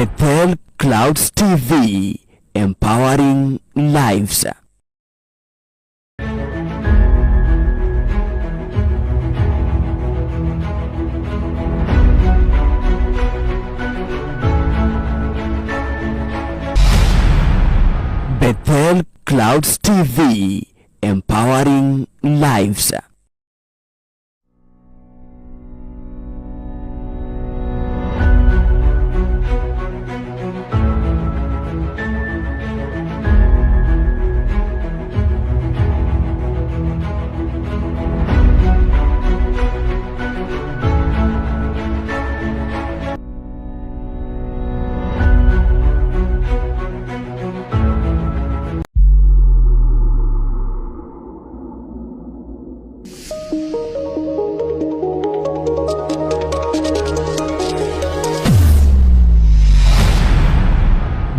Bethel Clouds TV, empowering lives. Bethel Clouds TV, empowering lives.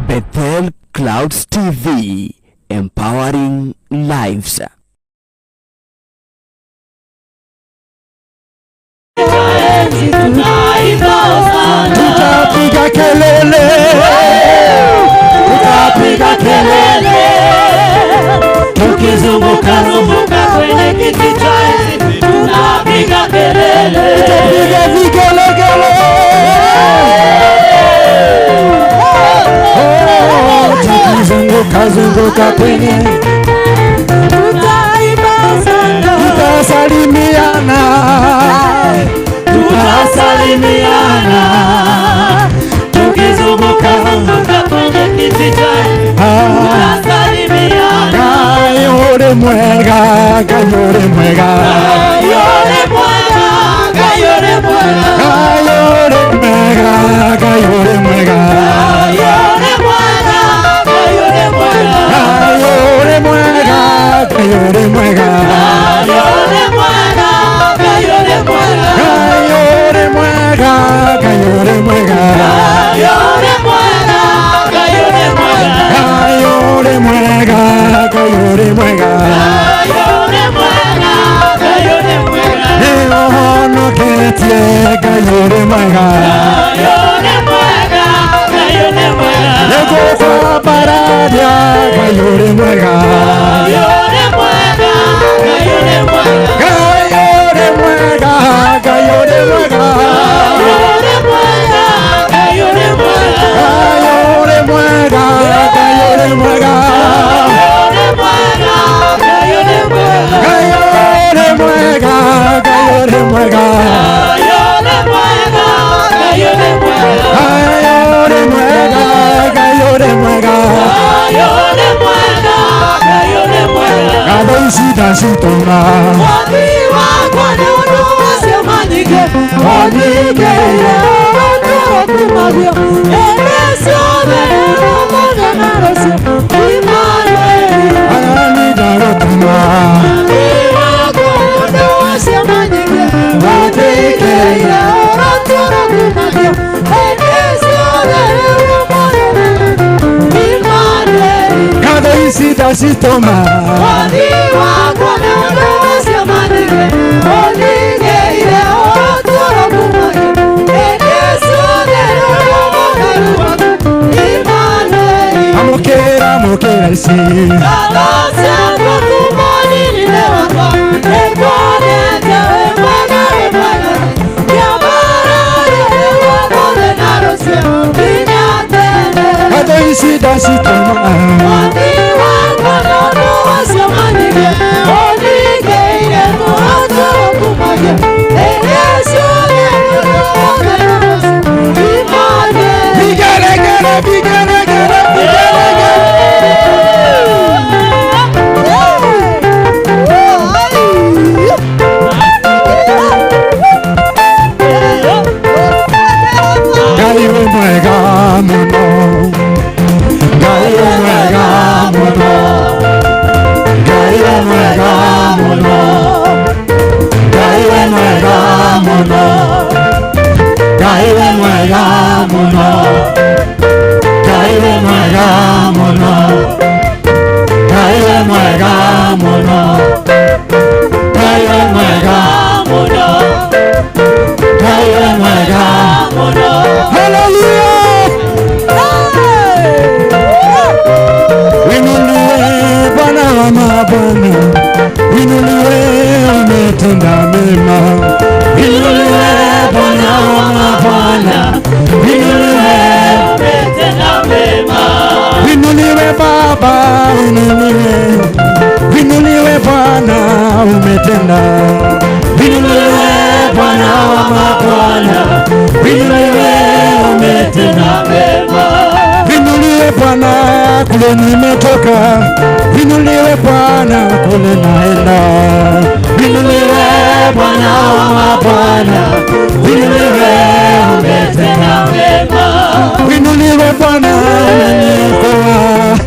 Bethel Clouds TV, empowering lives. Tutapiga kelele, tutapiga kelele, tukizunguka zunguka kwenye kiti cha enzi, tunapiga kelele, tutapiga vigelegele. Oh, tukizunguka zunguka kwenye, tutasalimiana, tutasalimiana, tukizunguka zunguka kwenye kiti cha enzi, tutasalimiana. Ngai uri mwega, Ngai uri mwega, Ngai uri mwega, Ngai uri mwega, Ngai uri mwega, Ngai uri mwega, Ngai uri mwega, Ngai uri mwega, Ngai uri mwega, Ngai uri mwega, Ngai uri mwega, Ngai uri mwega, Ngai uri mwega, Ngai uri mwega, nĩũhonoketie, Ngai ũrĩ mwega, nĩngũkwambararia, Ngai ũrĩ mwega, Ngai ũrĩ mwega, Ngai ũrĩ mwega, Ngai ũrĩ mwega, Ngai ũrĩ mwega, Ngai ũrĩ mwega, Ngai ũrĩ mwega, Ngai ũrĩ mwega, Ngai ũrĩ mwega, Ngai ũrĩ mwega, ngatho ici ndacitũma. Aya ndagũtũma. Ngatho ici ndacitũma. Amũkĩra, amũkĩra ici. Ngatho ici ndacitũma. Vigelegele, vigelegele, vigelegele. Ngai wĩ mwega mũno, Ngai wĩ mwega mũno, Ngai wĩ mwega mũno, Ngai wĩ mwega mũno, Ngai wĩ mwega mũno, Ngai Inuliwe Baba, inuliwe, inuliwe Bwana, umetenda. Inuliwe Bwana wa mabwana, inuliwe, umetenda mema. Inuliwe Bwana, kule nimetoka, inuliwe Bwana, kule naenda. Inuliwe Bwana wa mabwana, inuliwe, umetenda mema. Inuliwe Bwana, umeniokoa,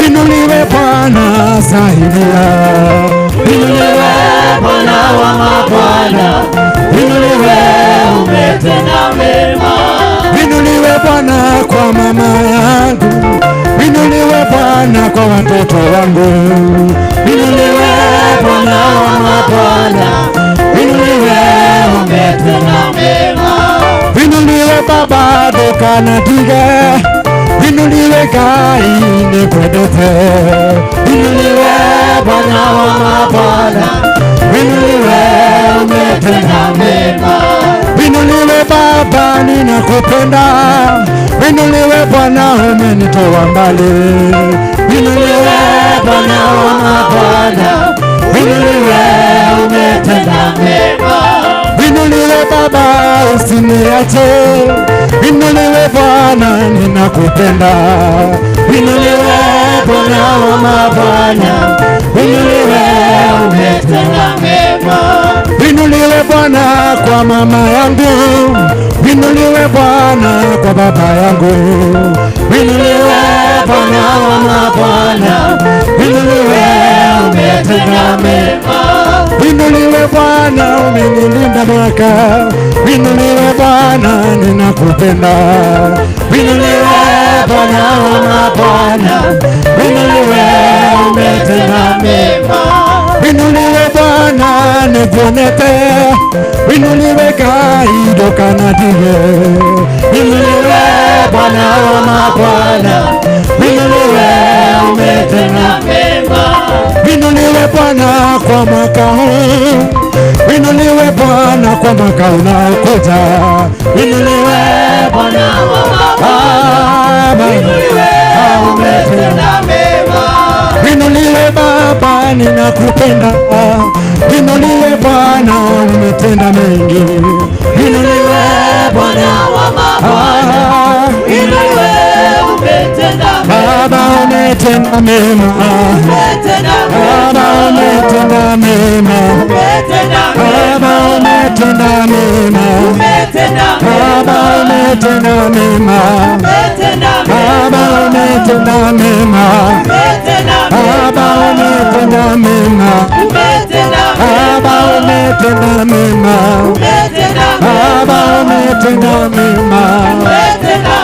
inuliwe Bwana, saidia. Inuliwe Bwana wa mabwana, inuliwe, umetenda mema. Inuliwe Bwana kwa mama yangu, inuliwe Bwana kwa watoto wangu. Inuliwe Bwana wa mabwana, inuliwe, umetenda mema. Inuliwe Baba ndũkanatige, inuliwe Ngai nĩngwendete. Inuliwe Bwana wa mabwana, inuliwe, umetenda mema. Inuliwe Baba, ninakupenda, inuliwe Bwana, umenitoa mbali. Inuliwe Bwana wa mabwana, inuliwe, umetenda mema. Inuliwe Baba, usiniache, inuliwe Bwana, ninakupenda. Inuliwe Bwana wa mabwana, inuliwe, umetenda mema. Inuliwe Bwana kwa mama yangu, inuliwe Bwana kwa baba yangu. Inuliwe Bwana wa mabwana, inuliwe, umetenda mema. Inuliwe Bwana, umenilinda mwaka, inuliwe Bwana, ninakupenda. Inuliwe Bwana wa mabwana, inuliwe, umetenda mema. Inuliwe Bwana, nikuonete, inuliwe Ngai ndũkanatige. Inuliwe Bwana wa mabwana, inuliwe, umetenda mema. Inuliwe Bwana kwa mwaka huu, inuliwe Bwana kwa mwaka unaokuja. Inuliwe Bwana wa mabwana, inuliwe, umetenda mema. Inuliwe Baba, ninakupenda, inuliwe Bwana, umetenda mengi. Inuliwe Bwana wa mabwana, inuliwe, umetenda mema. Baba, umetenda mema, Baba, umetenda mema, Baba, umetenda mema, Baba, umetenda mema, Baba, umetenda mema, Baba, umetenda mema, Baba, umetenda mema, Baba, umetenda mema,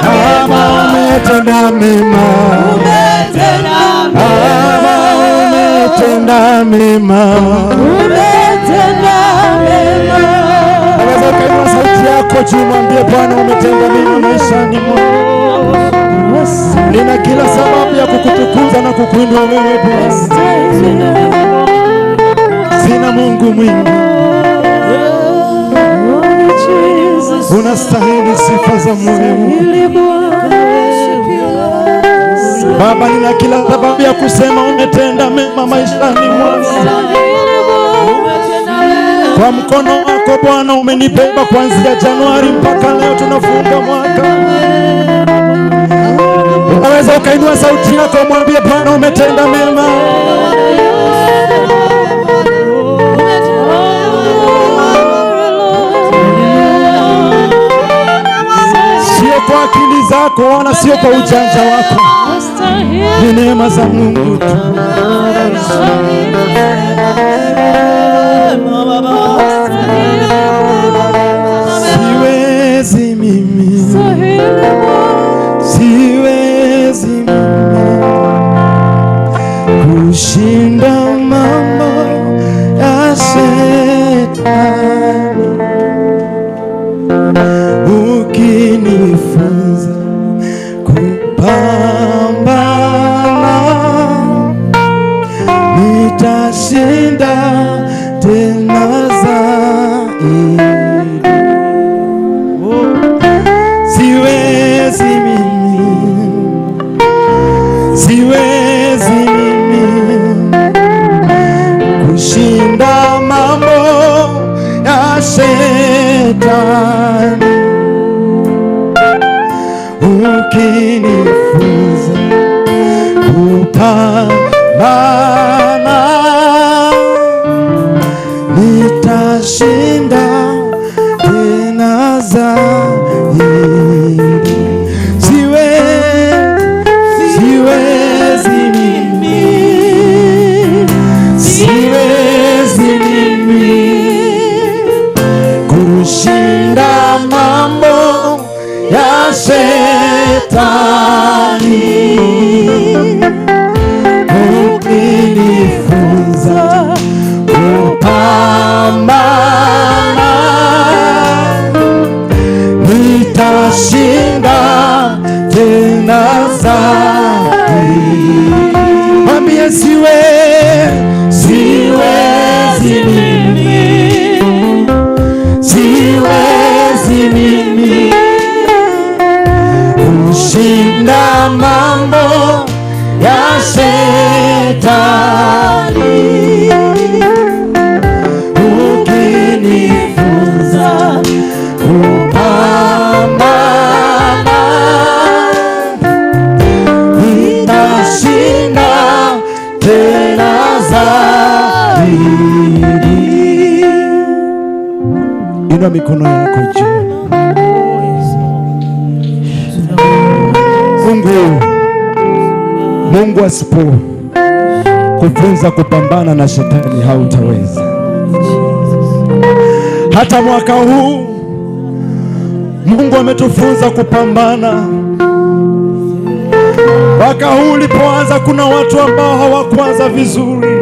Baba, umetenda mema, Baba, umetenda mema. Unaweza ukainua sauti yako juu, mwambie Bwana umetenda mema maishani mwangu. Nina kila sababu ya kukutukuza na kukuinua wewe Bwana. Sina Mungu mwingi, unastahili sifa za moyo. Baba, nina kila sababu ya kusema umetenda mema maishani mwangu. Kwa mkono wako Bwana umenibeba kuanzia Januari mpaka leo tunafunga mwaka. Unaweza ukainua sauti yako umwambie Bwana umetenda mema. Sio kwa akili zako wala sio kwa ujanja wako, ni neema za Mungu tu. Siwezi mimi, siwezi mimi kushinda mambo ya shetani, ukinifunza kupambana nitashinda tena zaidi. Siwezi mimi, siwezi Ukinifunza kupambana, nitashinda tena zaidi. Siwezi mimi, siwezi mimi kushinda mambo ya shetani. Ukinifunza kupambana, nitashinda tena zaidi. Mwambie siwezi mimi, siwezi mimi kushinda mambo ya shetani. Ukinifunza kupambana, nitashinda tena zaidi. Inua mikono yako juu. Mungu asipo kufunza kupambana na shetani hautaweza. Hata mwaka huu Mungu ametufunza kupambana. Mwaka huu ulipoanza, kuna watu ambao hawakuanza vizuri,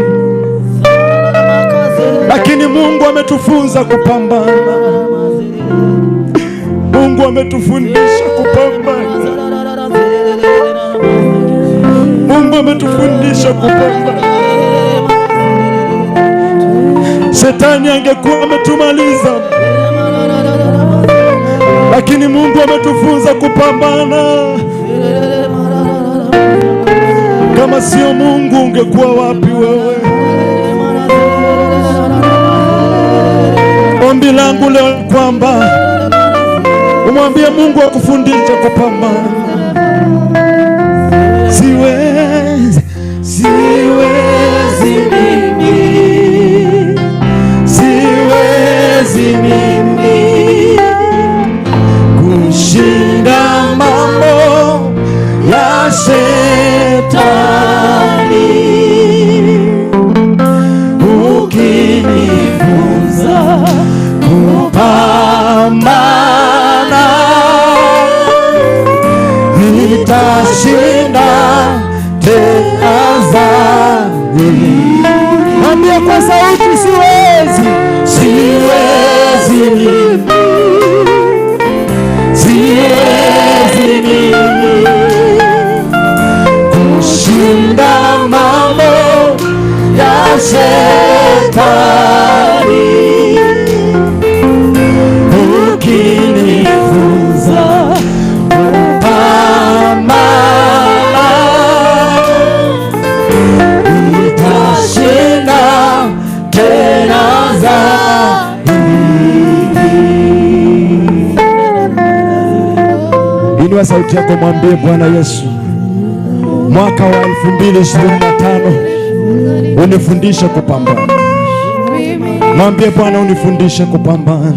lakini Mungu ametufunza kupambana. Mungu ametufundisha kupambana. Mungu ametufundisha kupambana. Shetani angekuwa ametumaliza, lakini Mungu ametufunza kupambana. Kama sio Mungu ungekuwa wapi wewe? Ombi langu leo ni kwamba umwambie Mungu akufundishe kupambana. Siwezi, siwezi mimi, siwezi mimi kushinda mambo ya shetani. Ukinifunza kupambana, nitashinda tena zaidi. Mwambie kwa sauti, siwezi, siwezi mimi, siwezi mimi kushinda mambo ya shetani. Ukinifunza kupambana, nitashinda tena zaidi. Inua sauti yako, mwambie Bwana Yesu, mwaka wa 2025 unifundishe kupambana. Mwambie Bwana unifundishe kupambana.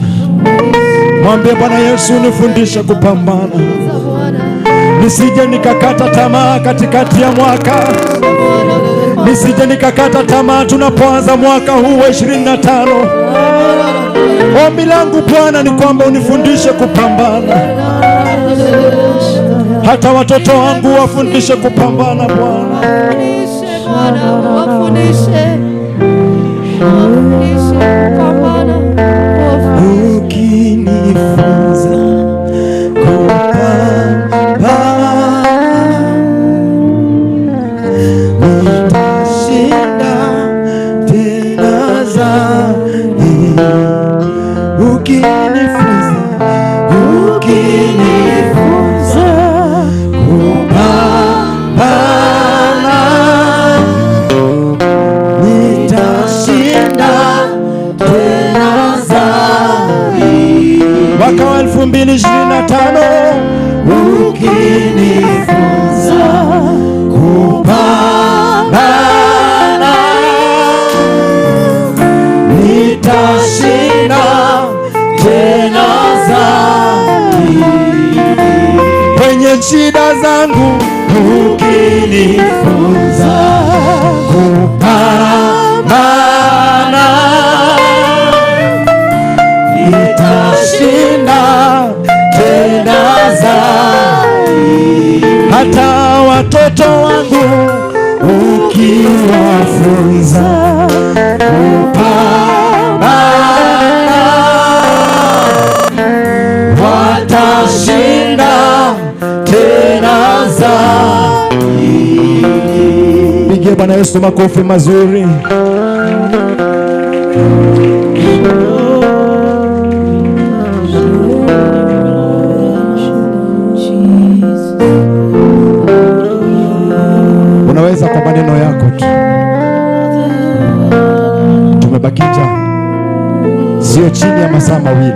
Mwambie Bwana Yesu unifundishe kupambana, nisije nikakata tamaa katikati ya mwaka, nisije nikakata tamaa tunapoanza mwaka huu wa 25. Ombi langu Bwana ni kwamba unifundishe kupambana, hata watoto wangu wafundishe kupambana Bwana. Wafundishe kupambana. Ukinifunza kupambana, nitashinda tena zaidi. Ukinifunza, ukinifunza kupambana, nitashinda. Baraka zangu ukinifunza kupambana, nitashinda tena zaidi. Hata watoto wangu ukiwafunza kupambana, watashinda tena zaidi. Pigie Bwana Yesu makofi mazuri. Unaweza kwa maneno yako tu. Tumebakija sio chini ya masaa 2,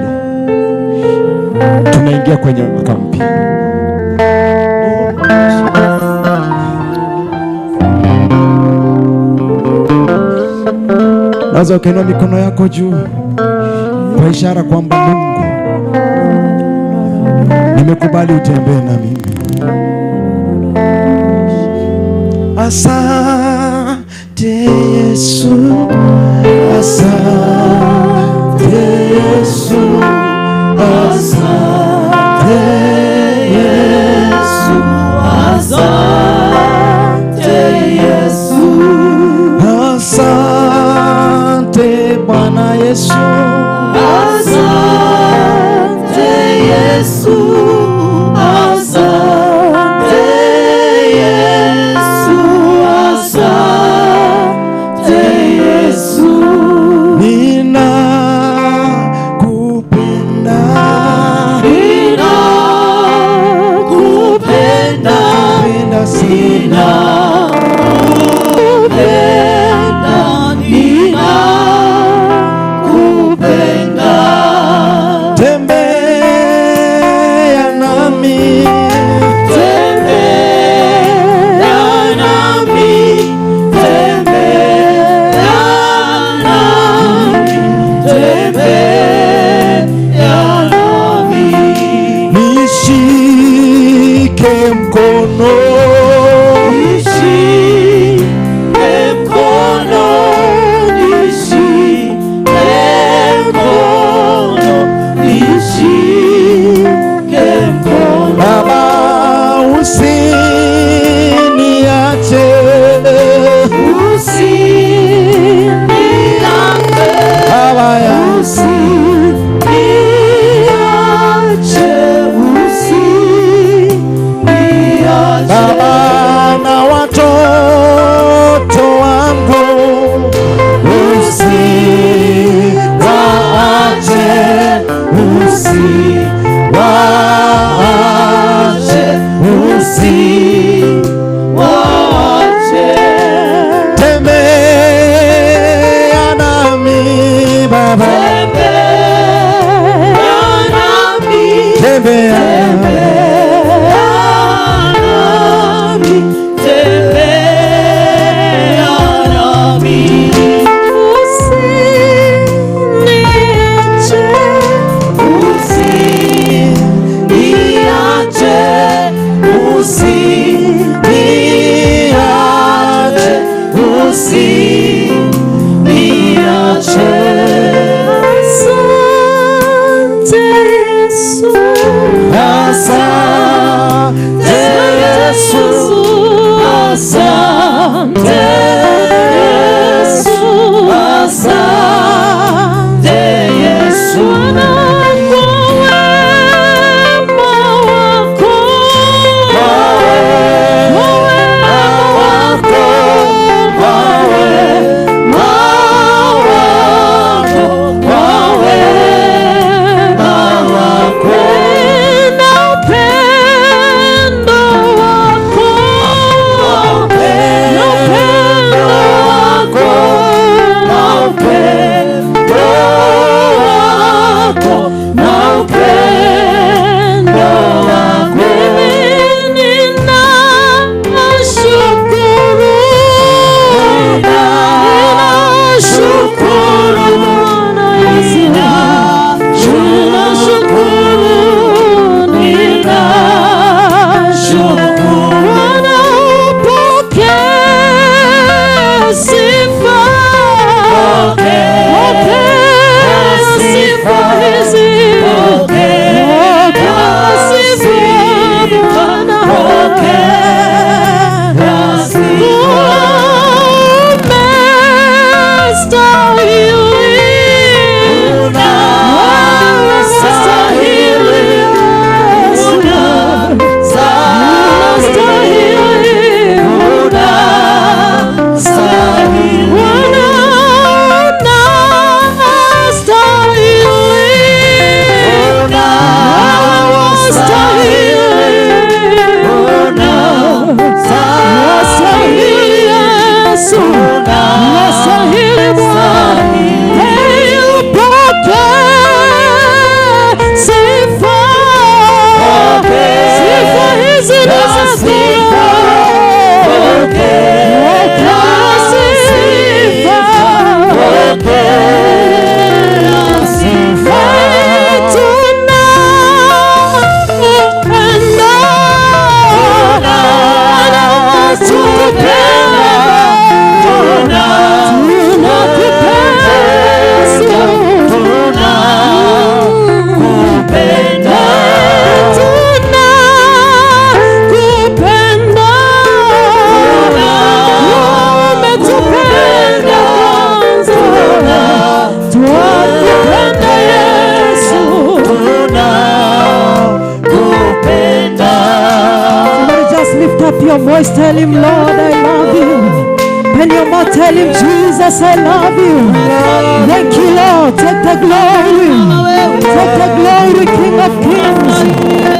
tunaingia kwenye mwaka mpya. Naweza ukainua mikono yako juu kwa ishara kwamba Mungu, nimekubali utembee na mimi. Asante Yesu, asante Yesu, asante Yesu, Asante Yesu, asante Bwana Yesu, asante Yesu, asante Yesu, asante Yesu. Ninakupenda, Ninakupenda, penda sana, ninakupenda, ninakupenda. Tembea nami, Tembea nami, tembea nami, tembea nami. Nishike mkono, Nishike mkono, nishike mkono, nishike mkono. Baba usiniache, Usiniache, Baba ya usiniache, usiniache. Baba na watoto wangu usiwaache, usiwaache, Usiwaache. Tembea nami Baba, Tembea nami, tembea, tembea nami, tembea nami. Usiniache, Usiniache, usiniache, usiniache. Asante Yesu, asante Yesu, Asante Yesu, asante Yesu. Bwana kwa wema wako, Kwa sifa, pokea sifa, pokea sifa. Tunakupenda, tunakupenda, tunakupenda, umetupenda kwanza, twakupenda Yesu. Somebody just lift up your voice, tell him, Lord, I love you. Open your mouth, tell him, Jesus, I love you. Thank you, Lord. Take the glory. Take the glory, King of Kings.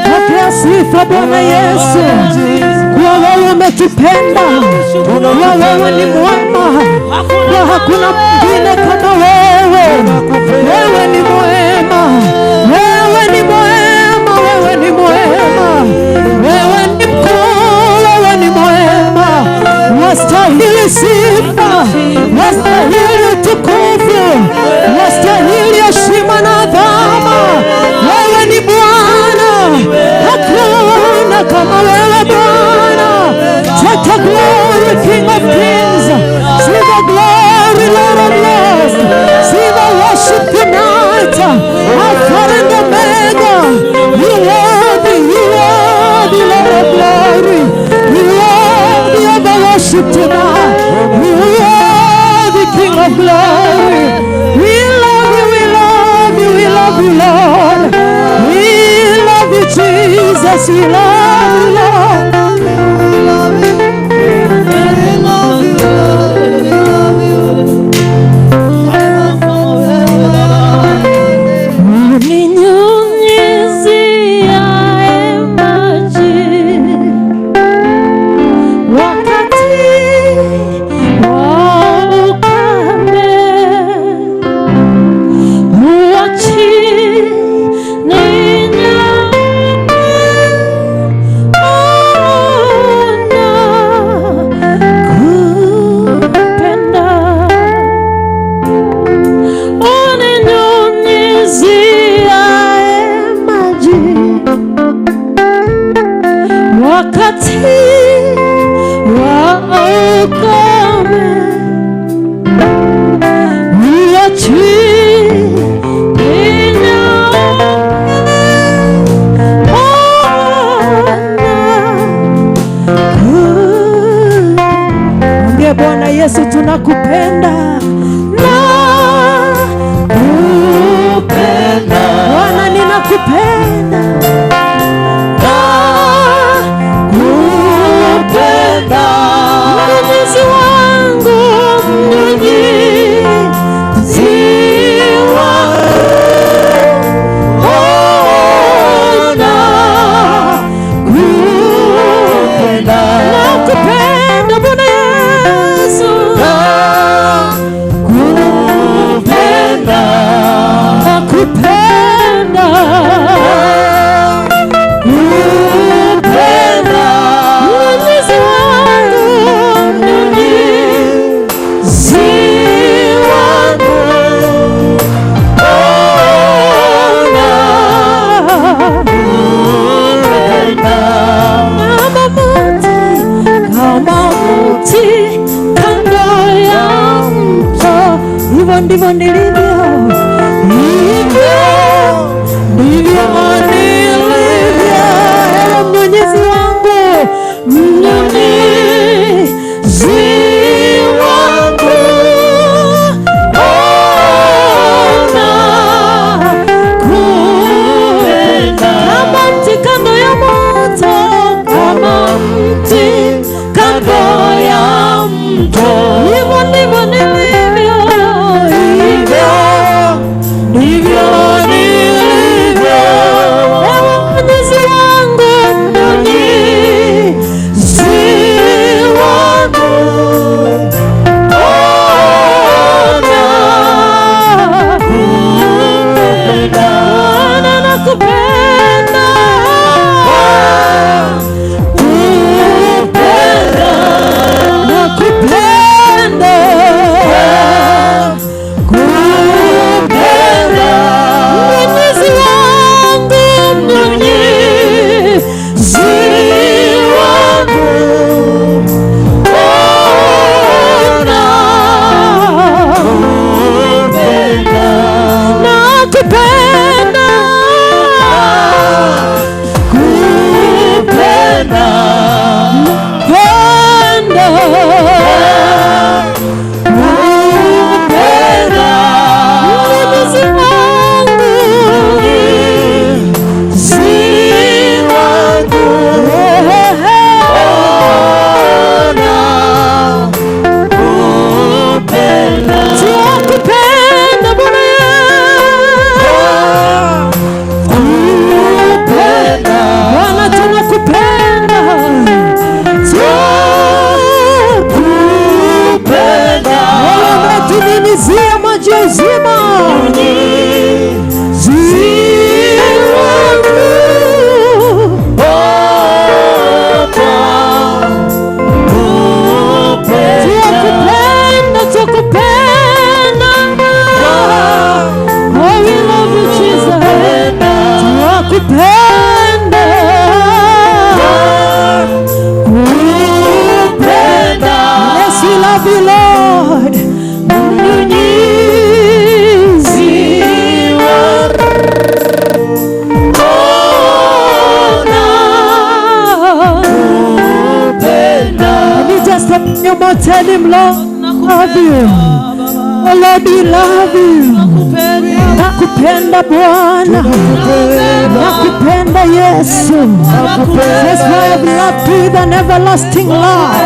Pokea sifa Bwana Yesu, kwa wewe umetupenda, kwa wewe ni mwema, kwa hakuna mwingine kama wewe. Wewe ni mwema, wewe ni mwema, wewe ni mwema, wewe ni mkuu, wewe ni mwema, wastahili sifa, wastahili utukufu, wastahili heshima na adhama. Wewe ni Bwana, hakuna kama wewe Bwana. Take the glory, King of Kings. See the glory, Lord of Lords. See the worship tonight. Alpha and Omega. You worthy, you worthy, Lord of glory. You worthy of the worship tonight. You worthy, King of glory. We love you, we love you, we love you, Lord. We love you, Jesus. We love you, Lord. Uninyunyiziaye maji wakati wa ukame, huachi ninyauke, ona kupenda uninyunyiziaye maji wakati wa ukame, huachi ninyauke, ona Mwambie Bwana Yesu tunakupenda na kupenda Bwana, ninakupenda kupenda mnyunyizi wangu, mnyunyizi wangu, ona kupenda, nakupenda Bwana Yesu, nakupenda, nakupenda kupenda mnyunyizi wangu, mnyunyizi wangu, ona kama mti, kama mti kando ya mto, hivyo ndivyo nilivyo, hivyo ndivyo nilivyo. Ewe mnyunyizi wangu, mnyunyizi wangu, ona kupenda kama mti kando ya moto, kama mti kando ya mto, hivyo ndivyo nilivyo, hivyo Mnunuzi wangu, Twakupenda Bwana Bwana, tunakupenda, twakupenda. Wewe umetunyunyizia maji ya uzima. Twakupenda, twakupenda. Oh, we love you, Jesus. Twakupenda. Kupenda. Yes, we love you, Lord. Mnyunyizi Can you just open your mouth, tell him, Lord, love you. Oh, Lord, we love you. Nakupenda Bwana, nakupenda Yesu. That's why I've loved you with an everlasting love.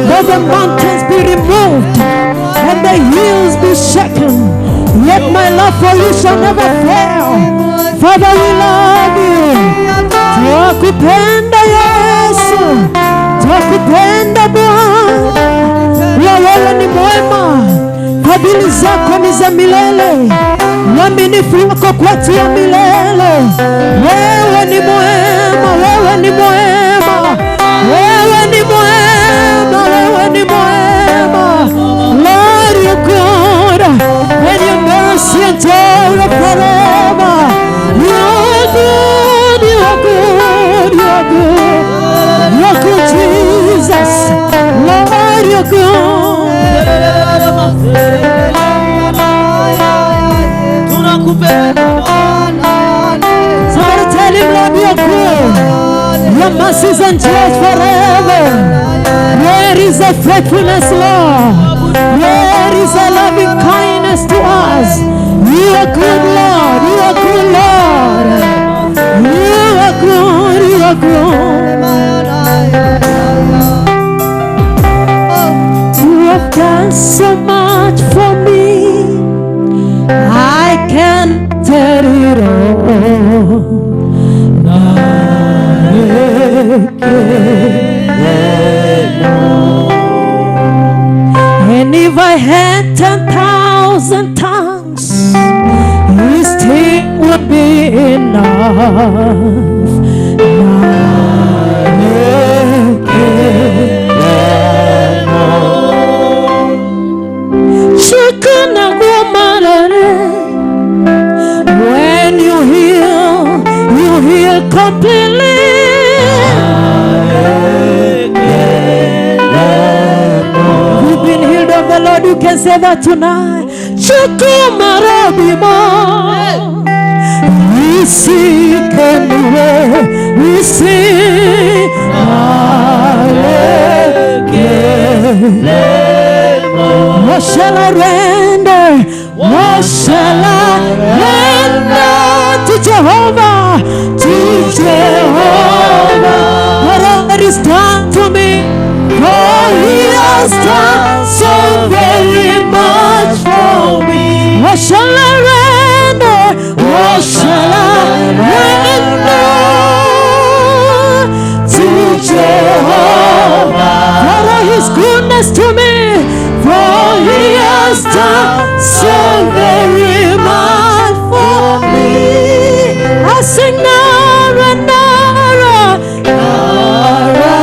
Though the mountains be removed and the hills be shaken, yet my love for you shall never fail. Father, we love you. Twakupenda Yesu, twakupenda Bwana. Wewe ni mwema, fadhili zako ni za milele, uaminifu wako kwetu wa milele. Wewe ni mwema, wewe ni mwema, wewe ni mwema, wewe ni mwema. Lord, you're good, and your mercy endureth forever. You are good, you are good, you are good. You're good, Jesus. Lord, you're good. Somebody tell him, Lord, you're good. Your mercies endure forever. Where is the faithfulness, Lord? Where is the loving kindness to us? You are good, Lord. You are good, Lord. You are good. You are good. You have done so much for me. I can't tell it all. And if I had 10,000 tongues, it still would be enough. When you heal completely. You've been healed of the Lord, you can say that tonight. Chukumarabimo. Isikenwe, isi What shall I render? What shall I render to Jehovah? To Jehovah. What all that is done to me, for he has done so very much for me. What shall I render? What shall I render to Jehovah? For all his goodness to me, for he has done so very much for me. I sing Nara, Nara, Nara,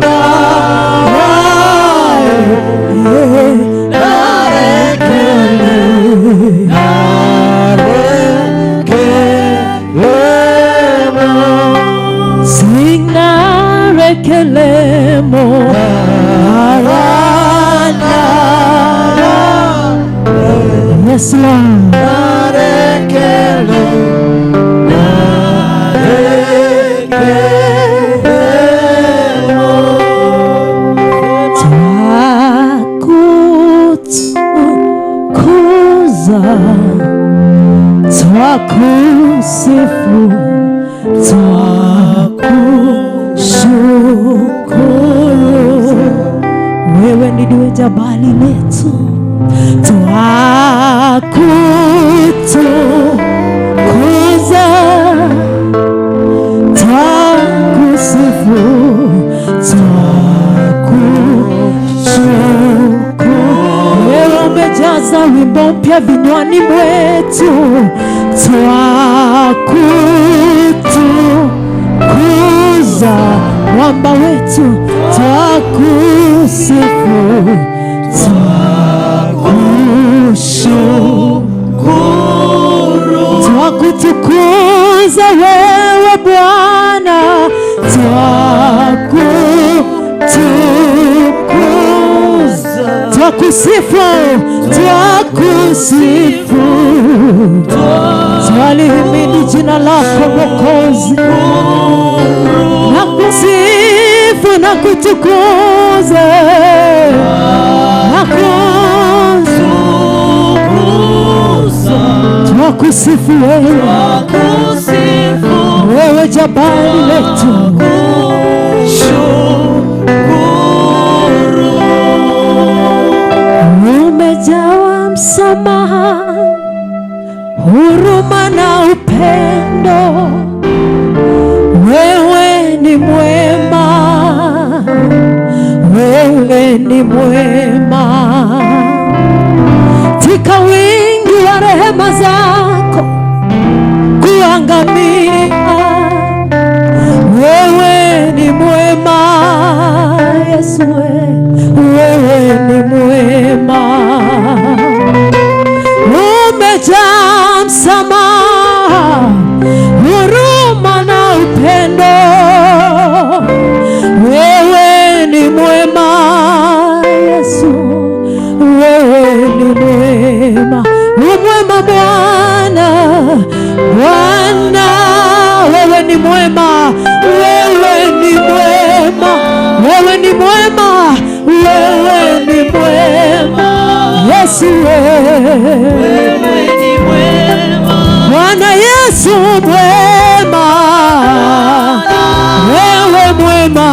Nara, Sing Narekelemo, Nara, Nara. Yes, Lord. Twakusifu, twakushukuru, wewe ndiwe jabali letu. Twakutukuza, twakusifu, twakushukuru, wewe umejaza wimbo mpya vinywani mwetu. Twakutukuza, mwamba wetu, twakusifu, twakushukuru, twakutukuza wewe Bwana, twakutukuza, twakusifu, twakusifu, twalihimidi jina lako Mwokozi, na kusifu na kutukuza na twakusifu wewe, wewe jabali letu. Umejawa msamaha, huruma na upendo, wewe ni mwema, wewe ni mwema. Tika wingi wa rehema zako kuangamia, wewe ni mwema Yesu, wewe ni mwema. Umejaa msamaha, huruma na upendo, wewe ni mwema Yesu, wewe ni mwema, umwema Bwana, Bwana wewe ni mwema, wewe ni mwema, wewe ni mwema, wewe ni mwema Yesu, wewe ni mwema Bwana Yesu mwema, wewe mwema,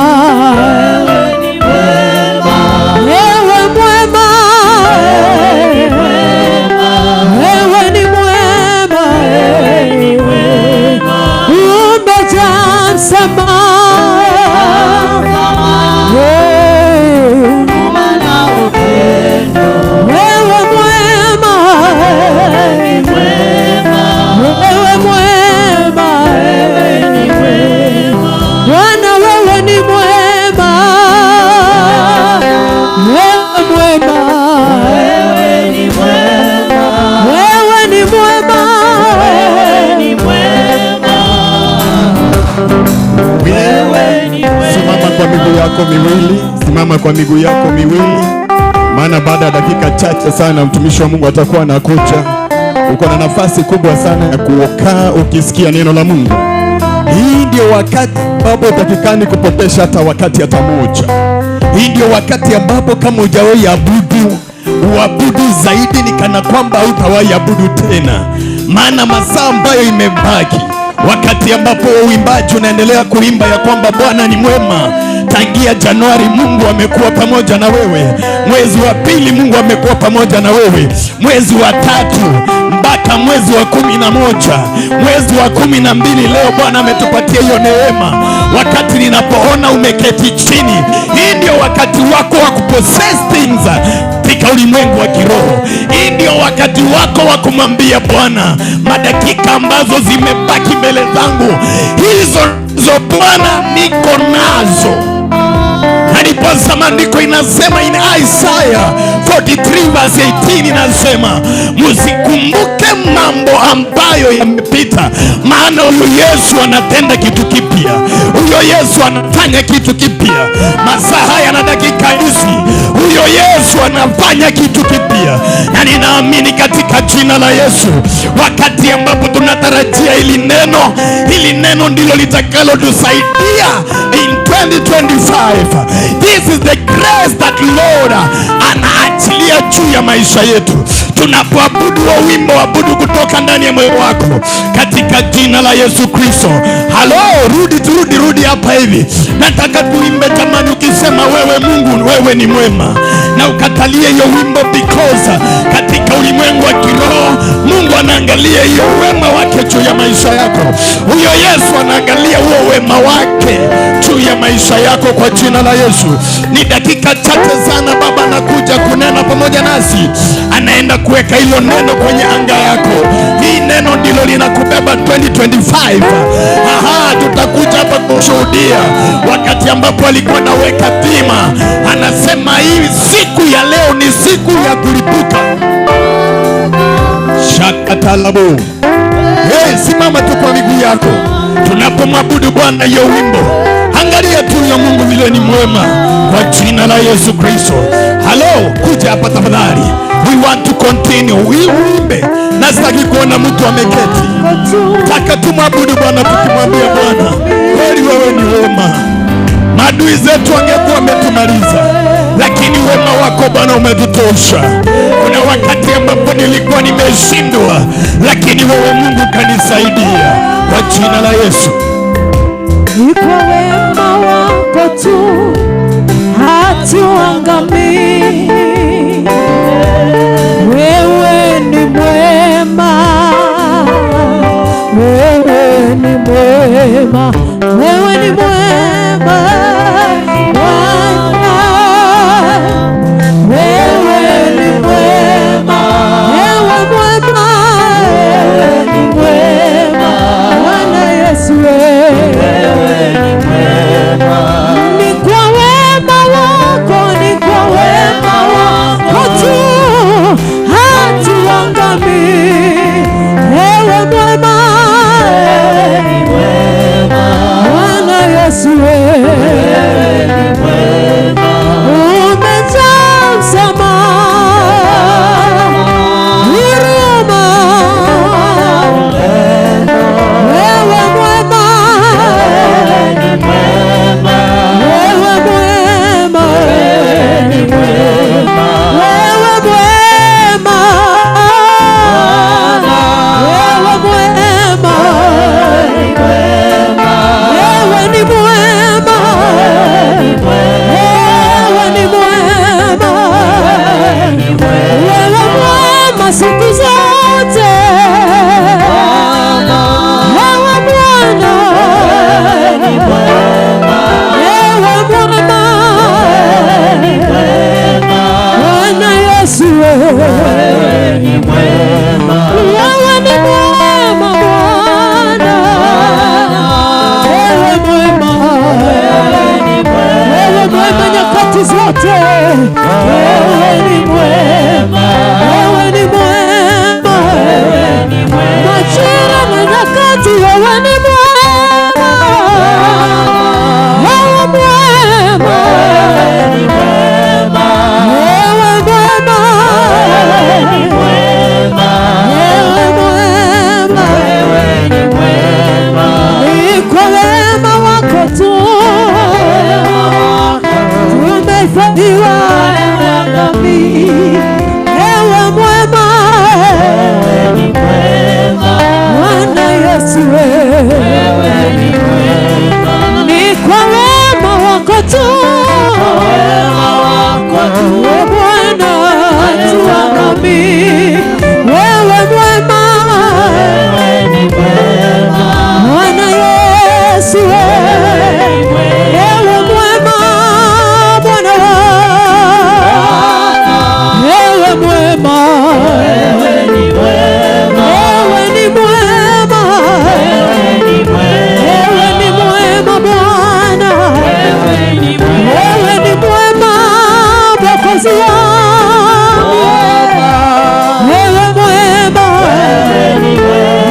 wewe mwema, wewe ni mwema, umejaa msamaha, wewe mwema, wewe mwema, Bwana wewe ni mwema, wewe mwema, wewe ni mwema, Simama kwa miguu yako miwili, simama kwa miguu yako miwili, maana baada ya dakika chache sana mtumishi wa Mungu atakuwa anakuja. Uko na nafasi kubwa sana ya kukaa ukisikia neno la Mungu. Hii ndio wakati ambapo utakikani kupotesha hata wakati hata moja. Hii ndio wakati ambapo kama hujawahi abudu, uabudu zaidi ni kana kwamba hutawahi abudu tena, maana masaa ambayo imebaki, wakati ambapo uimbaji unaendelea kuimba ya kwamba Bwana ni mwema, tangia Januari Mungu amekuwa pamoja na wewe, mwezi wa pili Mungu amekuwa pamoja na wewe, mwezi wa tatu mpaka mwezi wa 11, mwezi wa 12, leo Bwana ametupatia hiyo neema. Wakati ninapoona umeketi chini, hii ndio wakati wako wa kupossess things katika ulimwengu wa kiroho. Hii ndio wakati wako wa kumwambia Bwana, madakika ambazo zimebaki mbele zangu, hizo zo Bwana niko nazo. Na ndiposa maandiko inasema in Isaiah 43 verse 18 inasema, msikumbuke mambo ambayo yamepita, maana huyu Yesu anatenda kitu kipya, huyo Yesu anafanya kitu kipya. Masaa haya na dakika hizi, huyo Yesu anafanya kitu kipya, na ninaamini katika jina la Yesu, wakati ambapo tunatarajia hili neno, hili neno ndilo litakalotusaidia in 2025. This is the grace that Lord anaachilia juu ya maisha yetu. Tunapoabudu wa wimbo, abudu kutoka ndani ya moyo wako katika jina la Yesu Kristo. Halo, rudi turudi, rudi hapa hivi. Nataka tuimbe jamani, ukisema wewe Mungu, wewe ni mwema, na ukatalie hiyo wimbo, because katika ulimwengu wa kiroho Mungu anaangalia hiyo wema wake juu ya maisha yako. Huyo Yesu anaangalia huo wema wake juu ya maisha yako kwa jina la Yesu. Ni dakika chache sana, Baba anakuja kunena pamoja nasi, anaenda kuweka hilo neno kwenye anga yako. Hii neno ndilo linakubeba 2025. Aha, tutakuja hapa kushuhudia wakati ambapo alikuwa anaweka dhima, anasema hii siku ya leo ni siku ya kulipuka. Shakatalabu. Hey, simama tu kwa miguu yako tunapomwabudu Bwana hiyo wimbo. Angalia tu ya Mungu vile ni mwema kwa jina la Yesu Kristo. Halo, kuja hapa tafadhali. We want to continue. Uimbe. Na sitaki kuona mtu ameketi. Taka tumwabudu Bwana tukimwambia Bwana, kweli wewe ni wema. Maadui zetu wangekuwa wametumaliza, lakini wema wako Bwana umetutosha. Kuna wakati ambapo nilikuwa nimeshindwa, lakini wewe Mungu kanisaidia kwa jina la Yesu. Ni kwa wema wako tu hatuangamii. Wewe ni mwema, wewe ni mwema, wewe ni mwema Bwana, wewe ni mwema, wewe mwema, wewe ni mwema Bwana Yesu, wewe ni mwema. Ni kwa wema wako, ni kwa wema wako tu hatuangamii. Wewe mwema, Bwana Yesu, wewe umejaa msamaha, huruma. Wewe mwema, wewe mwema, wewe mwema, wewe mwema, wewe ni mwema, wewe ni mwema, wewe mwema siku zote, wewe Bwana, wewe mwema, Bwana Yesu, wewe ni mwema Bwana, wewe mwema, wewe mwema nyakati zote, wewe ni mwema, wewe ni mwema, majira na nyakati, wewe ni mwema, wewe mwema, wewe mwema, wewe mwema, ni kwa wema wako tu tumehifadhiwa nami. Ewe mwema, Bwana Yesu, wewe ni kwa wema wako tu, we Bwana, hatuangamii. Wewe mwema, Bwana Yesu, wewe mwema, Bwana, wewe mwema, wewe ni mwema, wewe ni mwema Bwana, wewe ni mwema Mwokozi wangu, wewe mwema,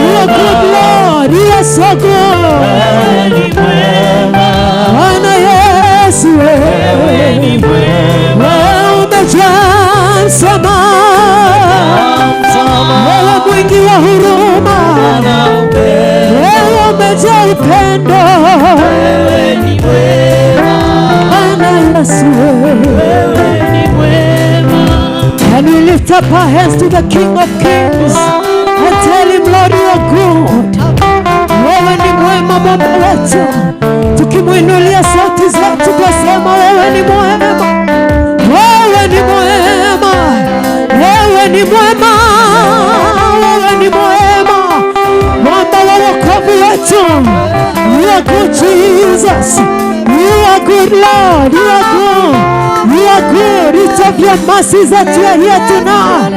you are good Lord, you are so good. Bwana Yesu, wewe umejaa msamaha, wewe mwingi wa huruma, wewe umejaa upendo. Bwana Yesu, can we lift up up our hands to the King of Kings and tell him, Lord, you are good. Wewe ni mwema, Baba wetu. Tukimwinulia sauti zetu twasema, wewe ni mwema, wewe ni mwema, wewe ni mwema, wewe ni mwema, mwamba wa wokovu wetu. You are good, Jesus. You are good, Lord. You are good. You are good. It's of your mercies that we are here tonight.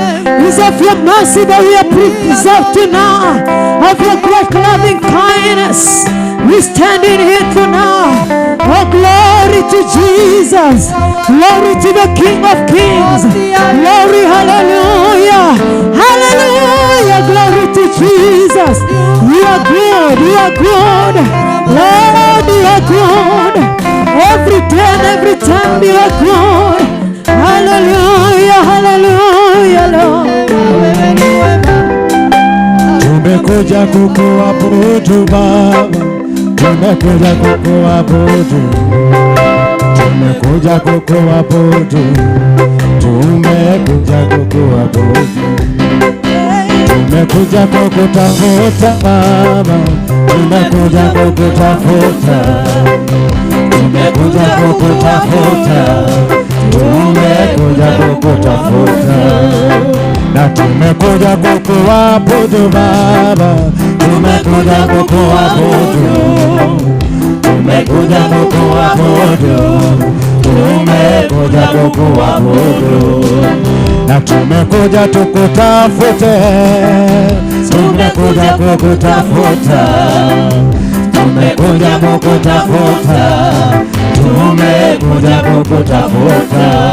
It's of your mercy that we are preserved tonight. Of your great loving kindness. We standing here tonight. Oh, glory to Jesus. Glory to the King of Kings. Glory, hallelujah. Hallelujah. Glory to Jesus. You are good. You are good. Lord, you are good. Every day and every time you are good. Hallelujah, hallelujah, Lord. Tumekuja kukuabudu Baba, tumekuja kukuabudu, tumekuja kukuabudu, tumekuja kukuabudu, tumekuja kukutafuta Baba, tumekuja kukutafuta, tumekuja kukutafuta, tumekuja kukutafuta na tumekuja kukuabudu Baba, tumekuja kukuabudu, tumekuja kukuabudu, tumekuja kukuabudu na tumekuja tukutafute, tumekuja kukutafuta, tumekuja kukutafuta, tumekuja kukutafuta.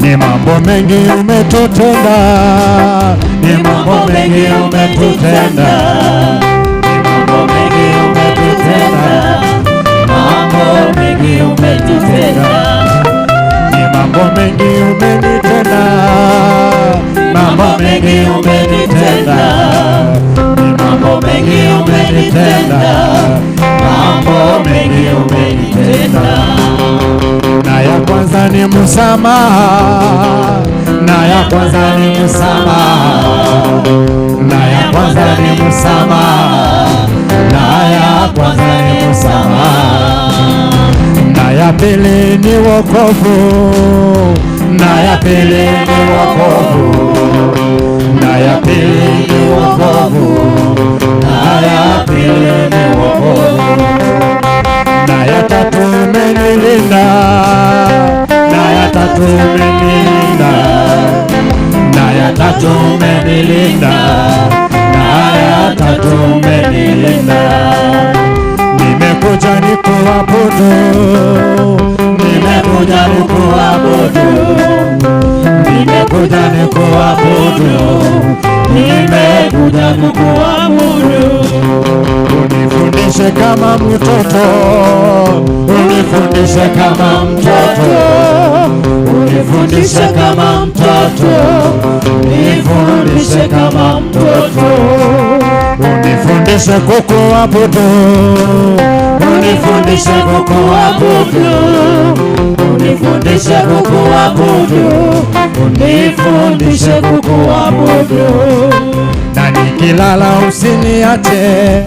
Ni mambo mengi umetutenda, ni mambo mengi umetutenda, ni mambo mengi umetutenda, mambo mengi umetutenda, ni mambo mengi umenitenda, mambo mengi umenitenda, ni mambo mengi umenitenda, mambo mengi umenitenda. Na ya kwanza ni msamaha, na ya kwanza ni msamaha, na ya kwanza ni msamaha, na ya kwanza ni msamaha, na ya pili ni wokovu, na ya pili ni wokovu, na ya pili ni wokovu, na ya pili ni wokovu, na ya tatu umenilinda, na ya tatu umenilinda, na ya tatu umenilinda, na ya tatu umenilinda. Nimekuja nikuabudu, nimekuja nikuabudu, nimekuja nikuabudu, nimekuja nikuabudu. Unifundishe kama mtoto, unifundishe kama mtoto, unifundishe kama mtoto, unifundishe kama mtoto, unifundishe kukuabudu, unifundishe kukuabudu, unifundishe kukuabudu, unifundishe kukuabudu. Na nikilala usiniache,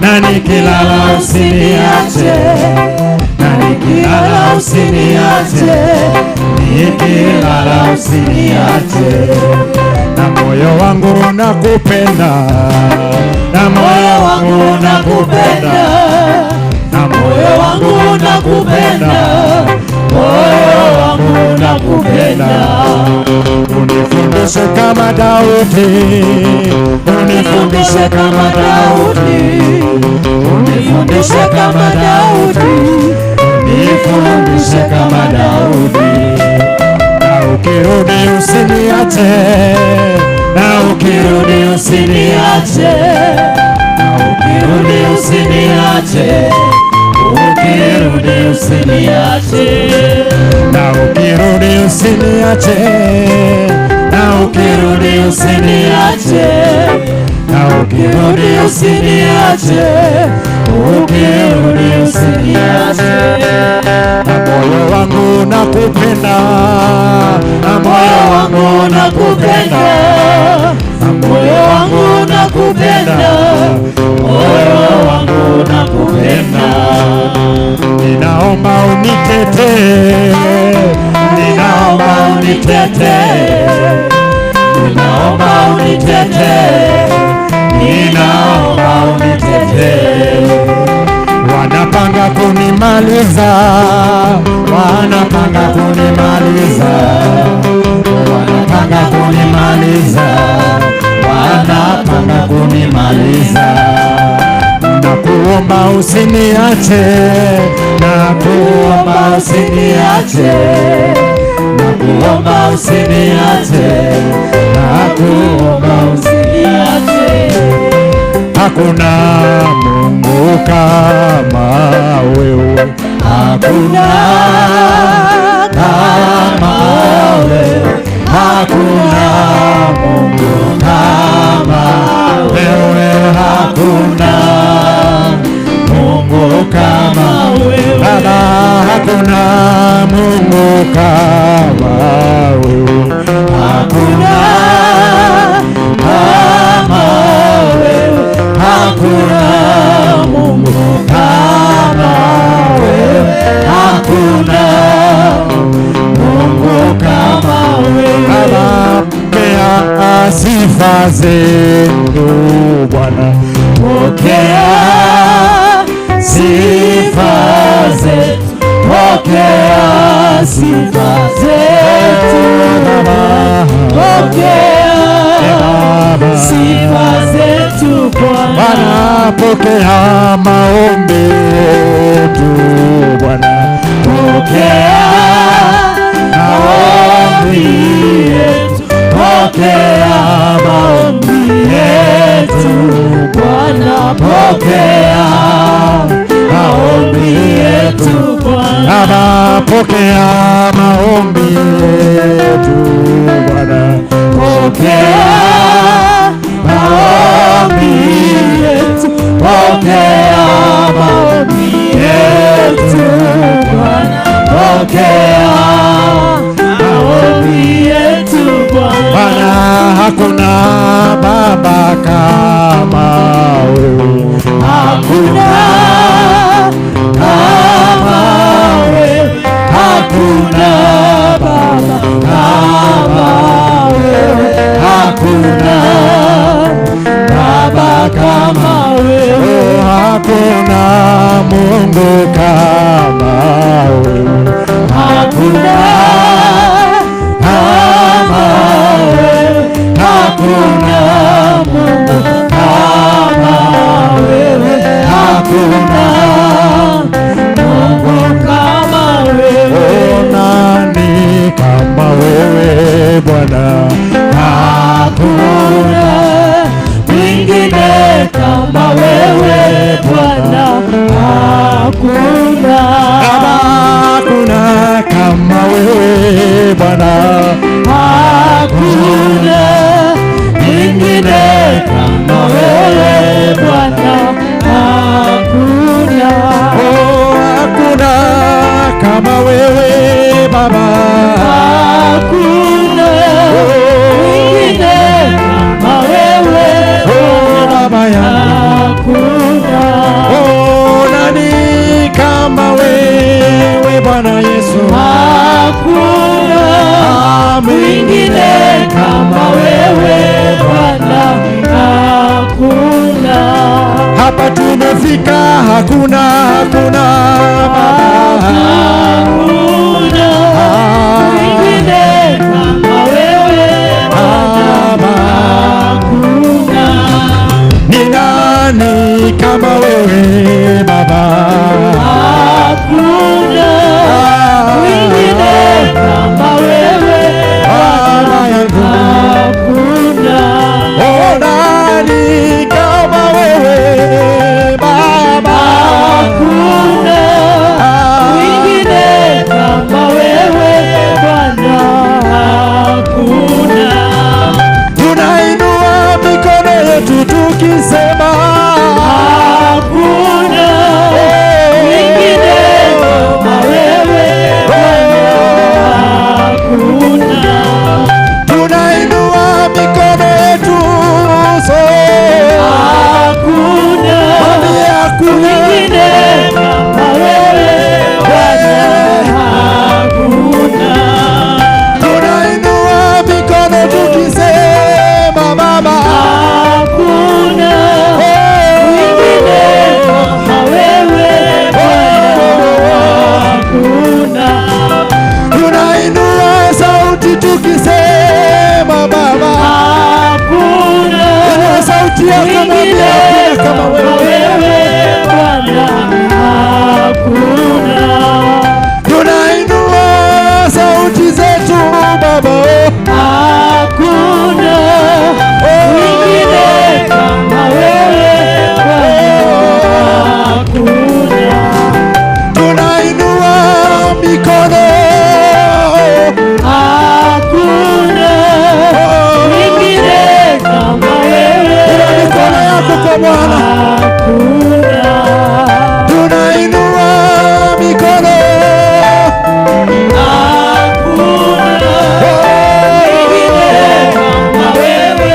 na nikilala usiniache, na nikilala usiniache, nikilala usiniache. Na moyo wangu nakupenda, na moyo wangu nakupenda, na moyo wangu nakupenda, moyo wangu nakupenda. Unifundishe kama Daudi, unifundishe kama Daudi, unifundishe kama Daudi, unifundishe kama Daudi. Na ukirudi usiniache, na ukirudi usiniache, na ukirudi usiniache, ukirudi usiniache, na ukirudi usiniache, na ukirudi usiniache, na ukirudi usiniache, ukirudi usiniache. Na moyo wangu nakupenda, na moyo wangu nakupenda. Ninaomba unitetee, ninaomba unitetee, ninaomba unitetee, ninaomba unitetee. Wanapanga kunimaliza, wanapanga kunimaliza, wanapanga kunimaliza, wanapanga kunimaliza. Nakuomba usiniache, nakuomba usiniache, nakuomba usiniache, nakuomba usiniache. Hakuna Mungu kama wewe, hakuna kama wewe, hakuna Mungu kama wewe, hakuna Mungu kama wewe Baba, hakuna Mungu kama wewe, hakuna kama wewe, hakuna Mungu kama wewe, hakuna Mungu kama wewe. Baba, pokea sifa zetu Bwana, pokea sifa zetu, pokea sifa zetu Baba, Pokea Baba, sifa zetu Bwana. Bwana, pokea maombi yetu Bwana, pokea maombi yetu, pokea maombi yetu Bwana, pokea maombi yetu Bwana. Baba, pokea maombi yetu Bwana, pokea maombi yetu, pokea maombi yetu Bwana, pokea Maombi yetu Bwana. Bwana, hakuna baba kama wewe, hakuna kama wewe, hakuna baba kama wewe, hakuna baba kama wewe, hakuna Mungu kama wewe, hakuna kama wewe, hakuna Mungu kama wewe, hakuna Mungu kama wewe. Nani kama wewe Bwana, hakuna Mwingine kama wewe Bwana, hakuna. Hakuna kama wewe Bwana, Hakuna mwingine kama wewe Bwana, hakuna. Oh, hakuna kama wewe Baba, Hakuna mwingine kama wewe oh, Baba yangu, hakuna. oh, nani kama wewe Bwana Yesu, Hakuna mwingine kama wewe Bwana, hakuna. Hapa tumefika, hakuna, hakuna Baba, Hakuna mwingine kama wewe Bwana, Baba. hakuna. Ni nani kama wewe Baba? Hakuna mwingine kama wewe Baba yangu, hakuna. oh, nani kama wewe Baba? Hakuna mwingine sauti yako, mwambie hakuna kama wewe Bwana, hakuna. Tunainua sauti zetu Baba, hakuna mwingine kama wewe Bwana, hakuna. Tunainua mikono, hakuna mwingine kama wewe. Inua mikono yako kwa Bwana. Hakuna. Tunainua mikono, hakuna mwingine kama wewe.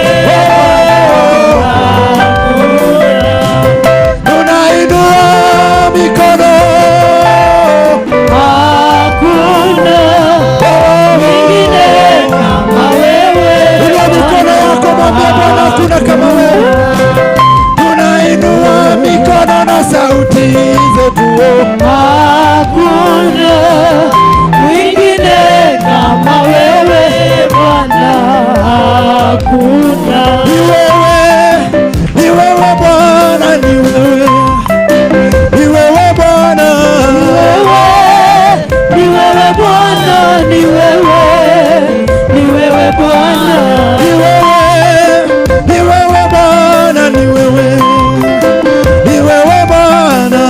Tunainua mikono, hakuna mwingine kama wewe. Inua mikono yako, mwambie Bwana hakuna kama wewe. Tunainua mikono na sauti zetu, hakuna mwingine kama wewe Bwana, hakuna. Ni wewe, ni wewe Bwana, ni wewe, ni wewe Bwana, Ni wewe Bwana, ni wewe, ni wewe Bwana, ni wewe, ni wewe Bwana, ni wewe, ni wewe Bwana,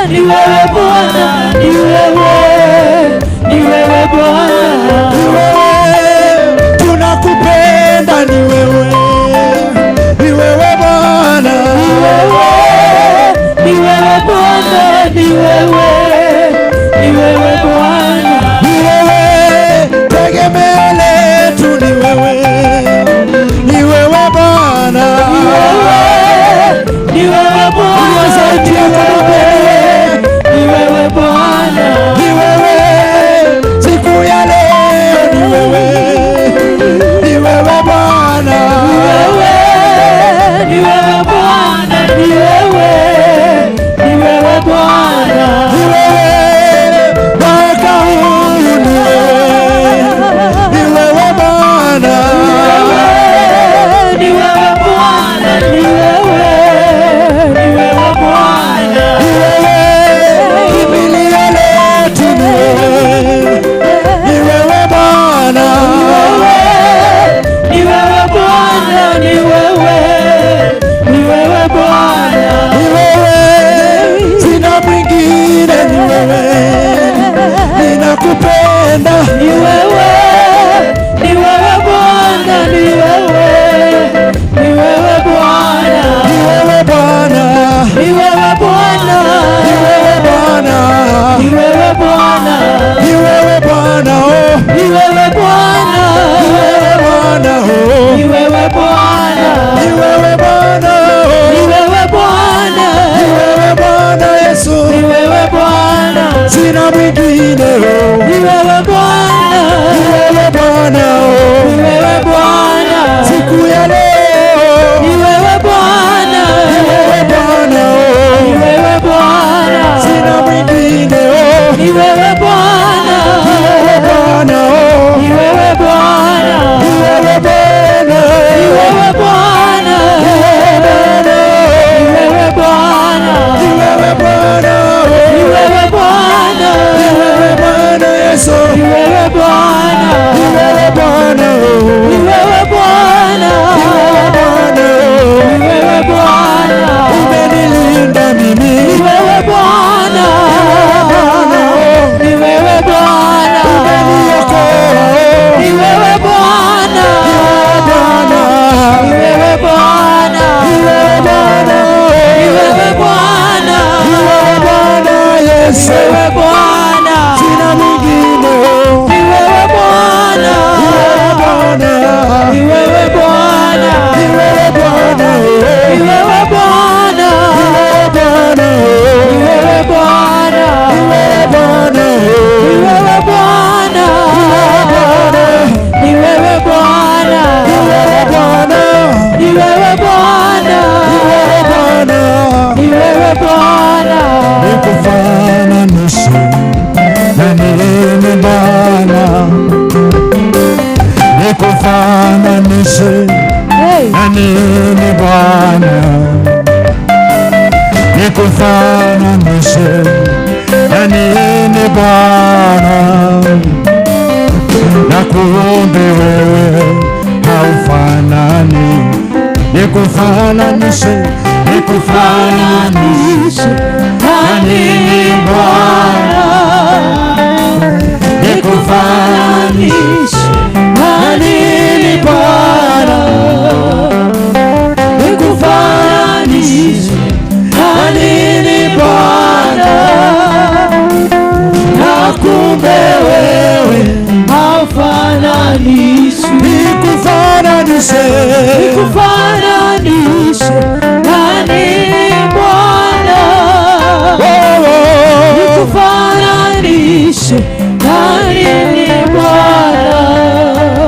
ni wewe Bwana, ni wewe, ni wewe Bwana, ni wewe, tunakupenda, ni wewe, ni wewe Bwana, ni wewe Bwana, ni wewe, ni wewe Bwana, ni wewe, tegemeo letu, ni wewe, ni wewe Bwana, ni wewe Bwana, Inua sauti yako mwambie, ni wewe Bwana, ni wewe, siku ya leo ni wewe, ni wewe Bwana, ni wewe Bwana, ni wewe, ni wewe Bwana, ni wewe, mwaka huu ni wewe, ni wewe Bwana, ni wewe Bwana, ni wewe, ni wewe Bwana, ni wewe, kimbilio letu ni wewe, ni wewe Bwana, ni wewe Bwana, ni wewe, ni wewe Bwana, ni wewe, sina mwingine, ni wewe, ninakupenda, ni wewe, ni wewe Bwana, ni wewe, ni wewe Bwana, ni wewe Bwana, ni wewe Bwana, ni wewe Bwana, ni wewe Bwana, ni wewe Bwana, oh, ni wewe Bwana, ni wewe Bwana, oh, ni wewe Bwana, ni wewe Bwana, ni oh, wewe Bwana, ni wewe Bwana Yesu, ni wewe Bwana, sina mwingine, oh, ni wewe Bwana, ni wewe Bwana, oh, ni wewe Bwana, siku ya leo, ni wewe Bwana, ni wewe Bwana, ni oh, wewe Bwana, sina mwingine, oh, ni wewe Bwana, ni wewe Bwana, oh, ni wewe Bwana, ni wewe Bwana, ni wewe Bwana, ni wewe Bwana, ni wewe Bwana, ni wewe Bwana, oh, ni wewe Bwana, ni wewe Bwana Yesu, ni wewe Bwana, ni wewe Bwana, oh, ni wewe Bwana, ni wewe Bwana, oh, ni wewe Bwana, umenilinda mimi, ni wewe Bwana, ni wewe Bwana, umeniokoa, oh, ni wewe Bwana, ni wewe Bwana, ni wewe Bwana, ni wewe Bwana, ni oh, wewe Bwana, ni wewe Bwana Yesu, ni wewe Bwana, sina mwingine, oh, ni Hey. Na nini Bwana nikufananishe? Na nini Bwana, na kumbe wewe haufanani. Nikufananishe, nikufananishe na nini Bwana, nikufananishe na nini Bwana, Nikufananishe na nini Bwana, na kumbe wewe haufananishwi. Nikufananishe, Nikufananishe na nini Bwana, oh, oh. nikufananishe na nini Bwana,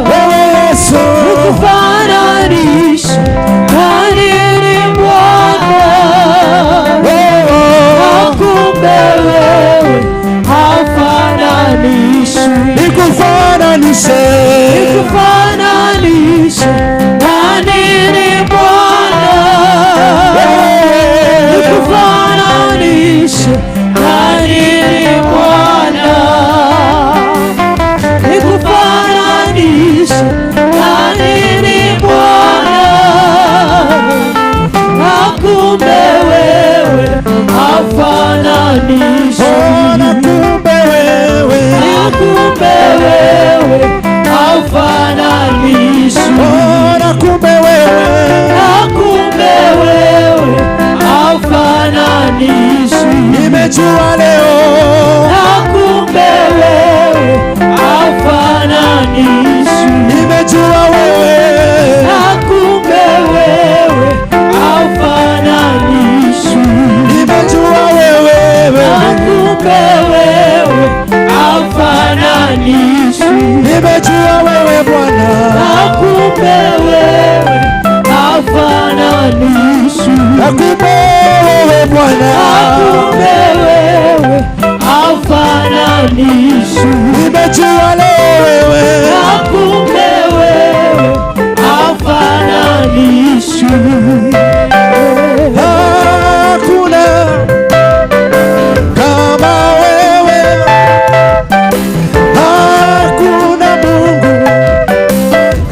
Wewe Yesu, nikufananishe na nini Bwana, oh, oh. na kumbe wewe haufananishwi. Nikufananishe, Nikufananishe na nini Bwana, nikufananishe na nini Bwana, nikufananishe na nini Bwana, na kumbe wewe haufananishwi. Oh, na kumbe wewe, Na kumbe wewe haufananishwi. oh, na kumbe wewe, Na kumbe wewe haufananishwi. Nimejua leo, Na kumbe wewe haufananishwi. Nimejua wewe, Na kumbe wewe haufananishwi. Nimejua wewe, Na kumbe wewe haufananishwi. Nimejua wewe Bwana, Na kumbe wewe haufananishwi. Na kumbe wewe Bwana, Na kumbe wewe haufananishwi. Nimejua leo wewe, Na kumbe wewe haufananishwi. Hakuna kama wewe, hakuna Mungu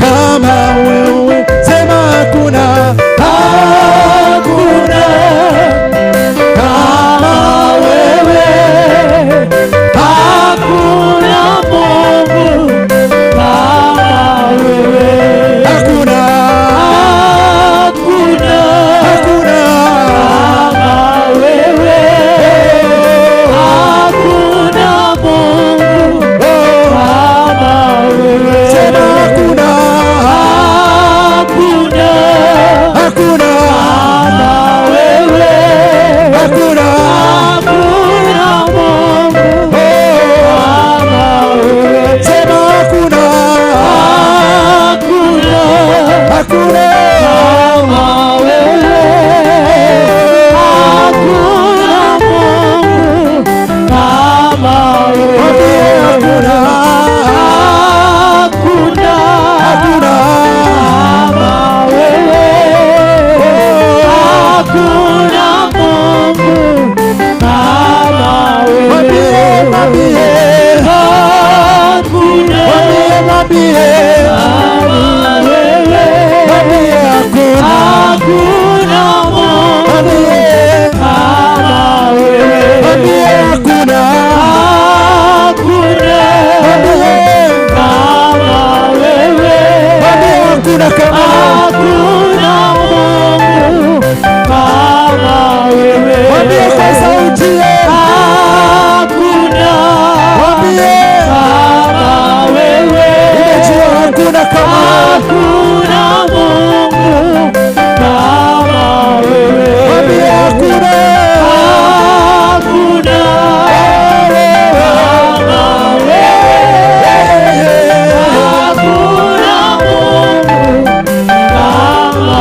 kama wewe. Sema hakuna, hakuna kama wewe, Hakuna Mungu kama wewe. Hakuna, Hakuna hakuna kama wewe. Hakuna Mungu kama wewe. Sema hakuna, Hakuna hakuna, kama wewe. Hakuna, Hakuna Mungu kama wewe. Sema hakuna, Hakuna hakuna, kama wewe. Hakuna Mungu kama wewe. Mwambie hakuna, Hakuna hakuna, kama wewe. Hakuna Mungu kama Mwambie, wewe. mwambie, Hakuna mwambie, mwambie, kama wewe. Mwambie hakuna, Hakuna Mungu mwambie, kama wewe. Mwambie hakuna, Hakuna mwambie, kama wewe. Mwambie hakuna kama Hakuna Mungu kama wewe. Mwambie kwa sauti, Hakuna mwambie, kama wewe. Nimejua hakuna kama, Hakuna Mungu kama wewe. Mwambie hakuna, Hakuna kama wewe. Hakuna Mungu kama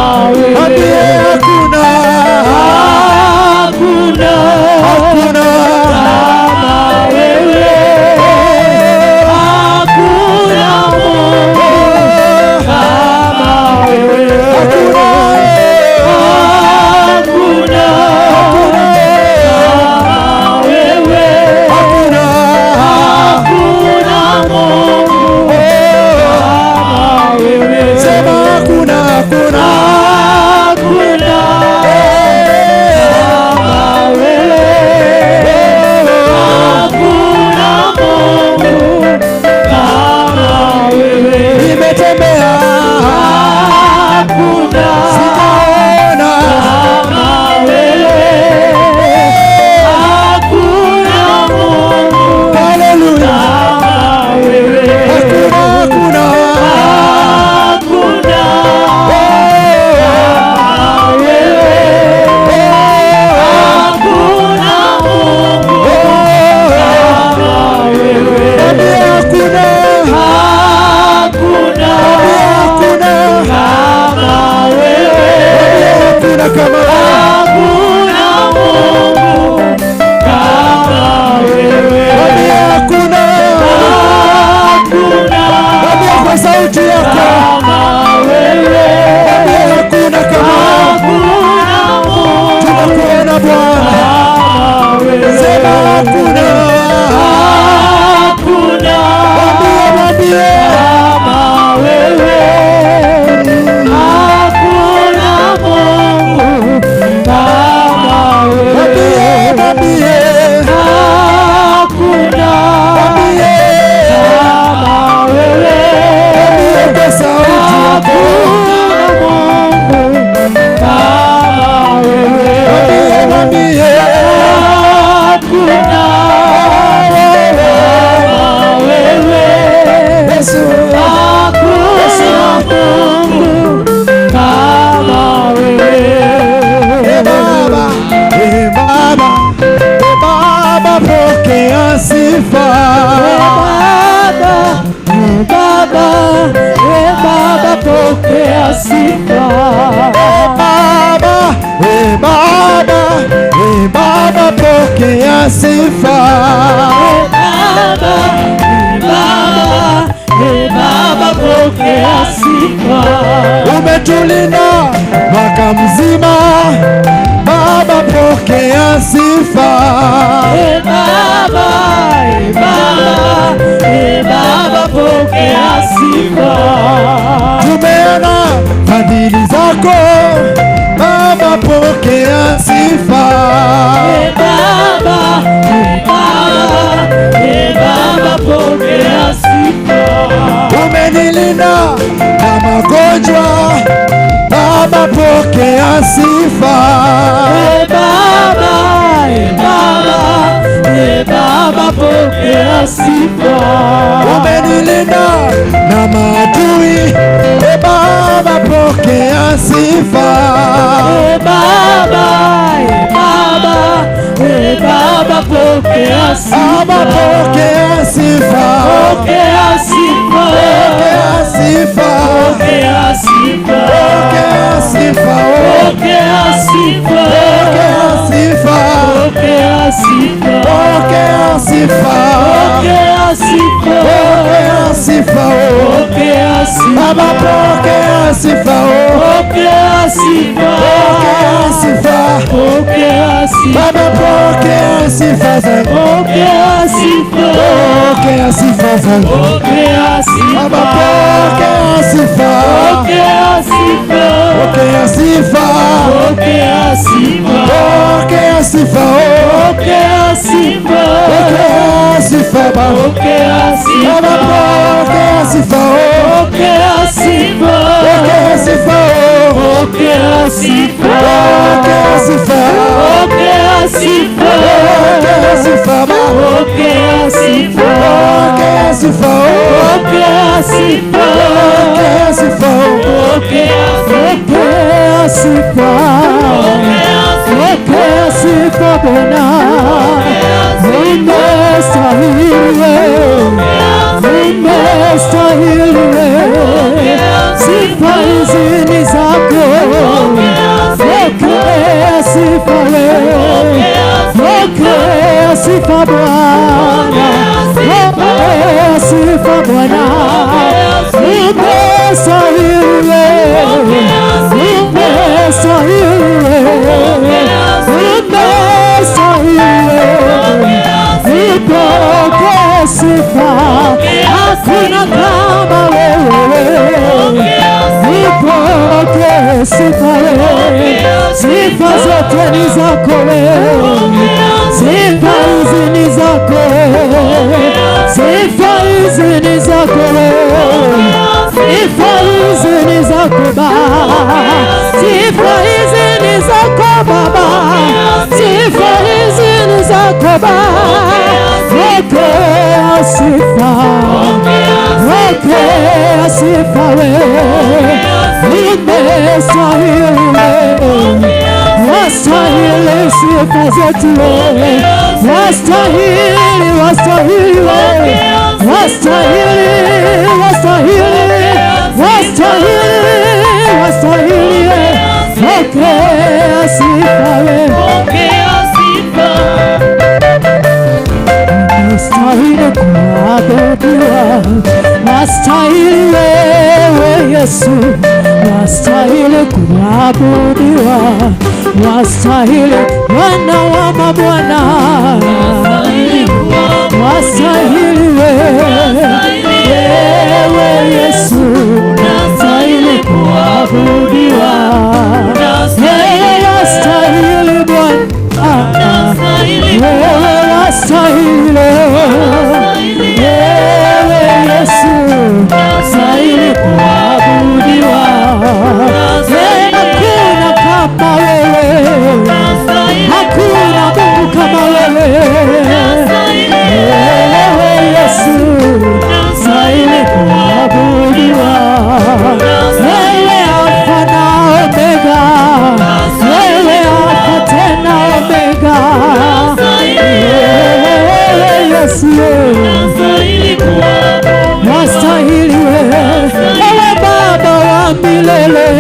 sifa. Baba, e Baba, e Baba, pokea sifa. Baba, Baba, Baba, pokea sifa. Umetulinda mwaka mzima, Baba, pokea sifa. Baba, Baba, Baba, pokea sifa. Tumeona fadhili zako, Baba, pokea sifa. Baba, Baba, Baba, pokea sifa. Umenilinda na magonjwa, Baba, pokea sifa. Baba, Baba, Baba, pokea sifa. Umenilinda na maadui, e Baba, pokea sifa. Baba, Baba, Baba, pokea sifa. Baba, pokea sifa. Pokea sifa. Pokea sifa. Pokea sifa. Pokea sifa. Pokea sifa. Pokea sifa. Pokea sifa. Pokea sifa. Pokea sifa. Pokea sifa. Pokea sifa. Baba, pokea sifa. Pokea sifa. Pokea sifa. Pokea sifa. Baba, pokea sifa zangu. Pokea sifa. Pokea sifa zangu. Pokea sifa. Baba, pokea sifa. Pokea sifa. Pokea sifa. Pokea sifa. Pokea sifa. Pokea sifa. Pokea sifa, Baba. Pokea sifa. Baba, pokea sifa. Pokea sifa. Pokea sifa. Pokea sifa. Pokea sifa. Pokea sifa. Pokea sifa, Baba. Pokea sifa. Pokea sifa. Pokea sifa. Pokea sifa. Pokea sifa. Pokea sifa Bwana. Umestahili wewe. Umestahili wewe. Sifa hizi ni zako. Pokea sifa wewe. Pokea sifa Bwana. Pokea sifa Bwana. Umestahili wewe. Umestahili wewe. Umestahili wewe. Pokea sifa. Hakuna kama wewe. Pokea sifa wewe. Sifa zote ni zako wewe. Sifa hizi ni zako wewe. Sifa hizi ni zako wewe. Sifa hizi ni zako Baba. Sifa hizi ni zako Baba. Sifa hizi ni zako Baba. Pokea sifa. Pokea sifa wewe. Umestahili wewe. Wastahili sifa zetu wewe. Wastahili, wastahili wewe. Wastahili, wastahili, wastahili, wastahili. Pokea sifa wewe. Wastahili kuabudiwa, wastahili wewe Yesu, wastahili kuabudiwa, wastahili Bwana wa mabwana, wastahili wewe Yesu, wastahili kuabudiwa, wewe wastahili Bwana, wewe wastahili wewe Yesu, wastahili kuabudiwa. Hakuna kama wewe, hakuna Mungu kama wewe. Wewe Yesu, wastahili kuabudiwa. Wewe Alfa na Omega, wewe Alfa tena Omega. Wewe Yesu, wastahili wewe, ewe Baba wa milele.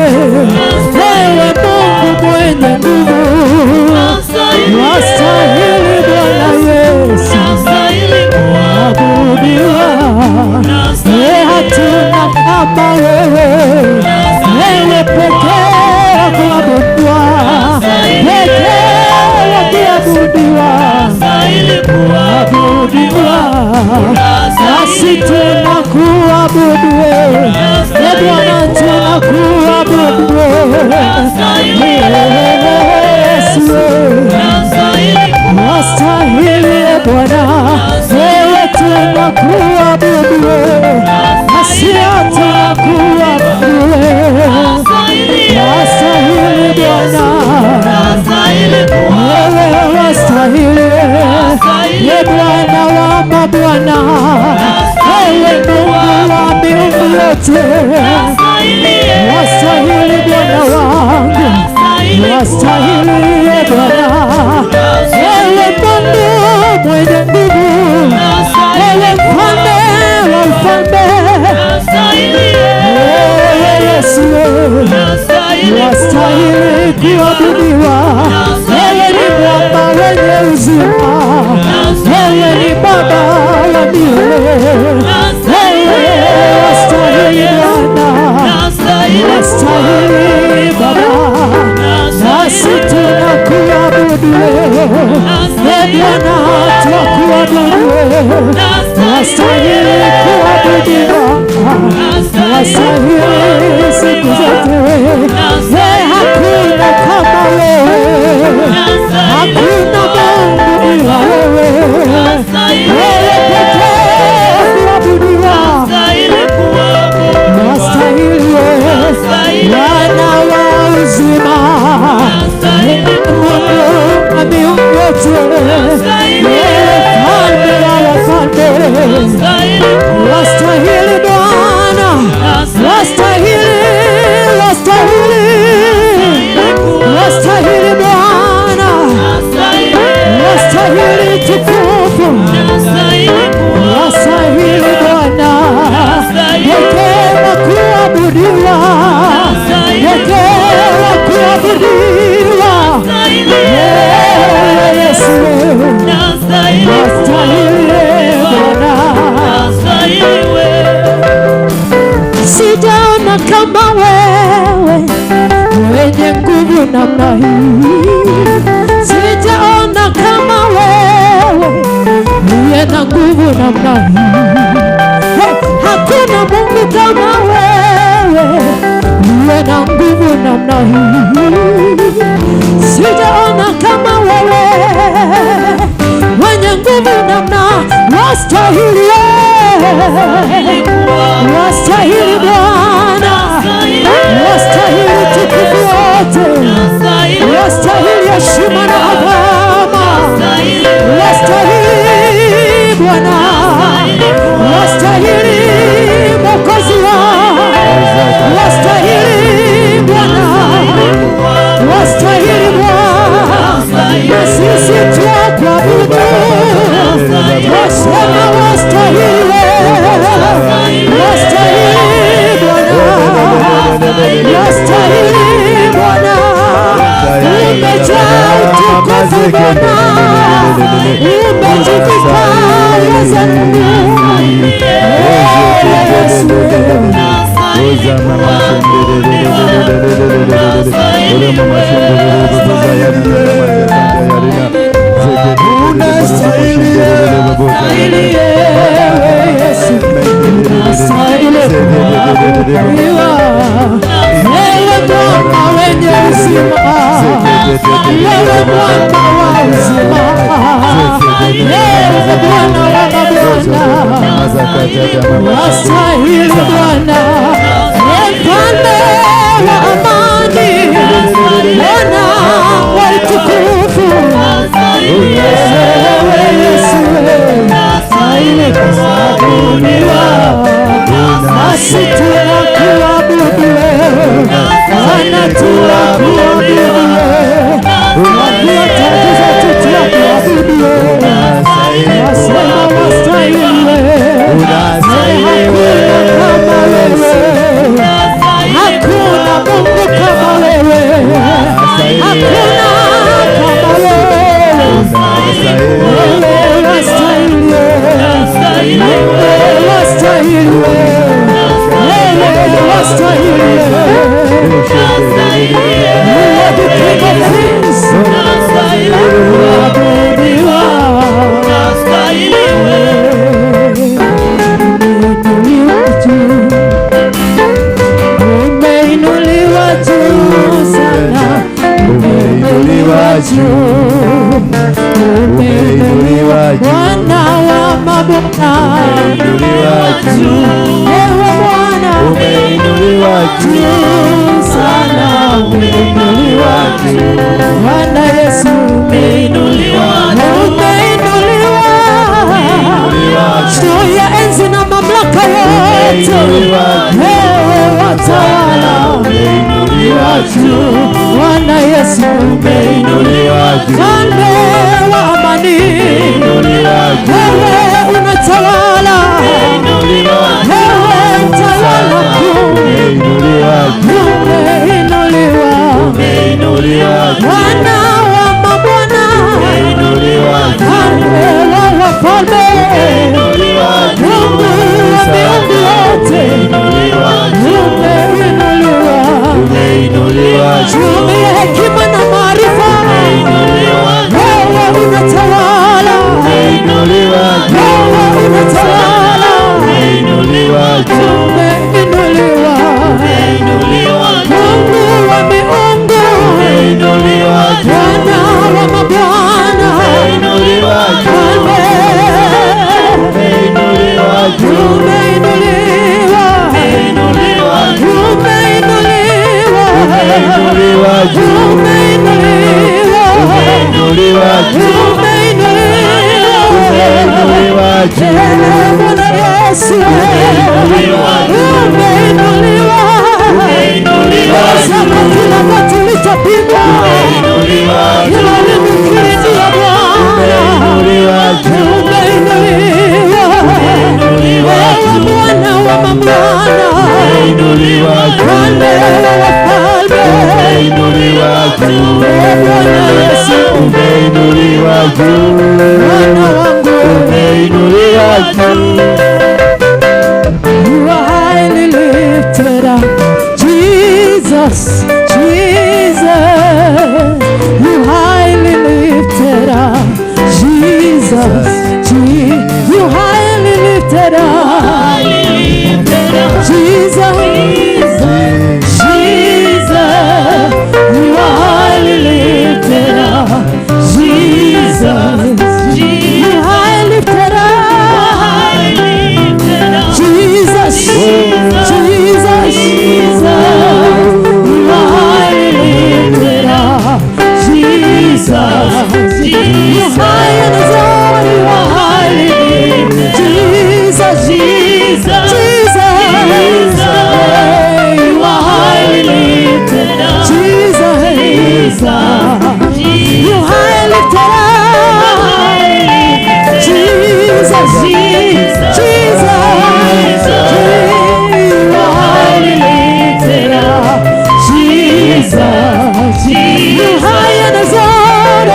Nasi tunakuabudu wewe, e Bwana, tunakuabudu wewe. Yesu, wastahili e Bwana, wewe tunakuabudu wewe, nasi tunakuabudu wewe. Wastahili Bwana, wewe wastahili, e Bwana wa mabwana, wewe Mungu wa miungu yote, wastahili Bwana wangu, wastahili e Bwana, wewe Mungu mwenye nguvu, wewe mfalme wa ufalme, wewe Yesu wastahili kuabudiwa, wewe ni mwamba wenye uzima, wewe ni Baba wa milele, wewe wastahili Bwana, wastahili Baba, nasi tunakuabudu wewe, e Bwana, tunakuabudu wewe, wastahili kuabudiwa, wastahili siku zote, wewe hakuna kama wewe, hakuna Mungu ila wewe, wewe pekee kuabudiwa, wastahili wewe, Bwana wa uzima, Mungu wa miungu yote, wewe mfalme wa wafalme, wastahili Bwana, wastahili, wastahili, wastahili Bwana, wastahili tukufu, wastahili Bwana, pekee wa kuabudiwa, pekee wa kuabudiwa, wewe Yesu, wastahili Bwana. Sijaona kama wewe mwenye nguvu namna hii, sijaona kama wewe mwenye na nguvu namna hii. Hey, hakuna Mungu kama wewe mwenye na nguvu namna hii, sijaona kama wewe mwenye nguvu namna, wastahili wastahili Bwana, wastahili tukufu wote, wastahili heshima na adhama, wastahili Bwana, wastahili Mwokozi wangu, wastahili Bwana, wastahili Bwana, na sisi twakuabudu, twasema wastahili wewe, wastahili Bwana, wastahili Bwana, umejaa utukufu Bwana, umejivika uweza Yesu. Unastahili Yesu, unastahili kuabudiwa, wewe Bwana wenye uzima, wewe Bwana wa uzima, wewe Bwana wa mabwana, wastahili Bwana, mfalme wa amani, Bwana wa utukufu, wewe Yesu stahili kuabudiwa, nasi tunakuabudu wewe, Bwana tunakuabudu wewe, unakuwa taji zetu tunakuabudu wewe, wasema wastahili wewe, hakuna kama wewe, hakuna Mungu kama wewe, hakuna kama wewe, wewe wastahili, wewe wastahili, wewe wastahili. You are the King of Kings. Kuabudiwa. Umeinuliwa juu. Ewe Bwana Umeinuliwa juu sana, umeinuliwa juu. Bwana Yesu Umeinuliwa umeinuliwa juu ya enzi na mamlaka yote, wewe watawala. Umeinuliwa juu. Bwana Yesu Umeinuliwa juu. Mfalme wa amani, Umeinuliwa juu. wewe unatawala, wewe mtawala mkuu, Umeinuliwa juu. umeinuliwa Umeinuliwa juu. Bwana wa mabwana, Umeinuliwa juu. Mfalme wa wafalme, Umeinuliwa juu. Mungu wa miungu yote, Umeinuliwa juu. umeinuliwa Umeinuliwa juu. juu ya hekima na maarifa, wewe unatawala, Umeinuliwa juu. wewe unatawala, Umeinuliwa juu. umeinuliwa Umeinuliwa juu. Mungu wa miungu, Umeinuliwa juu. Bwana wa mabwana, Umeinuliwa juu. Mfalme Umeinuliwa juu. umeinuliwa, Umeinuliwa juu. umeinuliwa, Umeinuliwa juu. umeinuliwa, Umeinuliwa juu. umeinuliwa. Umeinuliwa juu. Bwana Yesu umeinuliwa, Umeinuliwa sasa kila goti litapigwa, Umeinuliwa juu. kila ulimi ukiri ndiye Bwana. Umeinuliwa juu. Umeinuliwa, Umeinuliwa wewe juu. Bwana wa mabwana, Umeinuliwa juu. Mfalme wa wafalme, Umeinuliwa juu. Bwana Yesu, Umeinuliwa juu. Bwana wangu, Umeinuliwa juu. you are highly lifted up, Jesus, Jesus, you highly lifted up, Jesus, Jesus, you highly lifted up, Jesus, Jesus, you are highly lifted up, Jesus, you highly lifted up. Jesus, Jesus, you are highly lifted up. Jesus, you high and exalted, you are highly lifted. Jesus, Jesus, Jesus, you are highly lifted up. Jesus, you highly lifted up. Jesus, Jesus, you are highly lifted up. Jesus, you high and exalted,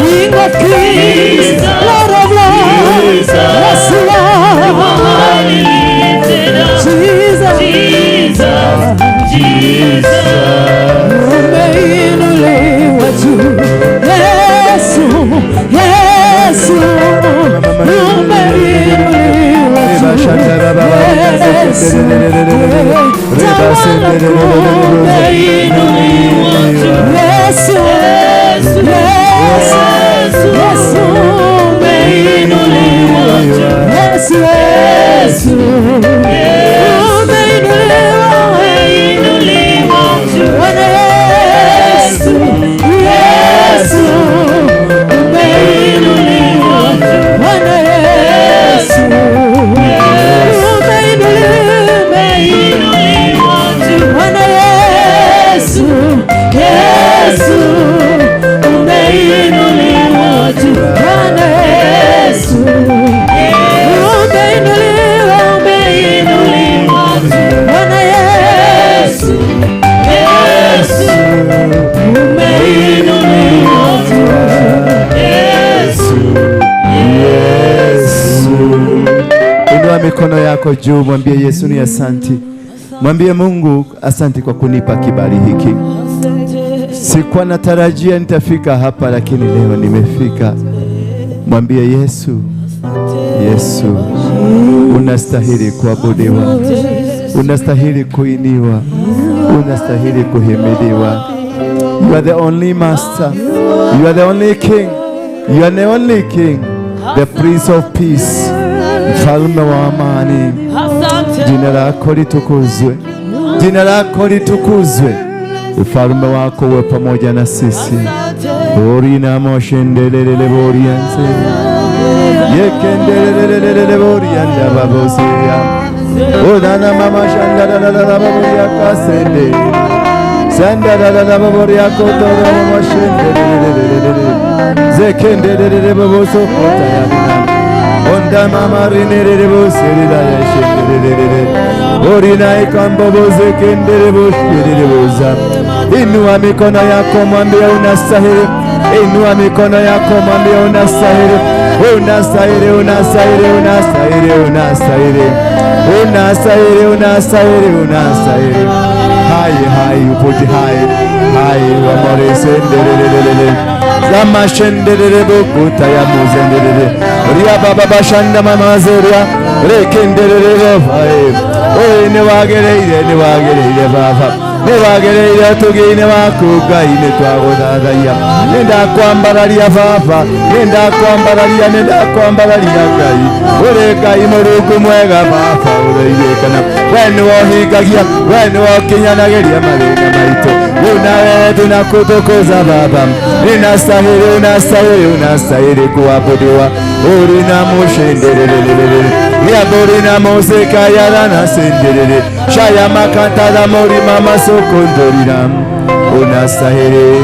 King of kings, Lord of lords, yes, Lord. Jesus, umeinuliwa juu. Yesu, Yesu, umeinuliwa juu. Yesu, tawala kuu, umeinuliwa juu. Yesu, Yesu, Yesu, umeinuliwa juu. Yesu, Yesu, umeinuliwa, Bwana Yesu, Yesu, umeinuliwa. Bwana Yesu, umeinuliwa. Bwana Yesu, Yesu, umeinuliwa juu. Bwana Yesu, umeinuliwa, umeinuliwa. Bwana Yesu, Yesu, umeinuliwa juu. Yesu, Yesu. Inua mikono yako juu, mwambie Yesu ni asanti. Mwambie Mungu asanti kwa kunipa kibali hiki. Sikuwa natarajia nitafika hapa, lakini leo nimefika. Mwambie Yesu, Yesu, unastahili kuabudiwa, unastahili kuiniwa, unastahili kuhimidiwa. You are the only master. You are the only king. You are the only king. The Prince of Peace, mfalme wa amani, jina lako litukuzwe, jina lako litukuzwe, ufalme wako uwe pamoja na sisi. Orina moshendelele borianse yekendelelelele borianda babosia odana mama shandalala baboria kasende sandalala baboria kotoro moshendelelelele zekendelelele baboso kota yabina onda mama rinerere boserida yeshendelelele orina ikambo bozekendele bosherele boza. Inua mikono yako mwambie unastahili. Inua mikono yako mwambie unastahili. Unastahili, unastahili, unastahili, unastahili. Unastahili, unastahili, unastahili. Hai, hai, upoji hai. Hai, wamore sendelelelele. Zama shendelele bukuta ya muzendelele. Ria baba bashanda mama zeria. Rekendelele hai. Oye niwagereire, niwagereire baba. Niwagereire tugine waku Ngai nitwaguthathaiya. Nindakwambararia baba, nindakwambararia, nindakwambararia Ngai. Uri Ngai Mũrungu mwega baba ũroirĩkana. We nĩwe ũhingagia, we nĩwe ũkinyanagĩria mathĩna maitũ. Rĩu nawe tunakutukuza baba. Ninastahili, unastahili, unastahili kuabudiwa. Uri na mushendelelelele. Yabori na moseka yarana sendelele. Shaya makanta mori mama sokondorira. Unastahili,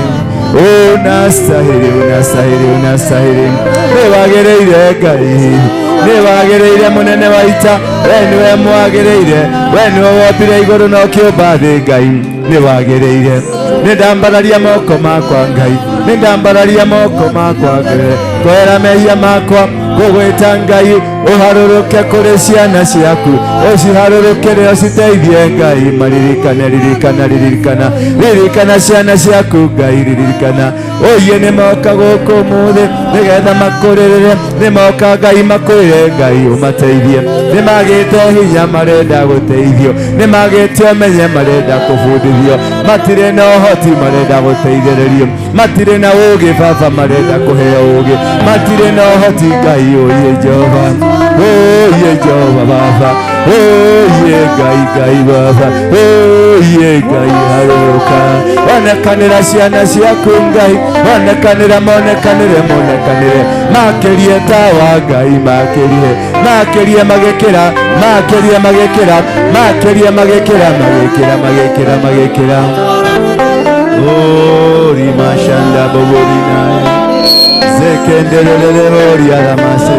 unastahili, unastahili, unastahili. Niwagereire Ngai, niwagereire munene wa ita. We niwe mwagereire, we niwe wombire igũrũ na ũkĩũmba thĩ Ngai. Niwagereire. Nĩndambararia moko makwa Ngai, nĩndambararia moko makwa Ngai. Kwera mehia makwa ngũgwĩta Ngai ũharũrũke kũrĩ ciana ciaku, ũciharũrũkĩre ũciteithie Ngai. Maririkane, ririkana, ririkana, ririkana ciana ciaku Ngai, ririkana. Oye nĩmoka gũkũ ũmũthĩ nĩgetha makũrĩrĩre, nĩmoka Ngai makwĩre Ngai ũmateithie. Nĩmagĩte hinya marenda gũteithio, nĩmagĩte ũmenye marenda kũbundithio, matirĩ na ũhoti marenda gũteithĩrĩrio, matirĩ na ũũgĩ baba marenda kũheo ũũgĩ, matirĩ na ũhoti Ngai. Oye Jehova, oye Jehova baba, oye Ngai Ngai baba, oye Ngai harũrũka. Onekanĩra ciana ciaku Ngai, onekanĩra, monekanĩre, monekanĩre, makĩrie tawa Ngai, makĩrie, makĩrie magĩkĩra, makĩrie magĩkĩra, makĩrie magĩkĩra, magĩkĩra, magĩkĩra, magĩkĩra. Ori mashanda boborina zekendelelele ori alamase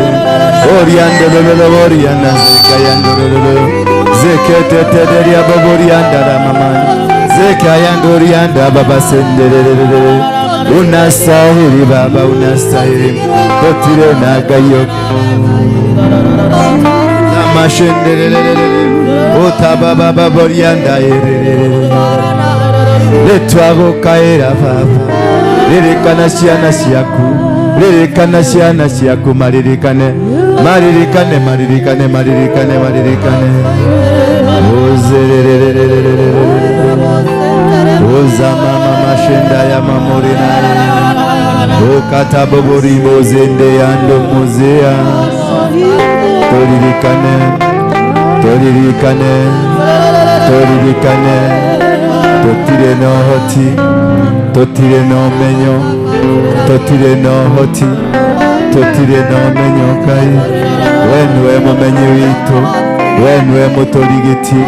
ori andelelele ori anazekayandolelele zeketeteteria bobori andara mama zekayandori anda baba sendelelele. Unastahili baba, unastahili totire na gayo namashendelelele otababa babori anda erelele Nitwagũkaĩra baba, ririkana ciana ciaku, ririkana ciana ciaku, maririkane, maririkane, maririkane, maririkane, maririkane. Uzerererererere uza mama mashinda ya mamorina ukatabobori mozende yando muzea. Toririkane, toririkane, toririkane. Totire no hoti, totire no menyo, totire no hoti, totire no menyo kai. We niwe mumenyi witũ, we niwe mũtũrigiti,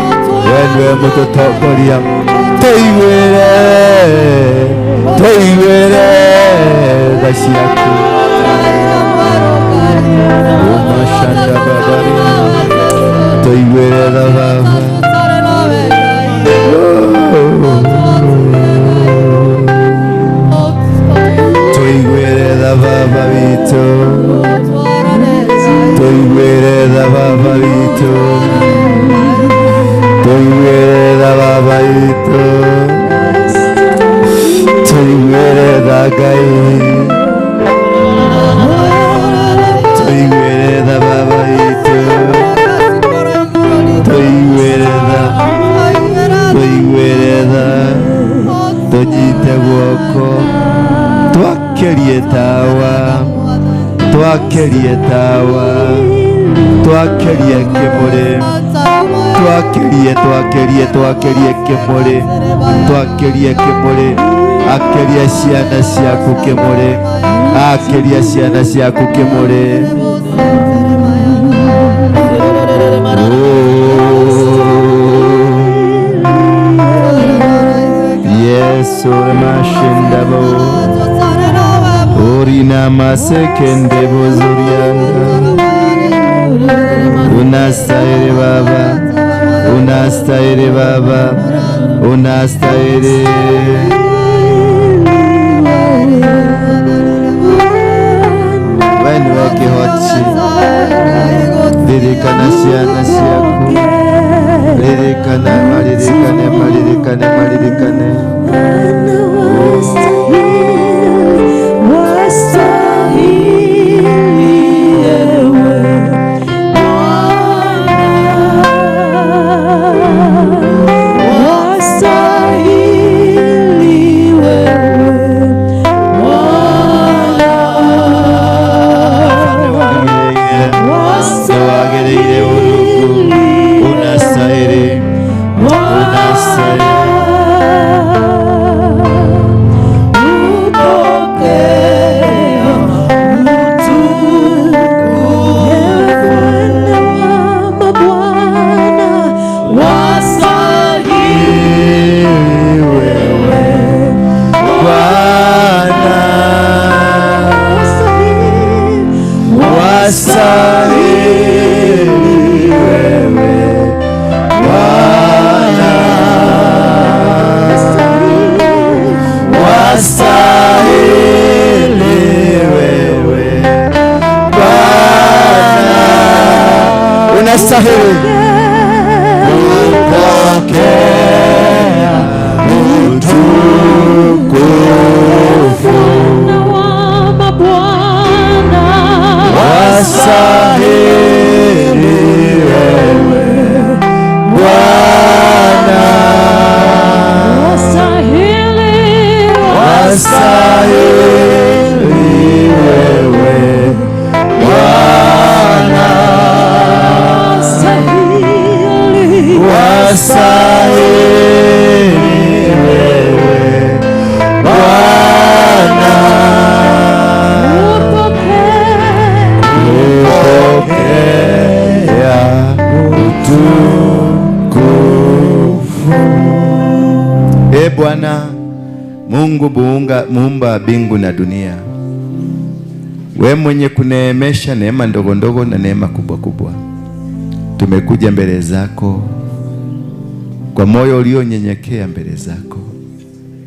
we niwe mũtũtongoria. Tũiguĩre, tũiguĩre tha ciaku. Umashanda babari, tũiguĩre tha baba. Tuiguere da baba vito, tuiguere da baba vito, tuiguere da baba vito, tuiguere da gai, tuiguere. Twakerie tawa, twakerie kimuri, twakerie, twakerie, twakerie kimuri, twakerie kimuri, akeria ciana ciaku kimuri, akeria ciana ciaku kimuri. Yesu mashindabo Orina masekende bozuriana. Unastahili Baba, unastahili Baba, unastahili. Wewe niwe kihoti, ririkana ciana ciaku, ririkana, maririkane, maririkane, maririkane. Unastahili kupokea utukufu, wastahili wewe Bwana, wastahili wewe Bwana, wastahili wewe Bwana, kupokea utukufu. E Bwana Mungu muumba mbingu na dunia, we mwenye kuneemesha neema ndogo ndogo na neema kubwa kubwa, tumekuja mbele zako kwa moyo ulionyenyekea mbele zako,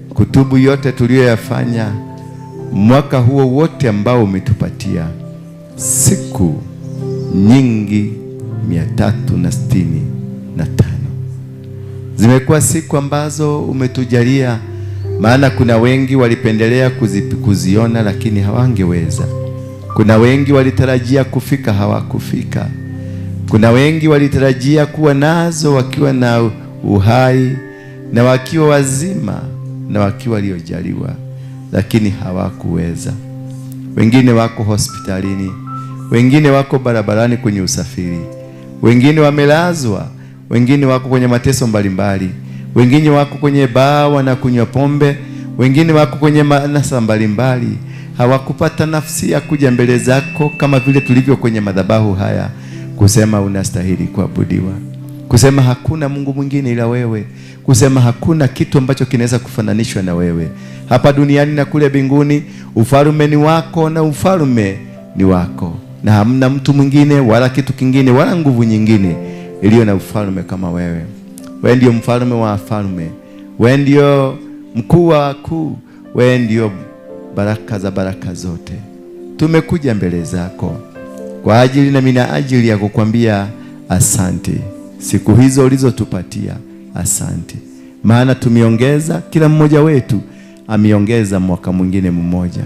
kutubu yote tuliyoyafanya mwaka huo wote ambao umetupatia siku nyingi 365. Zimekuwa siku ambazo umetujalia, maana kuna wengi walipendelea kuziona lakini hawangeweza. Kuna wengi walitarajia kufika hawakufika. Kuna wengi walitarajia kuwa nazo wakiwa na uhai na wakiwa wazima na wakiwa waliojaliwa, lakini hawakuweza. Wengine wako hospitalini, wengine wako barabarani kwenye usafiri, wengine wamelazwa, wengine wako kwenye mateso mbalimbali, wengine wako kwenye baa wanakunywa pombe, wengine wako kwenye manasa mbalimbali. Hawakupata nafsi ya kuja mbele zako kama vile tulivyo kwenye madhabahu haya kusema unastahili kuabudiwa, kusema hakuna Mungu mwingine ila wewe, kusema hakuna kitu ambacho kinaweza kufananishwa na wewe hapa duniani na kule mbinguni. Ufalme ni wako na ufalme ni wako, na hamna mtu mwingine wala kitu kingine wala nguvu nyingine iliyo na ufalme kama wewe. Wewe ndio mfalme wa wafalme, wewe ndio mkuu wa wakuu, wewe ndio baraka za baraka zote. Tumekuja mbele zako kwa ajili na mina ajili ya kukwambia asante siku hizo ulizotupatia, asante. Maana tumeongeza, kila mmoja wetu ameongeza mwaka mwingine mmoja,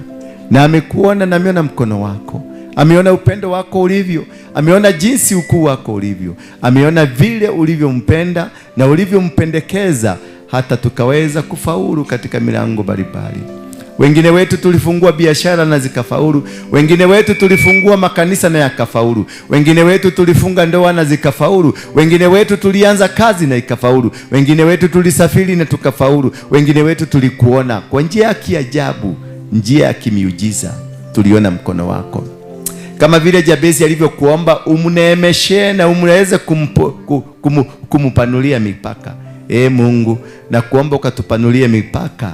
na amekuona na ameona mkono wako, ameona upendo wako ulivyo, ameona jinsi ukuu wako ulivyo, ameona vile ulivyompenda na ulivyompendekeza hata tukaweza kufaulu katika milango mbalimbali. Wengine wetu tulifungua biashara na zikafaulu. Wengine wetu tulifungua makanisa na yakafaulu. Wengine wetu tulifunga ndoa na zikafaulu. Wengine wetu tulianza kazi na ikafaulu. Wengine wetu tulisafiri na tukafaulu. Wengine wetu tulikuona kwa njia ya kiajabu, njia ya kimiujiza, tuliona mkono wako. Kama vile Jabezi alivyokuomba umneemeshe na umweze kumupanulia mipaka. Mungu, na kuomba ukatupanulie mipaka.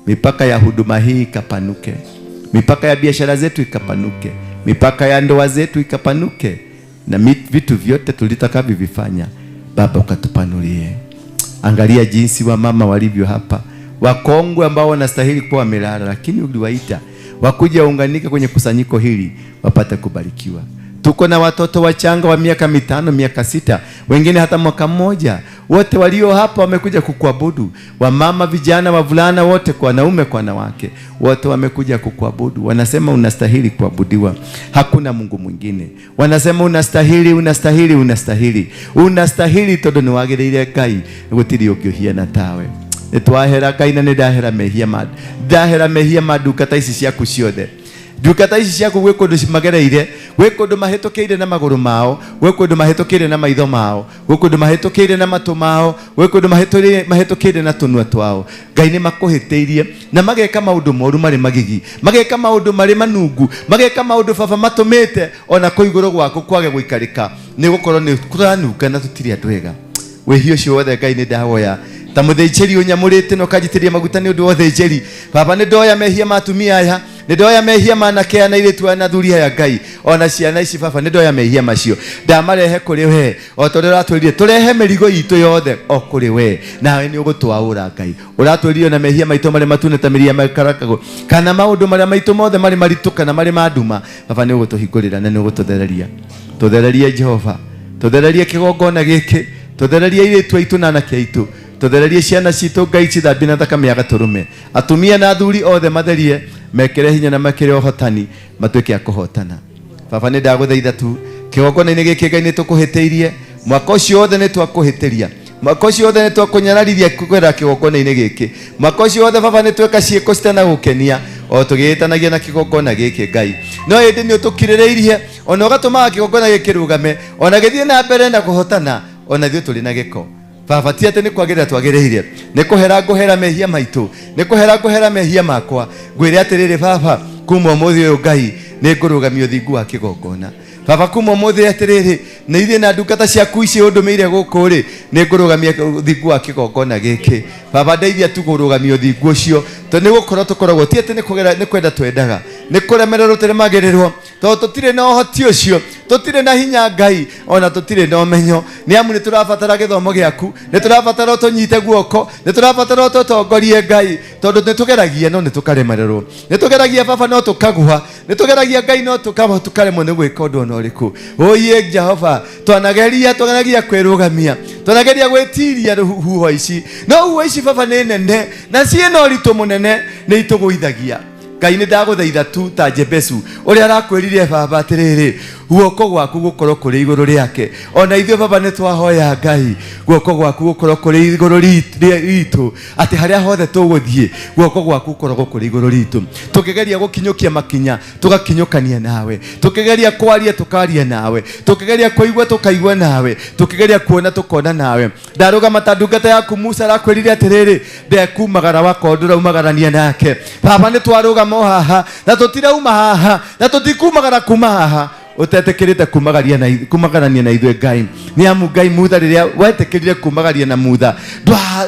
Mipaka ya huduma hii ikapanuke, mipaka ya biashara zetu ikapanuke, mipaka ya ndoa zetu ikapanuke, na vitu vyote tulitakavyo vifanya Baba ukatupanulie. Angalia jinsi wa mama walivyo hapa, wakongwe ambao wanastahili kuwa wamelala, lakini uliwaita wakuja unganike kwenye kusanyiko hili wapate kubarikiwa. Tuko na watoto wachanga wa miaka 5, miaka 6, wengine hata mwaka mmoja. Wote walio hapa wamekuja kukuabudu. Wamama, vijana, wavulana, wote kwa wanaume kwa wanawake, wote wamekuja kukuabudu. Wanasema unastahili kuabudiwa, hakuna Mungu mwingine. Wanasema unastahili, unastahili, unastahili, unastahili tondu ni wagiriire Ngai gutiri ungihiana tawe. Nitwahera Ngai na nindahera mehia ma ndahera mehia ma ndungata ici ciaku ciothe. Ndungata ici ciaku gwĩ kũndũ magereire, gwĩ kũndũ mahĩtũkĩire na magũrũ mao, gwĩ kũndũ mahĩtũkĩire na maitho mao, gwĩ kũndũ mahĩtũkĩire na matũ mao, gwĩ kũndũ mahĩtũkĩire na tũnua twao. Ngai nĩ makũhĩtĩirie na mageka maũndũ moru marĩ magigi, mageka maũndũ marĩ manungu, mageka maũndũ baba matũmĩte ona kũu igũrũ gwaku kwage gũikarĩka, nĩ gũkorwo nĩ kũranunga na tũtirĩ andũ ega. Wĩhia ũcio wothe Ngai nĩ ndahoya ta mũthĩnjĩri ũnyamũrĩte na ũkanjitĩrĩria maguta nĩ ũndũ wa ũthĩnjĩri. Baba, nĩ ndoya mehia ma atumia aya, nĩ ndoya mehia ma anake aya na airĩtu aya na athuri aya Ngai, ona ciana ici baba nĩ ndoya mehia macio, ndamarehe kũrĩ we o ta ũrĩa ũratwĩrire tũrehe mĩrigo itũ yothe o kũrĩ we, nawe nĩ ũgũtwaũra Ngai. Ũratwĩrire na mehia maitũ marĩ matune ta mĩri ya makarakagũ, kana maũndũ marĩa maitũ mothe marĩ maritũ kana marĩ ma nduma, baba nĩ ũgũtũhingũrĩra na nĩ ũgũtũthereria. Tũthererie Jehova, tũthererie kĩgongona gĩkĩ, tũthererie airĩtu aitũ na anake aitũ, tũthererie ciana citũ Ngai, cithambie na thakame ya gatũrũme. Atumia na athuri othe matherie, mekĩre hinya na mekĩre ũhotani, matuĩke a kũhotana. Baba nĩ ndagũthaitha tu kĩgongona-inĩ gĩkĩ Ngai nĩ tũkũhĩtĩirie mwaka ũcio wothe, nĩ twakũhĩtĩria mwaka ũcio wothe, nĩ twakũnyararithia kũgerera kĩgongona-inĩ gĩkĩ mwaka ũcio wothe. Baba, nĩ tweka ciĩko citanagũkenia o tũgĩĩtanagia na kĩgongona gĩkĩ Ngai, no ĩndĩ nĩ ũtũkirĩrĩirie ona ũgatũmaga kĩgongona gĩkĩ rũgame ona gĩthiĩ na mbere na kũhotana ona ithuĩ tũrĩ na gĩko. Baba, ti atĩ nĩ kwagĩrĩra twagĩrĩire, nĩ kũhera ngũhera mehia maitũ, nĩ kũhera ngũhera mehia makwa. Ngwĩre atĩrĩrĩ baba, kuma ũmũthĩ ũyũ Ngai nĩ ngũrũgamia ũthingu wa kĩgongona. Baba, kuma ũmũthĩ atĩrĩrĩ, nĩ ithuĩ na ndungata ciaku ici ũndũmĩire gũkũ rĩ, nĩ ngũrũgamia ũthingu wa kĩgongona gĩkĩ. Baba, ndeithia tu kũrũgamia ũthingu ũcio, tondũ nĩ gũkorwo tũkoragwo ti atĩ nĩ kũgera nĩ kwenda twendaga, nĩ kũremererwo tũremagĩrĩrwo, tondũ tũtirĩ na ũhoti ũcio, tũtirĩ na hinya Ngai, ona tũtirĩ na ũmenyo. Nĩ amu nĩ tũrabatara gĩthomo gĩaku, nĩ tũrabatara ũtũnyite guoko, nĩ tũrabatara ũtũtongorie Ngai, tondũ nĩ tũgeragia no nĩ tũkaremererwo, nĩ tũgeragia baba no tũkagwa, nĩ tũgeragia Ngai no tũkaremwo nĩ gwĩka ũndũ ona ũrĩkũ. Ũiye Jehova, twanageria twanageria kwĩrũgamia, twanageria gwĩtiria huho ici, no huho ici baba nĩ nene na ciĩna ũritũ mũnene, nĩ itũgũithagia. Ngai nĩ ndagũthaitha tu ta Jebesu ũrĩa arakwĩrire baba atĩrĩrĩ, guoko gwaku gũkorwo kũrĩ igũrũ rĩake, ona ithuĩ baba nĩ twahoya Ngai guoko gwaku gũkorwo kũrĩ igũrũ ritũ, atĩ harĩa hothe tũgũthiĩ guoko gwaku gũkoragwo kũrĩ igũrũ ritũ. Tũkĩgeria gũkinyũkia makinya tũgakinyũkania nawe, tũkĩgeria kwaria tũkaria nawe, tũkĩgeria kũigua tũkaigua nawe, tũkĩgeria kuona tũkona nawe. Ndarũgama ta ndungata yaku Musa arakwĩrire atĩrĩrĩ, ndekumagara wakorwo ndũraumagarania nake. Baba, nĩ twarũgama o haha na tũtirauma haha na tũtikumagara kuma haha ũtetĩkĩrĩte kumagaria na kumagarania na ithuĩ Ngai. Nĩ amu Ngai, Mutha rĩrĩa wetĩkĩrire kumagaria na Mutha,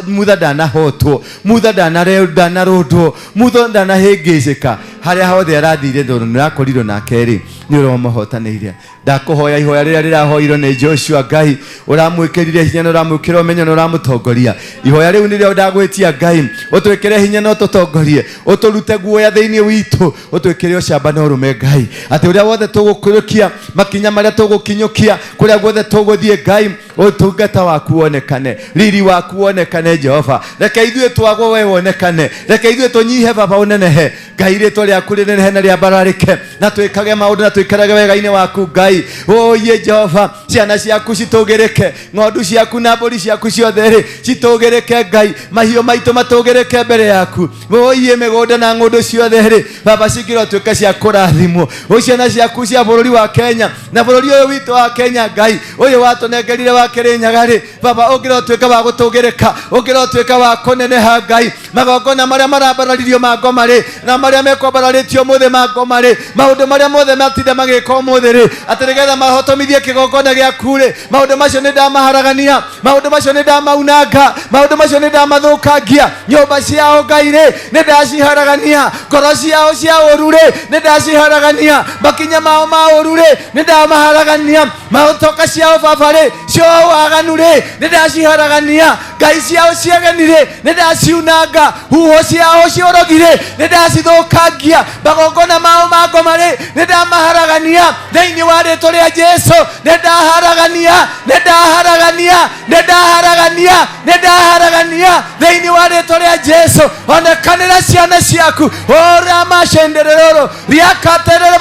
Mutha ndanahotwo, Mutha ndanarũndwo, Mutha ndanahĩngĩcĩka harĩa hothe arathire, tondũ nĩ ũrakorirwo nake rĩ, nĩ ũramũhotanĩire. Ndakũhoya ihoya rĩrĩa rĩrahoirwo nĩ Joshua Ngai, ũramwĩkĩrire hinya na ũramwĩkĩra ũmenyo na ũramũtongoria. Ihoya rĩu nĩrĩo ndagwĩtia Ngai, ũtwĩkĩre hinya na ũtũtongorie, ũtũrute guoya thĩinĩ witũ, ũtwĩkĩre ũcamba na ũrũme Ngai, atĩ ũrĩa wothe tũgũkũrũkia makinya marĩa tũgũkinyũkia, kũrĩa guothe tũgũthiĩ Ngai, Ũtungata waku wonekane, riri waku wonekane Jehova. Reke ithuĩ twagwo we wonekane, reke ithuĩ tũnyihe Baba ũnenehe. Ngai rĩtwa rĩaku rĩnenehe na rĩambararĩke, na twĩkage maũndũ na tũikarage wega-inĩ waku Ngai. Oye Jehova, ciana ciaku citũgĩrĩke, ng'ondu ciaku na mbũri ciaku ciothe rĩ citũgĩrĩke Ngai, mahiũ maitũ matũgĩrĩke mbere yaku. Oye mĩgũnda na ng'ũndũ ciothe rĩ Baba cingĩrotuĩka cia kũrathimwo. O ciana ciaku cia bũrũri wa Kenya na bũrũri ũyũ witũ wa Kenya Ngai, ũyũ watũnengerire wa Kĩrĩnyaga rĩ Baba ũngĩrotuĩka wa gũtũgĩrĩka, ũngĩrotuĩka wa kũneneha Ngai. Magongona marĩa marambararirio ma ngoma rĩ, na marĩa mekwambararĩtio ũmũthĩ ma ngoma rĩ, maũndũ marĩa mothe matinda magĩka ũmũthĩ rĩ, atĩ nĩgetha mahotomithie kĩgongona gĩaku rĩ, maũndũ macio nĩ ndamaharagania, maũndũ macio nĩ ndamaunanga, maũndũ macio nĩ ndamathũkangia. Nyũmba ciao Ngai rĩ nĩ ndaciharagania, ngoro ciao cia ũũru rĩ nĩ ndaciharagania, makinya mao ma ũũru rĩ nĩ ndamaharagania, maũtoka ciao Baba rĩ cia waganu rĩ nĩ ndaciharagania, ngai ciao cia ageni rĩ nĩ ndaciunanga, huho ciao cia ũrogi rĩ nĩ ndacithũkangia, magongona mao ma ngoma rĩ nĩ ndamaharagania thĩinĩ wa rĩtwa rĩa Jesu. Nĩ ndaharagania, nĩ ndaharagania, nĩ ndaharagania, nĩ ndaharagania thĩinĩ wa rĩtwa rĩa Jesu. Onekanĩra ciana ciaku ũrĩa macendereroro riakaterere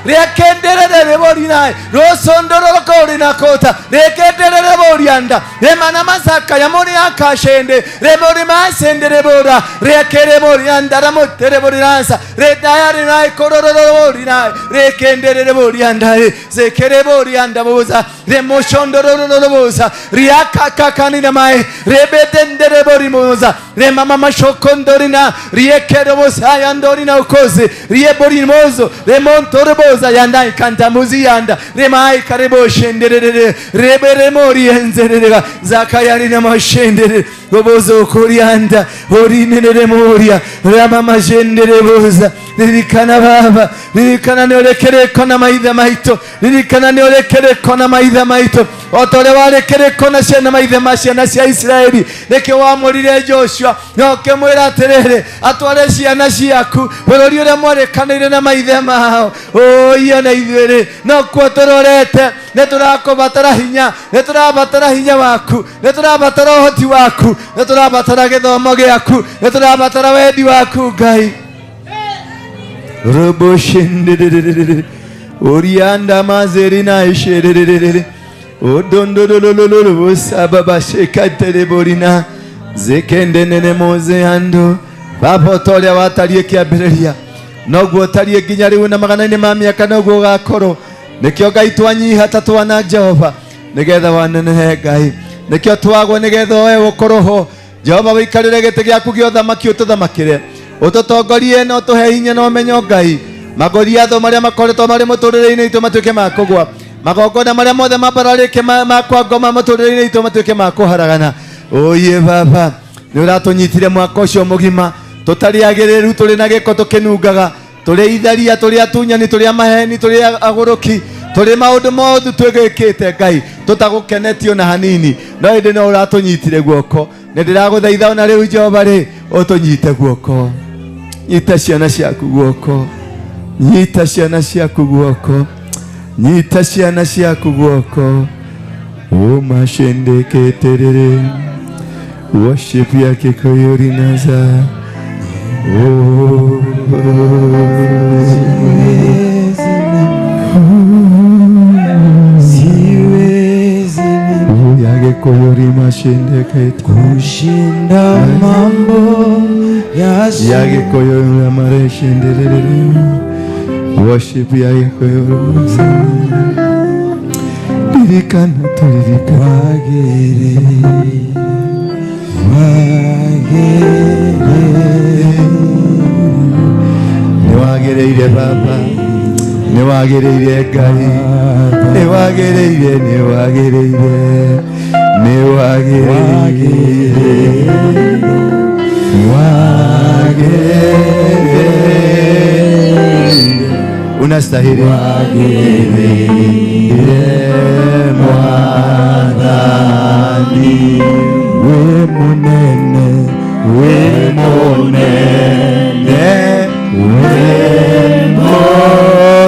riekenderere riborinae rosondororo korinakota riekenderere borianda remana masaka yamori akashende remori masendere bora riekere borianda ramotere boriransa redayari nai korororo borinai rekenderere borianda zekere borianda boza remoshondororo boza riakakakanina mai rebedendere borimoza remama mashokondorina riekere bosayandorina ukoze rieborimozo remontoreboza yandai kantamuzi yanda remai kareboshenderere reberemorienzerere zakayarina mashendere robozo kurianda orineremoria ramamajendereboza. Ririkana Baba, ririkana nĩũrekereko na maithe maitũ, ririkana nĩũrekereko na maithe maitũ, o ta ũrĩa warekereko na ciana maithe ma ciana cia Isiraeli. Nĩkĩo wamũrire Joshua na ũkĩmwĩra atĩrĩrĩ, atware ciana ciaku bũrũri ũrĩa mwarĩkanĩire na maithe mao. Ũiyo na ithuĩ rĩ nokuo tũrorete, nĩ tũrakũbatara hinya, nĩ tũrabatara hinya waku, nĩ tũrabatara ũhoti waku, nĩ tũrabatara gĩthomo gĩaku, nĩ tũrabatara wendi waku Ngai. Robo orianda mazerina isherere odondololololo sababa shekatere borina zekende nene moze ando. Baba toria watarie kĩambĩrĩria noguo tarie nginya rĩu na magana-inĩ ma mĩaka noguo ũgakorwo. Nĩkĩo Ngai twanyiha ta twana Jehova nĩgetha wanenehe Ngai, nĩkĩo twagwo nĩgetha we ũkorwo ho Jehova, wĩikarĩre gĩtĩ gĩaku gĩa ũthamaki ũtũthamakĩre, ũtũtongorie na ũtũhe hinya na ũmenyo Ngai. Magoriatho marĩa makoretwo marĩ mũtũrĩre-inĩ itũ matuĩke ma kũgwa, magongona marĩa mothe mambararĩke ma kwa ngoma mũtũrĩre-inĩ itũ matuĩke ma kũharagana. Oye Baba, nĩ ũratũnyitire mwaka ũcio mũgima tũtarĩ agĩrĩru, tũrĩ na gĩko tũkĩnungaga, tũrĩ itharia, tũrĩ atunyani, tũrĩ amaheni, tũrĩ agũrũki, tũrĩ maũndũ mothe twĩgĩkĩte Ngai tũtagũkenetio na hanini, no ĩndĩ no ũratũnyitire guoko. Nĩ ndĩragũthaitha ona rĩu Jehova rĩ ũtũnyite guoko, nyita ciana ciaku guoko, nyita ciana ciaku guoko, nyita ciana ciaku guoko. Umashendeketerere worship yake koyorinaza. Oh, yake koyorimashendekete kushinda mambo yake koyorimareshenderere worship yake koyorinaza. Ririkana turirikana wagere wagere nĩwagĩrĩire Baba, nĩwagĩrĩire Ngai, nĩwagĩrĩire, nĩwagĩrĩire, nĩwagĩrĩire, wagĩrĩire, unastahili wagĩrĩire Mwathani. We munene, we munene, we munene,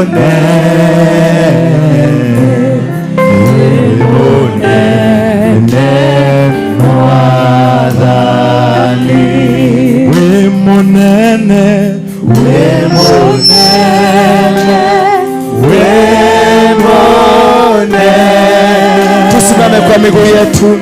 we munene, kwa miguu yetu.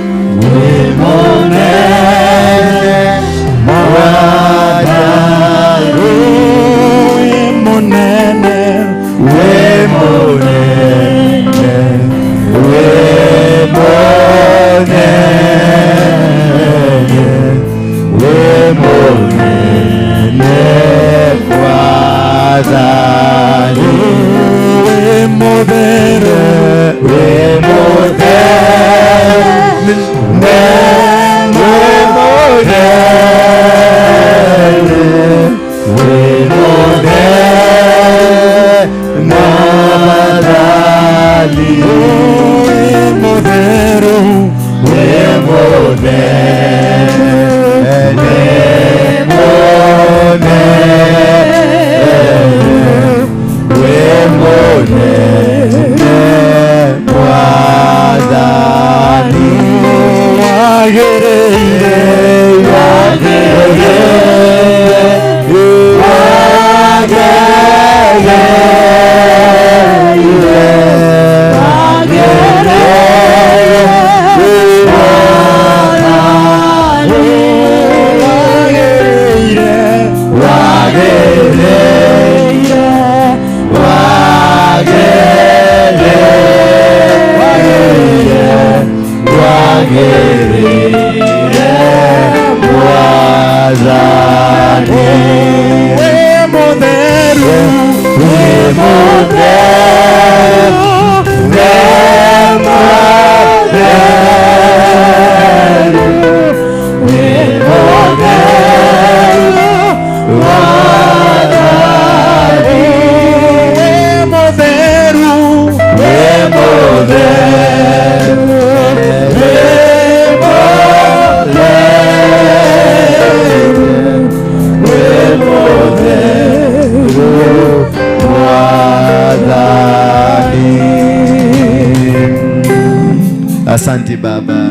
Asante Baba.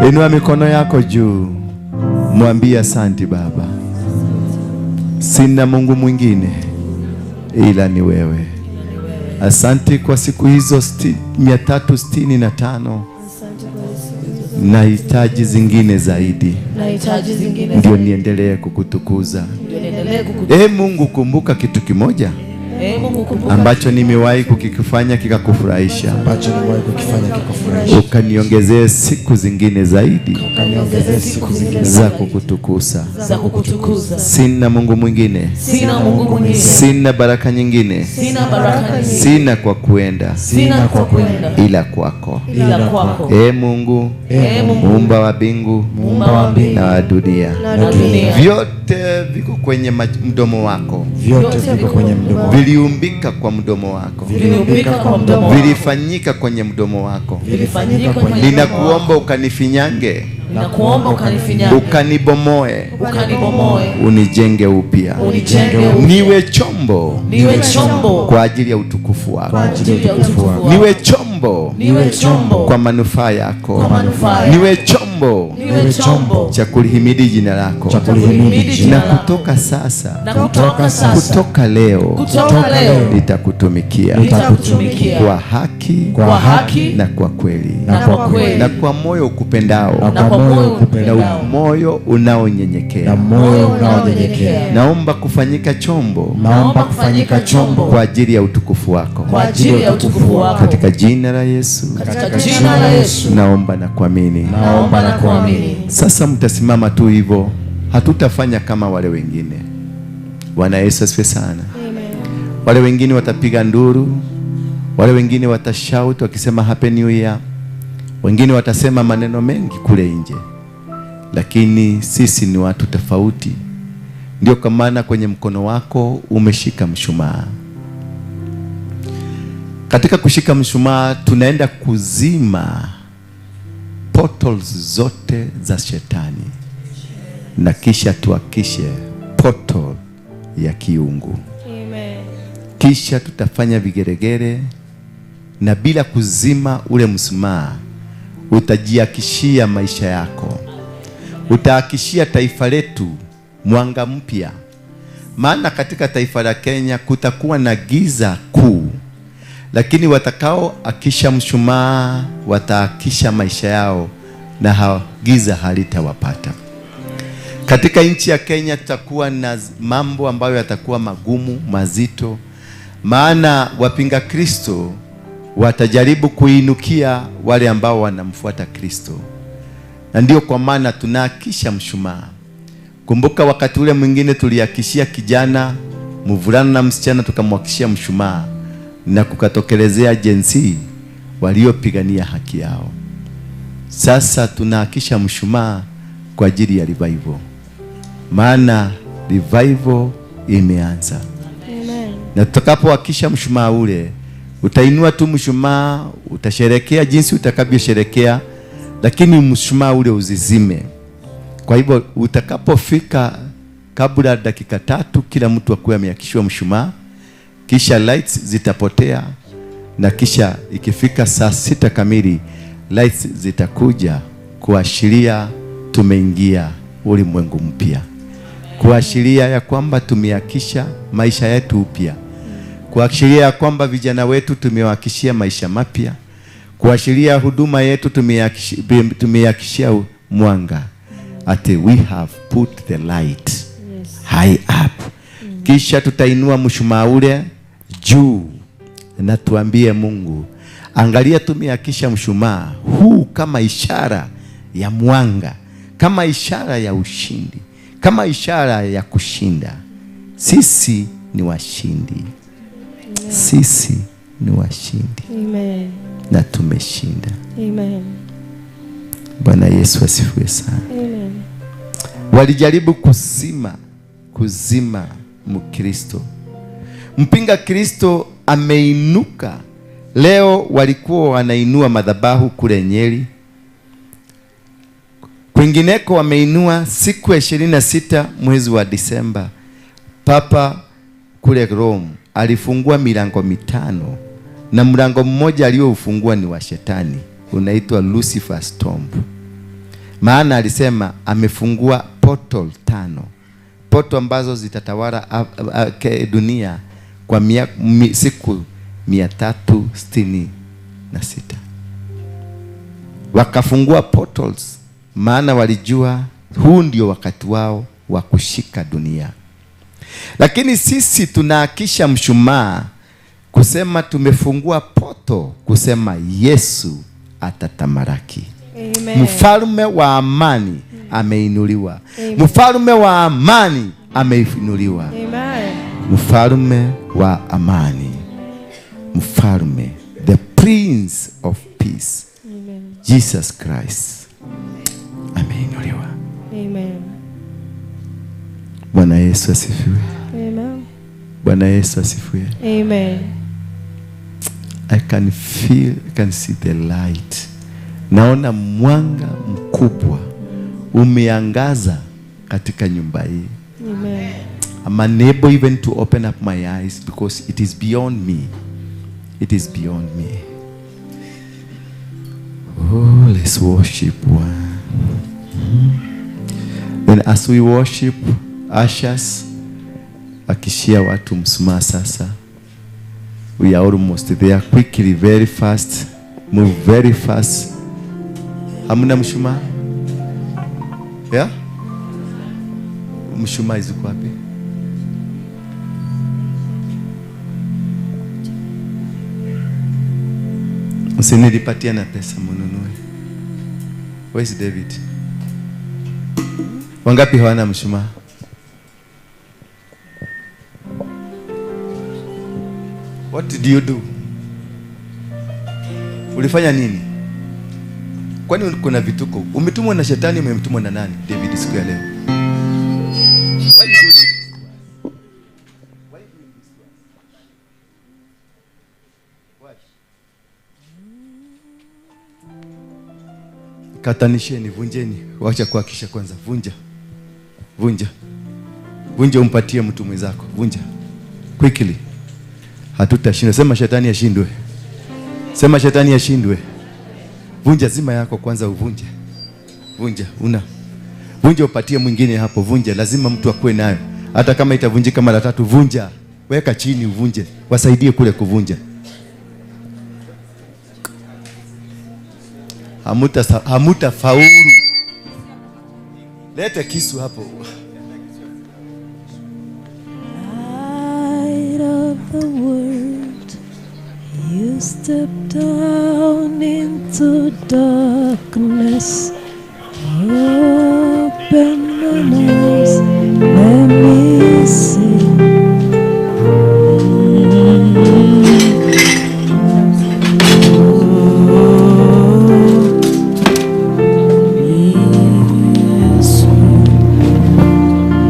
Inua mikono yako juu, mwambie asante Baba. Sina Mungu mwingine ila ni wewe. Asante kwa siku hizo 365. Nahitaji zingine zaidi, ndio niendelee kukutukuza. Mungu, kumbuka kitu kimoja ambacho nimewahi kukifanya kikakufurahisha, ukaniongezee siku zingine zaidi za kukutukuza. Sina Mungu mwingine, sina baraka nyingine, sina kwa kuenda ila kwako. Mungu, muumba wa mbingu na wa dunia, vyote viko kwenye mdomo wako, viliumbika kwa mdomo wako, vilifanyika kwenye mdomo wako. Ninakuomba ukanifinyange, ukanibomoe, unijenge upya, niwe chombo kwa ajili ya utukufu wako, niwe chombo kwa manufaa yako, niwe chombo cha kulihimidi jina lako. Na kutoka sasa, kutoka leo, nitakutumikia kwa haki na kwa kweli, na kwa moyo ukupendao na moyo unaonyenyekea. Naomba kufanyika chombo kwa ajili ya utukufu wako, katika jina la Yesu, naomba na kuamini. Sasa mtasimama tu hivyo, hatutafanya kama wale wengine. Bwana Yesu asifiwe sana. Wale wengine watapiga nduru, wale wengine watashout wakisema Happy New Year, wengine watasema maneno mengi kule nje, lakini sisi ni watu tofauti. Ndio kwa maana kwenye mkono wako umeshika mshumaa. Katika kushika mshumaa tunaenda kuzima portals zote za shetani, na kisha tuakishe portal ya kiungu. Amen. Kisha tutafanya vigeregere, na bila kuzima ule mshumaa utajiakishia maisha yako, utaakishia taifa letu mwanga mpya. Maana katika taifa la Kenya kutakuwa na giza kuu, Lakini watakao akisha mshumaa wataakisha maisha yao na giza halitawapata. Katika nchi ya Kenya tutakuwa na mambo ambayo yatakuwa magumu, mazito, maana wapinga Kristo watajaribu kuinukia wale ambao wanamfuata Kristo. Na ndio kwa maana tunaakisha mshumaa. Kumbuka wakati ule mwingine tuliakishia kijana, mvulana na msichana, tukamwakishia mshumaa na kukatokelezea jinsi waliopigania haki yao. Sasa tunaakisha mshumaa kwa ajili ya revival. Maana revival imeanza. Amen. Na tutakapoakisha mshumaa ule, utainua tu mshumaa, utasherekea jinsi utakavyosherekea, lakini mshumaa ule uzizime. Kwa hivyo utakapofika kabla dakika 3 kila mtu akuwe ameakishiwa mshumaa, kisha lights zitapotea, na kisha ikifika saa 6 kamili lights zitakuja kuashiria tumeingia ulimwengu mpya, kuashiria ya kwamba tumeakisha maisha yetu upya, kuashiria ya kwamba vijana wetu tumewakishia maisha mapya, kuashiria huduma yetu tumeakishia mwanga. Ati we have put the light high up. Kisha tutainua mshumaa ule juu na tuambie Mungu, angalia tumeakisha mshumaa huu kama ishara ya mwanga, kama ishara ya ushindi, kama ishara ya kushinda. Sisi ni washindi. Sisi ni washindi. Amen. Na tumeshinda. Amen. Bwana Yesu asifiwe sana. Amen. Walijaribu kuzima Mkristo. Mpinga Kristo ameinuka. Leo walikuwa wanainua madhabahu kule Nyeri. Kwingineko wameinua siku ya 26 mwezi wa Disemba. Papa kule Rome alifungua milango 5, na mlango mmoja alioufungua ni wa shetani, unaitwa Lucifer's Tomb. Maana alisema amefungua portal 5, portal ambazo zitatawala dunia kwa siku 366. Wakafungua portals, maana walijua huu ndio wakati wao wa kushika dunia. Lakini sisi tunaakisha mshumaa kusema tumefungua poto, kusema Yesu atatamaraki. Amen. Mfalme wa amani ameinuliwa. Mfalme wa amani ameinuliwa. Amen. Mfalme wa amani, mfalme, the Prince of Peace. Amen. Jesus Christ ameinuliwa. Amen. Bwana Yesu asifiwe. Amen. Bwana Yesu asifiwe. Amen. I can feel, I can see the light. Naona mwanga mkubwa umeangaza katika nyumba hii. Amen. I'm unable even to open up my eyes because it is beyond me. It is beyond me. Oh, let's worship one. Then as we worship, ushers, akishia watu mshumaa sasa. We are almost there. Quickly, very fast. Move very fast. Hamna mshumaa? Yeah? Mshumaa izuko wapi? Usinilipatia na pesa mununue. Where is David? Wangapi hawana mshumaa? What did you do? Ulifanya nini? Kwani kuna vituko? Umetumwa na shetani, umetumwa na nani? David siku ya leo. Why you doing this to us? Why you doing this to us? Why? Katanisheni, vunjeni. Wacha kuhakisha kwanza. Vunja. Vunja. Vunja umpatie mtu mwenzako. Vunja. Quickly. Hatutashinda. Sema shetani ashindwe. Sema shetani ashindwe. Vunja zima yako kwanza, uvunje. Vunja, una. Vunja upatie mwingine hapo, vunja. Lazima mtu akue nayo. Hata kama itavunjika mara 3, vunja. Weka chini uvunje. Wasaidie kule kuvunja. Hamutafaulu. Lete kisu hapo. Light of the world, you step down into darkness. Open my eyes, let me see.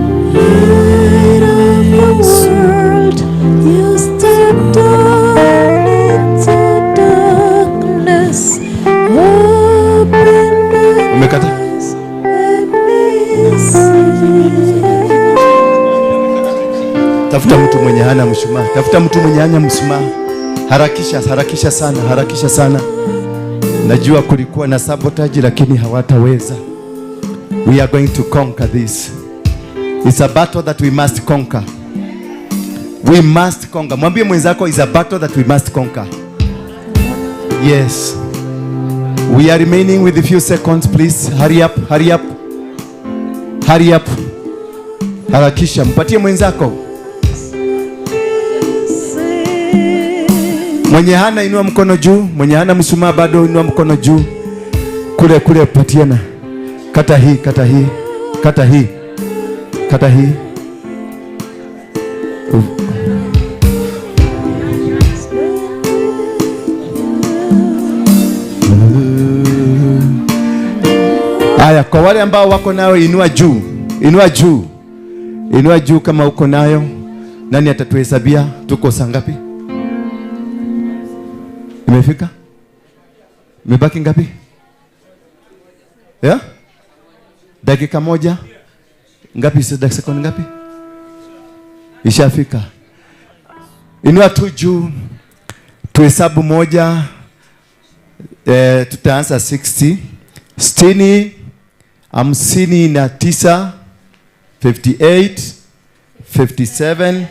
Light of the world, you step down into darkness. Open my Umekata? Eyes, let me see. Tafuta mtu mwenye hana mshumaa. Tafuta mtu mwenye hana mshumaa. Harakisha, harakisha sana, harakisha sana. Najua kulikuwa na sabotage, lakini hawataweza. We are going to conquer this. It's a battle that we must conquer. We must conquer. Mwambie mwenzako, it's a battle that we must conquer. Yes. We are remaining with a few seconds, please. Hurry up, hurry up. Hurry up. Harakisha, mpatie mwenzako. Mwenye hana, inua mkono juu, mwenye hana mshumaa bado, inua mkono juu. Kule kule patiana. Kata hii, kata hii, kata hii. Kata hii. Haya, kwa wale ambao wako nayo, inua juu. Inua juu. Inua juu kama uko nayo. Nani atatuhesabia? Tuko saa ngapi? Imefika? Imebaki ngapi? Yeah? Dakika moja? Ngapi? Sekunde ngapi? Ishafika. Inua tu juu. Tuhesabu moja. Tutaanza 60. 60, 59, 58, 57,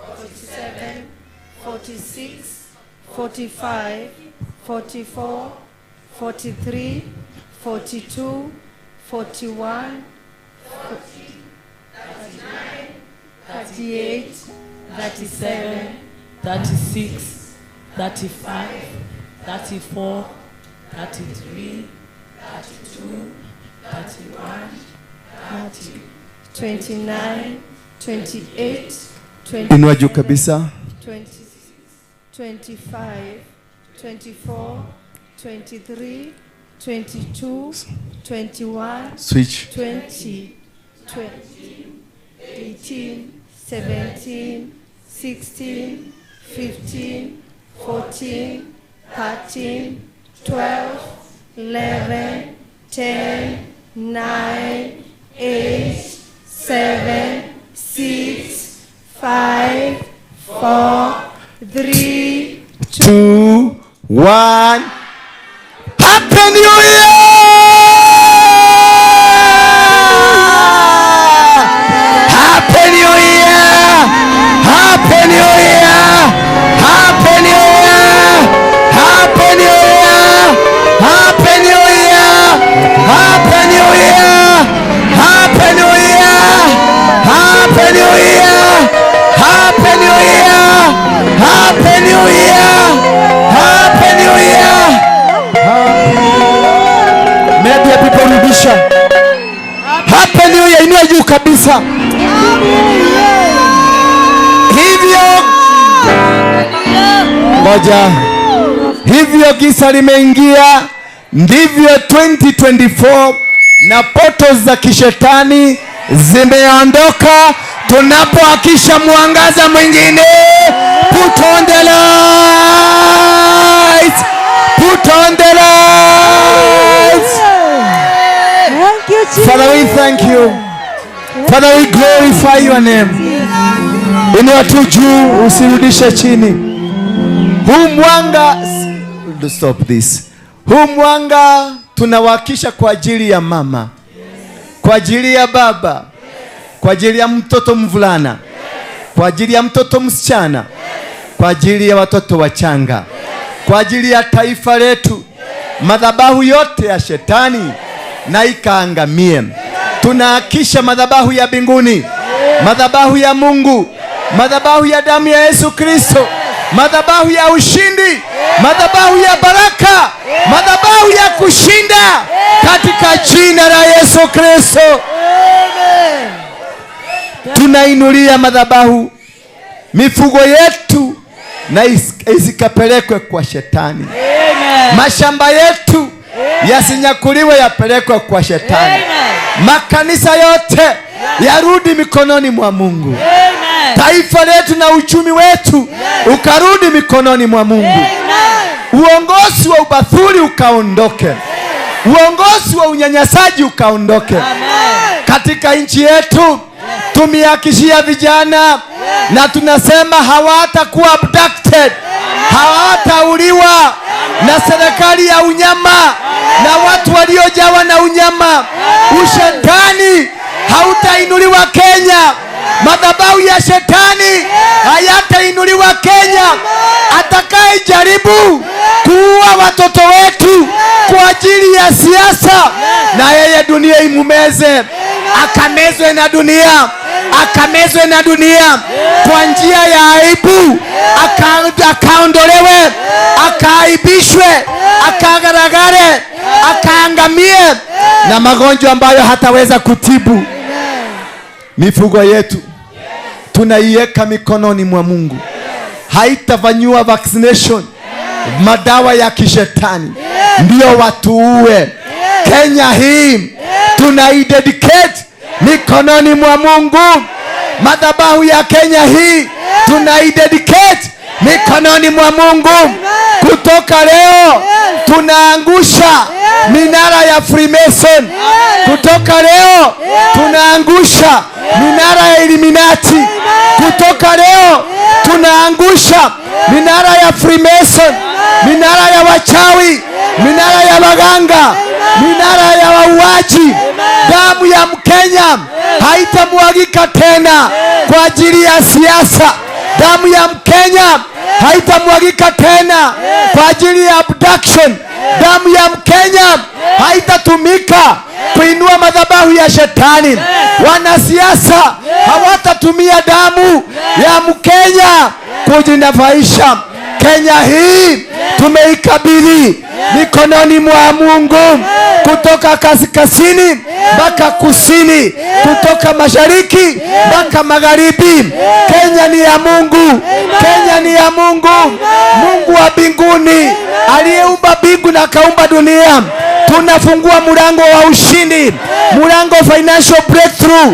47, 46, 45, 44, 43, 42, 41, 38, 37, 36, 35, 34, 33, 32, 31, 30. 29, 28, 27, Inua juu kabisa. 26, 25, 24, 23, 22, 21, Switch. 20, 20, 18, 17, 16, 15, 14, 13, 12, 11, 10, 9, 8, 7, 6, 5, 4, 3, 2, 1. Happy New Year! Happy New Year! Happy New Year! Happy New Year! Happy New Year! Happy New Year! Happy New Year! Happy New Year! Happy New Year! Happy New Year! Happy New Year! Happy New Year! Media people, rudisha. Happy New Year, inua juu kabisa. Hivyo ngoja, hivyo giza limeingia, ndivyo 2024 na portal za kishetani zimeondoka. Tunapoakisha mwangaza mwingine, put on the lights, put on the lights. Thank you, Jesus. Father, we thank you. Father, we glorify your name. Inua tu juu, usirudishe chini. Huu mwanga, stop this. Huu mwanga Tunawakisha kwa ajili ya mama, kwa ajili ya baba, kwa ajili ya mtoto mvulana, kwa ajili ya mtoto msichana, kwa ajili ya watoto wachanga, kwa ajili ya taifa letu. Madhabahu yote ya shetani na ikaangamie. Tunahakisha madhabahu ya mbinguni, madhabahu ya Mungu, madhabahu ya damu ya Yesu Kristo, madhabahu ya ushindi, madhabahu ya baraka, madhabahu ya kushinda, katika jina la Yesu Kristo. Tunainulia madhabahu mifugo yetu na isikapelekwe kwa shetani. Mashamba yetu yasinyakuliwe yapelekwe kwa shetani. Makanisa yote yarudi mikononi mwa Mungu. Taifa letu na uchumi wetu ukarudi mikononi mwa Mungu. Uongozi wa ubathuli ukaondoke. Uongozi wa unyanyasaji ukaondoke. Katika nchi yetu tumehakishia vijana na tunasema hawatakuwa abducted, hawatauliwa na serikali ya unyama na watu waliojawa na unyama. Ushetani hautainuliwa Kenya. Madhabahu ya shetani hayatainuliwa Kenya. Atakayejaribu kuua watoto wetu kwa ajili ya siasa, na yeye dunia imumeze, akamezwe na dunia, akamezwe na dunia kwa njia ya aibu, akaondolewe, akaaibishwe, akagaragare, akaangamie na magonjwa ambayo hataweza kutibu. Mifugo yetu tunaiweka mikononi mwa Mungu. Haitafanyiwa vaccination, madawa ya kishetani ndio watuue. Kenya hii tunaidedicate mikononi mwa Mungu. Madhabahu ya Kenya hii tunaidedicate mikononi mwa Mungu. Kutoka leo tunaangusha minara ya Freemason. Kutoka leo tunaangusha minara ya Illuminati. Kutoka leo tunaangusha minara ya Freemason, minara ya wachawi, minara ya waganga, minara ya wauaji. Damu ya Mkenya haitamwagika tena kwa ajili ya siasa. Damu ya Mkenya haitamwagika tena kwa ajili ya abduction. Damu ya Mkenya haitatumika kuinua madhabahu ya shetani. Wanasiasa hawatatumia damu ya Mkenya kujinafaisha. Kenya hii tumeikabidhi mikononi mwa Mungu, kutoka kaskazini mpaka kusini, kutoka mashariki mpaka magharibi. Kenya ni ya Mungu. Kenya ni ya Mungu. Mungu wa mbinguni aliyeumba mbingu na akaumba dunia. Tunafungua mlango wa ushindi, mlango financial breakthrough.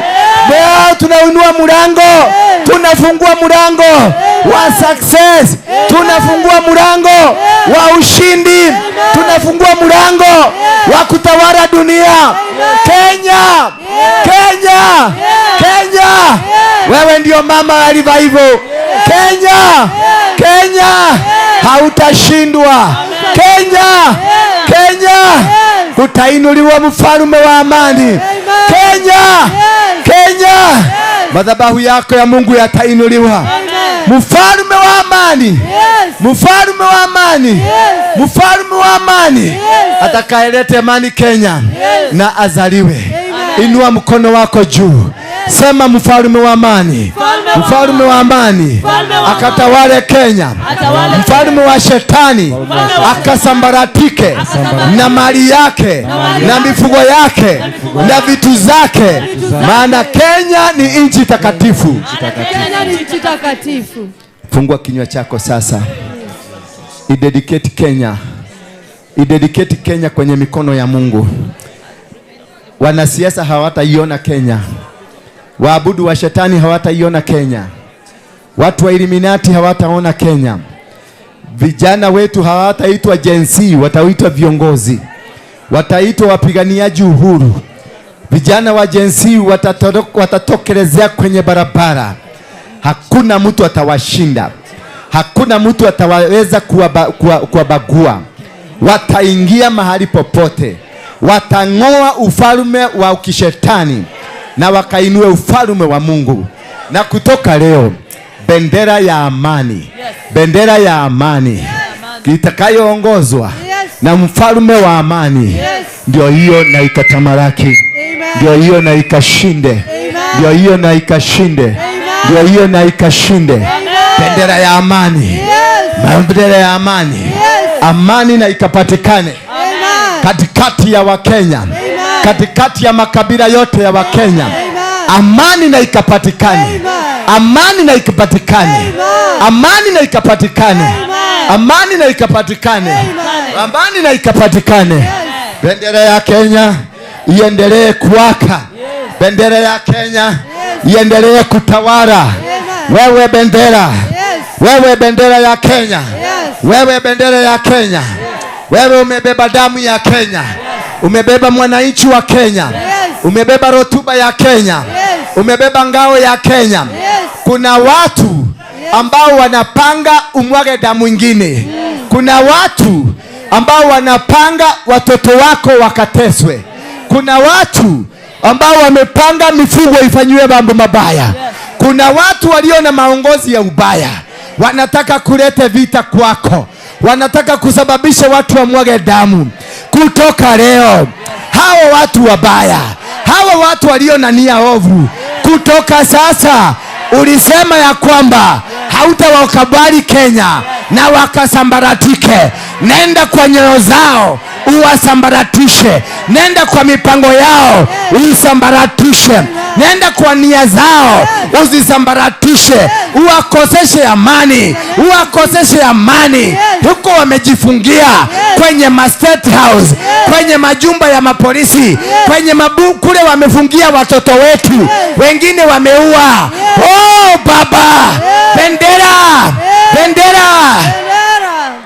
Leo tunainua mlango, tunafungua mlango wa success, tunafungua mlango wa ushindi, tunafungua mlango wa kutawala dunia. Kenya, Kenya, Kenya, wewe ndio mama wa revival. Kenya, Kenya, hautashindwa. Kenya, Kenya, kutainuliwa mfalme wa amani. Kenya, Kenya, madhabahu yako ya Mungu yatainuliwa. Mfalme wa amani, mfalme wa amani, mfalme wa amani atakayeleta amani Kenya na azaliwe. Inua mkono wako juu, sema mfalme wa amani, mfalme wa amani akatawale Kenya. Mfalme wa shetani akasambaratike na mali yake na mifugo yake na vitu zake, maana Kenya ni nchi takatifu. Kenya ni nchi takatifu. Fungua kinywa chako sasa. Idedicate Kenya. Idedicate Kenya kwenye mikono ya Mungu. Wanasiasa hawataiona Kenya. Waabudu wa shetani hawataiona Kenya. Watu wa Illuminati hawataona Kenya. Vijana wetu hawataitwa Gen Z, wataitwa viongozi. Wataitwa wapiganiaji uhuru. Vijana wa Gen Z watatokelezea kwenye barabara. Hakuna mtu atawashinda. Hakuna mtu ataweza kuwabagua. Wataingia mahali popote. Watang'oa ufalme wa kishetani na wakainue ufalme wa Mungu. Na kutoka leo bendera ya amani, bendera ya amani itakayoongozwa na mfalme wa amani, ndio hiyo na ikatamalaki, ndio hiyo na ikashinde, ndio hiyo na ikashinde, ndio hiyo na ikashinde. Bendera ya amani, bendera ya amani, amani na ikapatikane katikati ya Wakenya, katikati ya makabila yote ya Wakenya. Amani na ikapatikane, amani na ikapatikane, amani na ikapatikane, amani na ikapatikane, amani na ikapatikane. Bendera ya Kenya iendelee kuwaka, bendera ya Kenya iendelee kutawala. Wewe bendera, wewe bendera ya Kenya, wewe bendera ya Kenya, wewe umebeba damu ya Kenya, umebeba mwananchi wa Kenya, umebeba rotuba ya Kenya, umebeba ngao ya Kenya. Kuna watu ambao wanapanga umwage damu nyingine. Kuna watu ambao wanapanga watoto wako wakateswe. Kuna watu ambao wamepanga mifugo ifanyiwe mambo mabaya. Kuna watu walio na maongozi ya ubaya, wanataka kuleta vita kwako, wanataka kusababisha watu wamwage damu. Kutoka leo, hawa watu wabaya, hawa watu walio na nia ovu, kutoka sasa ulisema ya kwamba hautawakubali Kenya na wakasambaratike. Nenda kwa nyoyo zao uwasambaratishe, nenda kwa mipango yao uisambaratishe, nenda kwa nia zao uzisambaratishe, uwakoseshe amani, uwakoseshe amani. Huko wamejifungia kwenye ma state house, kwenye majumba ya mapolisi, kwenye mabu kule wamefungia watoto wetu, wengine wameua. Oh Baba, bendera, bendera,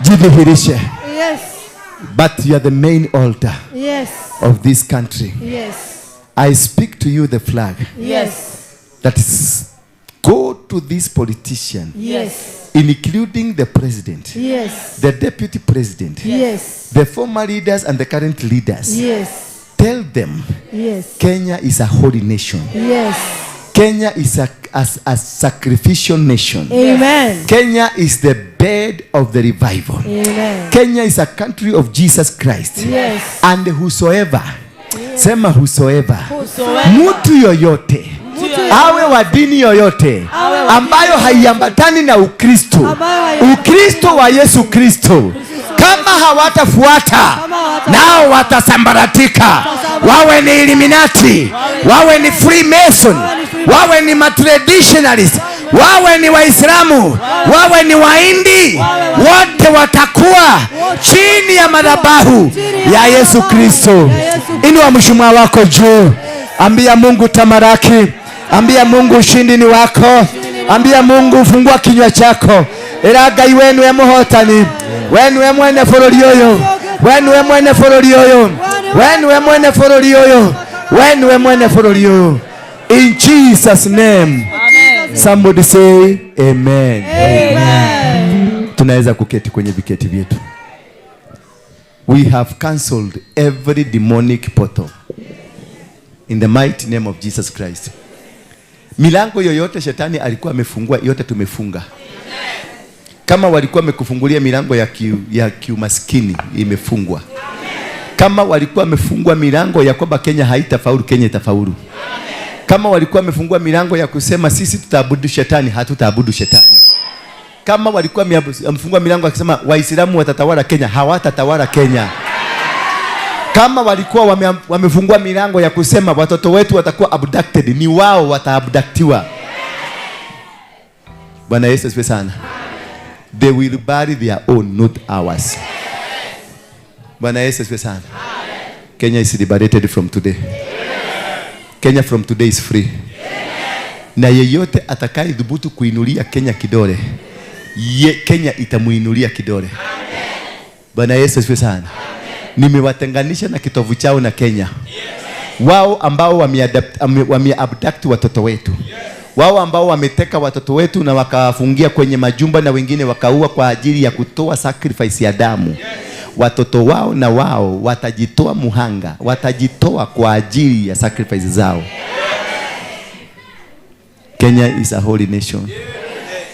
jidhihirishe. But you are the main altar of this country. I speak to you the flag. That is, go to this politician. Including the president. The deputy president. The former leaders and the current leaders. Tell them, Kenya is a holy nation. Kenya is a sacrificial nation. Amen. Kenya is the bed of the revival. Amen. Kenya is a country of Jesus Christ. And whosoever, sema whosoever, mtu yoyote, awe wa dini yoyote, ambayo haiambatani na Ukristo, Ukristo wa Yesu Kristo, kama hawatafuata nao watasambaratika. Wawe ni Illuminati, wawe ni Freemason, wawe ni matraditionalist, wawe ni Waislamu, wawe ni Wahindi, wote watakuwa chini ya madhabahu ya Yesu Kristo. Inua mshumaa wako juu, ambia Mungu tamaraki, ambia Mungu ushindi ni wako, ambia Mungu fungua kinywa chako. Era Ngai wenu e muhotani, wenu e mwene bũrũri ũyũ, wenu e mwene bũrũri ũyũ, wenu e mwene bũrũri ũyũ, wenu e mwene bũrũri ũyũ. In Jesus name. Amen. Somebody say amen. Amen. Tunaweza kuketi kwenye viketi vyetu. We have cancelled every demonic portal in the mighty name of Jesus Christ. Milango yoyote shetani alikuwa amefungua, yote tumefunga. Kama walikuwa wamekufungulia milango ya kiumaskini, imefungwa. Kama walikuwa wamefungua milango ya kwamba Kenya haitafaulu, Kenya itafaulu. Kama walikuwa wamefungua milango ya kusema sisi tutaabudu shetani, hatutaabudu shetani. Kama walikuwa wamefungua milango ya kusema Waislamu watatawala Kenya, hawatatawala Kenya. Kama walikuwa wamefungua milango ya kusema watoto wetu watakuwa abducted, ni wao wataabductiwa. Bwana Yesu asifiwe sana. They will bury their own, not ours. Bwana Yesu asifiwe sana. Kenya is liberated from today. Kenya from today is free. Na yeyote atakayedhubutu kuinulia Kenya kidole, Kenya itamuinulia kidole. Bwana Yesu asifiwe sana. Nimewatenganisha na kitovu chao na Kenya. Wao ambao wameabduct watoto wetu, wao ambao wameteka watoto wetu na wakawafungia kwenye majumba na wengine wakaua kwa ajili ya kutoa sacrifice ya damu. Watoto wao na wao watajitoa muhanga, watajitoa kwa ajili ya sacrifice zao. Kenya is a holy nation.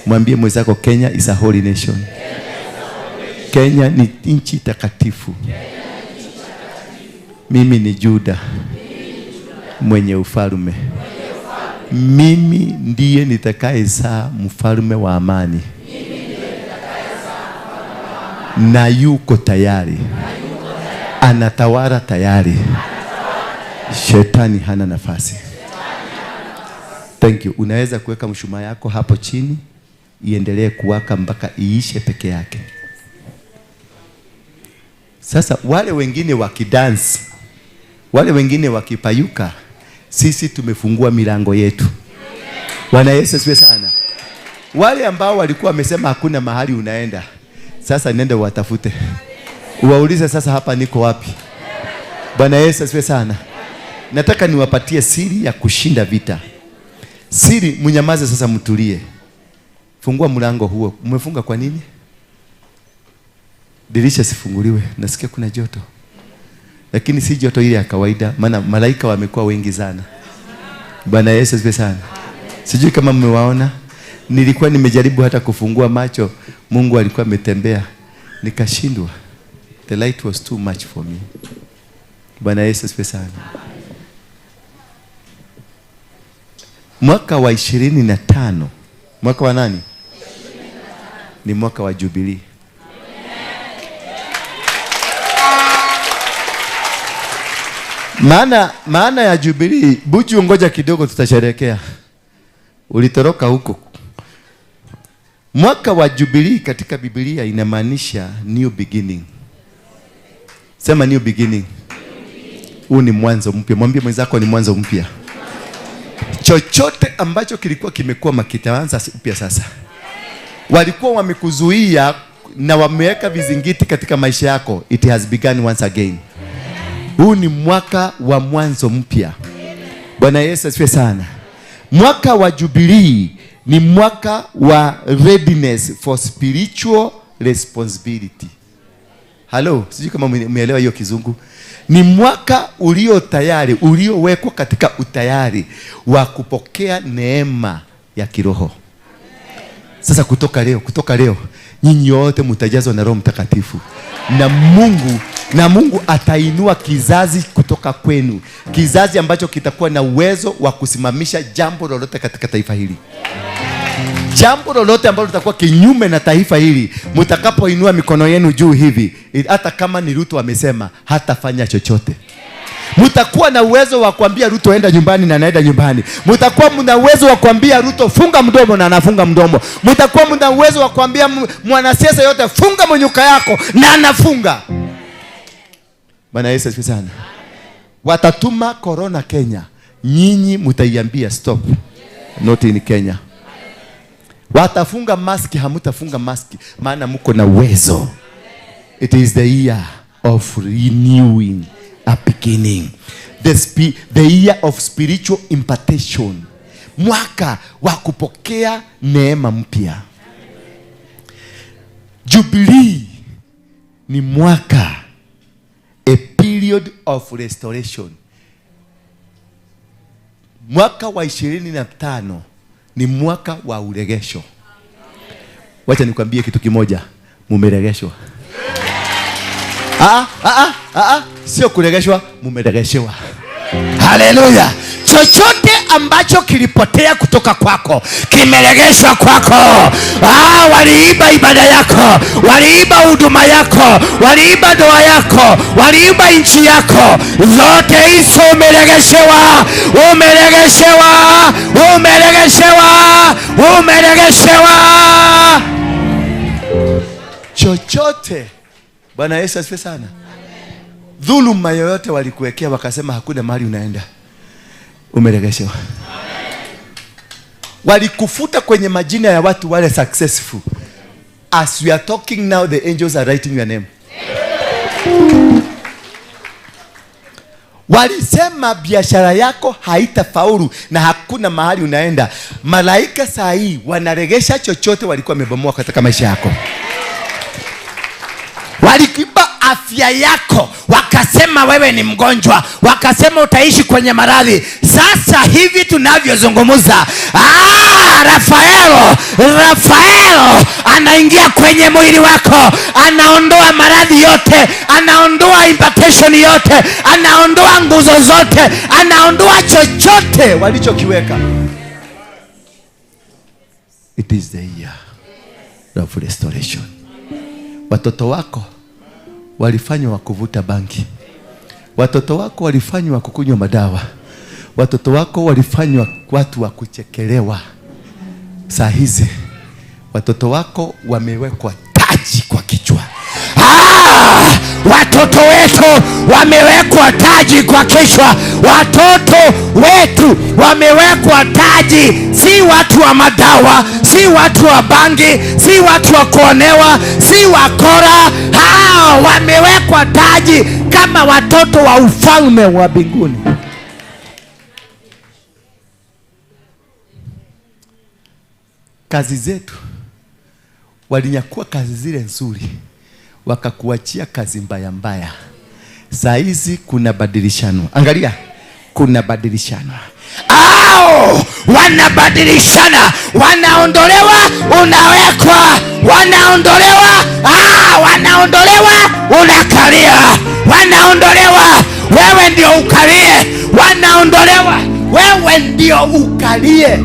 Mwambie mwenzako, Kenya is a holy nation. Kenya ni nchi takatifu. Mimi ni Juda mwenye ufalme. Mimi ndiye nitakayezaa mfalme wa amani. Na yuko tayari. Anatawala tayari. Shetani hana nafasi. Thank you. Unaweza kuweka mshumaa yako hapo chini, iendelee kuwaka mpaka iishe peke yake. Sasa wale wengine wakidance, wale wengine wakipayuka, sisi tumefungua milango yetu. Bwana Yesu asifiwe sana. Wale ambao walikuwa wamesema hakuna mahali unaenda, sasa nenda watafute. Uwaulize sasa, hapa niko wapi? Bwana Yesu asifiwe sana. Nataka niwapatie siri ya kushinda vita. Siri, mnyamaze sasa, mtulie. Fungua mlango huo. Umefunga kwa nini? Dirisha sifunguliwe. Nasikia kuna joto. Lakini si joto ile ya kawaida, maana malaika wamekuwa wengi sana. Bwana Yesu asifiwe sana. Sijui kama mmewaona. Nilikuwa nimejaribu hata kufungua macho, Mungu alikuwa ametembea, nikashindwa. The light was too much for me. Bwana Yesu asifiwe sana. Mwaka wa 25, mwaka wa nani? Ni mwaka wa Jubilee. Maana ya Jubilee, buju ngoja kidogo tutasherehekea. Ulitoroka huko. Mwaka wa Jubilee katika Biblia inamaanisha new beginning. Sema new beginning. Huu ni mwanzo mpya. Mwambie mwenzako ni mwanzo mpya. Chochote ambacho kilikuwa kimekuwa kitaanza upya sasa. Walikuwa wamekuzuia na wameweka vizingiti katika maisha yako. It has begun once again. Huu ni mwaka wa mwanzo mpya. Bwana Yesu asifiwe sana. Mwaka wa Jubilee ni mwaka wa readiness for spiritual responsibility. Hello, sijui kama umeelewa hiyo kizungu. Ni mwaka ulio tayari, uliowekwa katika utayari wa kupokea neema ya kiroho. Sasa kutoka leo, nyinyi wote mtajazwa na Roho Mtakatifu. Na Mungu atainua kizazi kutoka kwenu. Kizazi ambacho kitakuwa na uwezo wa kusimamisha jambo lolote katika taifa hili. Jambo lolote ambalo litakuwa kinyume na taifa hili, mtakapoinua mikono yenu juu hivi, hata kama ni Ruto amesema, hatafanya chochote. Mtakuwa na uwezo wa kuambia Ruto enda nyumbani na anaenda nyumbani. Mtakuwa mna uwezo wa kuambia Ruto funga mdomo na anafunga mdomo. Mtakuwa mna uwezo wa kuambia mwanasiasa yote funga mnyuka yako na anafunga. Bwana Yesu asifiwe sana. Watatuma corona Kenya, nyinyi mtaiambia stop. Not in Kenya. Watafunga maski, hamutafunga maski, maana mko na uwezo. It is the year of renewing a beginning. The year of spiritual impartation. Mwaka wa kupokea neema mpya. Jubilee ni mwaka, a period of restoration. Mwaka wa 25 ni mwaka wa uregesho. Wacha nikwambie kitu kimoja, mumeregeshwa. Sio kuregeshwa, mumeregeshewa. Haleluya. Chochote ambacho kilipotea kutoka kwako kimeregeshwa kwako. Waliiba ibada yako, waliiba huduma yako, waliiba ndoa yako, waliiba nchi yako. Zote hizo umeregeshewa, umeregeshewa, umeregeshewa, umeregeshewa. Chochote. Bwana Yesu asifiwe sana. Dhuluma yoyote walikuwekea wakasema hakuna mahali unaenda, umeregeshewa. Walikufuta kwenye majina ya watu wale successful. As we are talking now, the angels are writing your name. Walisema biashara yako haitafaulu na hakuna mahali unaenda. Malaika saa hii wanaregesha chochote walikuwa wamebomoa katika maisha yako. Walikuiba Afya yako wakasema wewe ni mgonjwa, wakasema utaishi kwenye maradhi. Sasa hivi tunavyozungumza, Rafaelo anaingia kwenye mwili wako, anaondoa maradhi yote, anaondoa impartation yote, anaondoa nguzo zote, anaondoa chochote walichokiweka. It is the year of restoration. Watoto wako walifanywa kuvuta bangi, watoto wako walifanywa kukunywa madawa, watoto wako walifanywa watu wa kuchekelewa. Saa hizi watoto wako wamewekwa taji kwa kichwa. Watoto wetu wamewekwa taji kwa kichwa. Watoto wetu wamewekwa taji. Si watu wa madawa, si watu wa bangi, si watu wa kuonewa, si wakora. Hao wamewekwa taji kama watoto wa ufalme wa mbinguni. Kazi zetu walinyakua kazi zile nzuri, wakakuachia kazi mbaya mbaya. Saa hizi kuna badilishano. Angalia, kuna badilishano. Wanabadilishana, wanaondolewa, unawekwa, wanaondolewa, wanaondolewa, unakalia, wanaondolewa, wewe ndio ukalie, wanaondolewa, wewe ndio ukalie.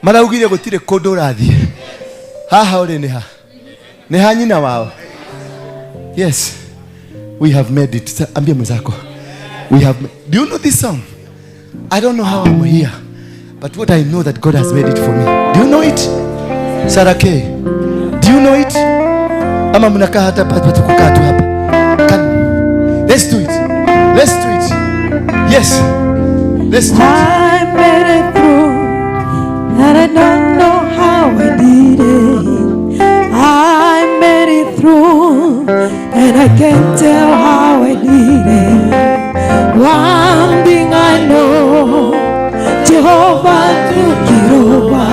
Maraugire gutire kundu urathie. Haha uri ni ha. Ni ha nyina wao. Yes. We have made it. Ambia mwenzako. We have. Do you know this song? I don't know how I'm here, but what I know that God has made it for me. Do you know it? Sarah K. Do you know it? Ama mnakaa hata kukaa tu hapa. Let's do it. Let's do it. Yes. Let's do it. I made it through, and I don't know how I did it. I made it through, and I can't tell how I did it. One thing I know, Jehovah took it over,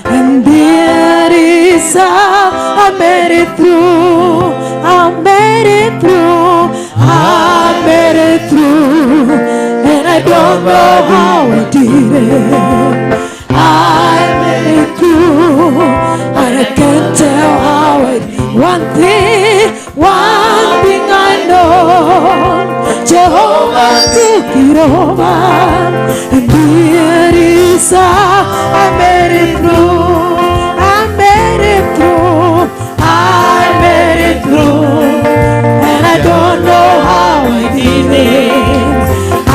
and there is how I made it through. I made it through. I made it through, and I don't know how I did it. I made it through, and I can't tell how it. One thing I know, Jehovah took it over, and here is how I made it through. I made it through. I made it through, and I don't know how I did it. I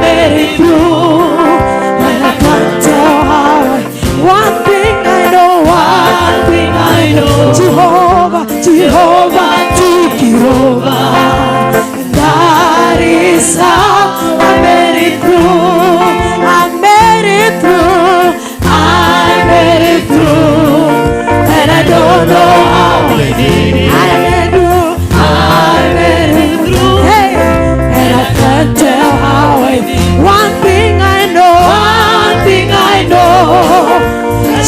made it through, and I can't tell how. One thing I know, one thing I know, Jehovah, Jehovah took it over, and that is how I made it through. I made it through. I made it through, and I don't know how I did it. I made it through. I made it through. Hey, and I can't tell how I did it. One thing I know, one thing I know,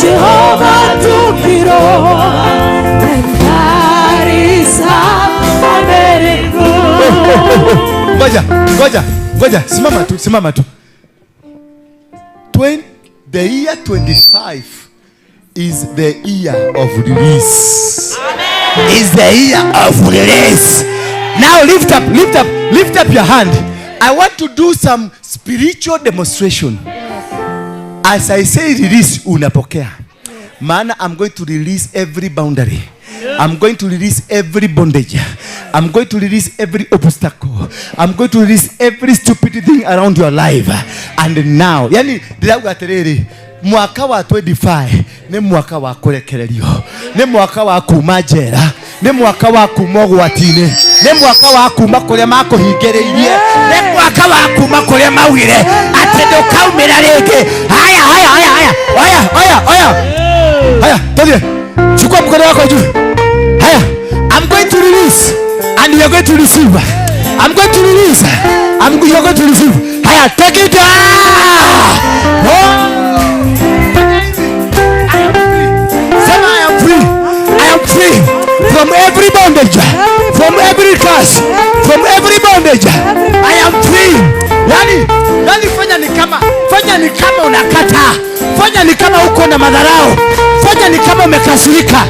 Jehovah took it over, and that is how I made it through. Ngoja, ngoja, ngoja, simama tu, simama tu. The year 25 is the year of release. Amen. Is the year of release. Now lift up, lift up, lift up your hand. I want to do some spiritual demonstration. As I say release, unapokea. Maana I'm going to release every boundary. I'm going to release every bondage. I'm going to release every obstacle. I'm going to release every stupid thing around your life. And now, yani ndĩrauga atĩrĩrĩ, mwaka wa 25 nĩ mwaka wa kũrekererio, nĩ mwaka wa kuma njera, nĩ mwaka wa kuma ũgwati-inĩ, nĩ mwaka wa kuma kũrĩa makũhingĩrĩirie, nĩ mwaka wa kuma kũrĩa maugire atĩ ndũkaumĩra rĩngĩ. Haya, haya, haya, haya, haya, haya, haya, haya, tũthiĩ. Chukua mkono wako juu. Haya, I'm going to release and you are going to receive. I'm going to release. You are going to receive. Haya, take it. Oh. I am free. I am free from bondage, from every curse, from every bondage. I am free. Yani fanya ni kama unakataa. Fanya ni kama uko na madharau. Fanya ni kama umekasirika.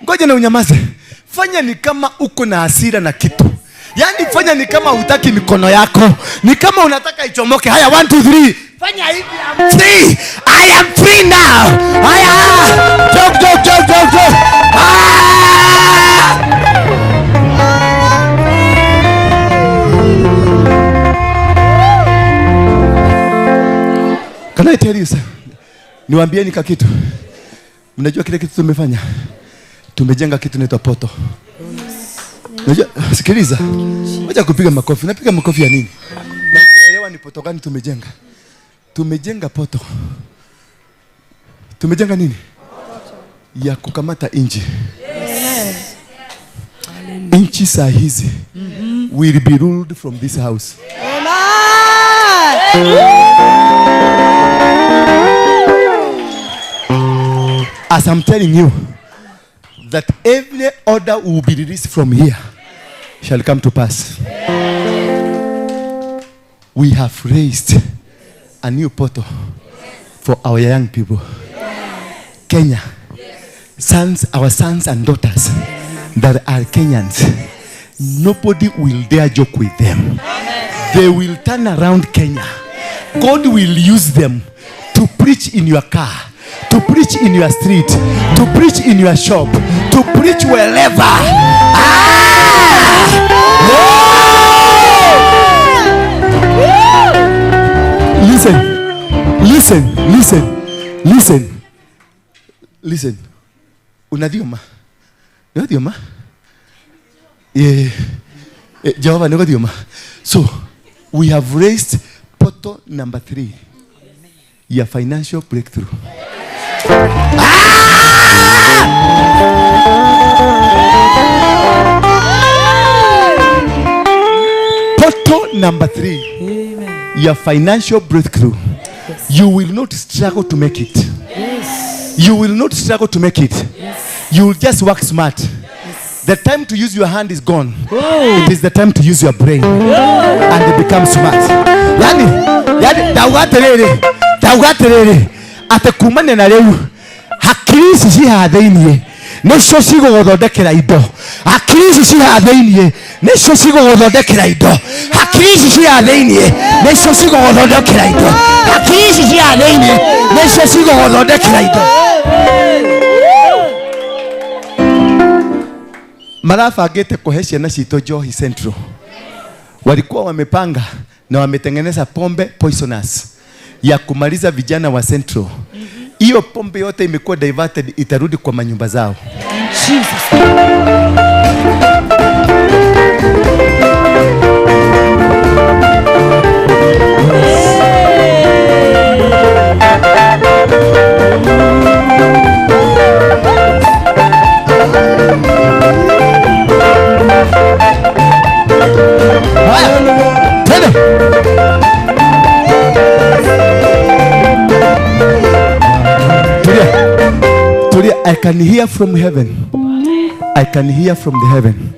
Ngoja na unyamaze. Fanya ni kama uko na hasira na kitu. Yani fanya ni kama hutaki mikono yako. Ni kama unataka ichomoke. Haya, 1 2 3. Fanya hivi, I'm free. I am free now. Haya. Jog. Ah! Can I tell you sir? Niwaambieni kakitu. Mnajua kile kitu tumefanya? Tumejenga kitu inaitwa poto. Unajua, sikiliza. Wacha kupiga makofi. Napiga makofi ya nini? Na hujaelewa ni poto gani tumejenga. Tumejenga poto. Tumejenga nini? Ya kukamata inji. Yes. Inchi saa hizi will be ruled from this house. Amen. As I'm telling you that every order will be released from here shall come to pass. We have raised a new portal for our young people. Kenya, sons, our sons and daughters that are Kenyans, nobody will dare joke with them. They will turn around Kenya. God will use them to preach in your car, to preach in your street, to preach in your shop, to preach wherever. Listen. Unathioma? Unathioma? Yeah. Jehovah nĩgũthioma. So, we have raised portal number 3. Your financial breakthrough. Portal number 3. Amen. Your financial breakthrough. Yes. You will not struggle to make it. Yes. You will not struggle to make it. Yes. You will just work smart. Yes. The time to use your hand is gone. Oh. It is the time to use your brain. Oh. And become smart. Yani ndaugatiriri ate kumane na riu hakiri ici cihaha thiini nicio cigũgũthondekera indo. Hakiri ici cihaha thiini nicio cigũgũthondekera indo. Hakiri ici cihaha thiini nicio cigũgũthondekera indo. Hakiri ici cihaha thiini nicio cigũgũthondekera indo. Marabangĩte kũhe ciana citũ njohi Central. Walikuwa wamepanga na wametengeneza pombe poisonous ya kumaliza vijana wa Central. Hiyo pombe yote imekuwa diverted, itarudi kwa manyumba zao. Jesus. Haya, twende. Tulia, I can hear from heaven. I can hear from the heaven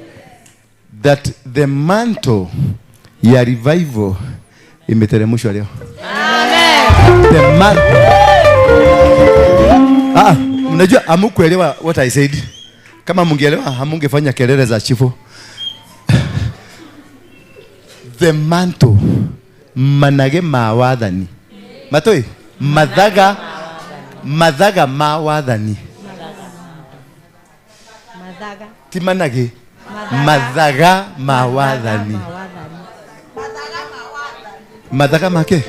that the mantle ya revival imeteremshwa leo. Amen. The mantle. Mnajua hamukuelewa what I said. Kama mungeelewa hamungefanya kelele za chifu. The mantle manage ma wathani. Matoi mathaga ma wathani. Ti manage mathaga ma wathani. Mathaga make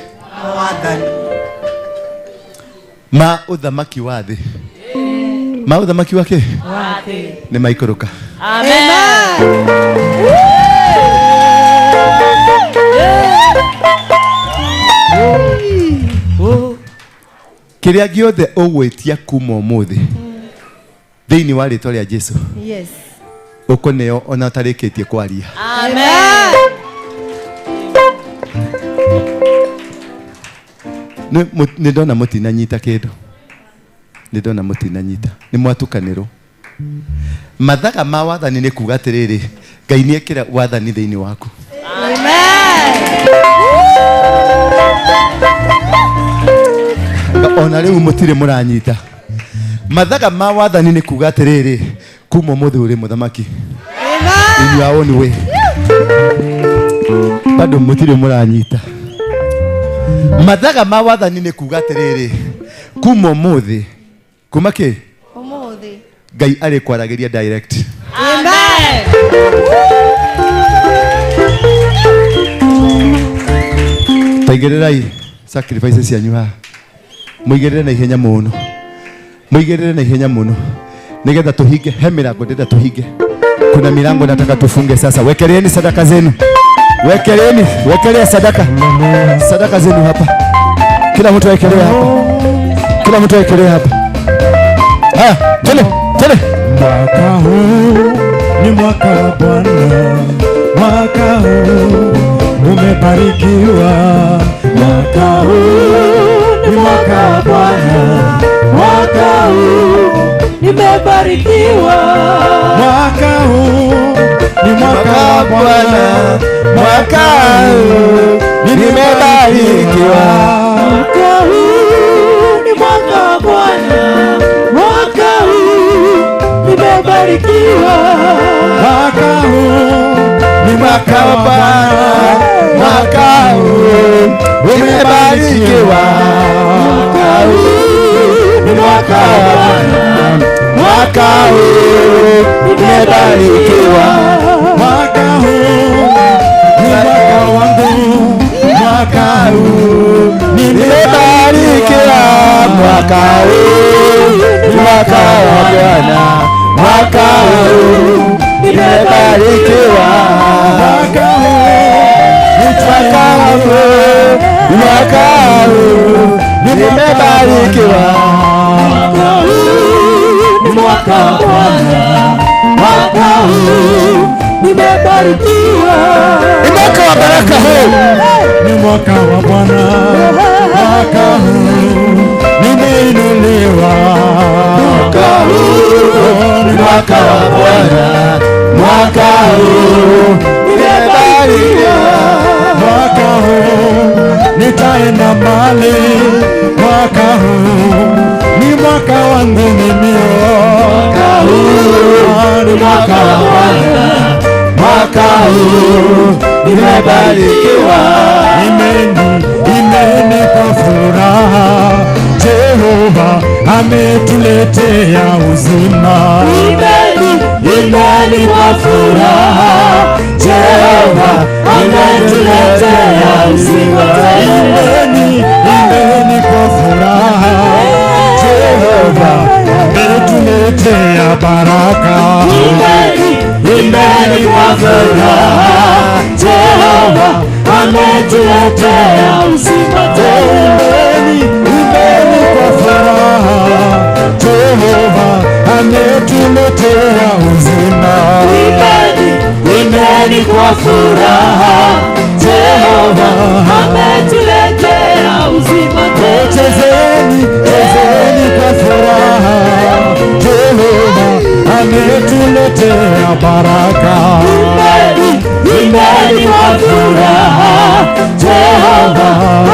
ma uthamaki wa thi. Ma uthamaki wake ni maikũrũka. Amen. Kĩrĩa gĩothe ũgwĩtia kuma ũmũthĩ thĩinĩ wa rĩtwa rĩa Jesu. Yes. Ũkũneo ona ũtarĩkĩtie kwaria. Amen. Nĩ ndona mũtinanyita kĩndũ. Nĩ ndona mũtinanyita. Nĩ mwatukanĩrwo. Mathaga ma wathani nĩ kuga atĩrĩrĩ, Ngai nĩ ekĩra wathani thĩinĩ waku. Amen. Ona rĩu mũtirĩ mũranyita. Mathaga ma wathani nĩ kuga atĩrĩrĩ, kuma ũmũthĩ ũrĩ mũthamaki. Amen. In your own way. Bado mũtirĩ mũranyita. Mathaga ma wathani nĩ kuga atĩrĩrĩ, kuma ũmũthĩ, kuma kĩ? Ũmũthĩ. Ngai arĩ kwaragĩria direct. Amen. Taigĩrĩrai sacrifices cianyu haha. Mũigĩrĩre na ihenya mũno. Mũigĩrĩre na ihenya mũno. Nĩgetha tuhinge he milango ndĩrenda tuhinge. Kuna milango nataka tufunge sasa. Wekeleeni sadaka zenu. Wekeleeni, wekelea sadaka. Sadaka zenu hapa. Kila mtu awekelee hapa. Kila mtu awekelee hapa. Haya, tele, tele. Mwaka huu ni mwaka wa Bwana, mwaka huu umebarikiwa. Mwaka huu ni mwaka wa Bwana, mwaka huu nimebarikiwa. Mwaka huu ni mwaka wa Bwana, mwaka huu nimebarikiwa. Mwaka huu ni mwaka wa Bwana, mwaka huu nimebarikiwa. Mwaka huu ni mwaka wa Bwana, mwaka huu nimebarikiwa. Mwaka huu ni mwaka wa Bwana, mwaka huu nimebarikiwa. Mwaka huu ni mwaka wangu, mwaka huu nimebarikiwa. Mwaka huu ni mwaka wa Bwana, mwaka huu nimebarikiwa. Mwaka huu ni mwaka huu, mwaka huu nimebarikiwa. Mwaka huu ni mwaka wa Bwana, mwaka huu nimebarikiwa. Ni mwaka wa baraka huu, ni mwaka wa Bwana, mwaka huu nimeinuliwa. Mwaka huu ni mwaka wa Bwana, mwaka huu nimebarikiwa. Mwaka huu nitaenda mbali, mwaka huu ni mwaka wangu mimi. Mwaka huu ni mwaka wa Bwana, mwaka huu nimebarikiwa. Imeni, imeni kwa furaha, Jehova ametuletea uzima. Imeni, imeni kwa furaha, Jehova ametuletea uzima. Imeni, imeni kwa furaha, Jehova ametuletea baraka. Imeni, imeni kwa furaha, Jehova ametuletea uzima. Imeni, imeni kwa furaha, Jehova ametuletea uzima. Imeni, imeni kwa furaha, Jehova ametuletea uzima. Chezeni, chezeni kwa furaha, Jehova ametuletea baraka. Imeni, imeni kwa furaha, Jehova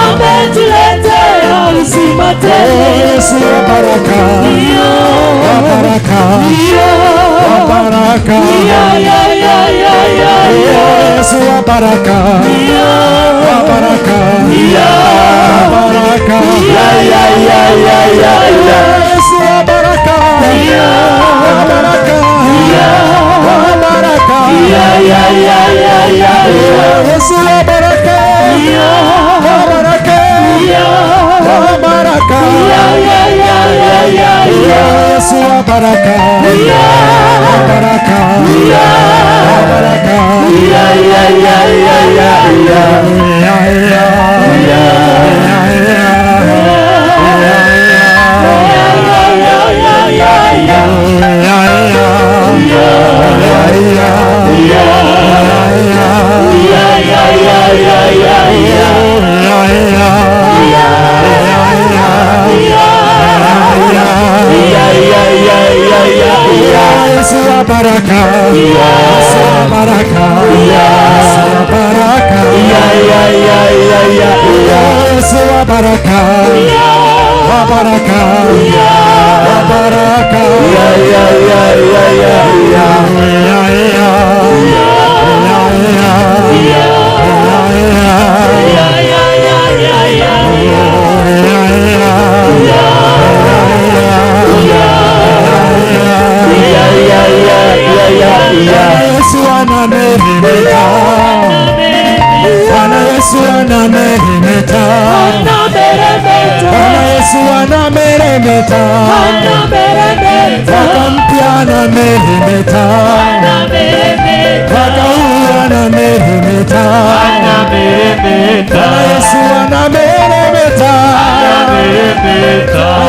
ametuletea uzima tele. Yesu wa baraka, wa baraka, wa baraka. Yesu wa baraka, wa baraka, wa baraka. Yesu wa baraka, wa baraka, wa baraka. Yesu wa baraka, wa baraka, wa baraka. Yesu wa baraka, wa baraka, wa baraka. baraka, Yesu wa baraka, Yesu wa baraka, Yesu wa baraka, wa baraka, wa baraka, Yesu anameremeta, Bwana Yesu anameremeta, Bwana Yesu anameremeta, mwaka mpya anameremeta, mwaka huu anameremeta, Bwana Yesu anameremeta,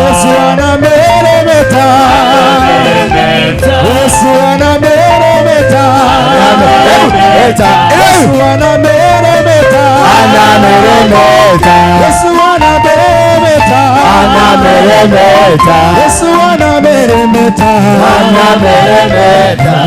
Yesu anameremeta, Yesu anameremeta, Yesu anameremeta, Yesu anameremeta, Yesu anameremeta, anameremeta.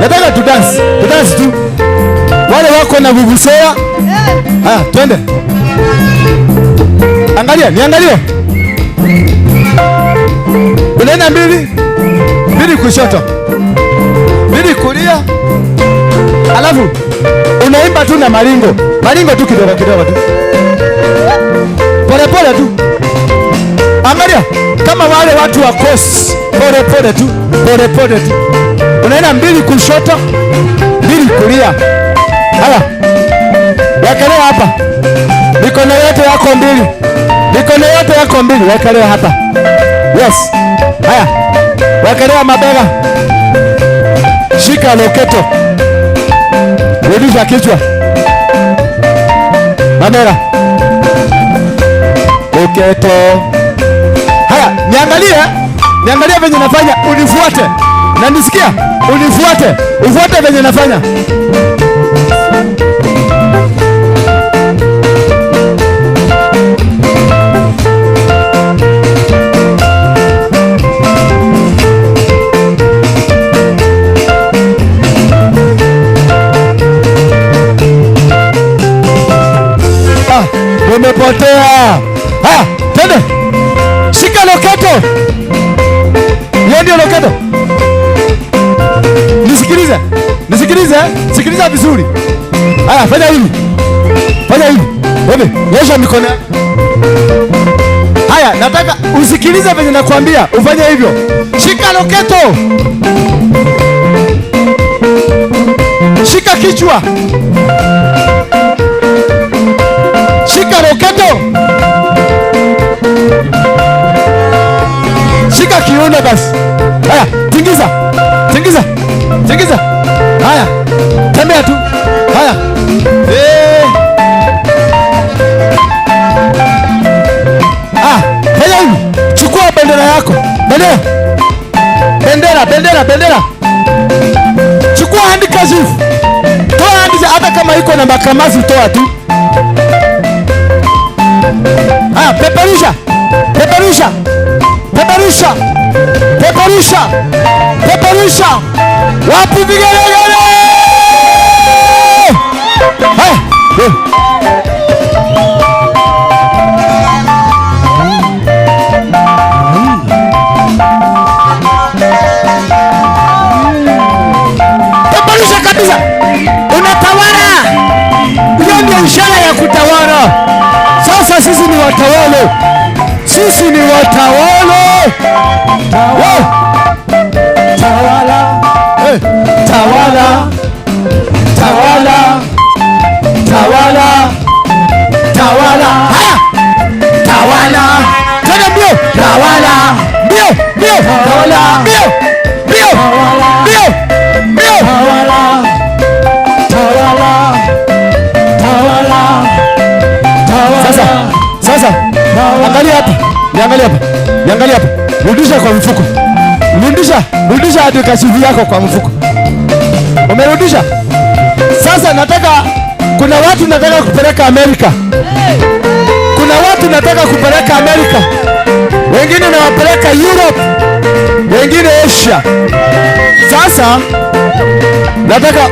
Nataka tu dance, tu dance tu. Wale wako na vuvuzela. Haya, twende. Angalia, niangalie. Unaenda mbili, mbili kushoto, mbili kulia. Alafu unaimba tu na maringo. Maringo tu kidogo kidogo tu. Pole pole tu. Angalia kama wale watu wa kosi, pole pole tu, pole pole tu. Unaenda mbili kushoto, mbili kulia. Haya. Wekelea hapa. Mikono yote yako mbili. Mikono yote yako mbili, wekelea hapa. Yes. Haya. Wekelea mabega. Shika loketo. Rudisha kichwa. Mabega. Loketo. Haya, niangalie. Niangalie venye nafanya, unifuate. Na nisikia, unifuate. Ufuate venye nafanya. Ah, umepotea. Haya, twende. Shika loketo. Hiyo ndio loketo. Nisikilize. Nisikilize, sikiliza vizuri. Haya, fanya hivi. Fanya hivi. Wewe, nyosha mikono. Haya, nataka usikilize venye nakwambia, ufanye hivyo. Shika loketo. Shika kichwa. Shika loketo. Shika kiuno basi. Haya, tingiza. Tingiza. Tingiza. Haya. Tembea tu. Haya. Ah, fanya hivi. Chukua bendera yako. Bendera. Bendera, bendera, bendera. Chukua handkerchief. Toa handkerchief hata kama iko na makamasi toa tu. Haya, peperusha. Peperusha. Peperusha. Peperusha. Peperusha. Wapi vigelegele? Haya. Peperusha kabisa. Unatawala. Hiyo ndio ishara ya kutawala. Sasa sisi ni watawala. Sisi ni watawala. Tawala. Tawala. Tawala. Tawala. Tawala. Haya. Tawala. Tena mbio. Tawala. Mbio, mbio. Tawala. Mbio. Mbio. Mbio. Mbio. Tawala. Tawala. Tawala. Tawala. Sasa. Sasa. Angalia hapa. Niangalia hapa. Niangalia hapa. Rudisha kwa mfuko. Rudisha, rudisha hadi kashifu yako kwa mfuko. Umerudisha? Sasa nataka, kuna watu nataka kupeleka Amerika. Kuna watu nataka kupeleka Amerika. Wengine nawapeleka Europe, wengine Asia. Sasa nataka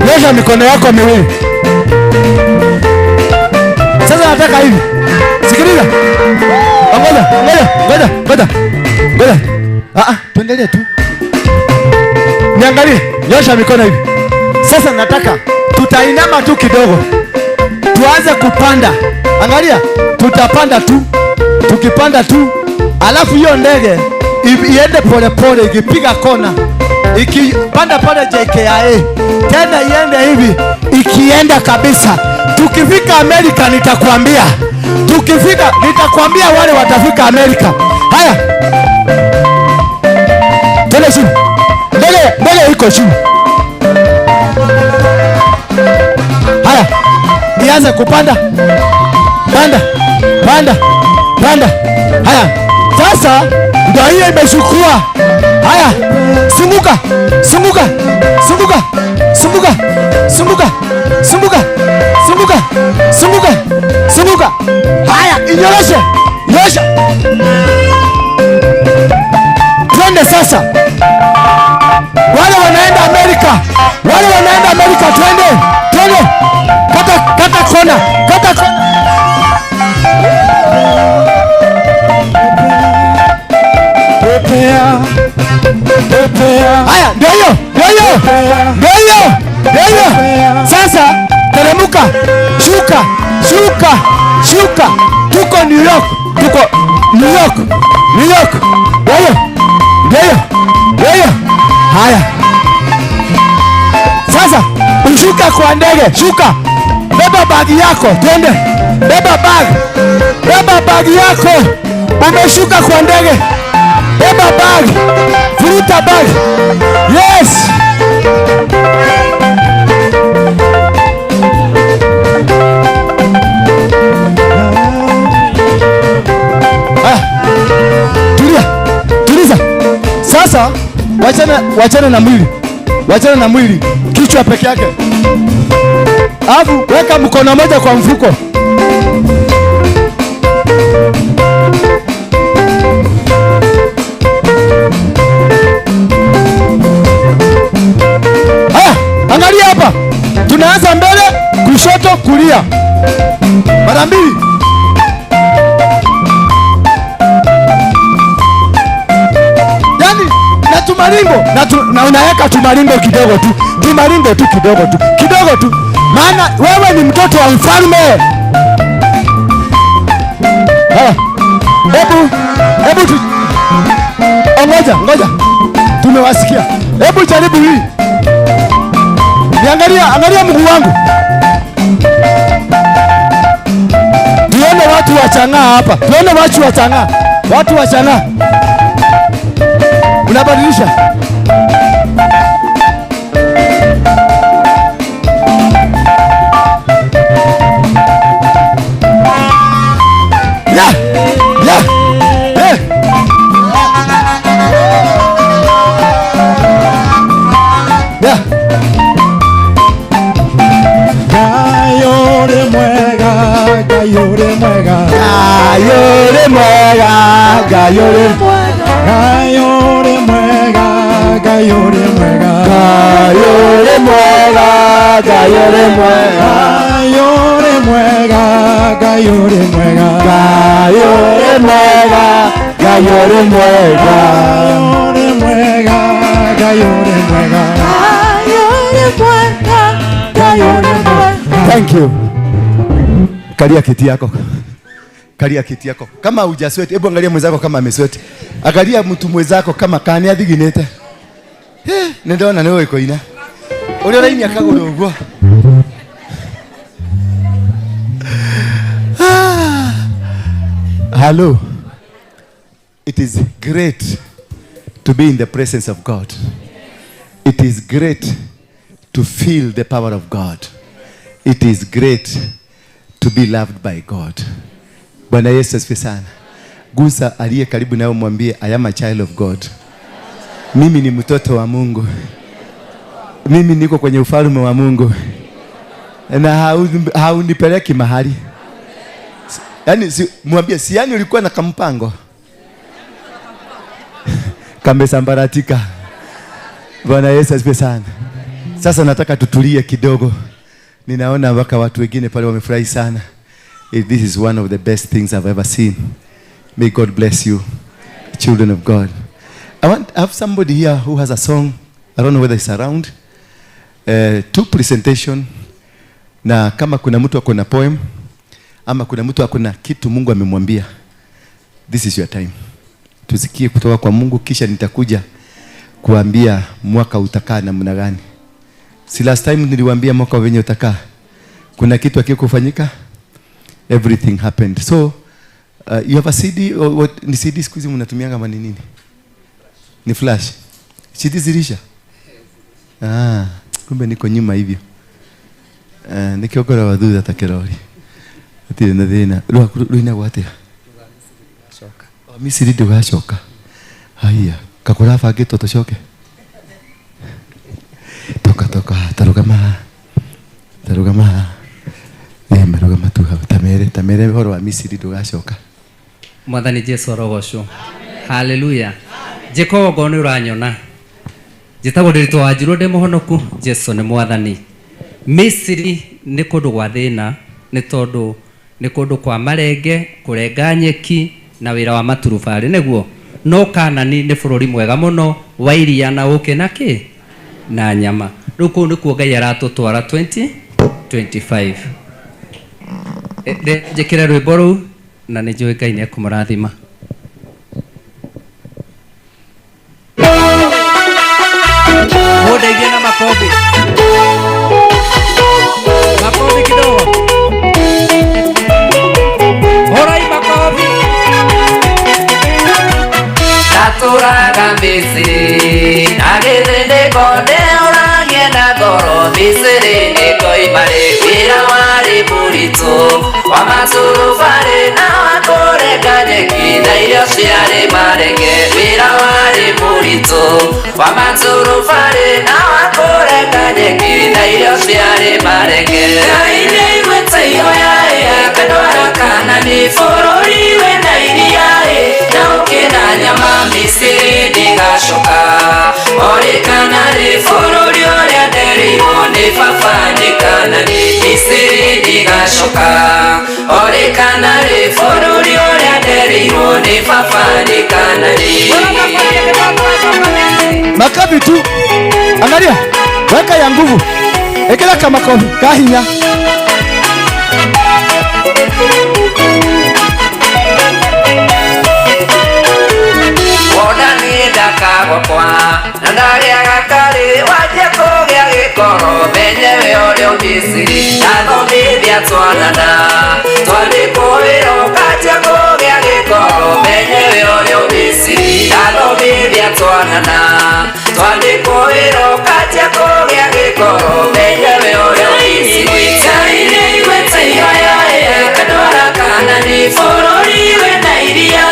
nyosha mikono yako miwili. Sasa nataka hivi. Sikiliza. Ngoja, ngoja, ngoja, ngoja. Ngoja. Tuendelee tu. Niangalie, nyosha mikono hivi. Sasa nataka tutainama tu kidogo. Tuanze kupanda. Angalia, tutapanda tu. Tukipanda tu, alafu hiyo ndege iende pole pole, ikipiga kona, ikipanda pale JKIA, tena iende hivi, ikienda kabisa. Tukifika Amerika nitakwambia. Tukifika nitakwambia wale watafika Amerika. Haya. Tena chini. Ndege, ndege iko chini. Haya. Nianze kupanda. Panda. Panda. Panda. Haya. Sasa ndio hiyo imeshukua. Haya. Sunguka. Sunguka. Sunguka. Sunguka. Sunguka. Sunguka. Sunguka. Sunguka. Sunguka. Haya, inyoroshe. Nyosha. Twende sasa. Wale wanaenda Amerika. Wale wanaenda Amerika, twende. Twende. Kata, kata kona. Kata kona. Haya, ndio hiyo, ndio hiyo. Ndio hiyo, ndio hiyo. Sasa teremuka, shuka, shuka, shuka. Tuko New York, tuko New York, New York. Ndio hiyo, ndio hiyo, ndio hiyo. Haya. Sasa ushuka kwa ndege, shuka. Beba bagi yako, twende. Beba bag. Beba bagi yako. Umeshuka kwa ndege. Beba bag. Furuta bag. Yes. Tulia. Tuliza. Sasa wachana, wachana na mwili. Wachana na mwili. Kichwa peke yake. Alafu weka mkono moja kwa mfuko. Haya, angalia hapa. Tunaanza mbele, kushoto, kulia. Mara mbili. Yaani na tumaringo, na unaweka tumaringo kidogo tu. Tumaringo tu kidogo tu. Kidogo tu. Maana wewe ni mtoto wa mfalme. Haya. Hebu, hebu tu. Ngoja, ngoja. Tumewasikia. Hebu jaribu hii. Niangalia, angalia mguu wangu. Tuone watu wachang'aa hapa. Tuone watu wachang'aa. Watu wachang'aa. Unabadilisha. Ya! Ya! Eh! Ya! Ngai ũrĩ mwega, Ngai ũrĩ mwega. Ngai ũrĩ mwega, Ngai ũrĩ mwega. Ngai ũrĩ mwega, Ngai ũrĩ mwega. Ngai ũrĩ mwega, Ngai ũrĩ mwega. Ngai ũrĩ mwega, Ngai ũrĩ mwega. Ngai ũrĩ mwega, Ngai ũrĩ mwega. Ngai ũrĩ mwega, Ngai ũrĩ mwega. Ngai ũrĩ mwega, Ngai ũrĩ mwega. Thank you. Kalia kiti yako. Kalia kiti yako. Kama hujasweat, hebu angalia mwenzako kama amesweat. Angalia mtu mwenzako kama kani athiginite. Nindona ni iko ina. Uri urainia kaguru uguo. Hello. It is great to be in the presence of God. It is great to feel the power of God. It is great to be loved by God. Bwana Bwana Yesu asifiwe sana. Gusa aliye karibu nawe mwambie, I am a child of God. Mimi ni mtoto wa Mungu. Mimi niko kwenye ufalme wa Mungu. Na haunipeleki mahali. Yaani mwambie, si yani ulikuwa na kampango. Kamesambaratika. Bwana Yesu asifiwe sana. Sasa nataka tutulie kidogo. Ninaona mpaka watu wengine pale wamefurahi sana. This is one of the best things I've ever seen. May God bless you, children of God. I have somebody here who has a song. I don't know whether it's around. Two presentation. Na kama kuna mtu akona poem ama kuna mtu akona kitu Mungu amemwambia, this is your time. Tusikie kutoka kwa Mungu, kisha nitakuja kuambia mwaka utakaa namna gani. Si last time niliwaambia mwaka wenye utakaa. Kuna kitu hakikufanyika? Everything happened. So you have a CD or what? Ni CD siku hizi mnatumia kama ni nini? Ni flash. CD zilisha? Ah, kumbe niko nyuma hivyo. Nikiokora wadhuda takerori. Atire na thina. Ruina gwatia. Shoka. Misiri ndugacoka. Haya, kakura bangĩtwo tũcoke. Toka toka, tarũgama. Tarũgama. Marũgama tu hau. Tamere ũhoro wa Misiri ndũgacoka. Mwathani Jesu arogocwo. Haleluya. Njĩka ũguo nĩ ũranyona. Njĩtagwo Ndĩritũ wa Njirũ, ndĩ mũhonoku. Jesu nĩ Mwathani. Misiri nĩ kũndũ gwa thĩna, nĩ tondũ nĩ kũndũ kwa marenge, kũrenga nyeki na wĩra wa maturubarĩ, nĩguo. No Kanani nĩ bũrũri mwega mũno wa iria na ũkĩ na kĩ na nyama. Rĩu kũu nĩkuo Ngai aratũtwara 2025. Njĩkĩre rwĩmbo rũu na nĩ njũĩ Ngai nĩekũmũrathima. Mũndeithie na makobi. Makobi kidogo. Horai makobi. Ndatũraga Misiri, na githĩ ndĩkonde ũragie na ngoro. Misiri nĩngoima rĩ, wĩra warĩ mũritũ wa maturubarĩ na wa kũrenga nyeki na irio ciarĩ marenge. Wĩra warĩ mũritũ wa maturubarĩ na wa kũrenga nyeki na irio ciarĩ marenge. Ngai nĩaiguĩte ihoya akandwara Kanani, bũrũri wĩna iria na ũkĩ na nyama. Misiri ndigacoka, orĩ kana rĩ, bũrũri ũrĩa nderĩirwo nĩ baba nĩ Kanani. Misiri ndigacoka, orĩ kana rĩ, bũrũri ũrĩa nderĩirwo nĩ baba nĩ Kanani. Makabi tu. Angalia, weka ya nguvu. Ekela kama makofi kahinya. Wona niĩ ndakagwakwa na ndagĩaga karĩ, wanjia kũgĩa gĩkoro menye we ũrĩ Misiri. Ndathomithia twanana twandĩkwo wĩra, ũkanjia kũgĩa gĩkoro menye we ũrĩ Misiri. Ndathomithia twanana twandĩkwo wĩra, ũkanjia kũgĩa gĩkoro menye we ũrĩ Misiri. Ngai nĩaiguĩte ihoya akandwara Kanani, bũrũri wĩna iria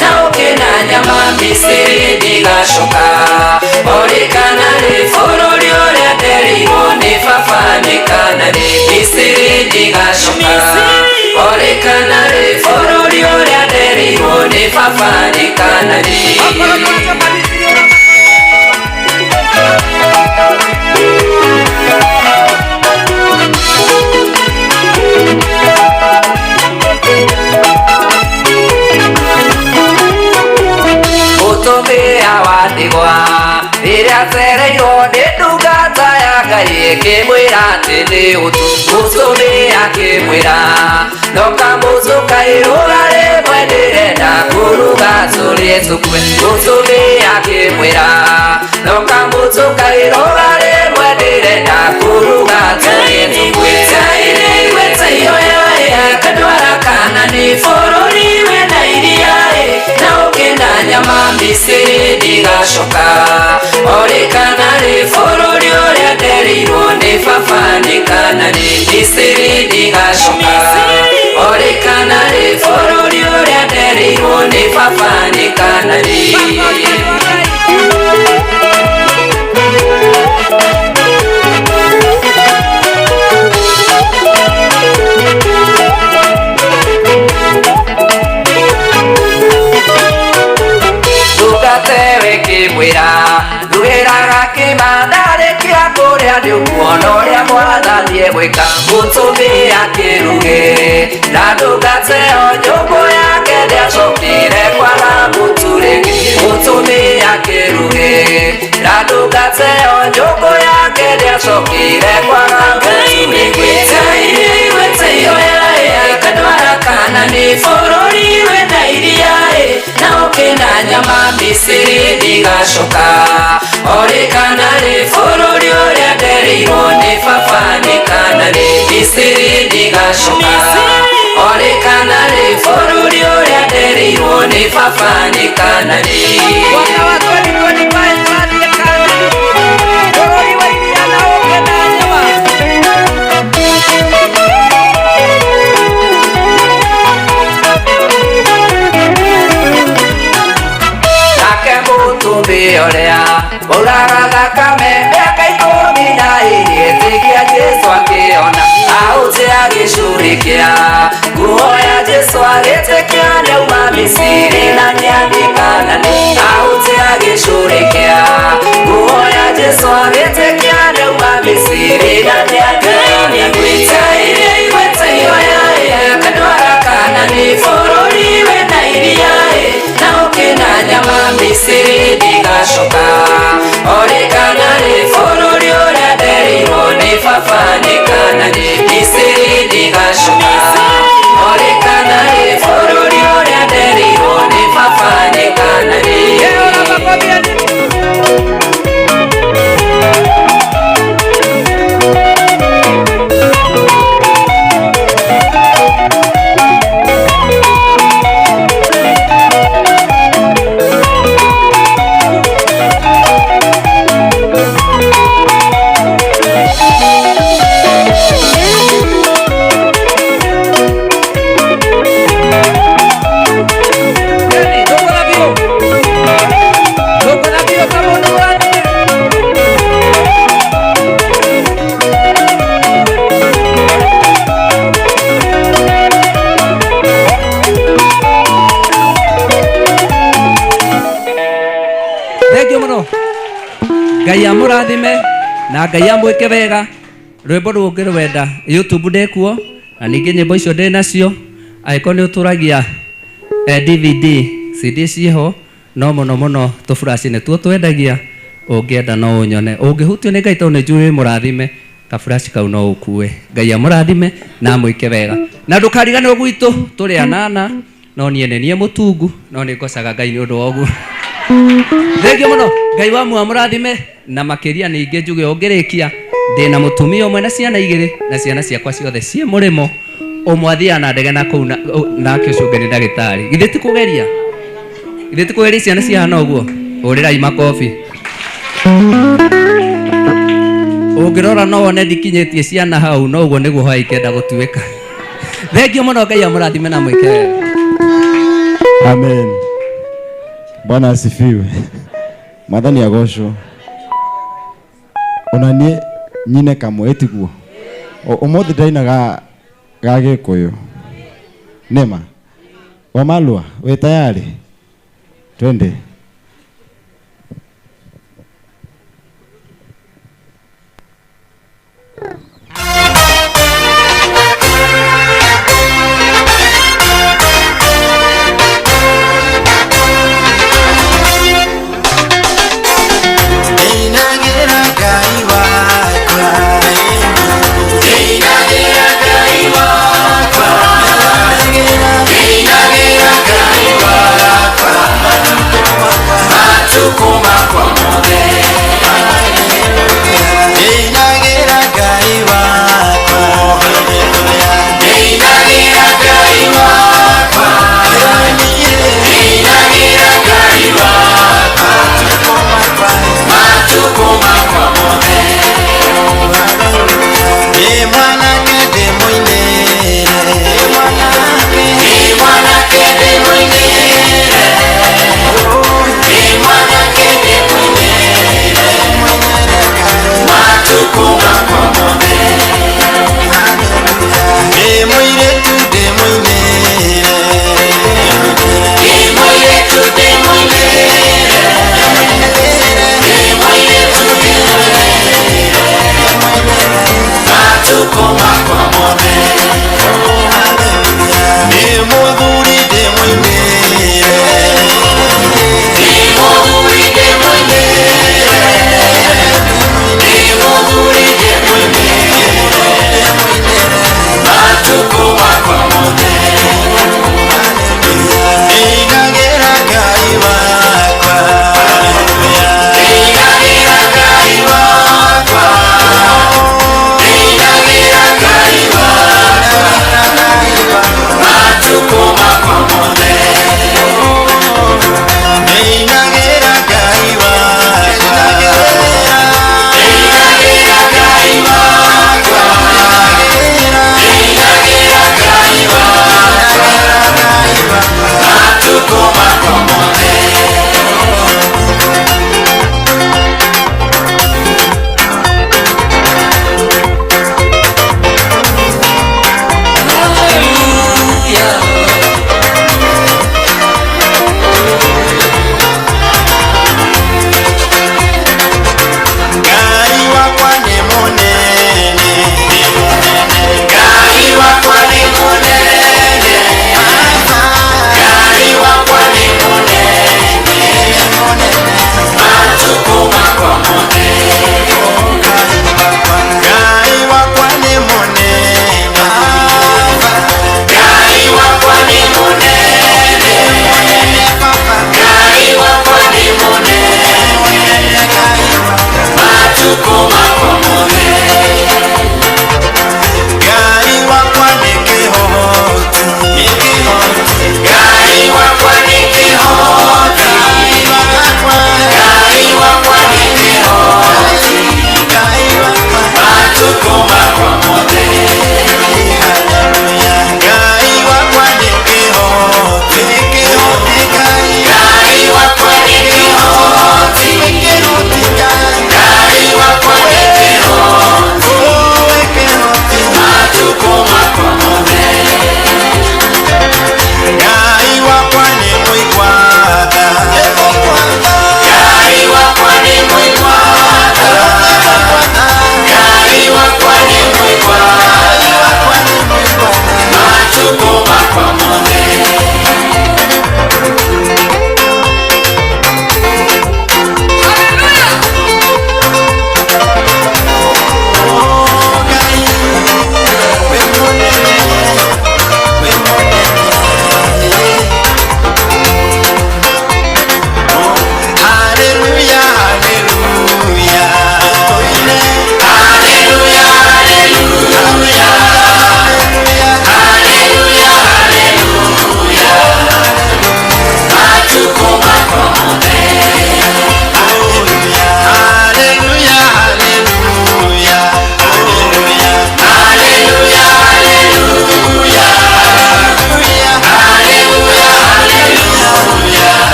na ũkĩ na nyama. Misiri ndigacoka, orĩ kana rĩ, bũrũri ũrĩa nderĩirwo nĩ baba nĩ Kanani. Misiri ndigacoka, orĩ kana rĩ, bũrũri ũrĩa nderĩirwo nĩ baba nĩ Kanani. Mũtumia wa ndigwa rĩrĩa acereirwo nĩ ndungata ya Ngai ĩkĩmwĩra atĩ nĩ ũtũ. Mũtumia akĩmwĩra no kamũtũ kairũga rĩmwe ndĩrenda kũruga tũrĩe tũkue. Mũtumia akĩmwĩra no kamũtũ kairũga rĩmwe ndĩrenda kũruga tũrĩe tũkue. Ngai nĩaiguĩte ihoya akandwara Kanani, bũrũri wĩna iria na ũkĩ na nyama. Misiri ndigacoka, orĩ kana rĩ, bũrũri ũrĩa nderĩirwo nĩ baba nĩ Kanani. Misiri ndigacoka, orĩ kana rĩ, bũrũri Nĩegwĩka mũtumia kĩrugĩ na ndungata ĩyo nyũngũ yake ndĩacokire kwaga mũtu rĩngĩ. Mũtumia kĩrugĩ na ndungata ĩyo nyũngũ yake ndĩacokire kwaga mũtu rĩngĩ. Akandwara Kanani bũrũri wĩna iria na ũkĩ na nyama Misiri ndigacoka orĩ kana rĩ bũrũri ũrĩa nderĩirwo nĩ baba nĩ Kanani Misiri ndigacoka orĩ kana rĩ bũrũri ũrĩa nderĩirwo nĩ baba nĩ Kanani. Mwaka wa 2025 twathiĩ Kanani bũrũri wa iria na ũkĩ na nyama. Ũrĩa wauraga thakame mĩaka 12 ĩtĩkia Jesũ akĩona ahũte agĩcurĩkia nguo ya Jesũ agĩtĩkia nĩauma Misiri na nĩathiĩ Kanani. Ahũte agĩcurĩkia nguo ya Jesũ agĩtĩkia nĩauma Misiri na nĩathiĩ Kanani. Akandwara Kanani bũrũri wĩna iria na ũkĩ na nyama Misiri ndigacoka orĩ kana rĩ bũrũri ũrĩa nderĩirwo nĩ baba nĩ Kanani Misiri ndigacoka orĩ kana rĩ bũrũri ũrĩa nderĩirwo nĩ baba nĩ Kanani. Ngai amũrathime na Ngai amwĩke wega. Rwĩmbo rũu ũngĩrwenda YouTube ndĩkuo na ningĩ nyĩmbo icio ndĩ nacio. Angĩkorwo nĩ ũtũragia DVD CD ciĩho no mũno mũno tũburaci nĩtuo twendagia. Ũngĩenda no ũnyone, ũngĩhutio nĩ Ngai tondũ nĩ njũĩ wĩ mũrathime, kaburaci kau no ũkue. Ngai amũrathime na amwĩke wega. Na ndũkariganĩrwo gwitũ tũrĩ anana, no niĩ nĩ niĩ mũtungu, no nĩ ngocaga Ngai nĩ ũndũ wa ũguo. Thengio mũno. Ngai wa mũrathime na makĩria ningĩ njuge ũngĩrĩkia ndĩna mũtumia ũmwe na ciana igĩrĩ na ciana ciakwa ciothe ciĩ mũrĩmo. Ũmwe athiaga na ndege na kũu nake ũcio ũngĩ nĩ ndagĩtarĩ. Githĩ ti kũgeria? Githĩ ti kũgeria ciana cihana ũguo? Hũrĩrai makobi. Ũngĩrora no wone ndikinyĩtie ciana hau, no ũguo nĩguo hwaĩ ikĩenda gũtuĩka. Thengio mũno. Ngai amũrathime na mwĩke wega. Amen. Bwana asifiwe. Mwathani agocwo. Ona niĩ nyine kamwe ĩtiguo. Ũmũthĩ ndainaga ga Gĩkũyũ. Nĩma. Wamalwa, wĩ tayari? Twende. Ngai wakwa.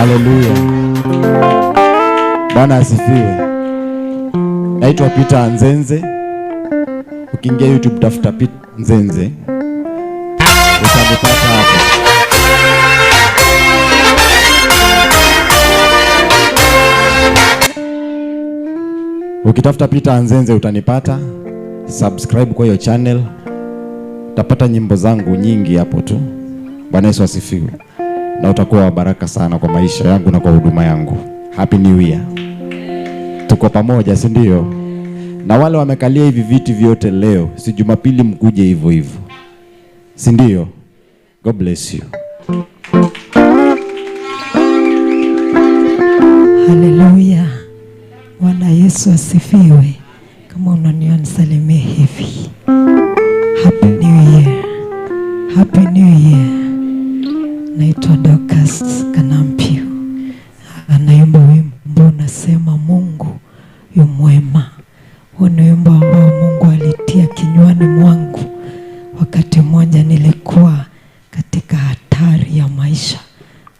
Haleluya. Bwana asifiwe. Naitwa Peter Anzenze. Ukiingia YouTube tafuta Peter Anzenze, utanipata hapo. Ukitafuta Peter Anzenze utanipata. Subscribe kwa hiyo channel, utapata nyimbo zangu nyingi hapo tu. Bwana Yesu asifiwe. Na utakuwa wa baraka sana kwa maisha yangu na kwa huduma yangu. Happy New Year. Tuko pamoja, si ndio? Na wale wamekalia hivi viti vyote leo, si Jumapili mkuje hivyo hivyo, si ndio? God bless you. Haleluya. Bwana Yesu asifiwe. Kama unaniona nisalimie hivi. Happy New Year. Happy New Year. Naitwa Dorcas Kanampio. Anaimba wimbo unasema Mungu yu mwema. Huu ni wimbo ambao Mungu alitia kinywani mwangu wakati mmoja nilikuwa katika hatari ya maisha.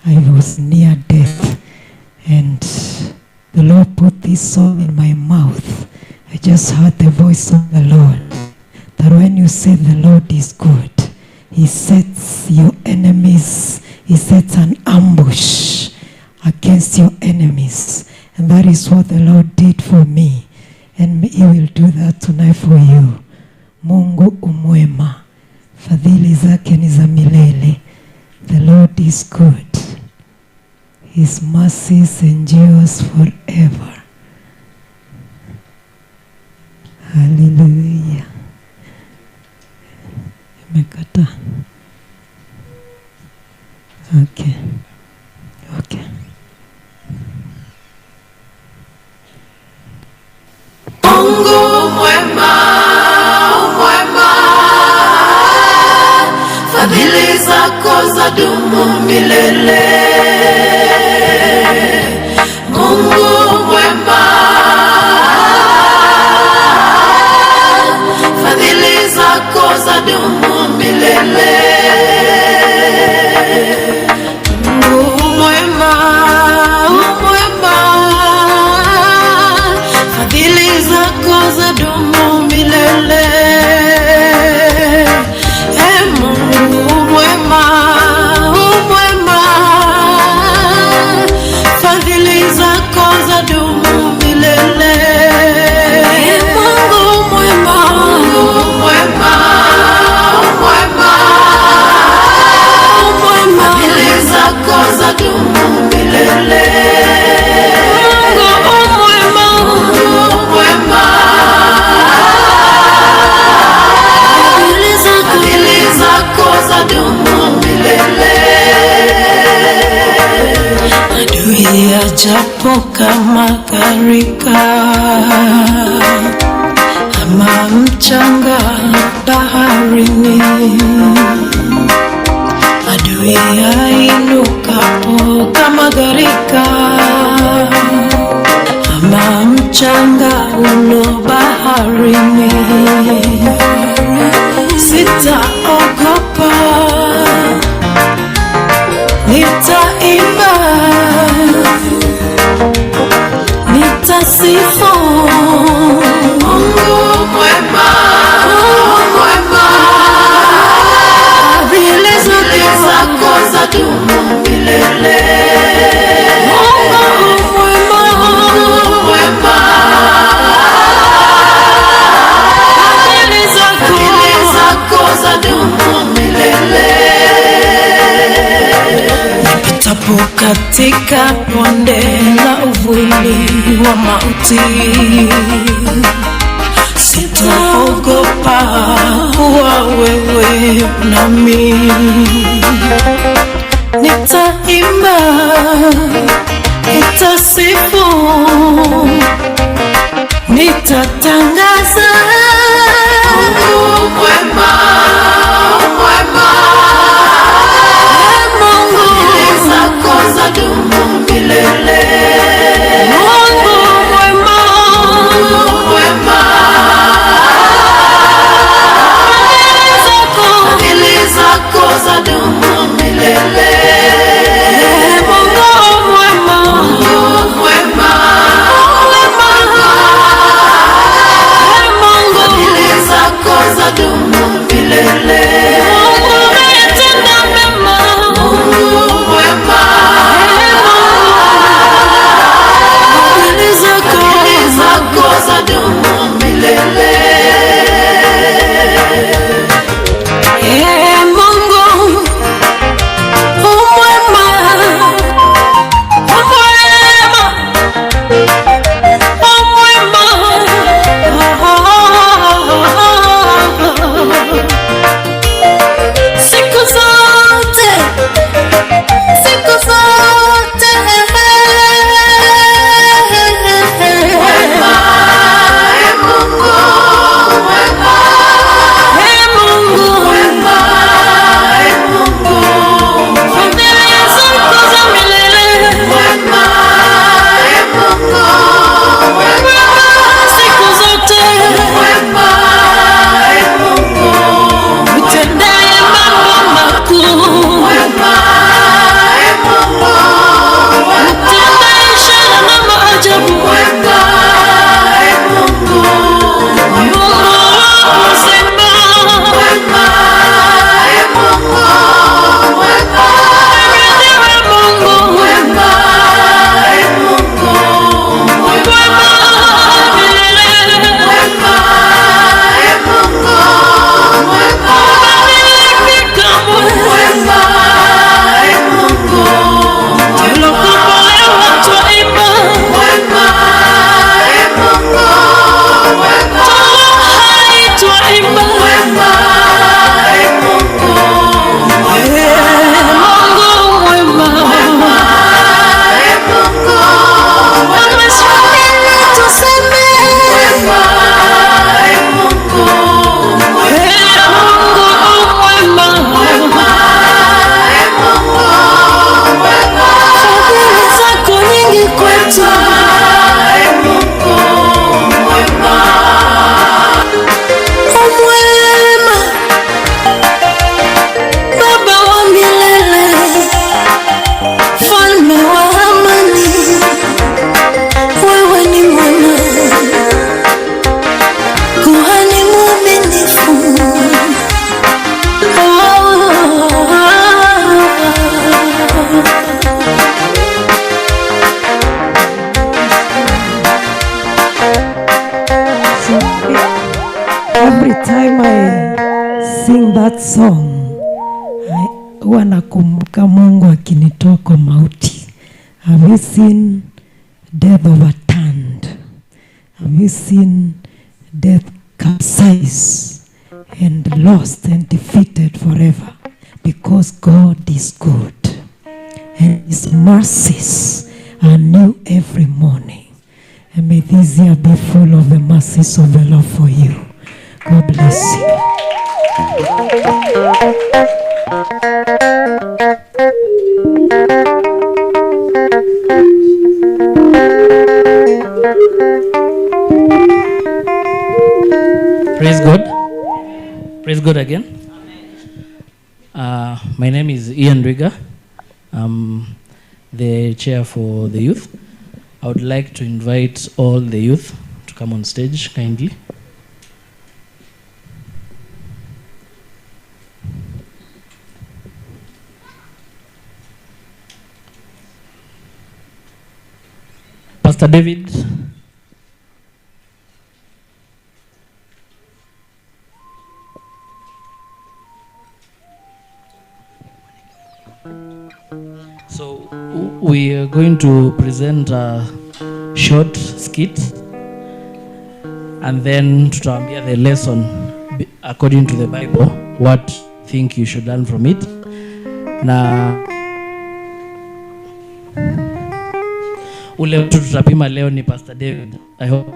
I was near death and the Lord put this song in my mouth. I just heard the voice of the Lord that when you say the Lord is good, he sets your enemies, he sets an ambush against your enemies. And that is what the Lord did for me. And he will do that tonight for you. Mungu umwema, fadhili zake ni za milele. The Lord is good. His mercies endures forever. Hallelujah. Imekata. Okay. Okay. Mungu mwema, mwema, fadhili zako zadumu milele. Mungu mwema, fadhili zako zadumu milele. Mungu mwema, mwema, fadhili zako zadumu milele. Mungu mwema, mwema, fadhili zako zadumu milele. Mungu mwema, mwema, mwema, fadhili zako zadumu milele. Mungu mwema, mwema, fadhili zako zadumu milele. Adui ajapo kama gharika ama mchanga baharini, adui ainukapo kama gharika ama mchanga ulo baharini, sitaogopa, nitaimba, nitasifu. Mungu mwema, mwema, fadhili zako zadumu milele. Mungu mwema, mwema, fadhili zako zadumu milele. Nipitapo katika bonde la uvuli wa mauti, sitaogopa kuwa wewe nami. Nitaimba, nitasifu, nitatangaza. Mungu mwema, mwema, Mungu zako zadumu milele. Mungu mwema, mwema, fadhili zako zadumu milele. Mungu mwema, that song, huwa nakumbuka Mungu akinitoa kwa mauti. Have you seen death overturned? Have you seen death capsize and lost and defeated forever? Because God is good and His mercies are new every morning. And may this year be full of the mercies of the Lord for you. God bless you. Praise God. Praise God again. My name is Ian Riga. I'm the chair for the youth. I would like to invite all the youth to come on stage kindly. Pastor David. So we are going to present a short skit and then tutaambia the lesson according to the Bible, what think you should learn from it. Na ule mtu tutapima leo ni Pastor David. I hope.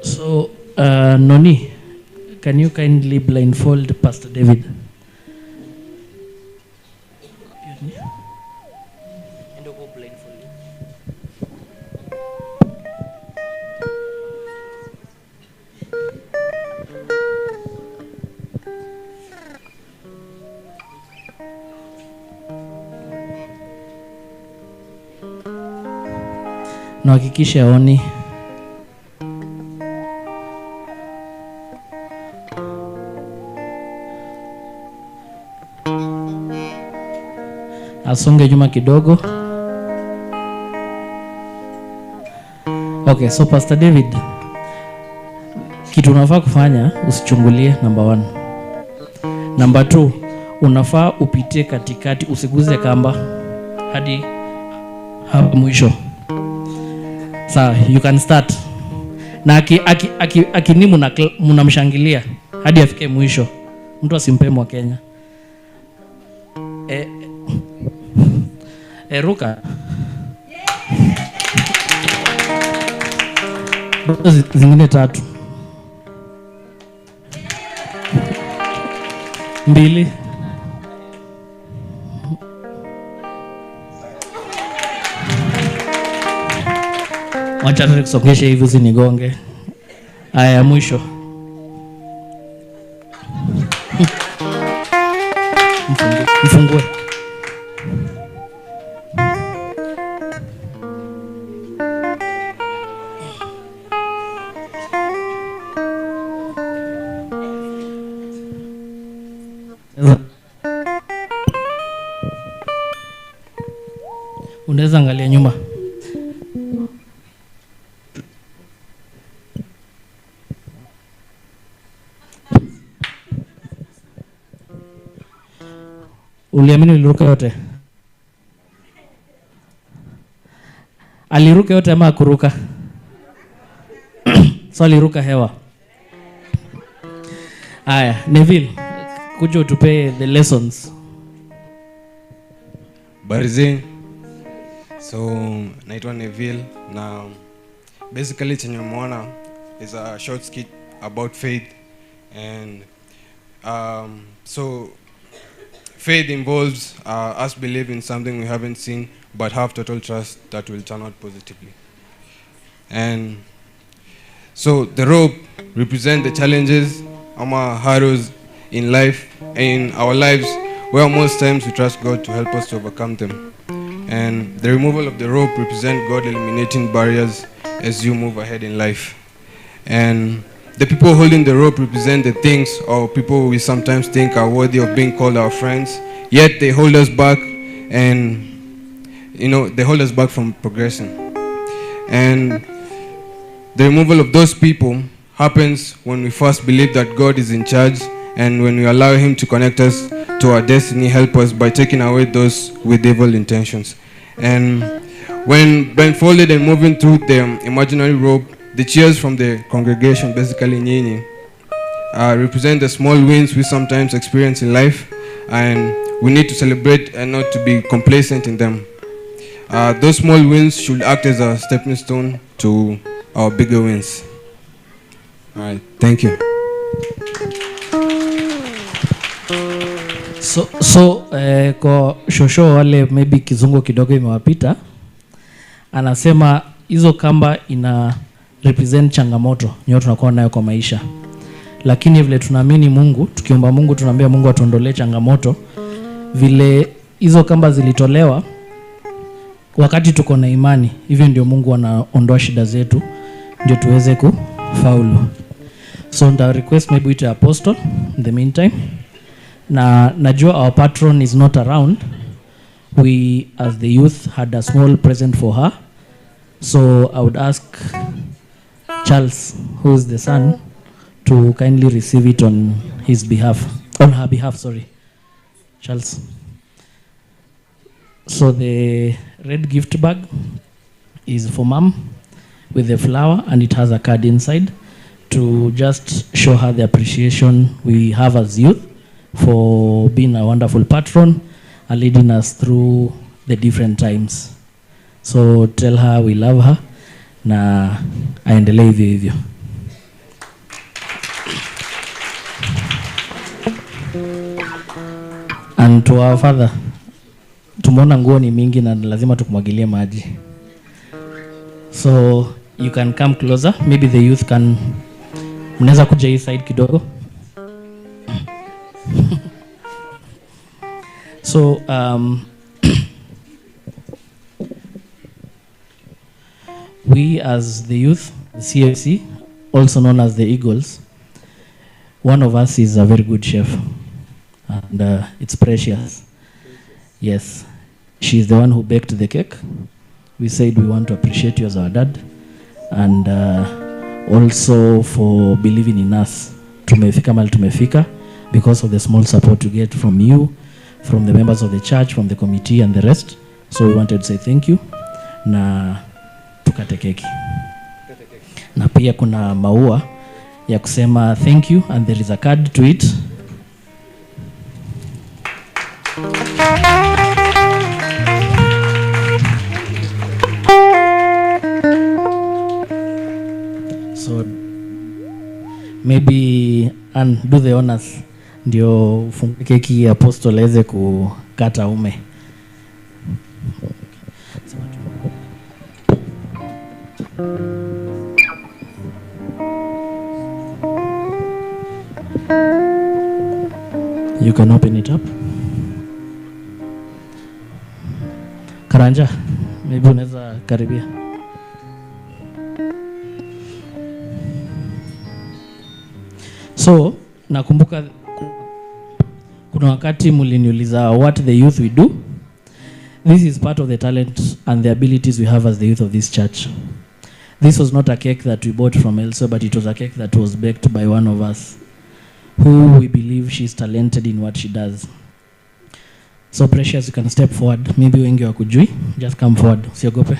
So, Noni, can you kindly blindfold Pastor David? Na hakikisha aoni. Asonge nyuma kidogo. Okay, so Pastor David, kitu unafaa kufanya, usichungulie, number 1. Number 2, unafaa upitie katikati, usiguze kamba hadi hapa mwisho. Sawa, you can start. Na akini mnamshangilia hadi afike mwisho. Mtu asimpe mwa Kenya. Ruka. Zingine 3. 2. Wacha nikusongeshe hivi usinigonge. Aya, mwisho. Mfungue. Unaweza angalia nyuma. Uliamini uliruka yote? Aliruka yote ama akuruka? So aliruka hewa. Aya, Neville, kuja utupe the lessons. Barizi. So, naitwa Neville na basically chenye umeona is a short skit about faith and so Faith involves us believing something we haven't seen, but have total trust that will turn out positively. And so the rope represents the challenges, ama hurdles in life, in our lives, where most times we trust God to help us to overcome them. And the removal of the rope represents God eliminating barriers as you move ahead in life. And the people holding the rope represent the things or people we sometimes think are worthy of being called our friends, yet they hold us back, and they hold us back from progressing. And the removal of those people happens when we first believe that God is in charge, and when we allow him to connect us to our destiny, help us by taking away those with evil intentions. And when blindfolded and moving through the imaginary rope, the cheers from the congregation, basically nyinyi, represent the small wins we sometimes experience in life, and we need to celebrate and not to be complacent in them. Those small wins should act as a stepping stone to our bigger wins. All right, thank you. So kwa shosho wale maybe kizungu kidogo imewapita, anasema hizo kamba ina represent changamoto nyote tunakuwa nayo kwa maisha. Lakini vile tunaamini Mungu, tukiomba Mungu tunaambia Mungu atuondolee changamoto. Vile hizo kamba zilitolewa wakati tuko na imani, hivyo ndio Mungu anaondoa shida zetu ndio tuweze kufaulu. So nda request maybe to apostle in the meantime. Na najua our patron is not around. We as the youth had a small present for her. So I would ask Charles, who is the son, to kindly receive it on his behalf, on her behalf, sorry. Charles. So the red gift bag is for mom with the flower, and it has a card inside to just show her the appreciation we have as youth for being a wonderful patron and leading us through the different times. So tell her we love her na aendelee hivyo hivyo. And to our father, tumeona nguo ni mingi na lazima tukumwagilie maji. So you can come closer, maybe the youth can, mnaweza kuja hii side kidogo. So we as the youth, the CFC, also known as the Eagles, one of us is a very good chef, and it's precious. Yes, she's the one who baked the cake. We said we want to appreciate you as our dad, and also for believing in us. Tumefika mahali tumefika because of the small support you get from you, from the members of the church, from the committee and the rest. So we wanted to say thank you na tukate keki. Na pia kuna maua ya kusema thank you, and there is a card to it. So maybe and do the honors ndio ufungue keki apostle aweze kukata ume. You can open it up. Karanja, maybe unaweza karibia. So, nakumbuka kuna wakati mliniuliza what the youth we do. This is part of the talent and the abilities we have as the youth of this church. This was not a cake that we bought from elsewhere, but it was a cake that was baked by one of us who we believe she's talented in what she does. So Precious, you can step forward. Maybe wengi wakujui. Just come forward. Usiogope.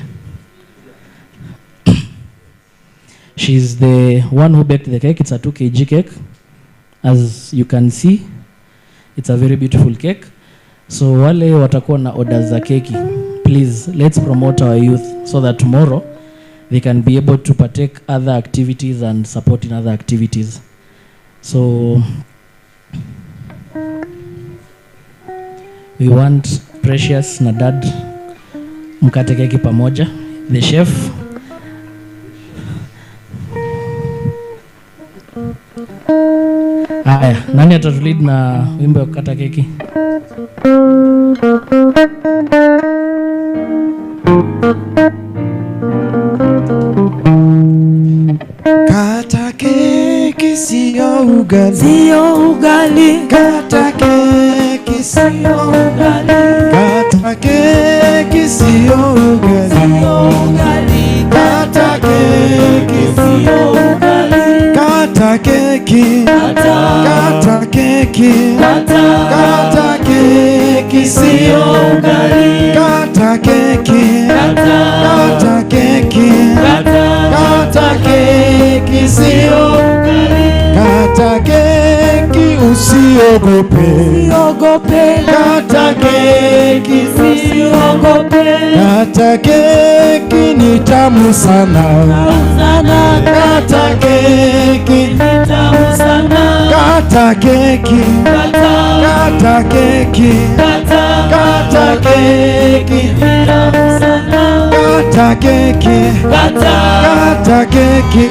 She's the one who baked the cake. It's a 2 kg cake. As you can see, it's a very beautiful cake. So wale watakuwa na orders za keki, please, let's promote our youth so that tomorrow they can be able to partake other activities and support in other activities. So We want Precious na Dad mkate keki pamoja. The chef. Haya, nani atatulead na wimbo ya kukata keki? Kata keki sio ugali, sio ugali. Kata keki sio ugali, kata keki sio ugali, sio ugali. Kata keki sio ugali, kata keki, kata keki, kata keki sio ugali, kata keki, kata keki, kata keki sio ugali, kata keki usiogope, usiogope, kata keki usiogope, kata keki ni tamu sana, sana, kata keki ni tamu sana, kata keki, kata keki, kata keki ni tamu sana, kata keki, kata keki,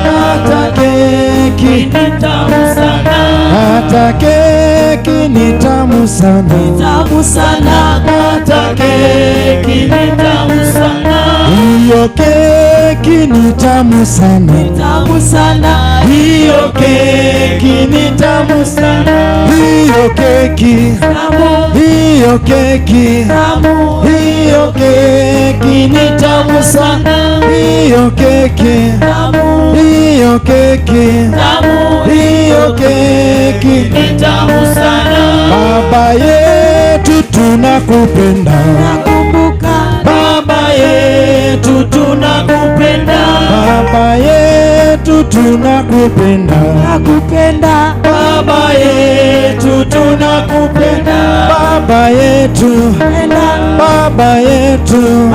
kata keki ni tamu sana, kata keki ni tamu sana, ni tamu sana, kata keki ni tamu sana, hiyo keki ni tamu sana, ni tamu sana, hiyo keki ni tamu sana, hiyo keki tamu, hiyo keki tamu, hiyo keki ni tamu sana, hiyo keki tamu, hiyo keki tamu, hiyo keki ni tamu sana. Baba yetu tunakupenda, nakumbuka Baba yetu tunakupenda, Baba yetu tunakupenda, nakupenda Baba yetu tunakupenda, Baba yetu, Baba yetu,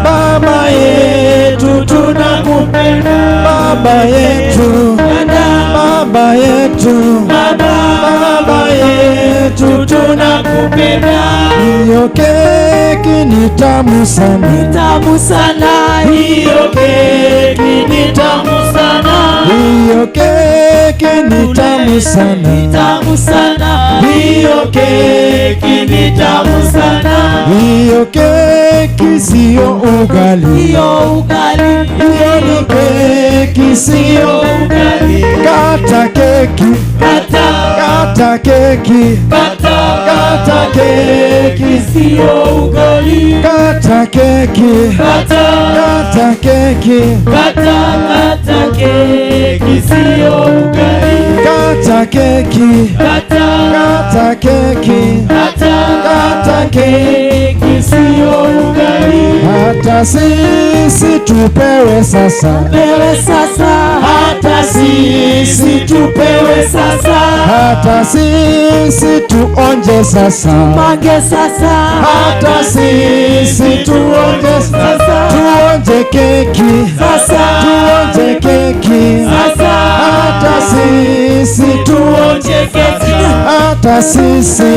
Baba yetu tunakupenda, Baba yetu, Baba yetu, Baba yetu tunakupenda. Hiyo keki ni tamu sana, ni tamu sana, hiyo keki ni tamu sana, hiyo keki ni tamu sana, ni tamu sana, hiyo keki ni tamu sana, hiyo keki sio ugali, hiyo ugali, hiyo ni keki sio ugali. Kata keki, kata, kata keki, kata, kata keki sio ugali, kata keki, kata, kata keki, kata, kata keki sio ugali, kata keki, kata, kata keki, kata, kata keki sio ugali. Hata sisi tupewe sasa, tupewe sasa, hata sisi tupewe sasa, hata sisi tuonje sasa, tumange sasa, hata sisi tuonje sasa, tuonje keki sasa, tuonje keki sasa, hata sisi tuonje keki, hata sisi,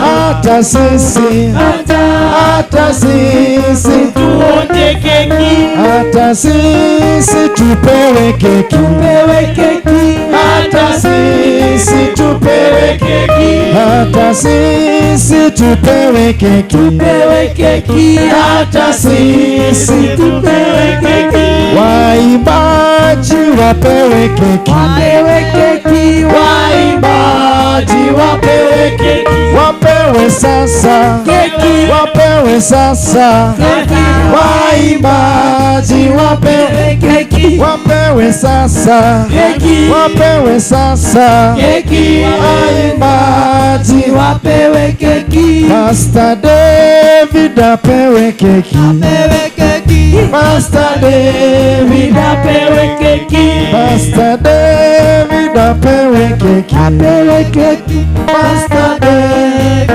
hata sisi, hata sisi tuonje keki, hata sisi tupewe keki, tupewe keki, hata sisi tupewe keki, hata sisi tupewe keki, tupewe keki, hata sisi tupewe keki, waimbaji wapewe keki, wapewe keki, waimbaji wapewe keki, wapewe sasa keki, wapewe sasa keki, waimbaji wapewe keki, wapewe sasa keki, wapewe sasa keki, waimbaji wapewe keki, Pastor David apewe keki, apewe keki, Pastor David apewe keki, Pastor David apewe keki, apewe keki, Pastor David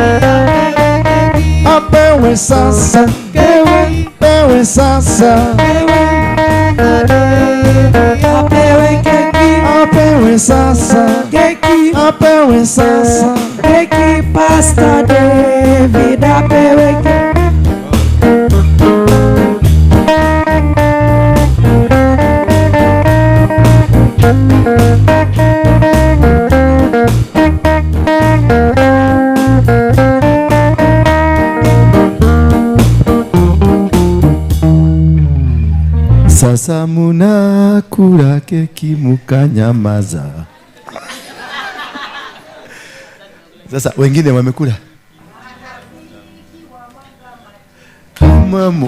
apewe sasa, apewe sasa, apewe keki, apewe sasa, keki, apewe sasa, keki. Pastor David apewe keki. Sasa munakula keki mukanyamaza. Sasa wengine wamekula.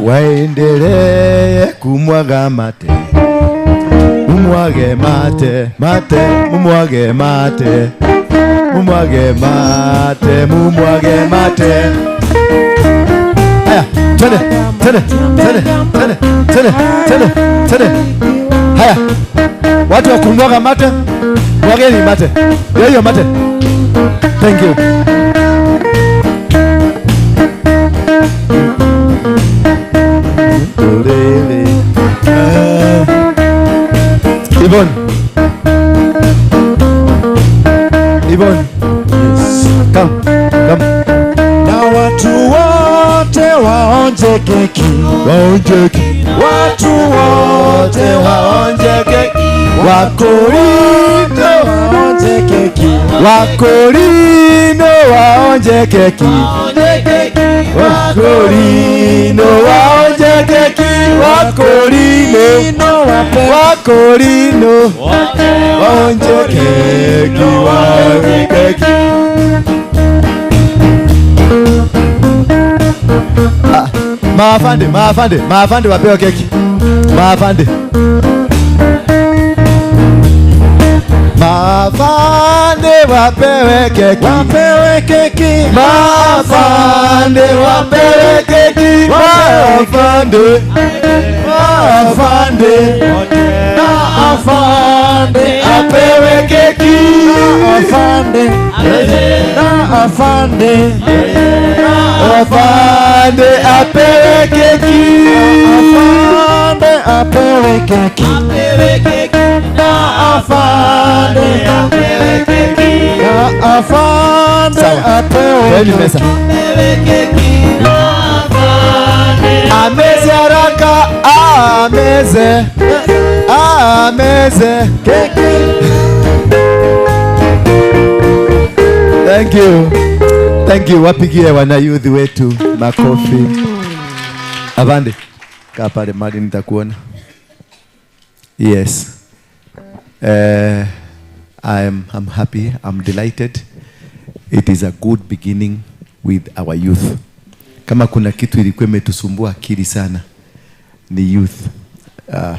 Waendelee kumwaga mate. Mumwage mate, mate, mumwage mate. Mumwage mate, mumwage mate. Haya, twende, twende, twende, twende, twende, twende, twende. Haya. Watu wa kumwaga mate, mwageni mate. Hiyo mate. Thank you. Yvonne. Yvonne. Yes. Come. Come. Na watu wote waonje keki. Waonje keki. Watu wote waonje keki. Wakorino waonje keki. Wakorino waonje keki. Wakorino waonje keki. Wakorino wakorino waonje keki. Waonje keki. Maafande, maafande, maafande wapewe keki. Maafande. Maafande wapewe keki. Wapewe keki. Maafande wapewe keki. Maafande. Maafande. Maafande apewe keki. Maafande. Maafande. Maafande apewe keki. Maafande apewe keki. Apewe keki. Maafande apewe keki. Maafande apewe keki. Ameze haraka, ameze, ameze keki. Thank you. Thank you. Wapigie wana youth wetu makofi. Avande. Kaa pale mali nitakuona. Yes. I'm happy. I'm delighted. It is a good beginning with our youth. Kama kuna kitu ilikuwa imetusumbua akili sana ni youth.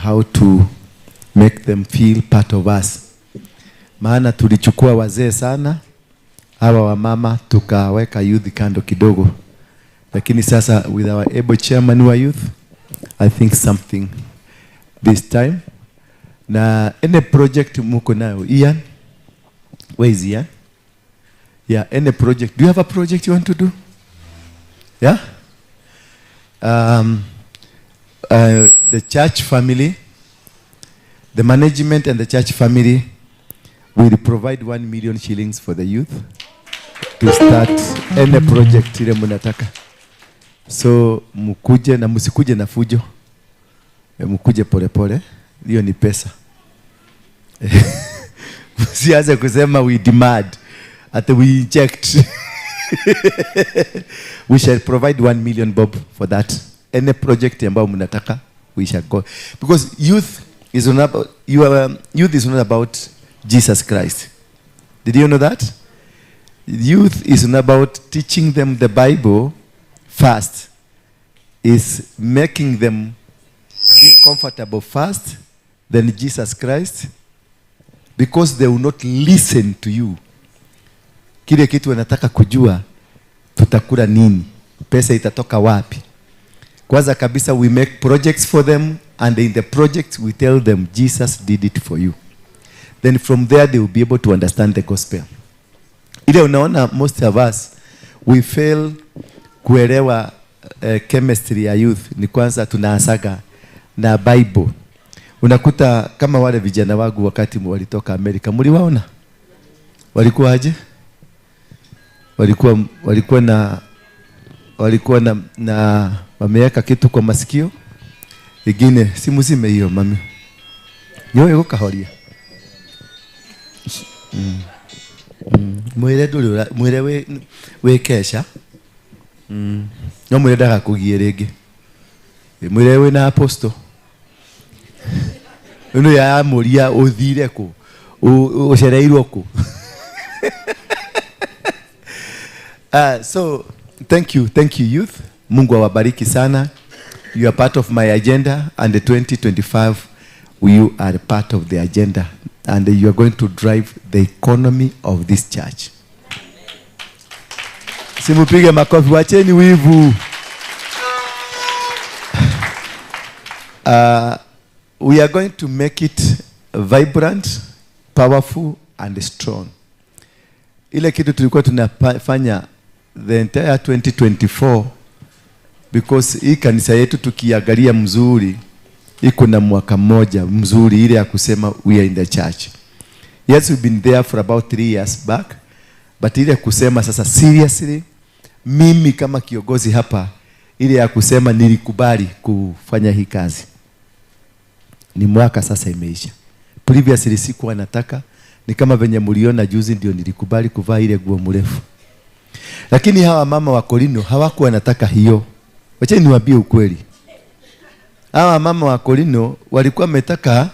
How to make them feel part of us. Maana tulichukua wazee sana, hawa wamama tukaweka youth kando kidogo. Lakini sasa with our able chairman wa youth, I think something this time. Na any project muko nayo, Ian? Where is Ian? Yeah, any project. Do you have a project you want to do? Yeah? The church family, the management and the church family will provide 1 million shillings for the youth to start any project ile munataka. So mukuje na musikuje na fujo. Mukuje pole pole. Hiyo ni pesa. Msianze kusema we demand, at we inject. We shall provide 1 million bob for that. Any project ambayo mnataka, we shall go. Because youth is not about, youth is not about Jesus Christ. Did you know that? Youth is not about teaching them the Bible first. Is making them be comfortable first, then Jesus Christ, because they will not listen to you. Kile kitu wanataka kujua, tutakula nini? Pesa itatoka wapi? Kwanza kabisa we make projects for them, and in the project we tell them Jesus did it for you. Then from there they will be able to understand the gospel. Ile unaona most of us we fail kuelewa chemistry ya youth ni kwanza tunaasaga na Bible. Unakuta kama wale vijana wangu wakati walitoka Amerika, mliwaona? Walikuwa aje? Walikuwa na wameweka kitu kwa masikio. Ingine si muzime hiyo mami. Nyoyo gukahoria. Mwire nduri mwire we kesha. No mwire ndagakugie ringi. Mwire we na apostle. Ino ya muria uthire ku ucereirwo ku. So thank you youth. Mungu awabariki sana. You are part of my agenda, and the 2025 you are part of the agenda, and you are going to drive the economy of this church. Simupige makofi, wacheni wivu. We are going to make it vibrant, powerful and strong. Ile kitu tulikuwa tunafanya the entire 2024, because hii kanisa yetu tukiangalia mzuri iko na mwaka mmoja mzuri ile ya kusema we are in the church. Yes, we've been there for about 3 years back, but ile kusema sasa seriously mimi kama kiongozi hapa, ile ya kusema nilikubali kufanya hii kazi, ni mwaka sasa imeisha. Previously sikuwa nataka, ni kama venye mliona juzi ndio nilikubali kuvaa ile nguo mrefu. Lakini hawa mama wa Korino hawakuwa nataka hiyo. Wacha niwaambie ukweli. Hawa mama wa Korino walikuwa wametaka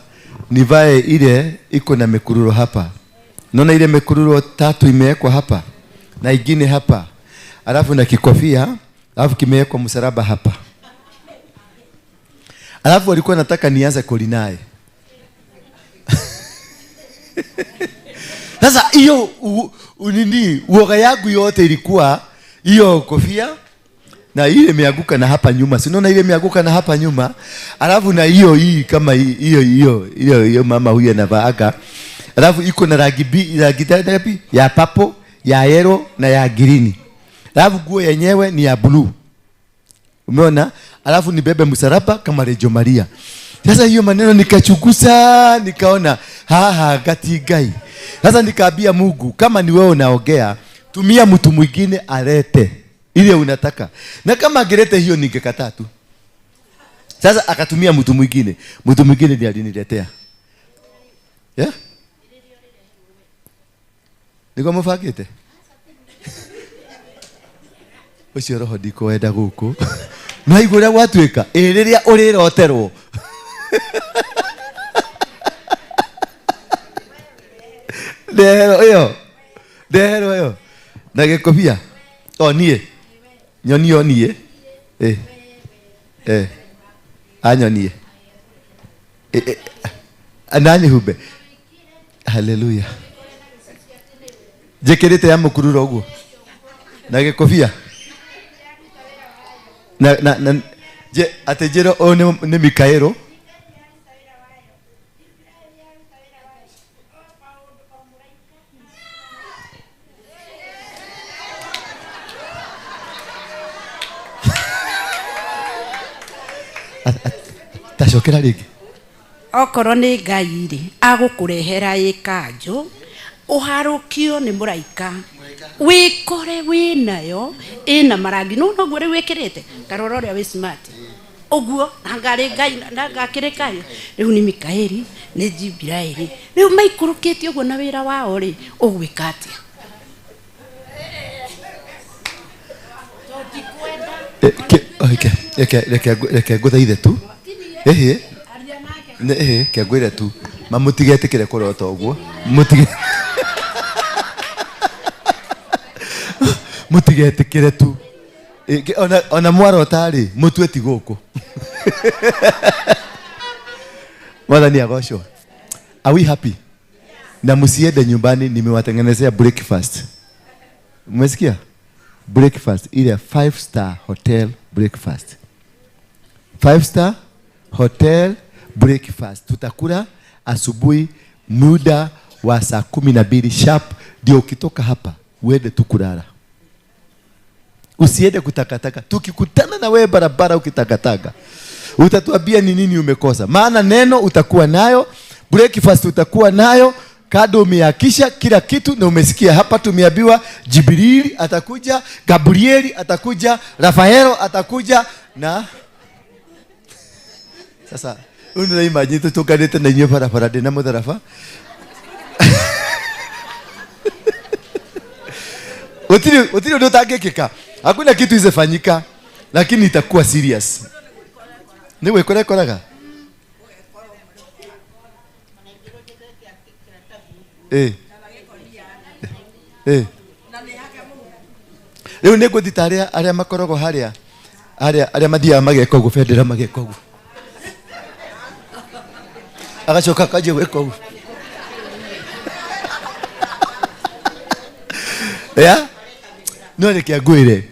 nivae ile iko na mekururo hapa. Naona ile mekururo 3 imewekwa hapa na ingine hapa. Alafu na kikofia, alafu kimewekwa msalaba hapa. Alafu walikuwa nataka nianze Korinae. Sasa hiyo nini uoga yangu yote ilikuwa hiyo kofia na ile imeanguka na hapa nyuma. Si unaona ile imeanguka na hapa nyuma? Alafu na hiyo hii kama hiyo hiyo hiyo mama huyu anavaaga. Alafu iko na rangi rangi ya purple, ya yellow na ya green. Alafu nguo yenyewe ni ya blue. Umeona? Alafu nibebe msalaba kama Rejo Maria. Sasa hiyo maneno nikachukusa, nikaona ha gati gai. Sasa nikaambia Mungu, kama ni wewe unaongea, tumia mtu mwingine alete ile unataka. Na kama angelete hiyo ningekataa tu. Sasa akatumia mtu mwingine. Mtu mwingine ndiye aliniletea. Yeah? Niko mfakite. Ucio roho ndikoenda guku. Na igura gwatuika, ĩ rĩrĩa ũrĩroterwo. Ndehero ĩyo. Na gĩkobia. O niĩ. Nyonio niĩ. Anyonie. Nani hube. Hallelujah. Njĩkĩrĩte ya mũkururo ũguo. Na gĩkobia. Na je atejero o ni Mikaelo. Tacokera rĩngĩ. Okorwo nĩ Ngai rĩ agũkũrehera ĩkanjũ ũharũkio nĩ mũraika wikore winayo ina marangi no noguo rĩu wĩkĩrĩte tarora ũrĩa wĩ smart ũguo nanga Ngai nanga kĩrĩkayo rĩu nĩ Mikaeli nĩ Jibraeli rĩu maikũrũkĩte ũguo na wĩra wao rĩ ũgwĩka atĩa? Reke ngũthaithe tu ĩhĩ ĩhĩ ke ngwĩre tu mamũtigetĩkĩre kũrota ũguo mũtige mutigetikire tu ona mwarota ri mutue ti guku. Mwathani agocwo. Are we happy? Na msiende nyumbani, nimewatengenezea breakfast. Umesikia? Breakfast ile 5-star hotel breakfast. 5-star hotel breakfast. Tutakula asubuhi muda wa saa 12 sharp, ndio ukitoka hapa uende tu kulala. Usiende kutakataka. Tukikutana na wewe barabara ukitakataka, utatuambia ni nini umekosa. Maana neno utakuwa nayo, breakfast utakuwa nayo, Kado umeakisha kila kitu na umesikia hapa tumeambiwa Jibrili atakuja, Gabrieli atakuja, Rafaelo atakuja na sasa undu imagine tutukanite na inyuĩ barabara ndĩ na mũtharaba. Gũtirĩ ũndũ ũtangĩkĩka. Hakuna kitu izefanyika, lakini itakuwa serious. Nĩ gwĩkora ĩkoraga? Eh. Eh. Rĩu nĩ ngũthiĩ ta arĩa makoragwo harĩa arĩa mathiaga mageka ũguo bendera mageka ũguo. Agacoka akanjia gwĩka ũguo. Yeah? No reke ngwĩre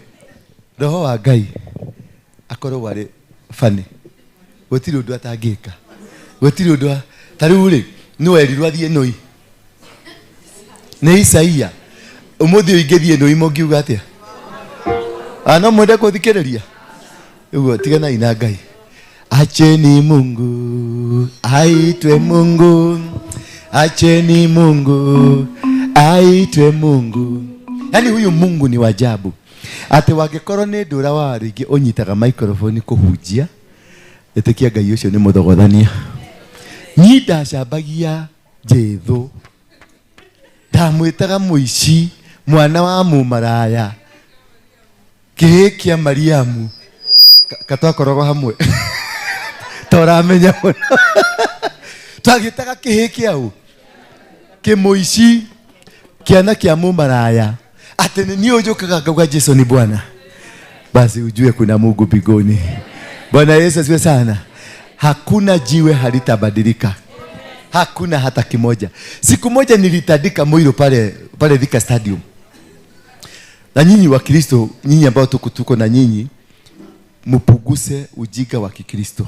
roho wa Ngai akoragwo arĩ funny. Gũtirĩ ũndũ atangĩka. Gũtirĩ ũndũ ta rĩu rĩ nĩ werirwo athiĩ Nũi. Nĩ Isaia. Ũmũthĩ ũyũ ingĩthiĩ Nũi mũngiuga atĩa? No mwende kũthikĩrĩria? Ũguo tiganai na Ngai. Acheni Mungu aitwe Mungu, acheni Mungu aitwe Mungu. Yaani huyu Mungu ni wajabu. Ate wangĩkorwo nĩ ndũra wa rĩngĩ ũnyitaga microphone kũhunjia, ĩtĩkia Ngai ũcio nĩ mũthogothania. Niĩ ndacambagia Jesũ, ndamwĩtaga mũici, mwana wa mũmaraya, kĩhĩ kĩa Mariamu, katwakoragwo hamwe. Ta ũramenya mũno. Twagĩtaga kĩhĩ kĩa ũ? Kĩmũici, kĩana kĩa mũmaraya. Ate nĩ niĩ ũnjũkaga ngauga Jesu ni Bwana. Basi ujue kuna Mungu mbinguni. Bwana Yesu asifiwe sana. Hakuna jiwe halitabadilika. Hakuna hata kimoja. Siku moja nilitandika moiro pale Thika Stadium. Na nyinyi wa Kristo, nyinyi ambao tuko na nyinyi, mpuguse ujinga wa Kikristo.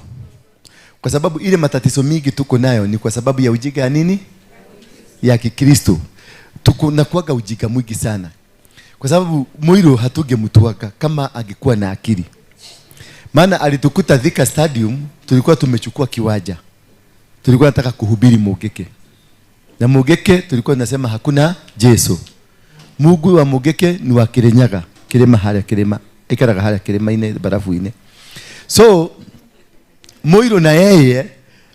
Kwa sababu ile matatizo mingi tuko nayo ni kwa sababu ya ujinga ya nini? Ya Kikristo. Tuko na kuaga ujinga mwingi sana. Kwa sababu Muiru hatungemtuaga kama angekuwa na akili. Maana alitukuta Thika Stadium, tulikuwa tumechukua kiwanja. Tulikuwa nataka kuhubiri Mugeke. Na Mugeke tulikuwa tunasema hakuna Jesu. Mungu wa Mugeke ni wa Kirinyaga, kirima haria kirima, ikaraga haria kirima-inĩ barafu-inĩ. So Muiru na yeye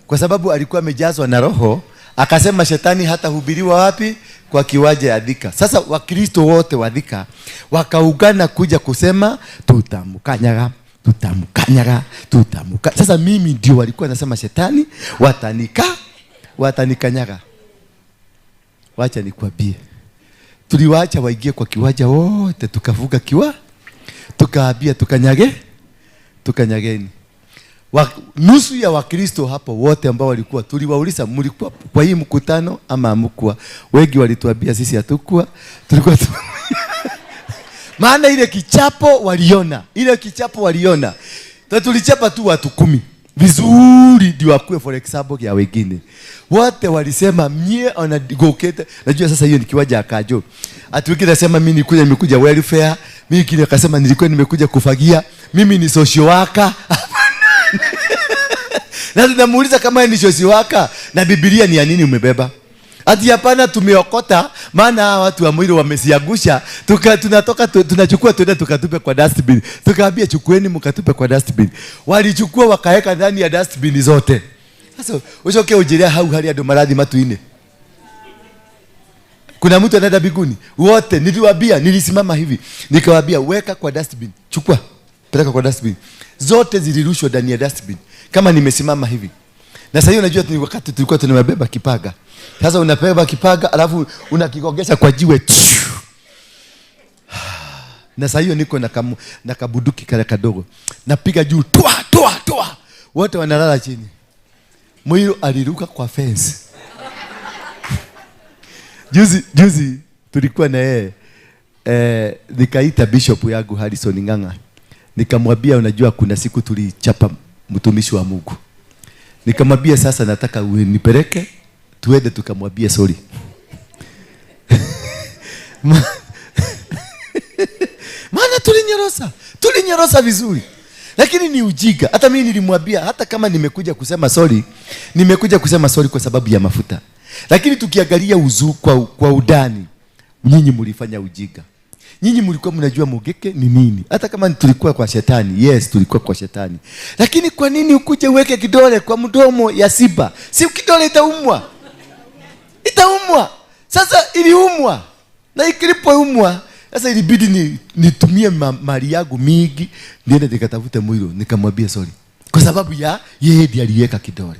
kwa sababu alikuwa amejazwa na roho, akasema shetani hata hubiriwa wapi? Kwa kiwanja ya Thika. Sasa Wakristo wote wa Thika wakaungana kuja kusema tutamkanyaga, tutamkanyaga, tutamuka. Sasa mimi ndio walikuwa nasema shetani watanikanyaga. Wacha nikwambie. Tuliwaacha waingie kwa kiwanja wote, tukavuka kiwa, tukaambia tukanyage, tukanyageni. Nusu ya Wakristo hapo wote ambao walikuwa, tuliwauliza mlikuwa kwa hii mkutano ama hamkuwa? Wengi walituambia sisi hatukuwa, tulikuwa maana ile kichapo waliona, ile kichapo waliona. Tulichapa tu watu 10 vizuri ndio akue for example ya wengine. Wote walisema mie anagokete. Najua sasa hiyo ni kiwanja akajo. Ati wengine nasema mimi nilikuja nimekuja welfare, mimi kile akasema nilikuwa nimekuja kufagia, mimi ni social worker. Na tunamuuliza kama ni social worker na Biblia ni ya nini umebeba? Ati hapana, tumeokota maana watu wa mwili wamesiagusha, tunatoka tunachukua tuende tukatupe kwa dustbin. Tukaambia chukueni mkatupe kwa dustbin. Walichukua wakaweka ndani ya dustbin zote. Sasa uchoke ujiria hau hali ya maradhi matuine. Kuna mtu anaenda mbinguni? Wote niliwaambia, nilisimama hivi nikawaambia weka kwa dustbin, chukua peleka kwa dustbin. Zote zilirushwa ndani ya dustbin kama nimesimama hivi. Na sasa hiyo unajua ni wakati tulikuwa tunabeba kipaga. Sasa unabeba kipaga alafu unakigongesha kwa jiwe. Na sasa hiyo niko na kabuduki kale kadogo. Napiga juu toa toa toa. Wote wanalala chini. Mwiru aliruka kwa fence. Juzi tulikuwa na yeye nikaita bishop yangu Harrison Ng'ang'a. Nikamwambia unajua kuna siku tulichapa mtumishi wa Mungu. Nikamwambia sasa nataka unipeleke tuende tukamwambia sorry. Maana tulinyorosa vizuri. Lakini ni ujinga. Hata mimi nilimwambia hata kama nimekuja kusema sorry, nimekuja kusema sorry kwa sababu ya mafuta. Lakini tukiangalia uzu kwa udani, nyinyi mlifanya ujinga. Nyinyi mlikuwa mnajua mugeke ni nini. Hata kama tulikuwa kwa shetani, yes tulikuwa kwa shetani. Lakini kwa nini ukuje uweke kidole kwa mdomo ya simba? Si kidole itaumwa. Itaumwa. Sasa iliumwa. Na ikilipoumwa, sasa ilibidi nitumie mali yangu mingi niende nikatafute mwilo, nikamwambia sorry. Kwa sababu ya yeye ndiye aliweka kidole.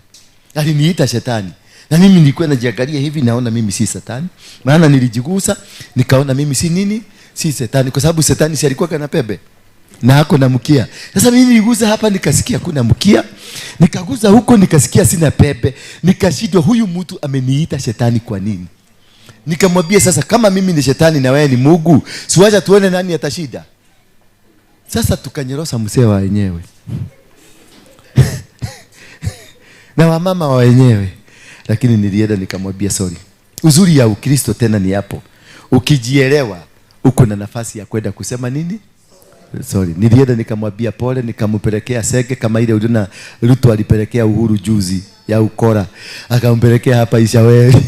Aliniita shetani. Na mimi nilikuwa najiangalia hivi naona mimi si shetani. Maana nilijigusa nikaona mimi si nini? Si shetani, kwa sababu shetani si alikuwa kana pembe na hako na mkia. Sasa mimi niligusa hapa nikasikia kuna mkia, nikagusa huko nikasikia sina pembe, nikashindwa huyu mtu ameniita shetani kwa nini? Nikamwambia sasa kama mimi ni shetani na wewe ni Mungu, siwacha tuone nani atashida. Sasa tukanyorosa mzee wa wenyewe na wamama wa wenyewe. Lakini nilienda nikamwambia sorry. Uzuri ya Ukristo tena ni hapo. Ukijielewa uko na nafasi ya kwenda kusema nini? Sorry. Nilienda nikamwambia pole, nikampelekea sege kama ile uliona Ruto alipelekea Uhuru juzi ya ukora. Akampelekea hapa Ishaweli.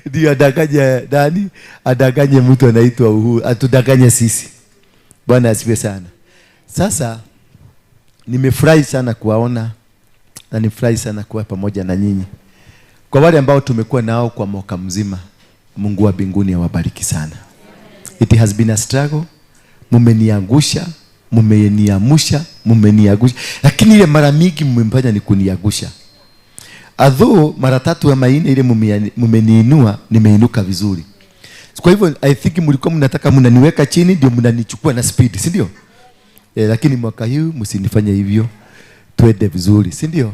Ndio adanganye nani? Adanganye mtu anaitwa Uhuru, atudanganye sisi. Bwana asifiwe sana. Sasa nimefurahi sana kuwaona na nimefurahi sana kuwa pamoja na nyinyi. Kwa wale ambao tumekuwa nao kwa mwaka mzima, Mungu wa mbinguni awabariki sana. It has been a struggle. Mumeniangusha, mumeniamusha, mumeniangusha. Lakini ile mara mingi mmemfanya ni kuniangusha. Although mara tatu ama nne ile mumeniinua, nimeinuka vizuri. Kwa hivyo I think mlikuwa mnataka mnaniweka chini ndio mnanichukua na speed, si ndio? Lakini mwaka huu msinifanye hivyo. Tuende vizuri, si ndio?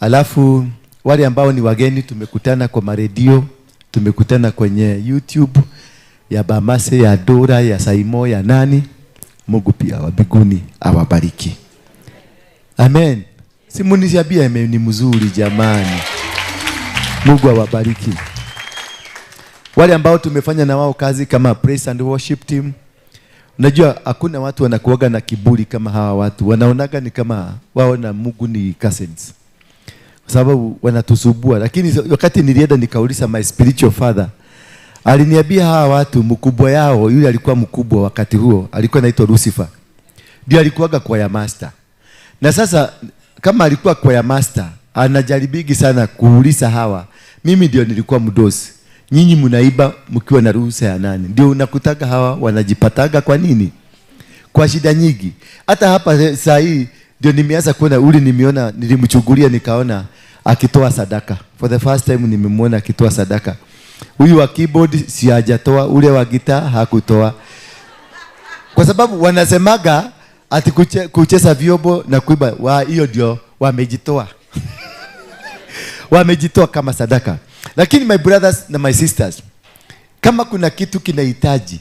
Alafu wale ambao ni wageni tumekutana kwa maredio, tumekutana kwenye YouTube ya Bamase, ya Dora, ya Saimo, ya nani. Mungu pia wa mbinguni awabariki. Amen. Simunishabia ni mzuri jamani. Mungu awabariki. Wale ambao tumefanya na wao kazi kama praise and worship team. Unajua hakuna watu wanakuaga na kiburi kama hawa watu. Wanaonaga ni kama wao na Mungu ni cousins. Kwa sababu wanatusubua. Lakini wakati nilienda nikauliza my spiritual father, aliniambia hawa watu mkubwa yao, yule alikuwa mkubwa wakati huo, alikuwa anaitwa Lucifer. Ndiye alikuwaga choir master. Na sasa kama alikuwa choir master, anajaribigi sana kuuliza hawa, mimi ndio nilikuwa mdosi. Nyinyi mnaiba mkiwa na ruhusa ya nani? Ndio unakutaga hawa wanajipataga kwa nini? Kwa shida nyingi. Hata hapa saa hii ndio nimeanza kuona uli, nimeona nilimchukulia nikaona akitoa sadaka. For the first time nimemwona akitoa sadaka. Huyu wa keyboard si hajatoa, ule wa gitaa hakutoa. Kwa sababu wanasemaga ati kucheza vyombo na kuiba, wa hiyo ndio wamejitoa. Wamejitoa kama sadaka. Lakini my brothers na my sisters, kama kuna kitu kinahitaji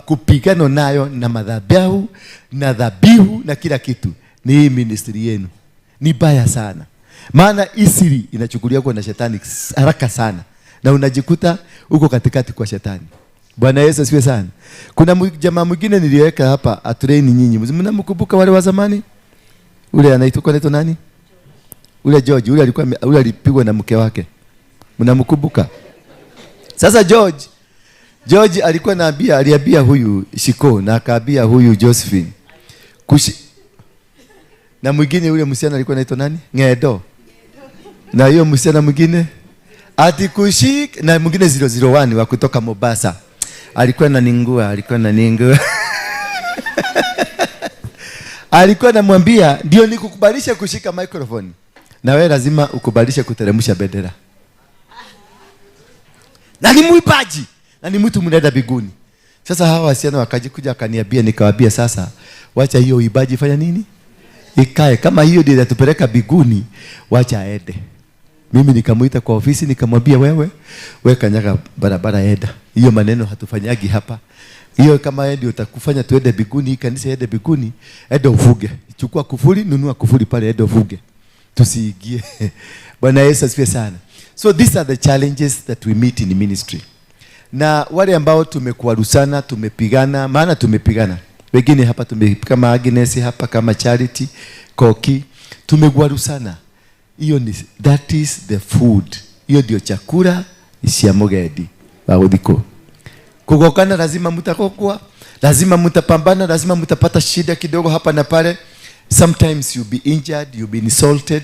kupigana nayo na madhabahu na dhabihu na kila kitu, ni hii ministry yenu. Ni baya sana. Maana isiri inachukuliwa kwa na shetani haraka sana. Na unajikuta uko katikati kwa shetani. Bwana Yesu asifiwe sana. Kuna jamaa mwingine niliweka hapa atrain nyinyi. Mnamkumbuka wale wa zamani? Ule anaitwa nani? Ule George, ule alikuwa ule alipigwa na mke wake. Mnamkumbuka? Sasa George alikuwa anaambia, aliambia huyu Shiko na akaambia huyu Josephine. Na mwingine yule msichana alikuwa anaitwa nani? Ngedo. Na hiyo msichana mwingine ati kushik, na mwingine 001 wa kutoka Mombasa. Alikuwa ananingua, Alikuwa anamwambia ndio nikukubalisha kushika microphone. Na wewe lazima ukubalishe kuteremsha bendera. Na ni muibaji, na ni mtu mnaenda biguni. Sasa hawa wasichana wakajikuja wakaniambia, nikawaambia sasa wacha hiyo uibaji fanya nini? Ikae. Kama hiyo ndio inatupeleka biguni, wacha aende. Mimi nikamuita kwa ofisi nikamwambia wewe kanyaga barabara enda. Hiyo maneno hatufanyagi hapa. Hiyo kama wewe ndio utakufanya tuende biguni, kanisa ende biguni, enda ufuge. Chukua kufuli, nunua kufuli pale enda ufuge. Tusiingie. Bwana Yesu asifiwe sana. So these are the challenges that we meet in ministry. Na wale ambao tumekuarusana, tumepigana, maana tumepigana. Wengine hapa kama Agnes hapa, kama Charity, Koki, tumekuarusana. Hiyo ni, that is the food. Hiyo ndio chakula cia mugendi wa guthiko. Kugokana lazima mutakokwa, lazima mutapambana, lazima mutapata shida kidogo hapa na pale. Sometimes you'll be injured, you'll be insulted,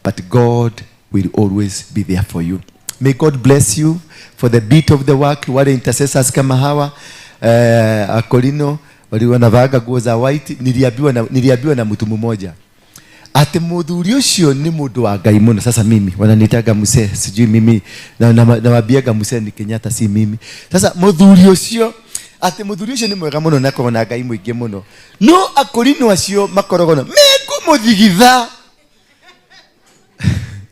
but God will always be there for you. May God bless you for the bit of the work. Wale intercessors kama hawa akolino walikuwa wanavaaga nguo za white. Niliambiwa na mtu mmoja ati muthuri ucio ni mundu wa Ngai muno. Sasa mimi wananitaga mzee, sijui mimi nawaambiaga mzee ni Kenyatta, si mimi. Sasa muthuri ucio, ati muthuri ucio ni mwega muno na akoragwo na Ngai muingi muno, no akorino acio makoragwo na mekumuthigitha.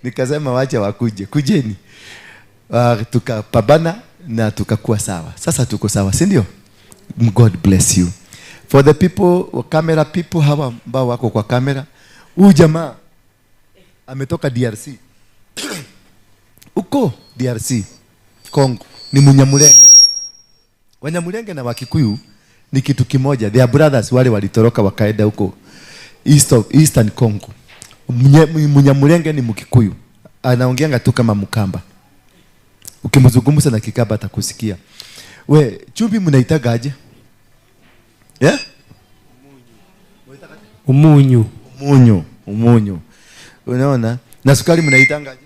Nikasema wacha wakuje, kujeni. Tukapambana na tukakuwa sawa. Sasa tuko sawa, si ndio? God bless you. For the people, camera people, hawa ambao wako kwa kamera, huyu jamaa ametoka DRC, huko DRC Congo, ni Munyamulenge. Wanyamulenge na Wakikuyu ni kitu kimoja, they are brothers. Wale walitoroka wakaenda huko Eastern Congo. Munyamulenge ni Mkikuyu, anaongeanga tu kama Mkamba. Ukimzungumza na Kikamba atakusikia. We, chumvi mnaitaga aje? Yeah? Umunyu. Umunyu, umunyu. Unaona? Na sukari mnaitanga aje?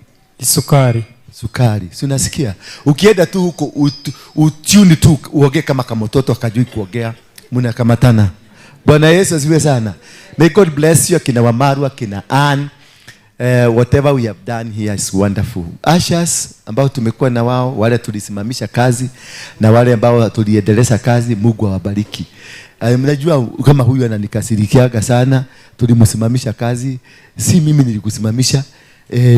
Sukari. Sukari. Si unasikia? Ukienda tu huko utune tu uongee kama kamototo akajui kuongea, mnakamatana. Bwana Yesu asifiwe sana. May God bless you, akina Wamaru, akina Ann. Whatever we have done here is wonderful. Ushers ambao tumekuwa na wao, wale tulisimamisha kazi na wale ambao tuliendeleza kazi, Mungu awabariki. Mnajua kama huyu ananikasirikiaga sana, tulimsimamisha kazi, si mimi nilikusimamisha.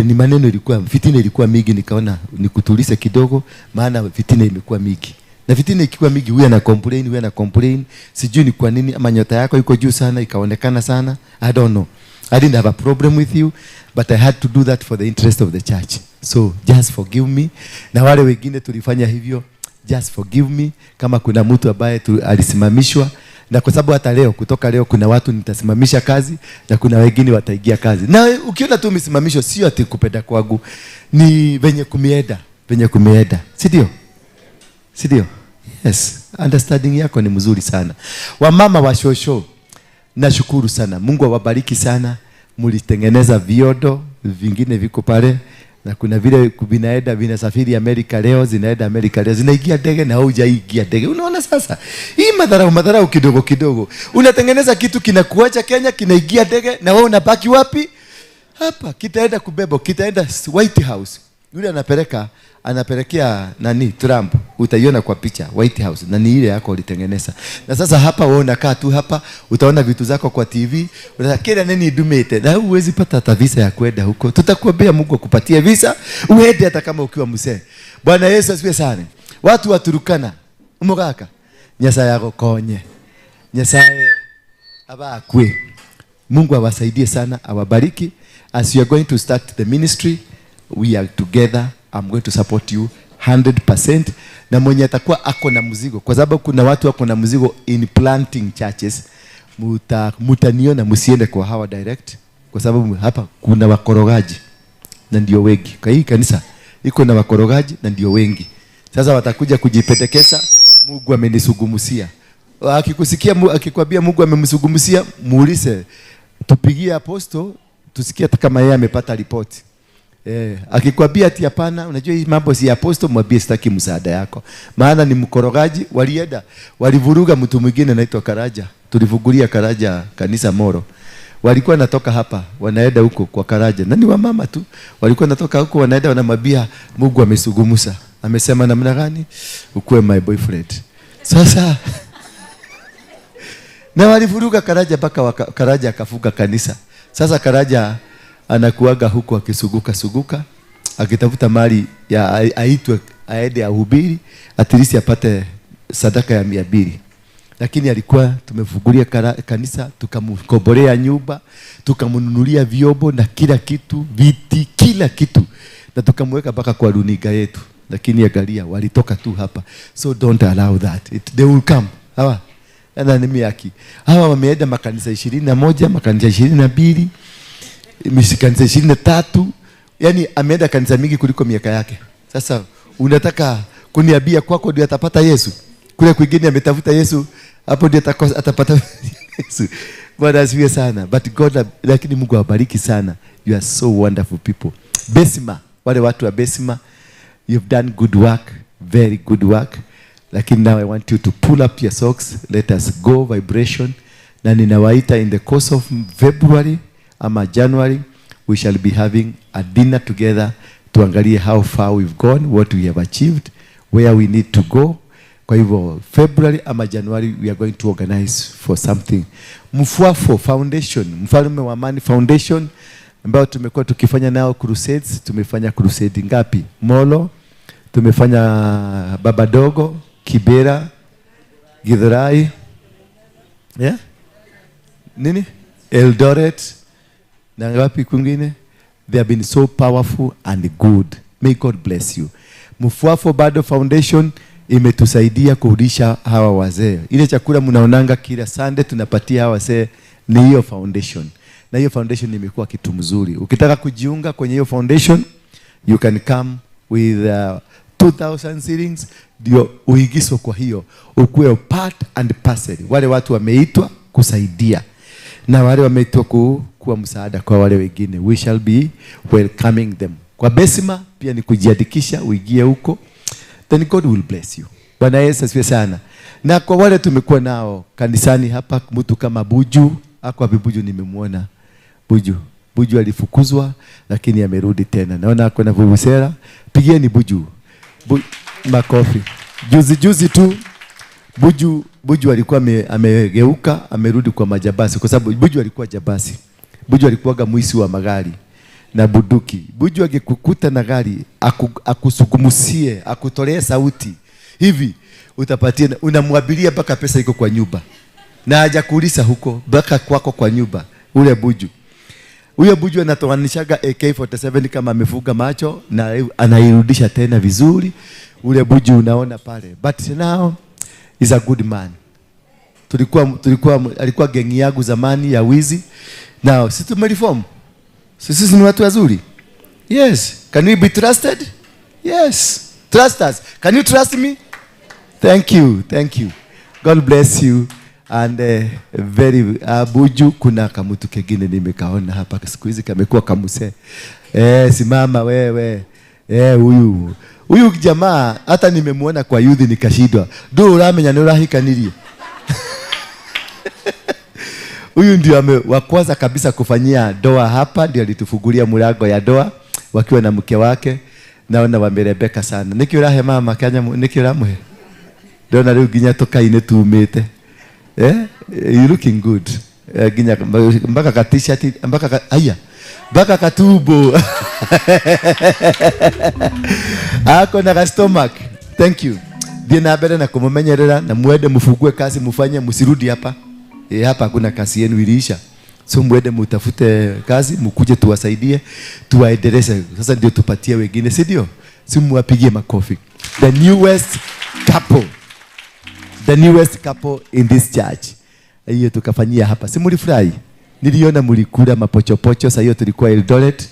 Ni maneno ilikuwa, fitina ilikuwa mingi, nikaona nikutulize kidogo, maana fitina imekuwa mingi. Na fitina ikiwa mingi, huyu ana complain, huyu ana complain, sijui ni kwa nini, ama nyota yako iko juu sana, ikaonekana sana. I don't know. I didn't have a problem with you, but I had to do that for the interest of the church. So just forgive me. Na wale wengine tulifanya hivyo, just forgive me. Kama kuna mtu ambaye alisimamishwa, na kwa sababu hata leo, kutoka leo kuna watu nitasimamisha kazi na kuna wengine wataingia kazi. Na ukiona tu umesimamishwa, sio ati kupenda kwangu, ni venye kumienda, venye kumienda. Si ndio? Si ndio? Yes, understanding yako ni mzuri sana. Wamama wa shosho, nashukuru sana. Mungu awabariki sana. Mulitengeneza viodo, vingine viko pale, na kuna vile vinaenda vinasafiri Amerika leo, zinaenda Amerika leo, zinaingia ndege na hujaingia ndege. Unaona sasa? Hii madharau, madharau kidogo kidogo. Unatengeneza kitu kinakuacha Kenya, kinaingia ndege na wewe unabaki wapi? Hapa kitaenda kubeba, kitaenda White House. Yule anapelekea nani, Trump, utaiona kwa picha White House, na ni ile yako ulitengeneza. Na sasa hapa wewe unakaa tu hapa, utaona vitu zako kwa TV, unasema kila nini dumete, na huwezi pata hata visa ya kwenda huko. Tutakuambia Mungu akupatie visa uende hata kama ukiwa mzee. Bwana Yesu asifiwe sana. Watu wa Turkana, umugaka Nyasaye agokonye, Nyasaye abakwe. Mungu awasaidie sana, awabariki. As you are going to start the ministry, we are together. I'm going to support you 100%. Na mwenye atakuwa ako na mzigo, kwa sababu kuna watu wako na mzigo in planting churches, mutaniona, msiende kwa hawa direct, kwa sababu hapa kuna wakorogaji na ndio wengi. Kwa hii kanisa iko na wakorogaji na ndio wengi. Sasa watakuja kujipendekeza, Mungu amenisugumusia. Akikusikia, akikwambia Mungu amemsugumusia, muulize, tupigie apostle tusikie hata kama yeye amepata ripoti. Akikwambia ati hapana, unajua hii mambo si apostle, mwambie sitaki msaada yako. Maana ni mkorogaji, walienda, walivuruga mtu mwingine anaitwa Karaja. Tulivugulia Karaja kanisa Moro. Walikuwa natoka hapa, wanaenda huko kwa Karaja. Na ni wamama tu. Walikuwa natoka huko wanaenda wanamwambia Mungu amesugumusa. Amesema namna gani? Ukuwe my boyfriend. Sasa na walivuruga Karaja mpaka Karaja akafuga kanisa. Sasa Karaja anakuaga huku akisuguka suguka, akitafuta mali ya aitwe aende ahubiri, at least apate sadaka ya 200. Lakini alikuwa tumefungulia kanisa, tukamkombolea nyumba, tukamnunulia vyombo na kila kitu, viti, kila kitu, na tukamweka mpaka kwa runinga yetu. Lakini angalia, walitoka tu hapa. So don't allow that. They will come. Hawa na ni miaki. Hawa wameenda makanisa 21, makanisa 22. Kanisa 23, yani ameenda kanisa mingi kuliko miaka yake. Sasa unataka kuniambia kwako ndio atapata Yesu? Kule kwingine ametafuta Yesu, hapo ndio atapata Yesu. Bwana asifiwe sana. But God, lakini Mungu awabariki sana. You are so wonderful people. Besima, wale watu wa Besima, you've done good work, very good work. Lakini now I want you to pull up your socks. Let us go vibration. Na ninawaita in the course of February ama January, we shall be having a dinner together tuangalie how far we've gone, what we have achieved, where we need to go. Kwa hivyo February ama January we are going to organize for something. Mfuafo Foundation, Mfalme wa Amani Foundation, ambao tumekuwa tukifanya nao crusades. Tumefanya crusade ngapi? Molo, tumefanya Babadogo, Kibera, Githurai, yeah? Nini? Eldoret, na ngapi kwingine? They have been so powerful and good. May God bless you. Mfuafo bado Foundation imetusaidia kurudisha hawa wazee. Ile chakula mnaonanga kila Sunday tunapatia hawa wazee ni hiyo foundation. Na hiyo foundation imekuwa kitu mzuri. Ukitaka kujiunga kwenye hiyo foundation, you can come with 2000 shillings ndio uigiswe kwa hiyo, ukuwe part and parcel. Wale watu wameitwa kusaidia na wale wameitwa kuwa msaada kwa wale wengine. We shall be welcoming them. Kwa Besima pia ni kujiandikisha uingie huko. Then God will bless you. Bwana Yesu asifiwe sana. Na kwa wale tumekuwa nao kanisani hapa, mtu kama Buju, ako wapi Buju? Nimemuona Buju. Buju alifukuzwa lakini amerudi tena. Naona ako na vuvuzela. Pigieni Buju makofi. Juzi juzi tu Buju alikuwa amegeuka, amerudi kwa majabasi, kwa sababu Buju alikuwa jabasi. Buju alikuwa mwisi wa magari na buduki. Buju akikukuta na gari, akusukumusie, akutolee sauti hivi, utapatia, unamwabilia mpaka pesa iko kwa nyumba. Na hajakuuliza huko, mpaka kwako kwa nyumba, ule Buju. Huyo Buju anatoanishaga AK47 kama amefuga macho na anairudisha tena vizuri. Ule Buju unaona pale. But now is a good man. Tulikuwa alikuwa gengi yangu zamani ya wizi. Now sisi tumereform. Sisi ni watu wazuri. Yes. Can we be trusted? Yes. Trust us. Can you trust me? Thank you. Thank you. God bless you. And very Buju, kuna kamutu kengine nimekaona hapa siku hizi kamekuwa kamuse. Simama wewe. Huyu. Huyu jamaa hata nimemuona kwa youth nikashindwa. Ndu uramenya ni urahikanirie. Huyu ndio wa kwanza kabisa kufanyia doa hapa, ndio alitufungulia mlango ya doa wakiwa na mke wake. Naona wamerebeka sana. Nikiurahe mama kanya nikiuramuhe. Ndona riu nginya tukaine tumite. You looking good. Ginya mpaka ka t-shirt, mpaka haya. Mpaka katubo. Ako na stomach. Thank you. Thie mbere na kumumenyerera na muende mufungue kazi mufanye, musirudi hapa. Hapa hakuna kazi yenu iliisha. So muende mutafute kazi, mukuje tuwasaidie, tuwaendeleze. Sasa ndio tupatie wengine, si ndio? Si muwapigie makofi. The newest couple. The newest couple in this church. Hiyo tukafanyia hapa. Si mulifurahi? Niliona mulikula mapochopocho, sasa hiyo tulikuwa Eldoret.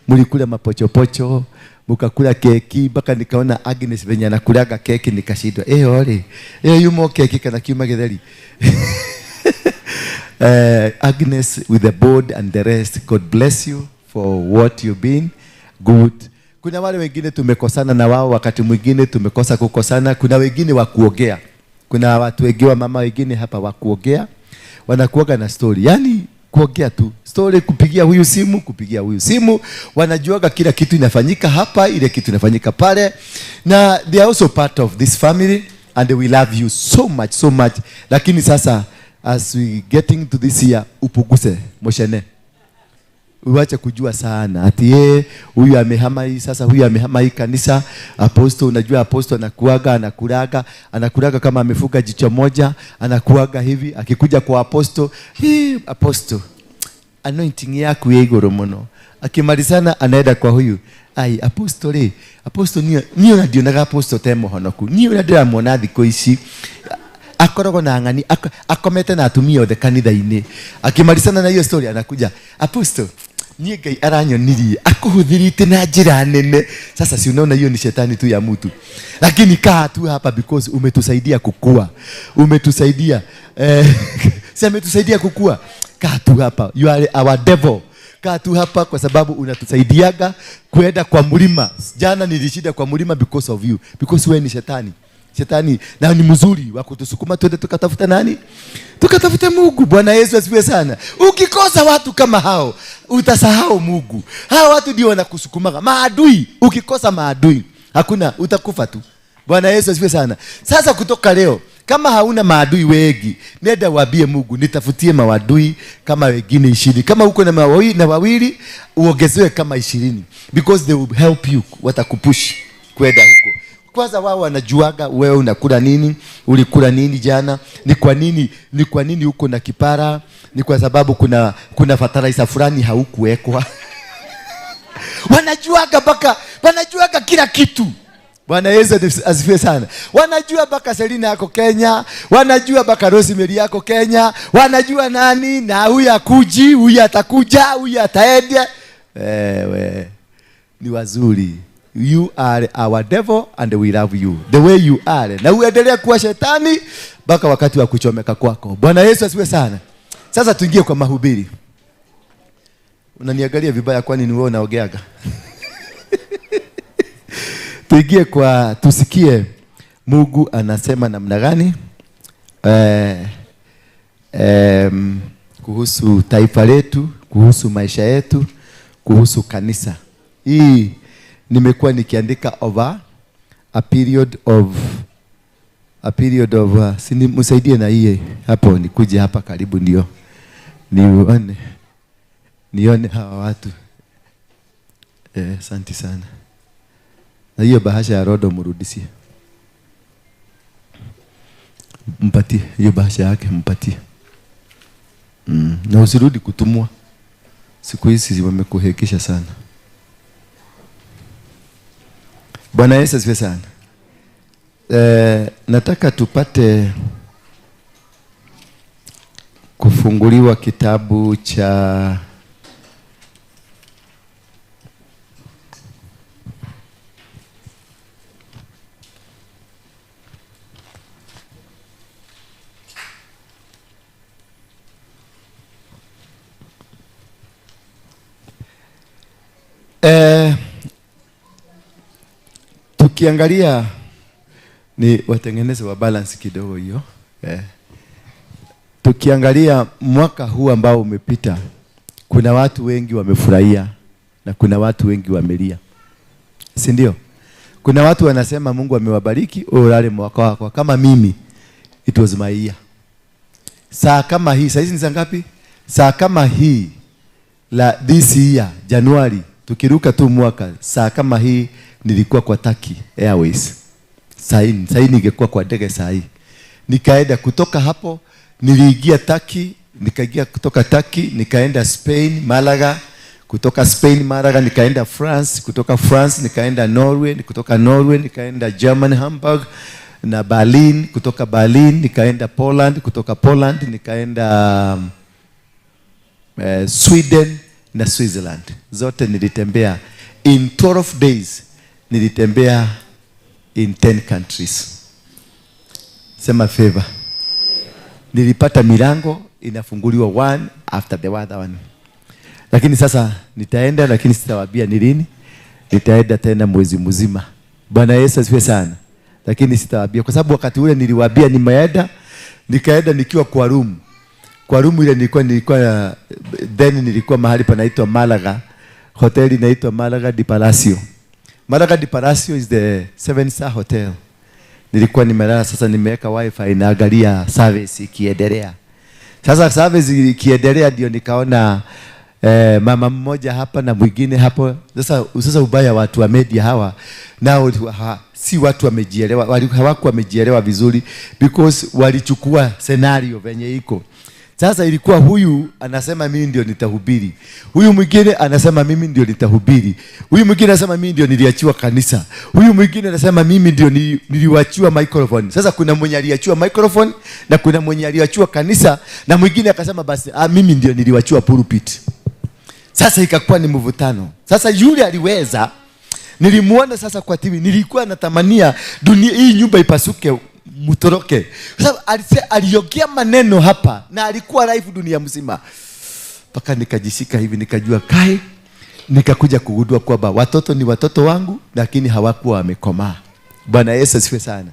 Mulikula mapochopocho, mukakula keki, mpaka nikaona Agnes venye anakulaga keki nikashindwa. Ole. Yumo keki kana kiuma githeri. Agnes with the board and the rest, God bless you for what you've been good. Kuna wale wengine tumekosana na wao, wakati mwingine tumekosa kukosana. Kuna wengine wa kuogea. Kuna watu wengi wa mama wengine hapa wa kuogea. Wanakuaga na story. Yani kuogea tu. Story, kupigia huyu simu, kupigia huyu simu. Wanajuaga kila kitu inafanyika hapa, ile kitu inafanyika pale. Na they are also part of this family and we love you so much, so much. Lakini sasa as we getting to this year, upuguse moshene. Uache kujua sana. Ati yeye huyu amehama hii sasa, huyu amehama hii kanisa. Apostle, unajua apostle anakuaga, anakulaga kama amefuga jicho moja, anakuaga hivi akikuja kwa apostle, hii apostle anointing yako igoro muno. Akimalizana anaenda kwa huyu. Ai apostle, apostle niyo ndionaga apostle te muhonoku. Niyo ndiramuona thikũ ici. Akoragwo na ng'ani, akomete na atumia othe kanitha-inĩ. Akimalizana na hiyo story anakuja, apostle, Niĩ Ngai aranyonirie akuhuthirite na njĩra nene. Sasa si unaona hiyo ni shetani tu ya mtu. Lakini kaa tu hapa because umetusaidia kukua. Umetusaidia. Si ametusaidia kukua. Kaa tu hapa. You are our devil. Kaa tu hapa kwa sababu unatusaidiaga kwenda kwa mlima. Jana nilishinda kwa mlima because of you. Because wewe ni shetani. Shetani na ni mzuri wa kutusukuma twende tukatafuta nani? Tukatafute Mungu. Bwana Yesu asifiwe sana. Ukikosa watu kama hao, utasahau Mungu. Hao watu ndio wanakusukumaga. Maadui, ukikosa maadui, hakuna, utakufa tu. Bwana Yesu asifiwe sana. Sasa kutoka leo, kama hauna maadui wengi, nenda waambie Mungu, nitafutie maadui kama wengine 20. Kama uko na na wawili, uongezewe kama 20, because they will help you, watakupush kwenda huko. Kwanza wao wanajuaga wewe unakula nini, ulikula nini jana, ni kwa nini uko na kipara, ni kwa sababu kuna fertilizer fulani haukuwekwa. Wanajuaga mpaka, wanajuaga kila kitu. Bwana Yesu asifiwe sana. Wanajua mpaka Selina yako Kenya, wanajua mpaka Rosemary yako Kenya, wanajua nani na huyu akuji, huyu atakuja, huyu ataenda. Wewe ni wazuri. You are our devil and we love you the way you are. Na uendelee kuwa shetani mpaka wakati wa kuchomeka kwako. Bwana Yesu asifiwe sana. Sasa tuingie kwa mahubiri. Unaniangalia vibaya kwani ni wewe unaogeaga? Tuingie kwa, tusikie Mungu anasema namna gani kuhusu taifa letu, kuhusu maisha yetu, kuhusu kanisa. Hii nimekuwa nikiandika over a period of msaidie na hii hapo, nikuje hapa karibu ndio nione hawa watu. Asante sana. Na hiyo bahasha ya Rodo mrudishie. Mpatie hiyo bahasha yake, mpatie. Na usirudi kutumwa. Siku hizi wamekuhekisha sana. Bwana Yesu asifiwe sana. Nataka tupate kufunguliwa kitabu cha tukiangalia ni watengeneze wa balance kidogo hiyo. Tukiangalia mwaka huu ambao umepita, kuna watu wengi wamefurahia na kuna watu wengi wamelia. Si ndio? Kuna watu wanasema Mungu amewabariki, ulale mwaka wako. Kama mimi, it was my year. Saa kama hii, saa hizi ni saa ngapi? Saa kama hii la this year, Januari, tukiruka tu mwaka, saa kama hii nilikuwa kwa Turkey Airways. Saa hii ningekuwa kwa ndege saa hii. Nikaenda kutoka hapo, niliingia Turkey, nikaingia kutoka Turkey, nikaenda Spain, Malaga, kutoka Spain, Malaga, nikaenda France, kutoka France nikaenda Norway, kutoka Norway nikaenda Germany, Hamburg na Berlin, kutoka Berlin nikaenda Poland, kutoka Poland nikaenda Sweden na Switzerland. Zote nilitembea in 12 days. Nilitembea in 10 countries. Sema favor. Nilipata milango inafunguliwa one after the other one. Lakini sasa nitaenda, lakini sitawaambia ni lini. Nitaenda tena mwezi mzima. Bwana Yesu asifiwe sana. Lakini sitawaambia kwa sababu wakati ule niliwaambia nimeenda, nikaenda nikiwa kwa room. Kwa room ile nilikuwa then nilikuwa mahali panaitwa Malaga. Hoteli inaitwa Malaga di Palacio. Malaga di Palacio is the 7-star hotel. Nilikuwa nimelala, sasa nimeweka wifi inaangalia service ikiendelea. Sasa service ikiendelea ndio nikaona mama mmoja hapa na mwingine hapo. Sasa ubaya watu wa media hawa nao si watu wamejielewa, hawakuwa wamejielewa vizuri because walichukua scenario venye iko. Sasa ilikuwa huyu anasema mimi ndio nitahubiri. Huyu mwingine anasema mimi ndio nitahubiri. Huyu mwingine anasema mimi ndio niliachiwa kanisa. Huyu mwingine anasema mimi ndio niliachiwa microphone. Sasa kuna mwenye aliachiwa microphone na kuna mwenye aliachiwa kanisa na mwingine akasema basi mimi ndio niliachiwa pulpit. Sasa ikakuwa ni mvutano. Sasa yule aliweza, nilimuona sasa kwa TV, nilikuwa natamania dunia hii nyumba ipasuke mutoroke. Kwa sababu aliongea maneno hapa na alikuwa live dunia mzima. Paka nikajishika hivi nikajua kai, nikakuja kugundua kwamba watoto ni watoto wangu lakini hawakuwa wamekomaa. Bwana Yesu asifiwe sana.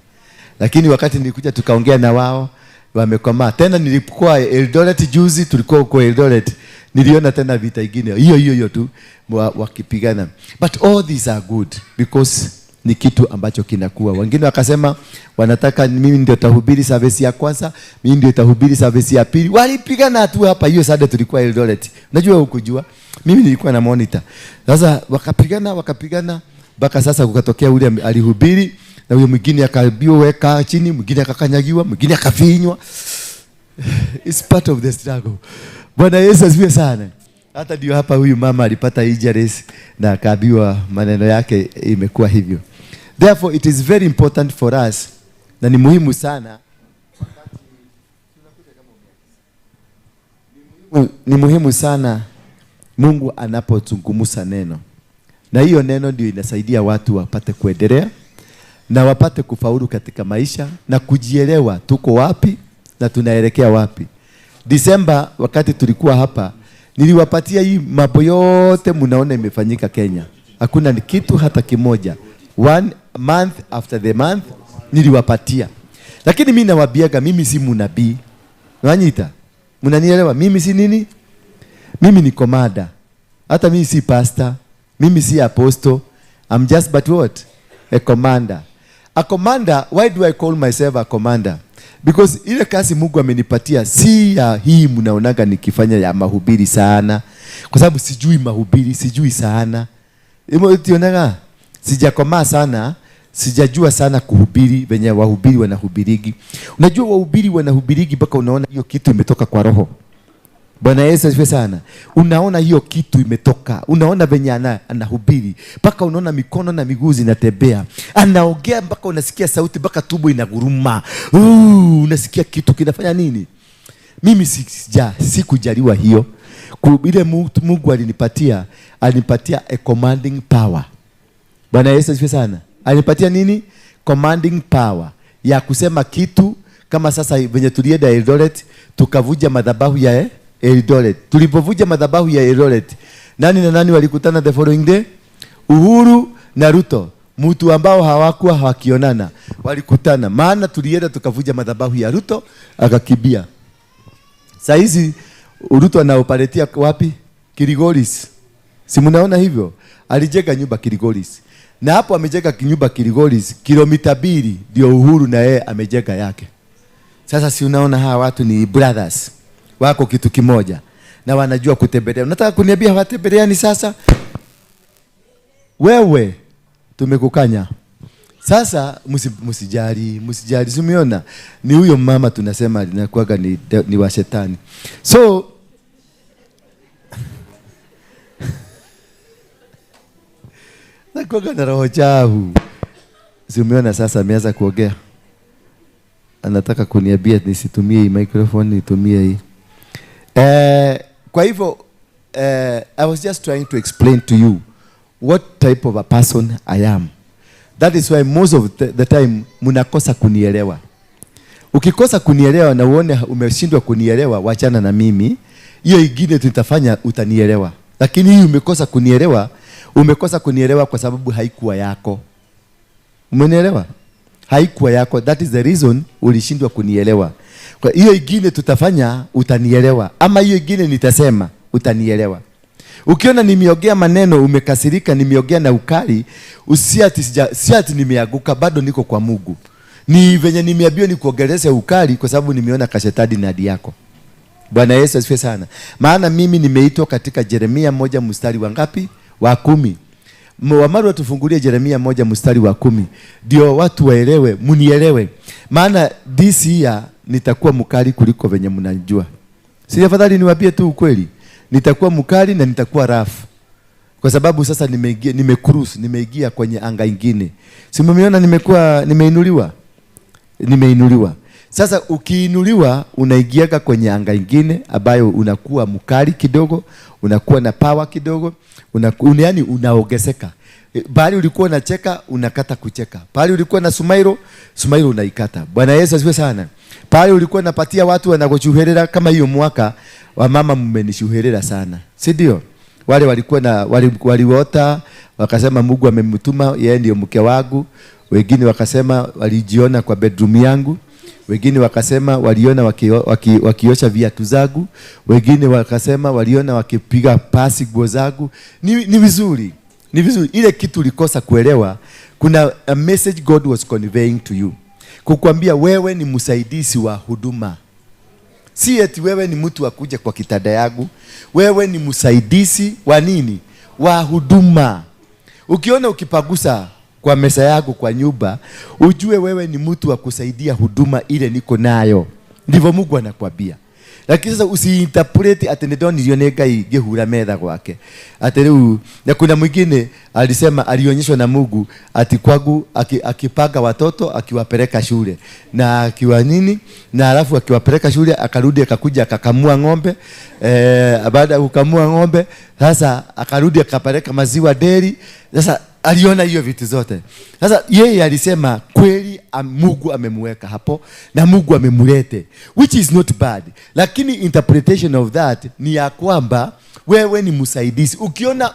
Lakini wakati nilikuja tukaongea na wao wamekomaa. Tena nilipokuwa Eldoret juzi, tulikuwa huko Eldoret, niliona tena vita ingine hiyo hiyo hiyo tu wakipigana. But all these are good because ni kitu ambacho kinakuwa. Wengine wakasema wanataka mimi ndio tahubiri service ya kwanza, mimi ndio tahubiri service ya pili. Walipigana tu hapa hiyo Sunday tulikuwa Eldoret. Unajua hukujua. Mimi nilikuwa na monitor. Sasa wakapigana mpaka sasa kukatokea ule alihubiri na huyo mwingine akaambiwa weka chini, mwingine akakanyagiwa, mwingine akafinywa. It's part of the struggle. Bwana Yesu asifiwe sana. Hata ndio hapa huyu mama alipata injuries na akaambiwa maneno yake imekuwa hivyo. Therefore it is very important for us, na ni muhimu sana, ni muhimu sana Mungu anapozungumza neno. Na hiyo neno ndio inasaidia watu wapate kuendelea na wapate kufaulu katika maisha na kujielewa tuko wapi na tunaelekea wapi. Disemba wakati tulikuwa hapa niliwapatia hii mambo yote mnaona imefanyika Kenya. Hakuna ni kitu hata kimoja. One month after the month niliwapatia. Lakini mimi nawaambiaga mimi si mnabii. Unaniita? Mnanielewa? Mimi si nini? Mimi ni komanda. Hata mimi si pastor, mimi si apostle. I'm just but what? A commander. A commander, why do I call myself a commander? Because ile kazi Mungu amenipatia si ya hii mnaonaga nikifanya ya mahubiri sana. Kwa sababu sijui mahubiri, sijui sana. Tionaga sijakomaa sana, sijajua sana kuhubiri venye wahubiri wanahubirigi. Unajua wahubiri wanahubirigi mpaka unaona hiyo kitu imetoka kwa roho. Bwana Yesu asifiwe sana. Unaona hiyo kitu imetoka. Unaona venye anahubiri mpaka unaona mikono na miguu zinatembea. Anaongea mpaka unasikia sauti mpaka tumbo inaguruma. Unasikia kitu kinafanya nini? Mimi sikujaliwa hiyo. Ile Mungu alinipatia a commanding power. Bwana Yesu asifiwe sana. Alinipatia nini? Commanding power ya kusema kitu kama sasa venye tulienda Eldoret tukavuja madhabahu ya Eldoret. Tulipovuja madhabahu ya Eldoret, nani na nani walikutana the following day? Uhuru na Ruto, mtu ambao hawakuwa hawakionana, walikutana. Maana tulienda tukavuja madhabahu ya Ruto akakibia. Saa hizi Ruto anaoparetia wapi? Kiligoris. Si mnaona hivyo? Alijenga nyumba Kiligoris. Na hapo amejenga nyumba Kiligoris, kilomita 2 ndio Uhuru na yeye amejenga yake. Sasa si unaona hawa watu ni brothers. Wako kitu kimoja na wanajua kutembelea. Unataka kuniambia hawatembeleani sasa? Wewe tumekukanya. Sasa msijali, msijali. Simuona ni huyo mama tunasema anakuaga ni wa shetani. So nakuaga na roho chafu. Simuona sasa ameanza kuongea. Anataka kuniambia nisitumie hii microphone, nitumie hii. Kwa hivyo I was just trying to explain to you what type of a person I am. That is why most of the time mnakosa kunielewa. Ukikosa kunielewa na uone umeshindwa kunielewa, wachana na mimi. Hiyo ingine tutafanya utanielewa. Lakini hii umekosa kunielewa, umekosa kunielewa kwa sababu haikuwa yako. Umenielewa? Haikuwa yako. That is the reason ulishindwa kunielewa. Kwa hiyo ingine tutafanya utanielewa, ama hiyo ingine nitasema utanielewa. Ukiona nimeongea maneno umekasirika, nimeongea na ukali, usiati nimeanguka, bado niko kwa Mungu. Ni venye nimeambiwa nikuongeleze ukali kwa sababu nimeona kashetani ndani yako. Bwana Yesu asifiwe sana. Maana mimi nimeitwa katika Yeremia 1 mstari wa ngapi? Wa 10. Wamaru tufungulie Yeremia 1 mstari wa 10. Ndio watu waelewe, munielewe. Maana this year nitakuwa mkali kuliko venye mnajua. Si afadhali niwaambie tu ukweli. Nitakuwa mkali na nitakuwa rafu. Kwa sababu sasa nimeingia, nimecruise, nimeingia kwenye anga ingine. Si mmeona nimekuwa nimeinuliwa? Nimeinuliwa. Sasa ukiinuliwa unaingiaga kwenye anga ingine ambayo unakuwa mkali kidogo, unakuwa na power kidogo, yaani unaongezeka. Bali ulikuwa unacheka unakata kucheka. Bali ulikuwa na sumairo, sumairo unaikata. Bwana Yesu asifiwe sana. Pale ulikuwa unapatia watu wanakuchuherera kama hiyo mwaka wa mama mmenishuherera sana. Si ndio? Wale walikuwa na waliota wakasema Mungu amemtuma yeye ndio mke wangu. Wengine wakasema walijiona kwa bedroom yangu. Wengine wakasema waliona wakiosha viatu zangu. Wengine wakasema waliona wakipiga pasi nguo zangu. Ni vizuri. Ni vizuri ile kitu ulikosa kuelewa, kuna a message God was conveying to you. Kukwambia wewe ni msaidizi wa huduma. Si eti wewe ni mtu wa kuja kwa kitanda yangu. Wewe ni msaidizi wa nini? Wa huduma. Ukiona ukipagusa kwa meza yangu kwa nyumba, ujue wewe ni mtu wa kusaidia huduma ile niko nayo. Ndivyo Mungu anakuambia. Lakini sasa usiinterpret ati ndonirio nĩ Ngai ngĩhura metha gwake. Ati rĩu na kuna mwingine alisema alionyeshwa na Mungu ati kwangu akipanga watoto akiwapeleka shule na akiwa nini na alafu akiwapeleka shule akarudi akakuja akakamua ng'ombe, baada ya kukamua ng'ombe sasa akarudi akapeleka maziwa dairy. Sasa aliona hiyo vitu zote. Sasa yeye alisema kweli Mungu amemweka hapo na Mungu amemlete, which is not bad. Lakini interpretation of that ni ya kwamba wewe ni msaidizi. Ukiona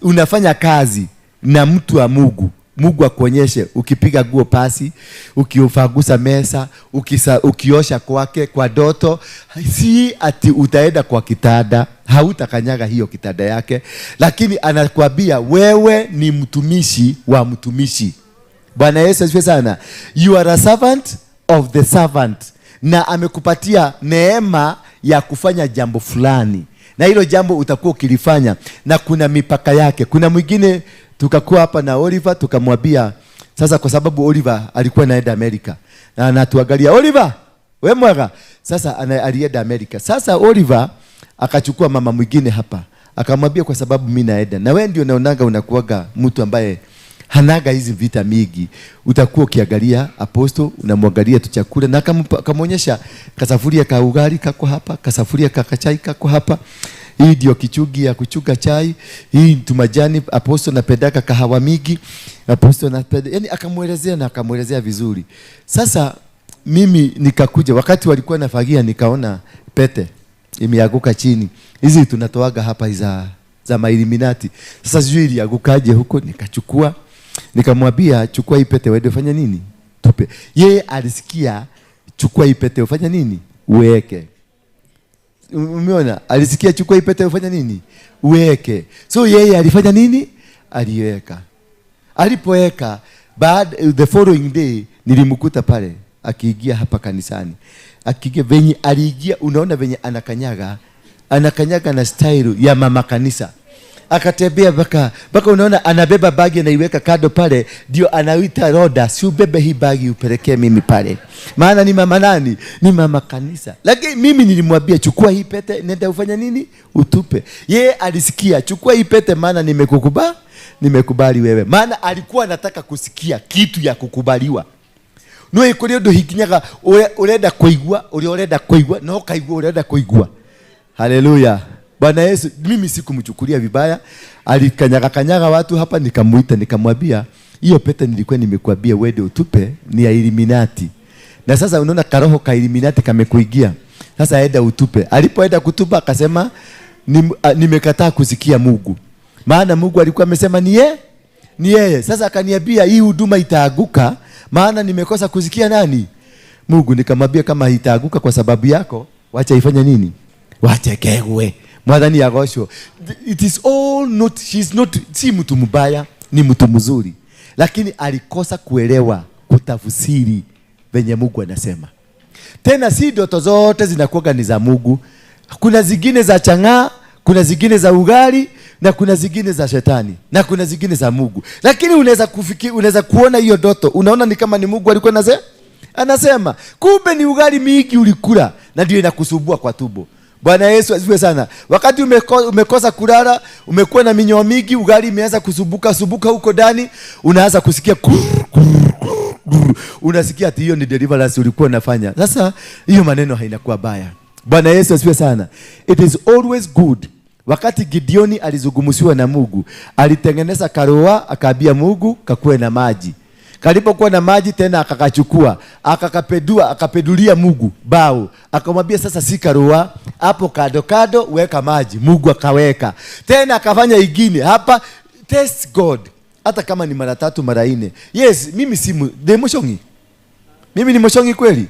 unafanya kazi na mtu wa Mungu, Mungu akuonyeshe ukipiga guo pasi, ukiufagusa mesa, ukiosha kwake kwa doto, si ati utaenda kwa kitanda, hautakanyaga hiyo kitanda yake, lakini anakuambia wewe ni mtumishi wa mtumishi. Bwana Yesu asifiwe sana. You are a servant of the servant. Na amekupatia neema ya kufanya jambo fulani. Na hilo jambo utakuwa ukilifanya na kuna mipaka yake. Kuna mwingine tukakuwa hapa na Oliver tukamwambia sasa, kwa sababu Oliver alikuwa anaenda Amerika na anatuangalia, Oliver we mwaga. Sasa alienda Amerika. Sasa Oliver akachukua mama mwingine hapa akamwambia, kwa sababu mimi naenda na wewe ndio naonaga unakuaga mtu ambaye hanaga hizi vita mingi, utakuwa ukiangalia apostle unamwangalia tu chakula, na akamwonyesha kasafuria ka ugali kako hapa, kasafuria ka chai kako hapa, hii ndio kichungi ya kuchuga chai, hii tumajani apostle napendaka kahawa mingi, apostle napenda, yani akamuelezea na akamuelezea vizuri. Sasa mimi nikakuja wakati walikuwa nafagia nikaona pete imeanguka chini, hizi tunatoaga hapa za mailiminati. Sasa sijui iliangukaje huko, nikachukua nikamwambia chukua hii pete wewe ufanye nini? Tupe. Yeye alisikia chukua hii pete ufanye nini? Uweke. Umeona? Alisikia chukua hii pete ufanye nini? Uweke. So yeye alifanya nini? Aliweka. Alipoweka, the following day nilimkuta pale akiingia hapa kanisani. Akiingia venye aliingia, unaona venye anakanyaga, anakanyaga na style ya mama kanisa. Akatembea mpaka unaona anabeba bagi anaiweka kando pale, ndio anaita Roda, si ubebe hii bagi upelekee mimi pale. Maana ni mama nani? Ni mama kanisa. Lakini mimi nilimwambia chukua hii pete nenda ufanye nini? Utupe. Yeye alisikia chukua hii pete maana nimekukubali, nimekubali wewe. Maana alikuwa anataka kusikia kitu ya kukubaliwa. No ikuri undu hikinyaga urenda kuigua, uria urenda kuigua, no kaigua urenda kuigua. Haleluya. Bwana Yesu, mimi sikumchukulia vibaya. Alikanyaga kanyaga watu hapa, nikamuita nikamwambia hiyo pete nilikuwa nimekuambia wewe utupe ni ya Illuminati. Na sasa unaona karoho ka Illuminati kamekuingia. Sasa aenda utupe. Alipoenda kutupa akasema nimekataa kusikia Mungu. Maana Mungu alikuwa amesema ni yeye, ni yeye. Sasa akaniambia hii huduma itaaguka maana nimekosa kusikia nani? Mungu. Nikamwambia kama itaaguka kwa sababu yako, wacha ifanye nini? Wacha kewe. Mwathani agocwo. It is all not, she's not, si mtu mbaya, ni mtu mzuri. Lakini alikosa kuelewa, kutafsiri venye Mungu anasema. Tena si ndoto zote zinakuwa ni za Mungu. Kuna zingine za chang'aa, kuna zingine za ugali, na kuna zingine za shetani, na kuna zingine za Mungu. Lakini unaweza kufikiri, unaweza kuona hiyo ndoto, unaona ni kama ni Mungu alikuwa anasema, kumbe ni ugali mingi ulikula na ndio inakusumbua kwa tumbo. Bwana Yesu asifiwe sana. Wakati umekosa kulala, umekuwa na minyoo mingi, ugali imeanza kusumbuka sumbuka huko ndani, unaanza kusikia kur, kur, kur, Unasikia ati hiyo ni deliverance ulikuwa unafanya. Sasa hiyo maneno hainakuwa baya. Bwana Yesu asifiwe sana. It is always good. Wakati Gideoni alizungumziwa na Mungu, alitengeneza karoa, akaambia Mungu kakuwe na maji. Kalipokuwa na maji tena akakachukua, akakapedua, akapedulia Mungu bao. Akamwambia sasa si karoa, hapo kado kado weka maji. Mungu akaweka. Tena akafanya ingine hapa, test God. Hata kama ni mara tatu mara nne. Yes, mimi si demoshongi. Mimi ni moshongi kweli.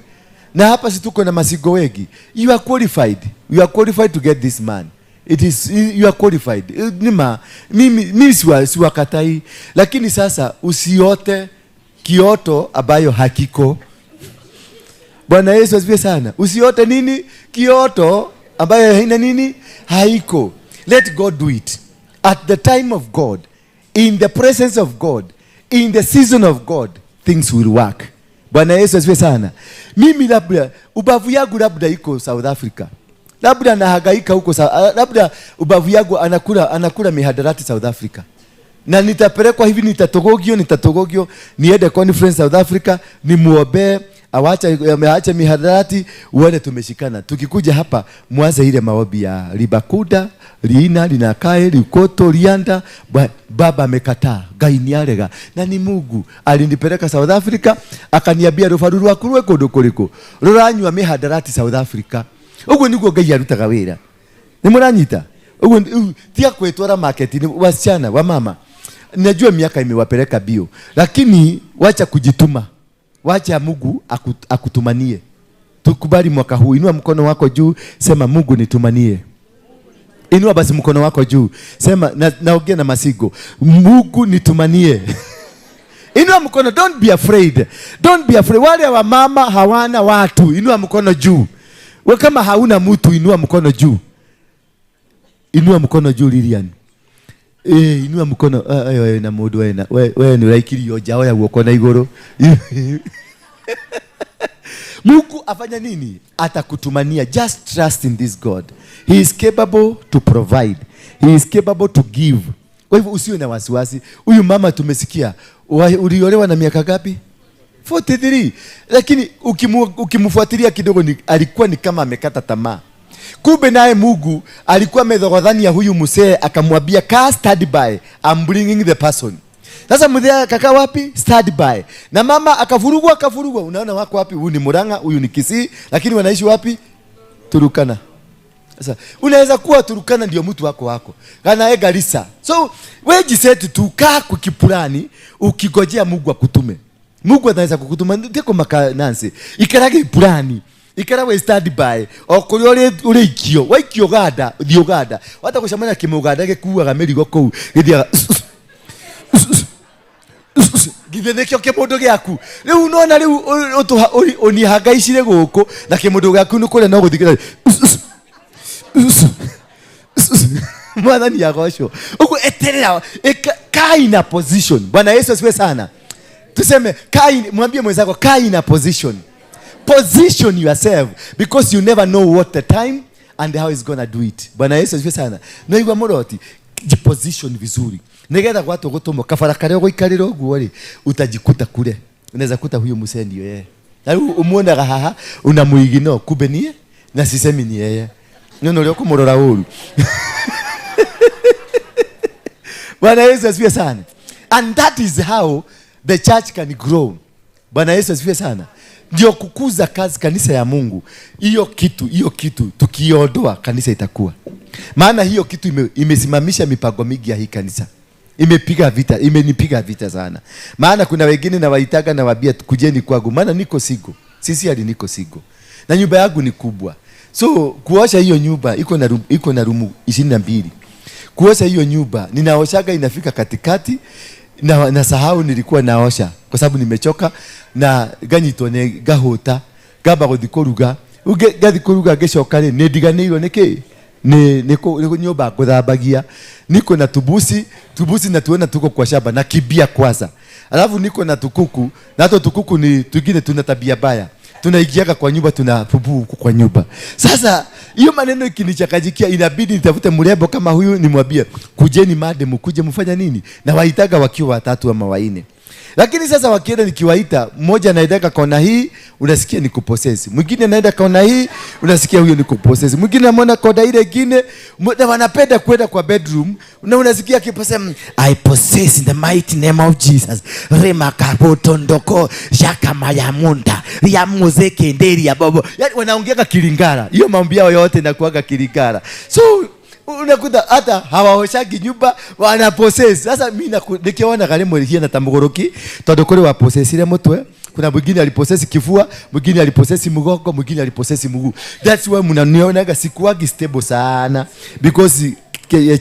Na hapa si tuko na masigo wengi. You are qualified. You are qualified to get this man. It is, you are qualified. Nima, mimi siwakatai. Lakini sasa usiote kioto ambayo hakiko. Bwana Yesu asifiwe sana. Usiote nini? Kioto ambayo haina nini? Haiko. Let God do it. At the time of God, in the presence of God, in the season of God, things will work. Bwana Yesu asifiwe sana. Mimi labda ubavu yangu labda iko South Africa. Labda nahangaika huko, labda ubavu yangu anakula mihadarati South Africa. Na nitapelekwa hivi, nitatogogio niende conference South Africa, nimuombe awache mihadarati, uone tumeshikana. Tukikuja hapa mwanze ile maombi ya Libakuda, Liina, Linakae, Likoto, Lianda. Baba amekataa, Ngai niarega. Na ni Mungu alinipeleka South Africa, akaniambia rufaru rwaku rwe kundu kuriku ruranywa mihadarati South Africa. Uguo niguo Ngai arutaga wira. Ni muranyita? Uguo tia kwitwara market ni wasichana wa mama. Najua miaka imewapeleka bio, lakini wacha kujituma. Wacha Mungu akutumanie. Tukubali mwaka huu. Inua mkono wako juu, sema Mungu nitumanie. Inua basi mkono wako juu. Sema naongea na masigo. Mungu nitumanie. Inua mkono, don't be afraid. Don't be afraid. Wale wa mama hawana watu, inua mkono juu. Wewe kama hauna mtu, inua mkono juu. Inua mkono juu Lilian. Inua mkono. Wewe na mundu wewe na wewe ni uraikirio nja oya guoko na iguru. Mungu afanya nini? Atakutumania. Just trust in this God. He is capable to provide. He is capable to give. Kwa hivyo usiwe na wasiwasi. Huyu mama tumesikia, uliolewa na miaka ngapi? 43. Lakini ukimfuatilia kidogo alikuwa ni kama amekata tamaa. Kumbe naye Mungu alikuwa amedhogodhania huyu mzee, akamwambia kaa stand by, I'm bringing the person. Sasa mzee akakaa wapi? Stand by. Na mama akavurugwa. Unaona wako wapi? Huyu ni Murang'a, huyu ni Kisii, lakini wanaishi wapi? Turukana. Sasa unaweza kuwa Turukana ndio mtu wako. Kana yeye Garissa. So wewe jiseti tu kaa kwa kipulani ukigojea Mungu akutume. Mungu anaweza kukutuma ndiko maka Nancy. Ikarage pulani. Ikara stand by. Okuria uri ikio. Waikio Uganda, thi Uganda. Wata gucemania kimuganda gikuaga mirigo kuu. Githiaga githe nikio kimundu giaku. Riu unaona riu unihangaicire guku na kimundu giaku ni kuria no guthikira. Mwathani agocwo. Uguo eterera kaa in a position. Bwana Yesu asifiwe sana. Tuseme kai, mwambie mwenzako kaa in a position. Position yourself because you never know what the time and how he's gonna do it. Bwana Yesu asifiwe sana. Na igwa muroti jiposition vizuri. Nigetha gwatu gutumo kabara karia guikarira uguo ri utajikuta kule. Unaweza kuta huyo mzee ndio yeye. Na umuonaga haha unamuigino kumbe nie na sisemi ni yeye. Nyono uria kumurora uru. Bwana Yesu asifiwe sana. And that is how the church can grow. Bwana Yesu asifiwe sana. Ndio kukuza kazi kanisa ya Mungu. Hiyo kitu tukiondoa kanisa itakuwa. Maana hiyo kitu imesimamisha mipango mingi ya hii kanisa. Imepiga vita, imenipiga vita sana. Maana kuna wengine na waitaga na wabia kujeni kwangu, maana niko sigo. Sisi hadi niko sigo. Na nyumba yangu ni kubwa. So kuosha hiyo nyumba iko na rumu 22. Kuosha hiyo nyumba ninaoshaga inafika katikati na nasahau nilikuwa naosha kwa sababu nimechoka na ganyitwo ne gahota gamba guthi kuruga gathi kuruga ngicoka ri ni ndiganirwo niki ni nyumba nguthambagia. Niko na tubusi na tuona tuko kwa shamba na kibia kwanza, alafu niko na tukuku na hata tukuku ni tugine tuna tabia baya, tunaingiaga kwa nyumba tunapubu kwa nyumba. Sasa hiyo maneno ikinichakajikia inabidi nitafute mrembo kama huyu nimwambie kujeni madam mkuje mfanya nini, na waitaga wakiwa watatu ama wanne. Lakini sasa wakienda nikiwaita, mmoja anaenda kona hii, unasikia ni kuposesi. Mwingine anaenda kona hii, unasikia huyo ni kuposesi. Mwingine anaona kona ile nyingine, na wanapenda kwenda kwa bedroom, na unasikia akiposema I possess in the mighty name of Jesus. Rema kabotondoko shaka mayamunda. Riamuzeke nderi ya bobo. Yaani wanaongea Kilingala. Hiyo maombi yao yote inakuaga Kilingala. So unakuta hata hawaoshagi nyumba wana possess. Sasa mimi nikiona kale mwelikia na tamugoroki tondu kuri wa possess ile mutwe, kuna mwingine alipossess kifua, mwingine alipossess mgongo, mwingine alipossess mguu. That's why mnanionaga sikuagi stable sana because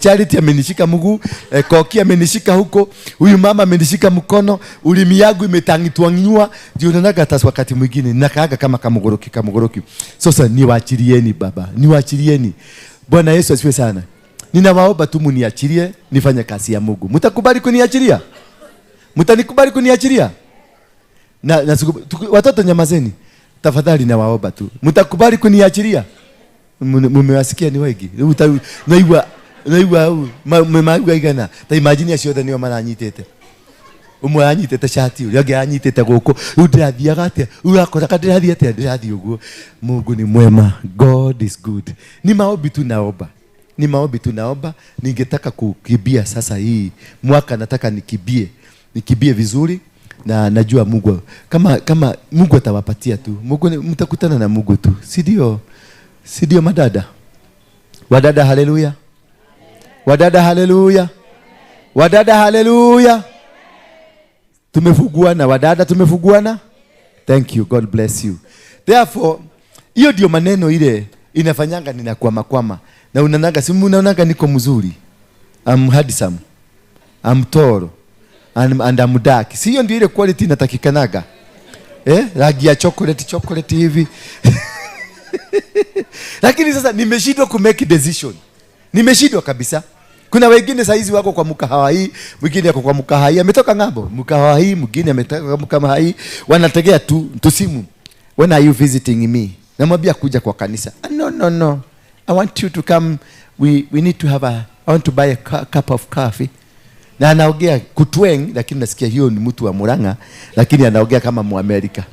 Charity amenishika mguu, Koki amenishika huko, huyu mama amenishika mkono, ulimi yangu imetangitwanywa, ndio unaonaga hata wakati mwingine nakaaga kama kamugoroki kamugoroki. Sasa niwaachilieni baba, niwaachilieni. Bwana Yesu asifiwe sana. Ninawaomba tu mniachilie nifanye kazi ya Mungu. Mtakubali kuniachilia? Mtanikubali kuniachilia? Na watoto nyamazeni. Tafadhali nawaomba tu. Mtakubali kuniachilia? Mmewasikia ni wengi. Naigua naigua mmaigua igana. Ta imagine acio othe nio maranyitite. Umwe anyitite shati, uria ungi anyitite guku. Riu ndirathiaga atia? Urakora ka ndirathia atia? Ndirathia uguo. Mungu ni mwema. God is good. Ni maombi tu naomba. Ni maombi tu naomba. Ningetaka kukimbia sasa hii mwaka, nataka nikimbie. Nikimbie vizuri na najua Mungu kama Mungu atawapatia tu. Mungu mtakutana na Mungu tu. Si ndio? Si ndio madada? Wadada haleluya. Wadada haleluya. Wadada haleluya. Tumefuguana wadada, tumefuguana. Thank you, God bless you. Therefore, hiyo ndio maneno ile inafanyanga ninakwama kwama. Na unanaga si unaonaga niko mzuri. I'm handsome. I'm tall. And I'm dark. Si hiyo ndio ile quality inatakikanaga. Rangi ya chocolate chocolate hivi. Lakini sasa nimeshindwa ku make decision. Nimeshindwa kabisa. Kuna wengine saa hizi wako kwa mkahawa hii, mwingine yako kwa mkahawa hii, ametoka ng'ambo, mkahawa hii, mwingine ametoka kwa mkahawa hii, wanategea tu tusimu. When are you visiting me? Namwambia kuja kwa kanisa. No no no. I want you to come. We need to have a I want to buy a cup of coffee. Na anaongea kutweng, lakini nasikia hiyo ni mtu wa Murang'a, lakini anaongea kama Muamerika.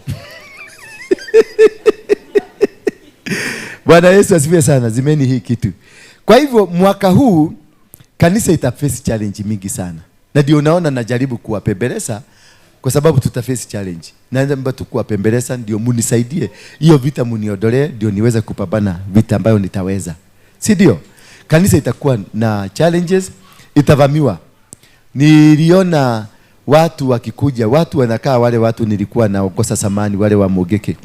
Bwana Yesu asifiwe sana. Zimeni hii kitu. Kwa hivyo mwaka huu kanisa ita face challenge mingi sana. Na ndio unaona najaribu kuwapembeleza kwa sababu tuta face challenge. Naomba tu kuwapembeleza ndio munisaidie. Hiyo vita muniondolee ndio niweze kupambana vita ambayo nitaweza. Si ndio? Kanisa itakuwa na challenges, itavamiwa. Niliona watu wakikuja, watu wanakaa wale watu nilikuwa naokosa samani wale wa Mogeke.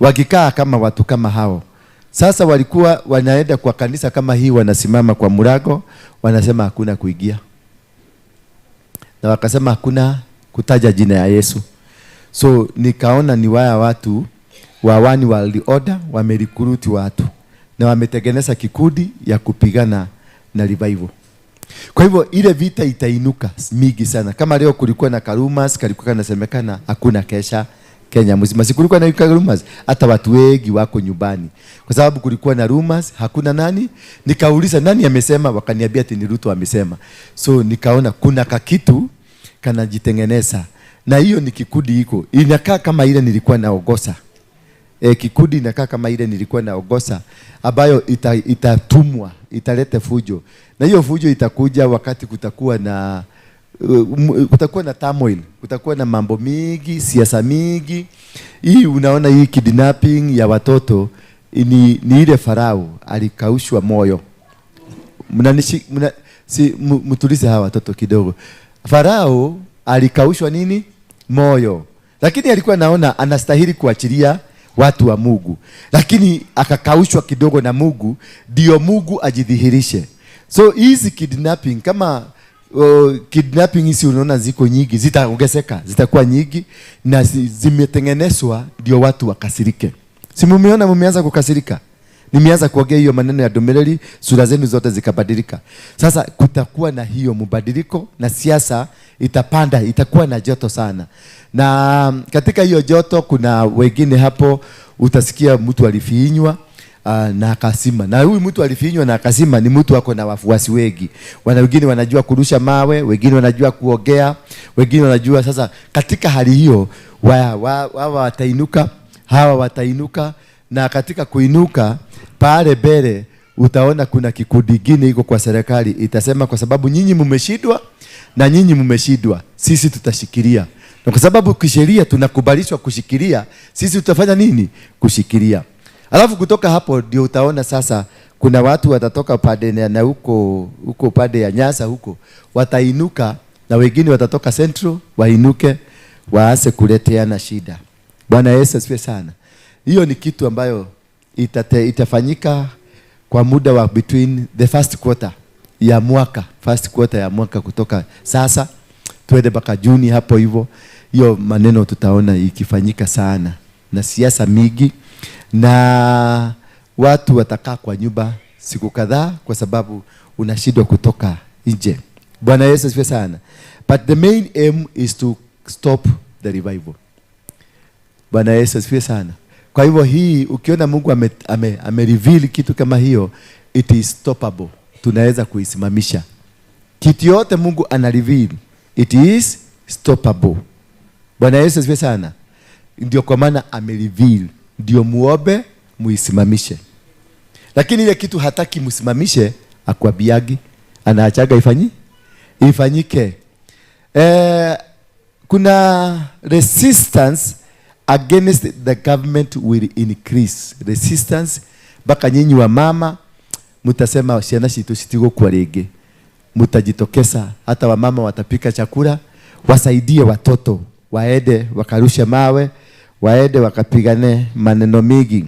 Wakikaa kama watu kama hao. Sasa walikuwa wanaenda kwa kanisa kama hii, wanasimama kwa murago, wanasema hakuna kuingia. Na wakasema hakuna kutaja jina ya Yesu. So nikaona ni waya watu wa One World Order wamerikuruti watu na wametengeneza kikundi ya kupigana na revival. Kwa hivyo ile vita itainuka mingi sana. Kama leo kulikuwa na karumas, kalikuwa kanasemekana hakuna kesha Kenya mzima. Si kulikuwa na rumors, hata watu wengi wako nyumbani. Kwa sababu kulikuwa na rumors, hakuna nani. Nikauliza nani amesema, wakaniambia ati ni Ruto amesema. So nikaona kuna kakitu kanajitengeneza. Na hiyo ni kikundi iko. Inakaa kama ile nilikuwa naogosa. Kikundi inakaa kama ile nilikuwa naogosa ambayo itatumwa, italete fujo. Na hiyo fujo itakuja wakati kutakuwa na turmoil, kutakuwa na mambo mingi, siasa mingi. Hii unaona hii kidnapping ya watoto ni ile Farao alikaushwa moyo. Mtulize hawa watoto kidogo. Farao alikaushwa nini? Moyo. Lakini alikuwa naona anastahili kuachilia watu wa Mungu. Lakini akakaushwa kidogo na Mungu, ndio Mungu ajidhihirishe. So hizi kidnapping kama kidnapping hizi unaona ziko nyingi, zitaongezeka, zitakuwa nyingi na zimetengenezwa ndio watu wakasirike. Si mumeona mumeanza kukasirika? Nimeanza kuongea hiyo maneno ya domeleli, sura zenu zote zikabadilika. Sasa kutakuwa na hiyo mabadiliko na siasa itapanda, itakuwa na joto sana. Na katika hiyo joto kuna wengine hapo utasikia mtu alifinywa na akasima. Na huyu mtu alifinywa na akasima ni mtu wako na wafuasi wengi. Wana wengine wanajua kurusha mawe, wengine wanajua kuogea, Wengine wanajua sasa katika hali hiyo hawa watainuka, hawa watainuka, na katika kuinuka pale mbele utaona kuna kikundi kingine iko kwa serikali itasema kwa sababu nyinyi mmeshindwa na nyinyi mmeshindwa, sisi tutashikilia. Na kwa sababu kisheria tunakubalishwa kushikilia, sisi tutafanya nini? Kushikilia. Alafu kutoka hapo ndio utaona sasa kuna watu watatoka pande na huko huko pande ya Nyasa huko watainuka, na wengine watatoka Central wainuke waanze kuleteana shida. Bwana Yesu asifiwe sana. Hiyo ni kitu ambayo itafanyika kwa muda wa between the first quarter ya mwaka, first quarter ya mwaka kutoka sasa tuende mpaka Juni hapo hivyo. Hiyo maneno tutaona ikifanyika sana, na siasa mingi, na watu watakaa kwa nyumba siku kadhaa kwa sababu unashindwa kutoka nje. Bwana Yesu asifiwe sana. But the main aim is to stop the revival. Bwana Yesu asifiwe sana. Kwa hivyo hii ukiona Mungu ame reveal kitu kama hiyo, it is stoppable. Tunaweza kuisimamisha. Kitu yote Mungu ana reveal, it is stoppable. Bwana Yesu asifiwe sana. Ndio kwa maana ame reveal, ndio muombe muisimamishe. Lakini ile kitu hataki msimamishe, akwambiagi, anaachaga ifanyike. Kuna resistance against the government will increase. Resistance mpaka nyinyi wa mama mtasema ciana citu citigũkua rĩngĩ. Mtajitokeza, hata wamama watapika chakula, wasaidie watoto, waende wakarushe mawe, waende wakapigane maneno mingi.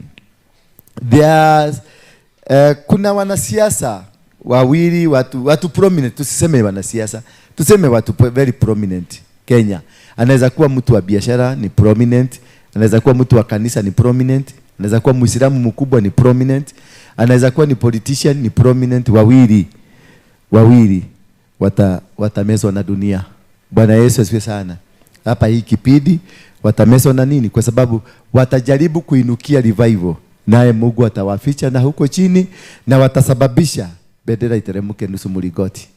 Kuna wanasiasa wawili, watu prominent, tusiseme wanasiasa, tuseme watu very prominent Kenya. Anaweza kuwa mtu wa biashara ni prominent, anaweza kuwa mtu wa kanisa ni prominent, anaweza kuwa Muislamu mkubwa ni prominent, anaweza kuwa ni politician ni prominent. Wawili watamezwa na dunia. Bwana Yesu asifiwe sana. Hapa hii kipindi watamezwa na nini? Kwa sababu watajaribu kuinukia revival, naye Mungu atawaficha na huko chini, na watasababisha bendera iteremke nusu mlingoti.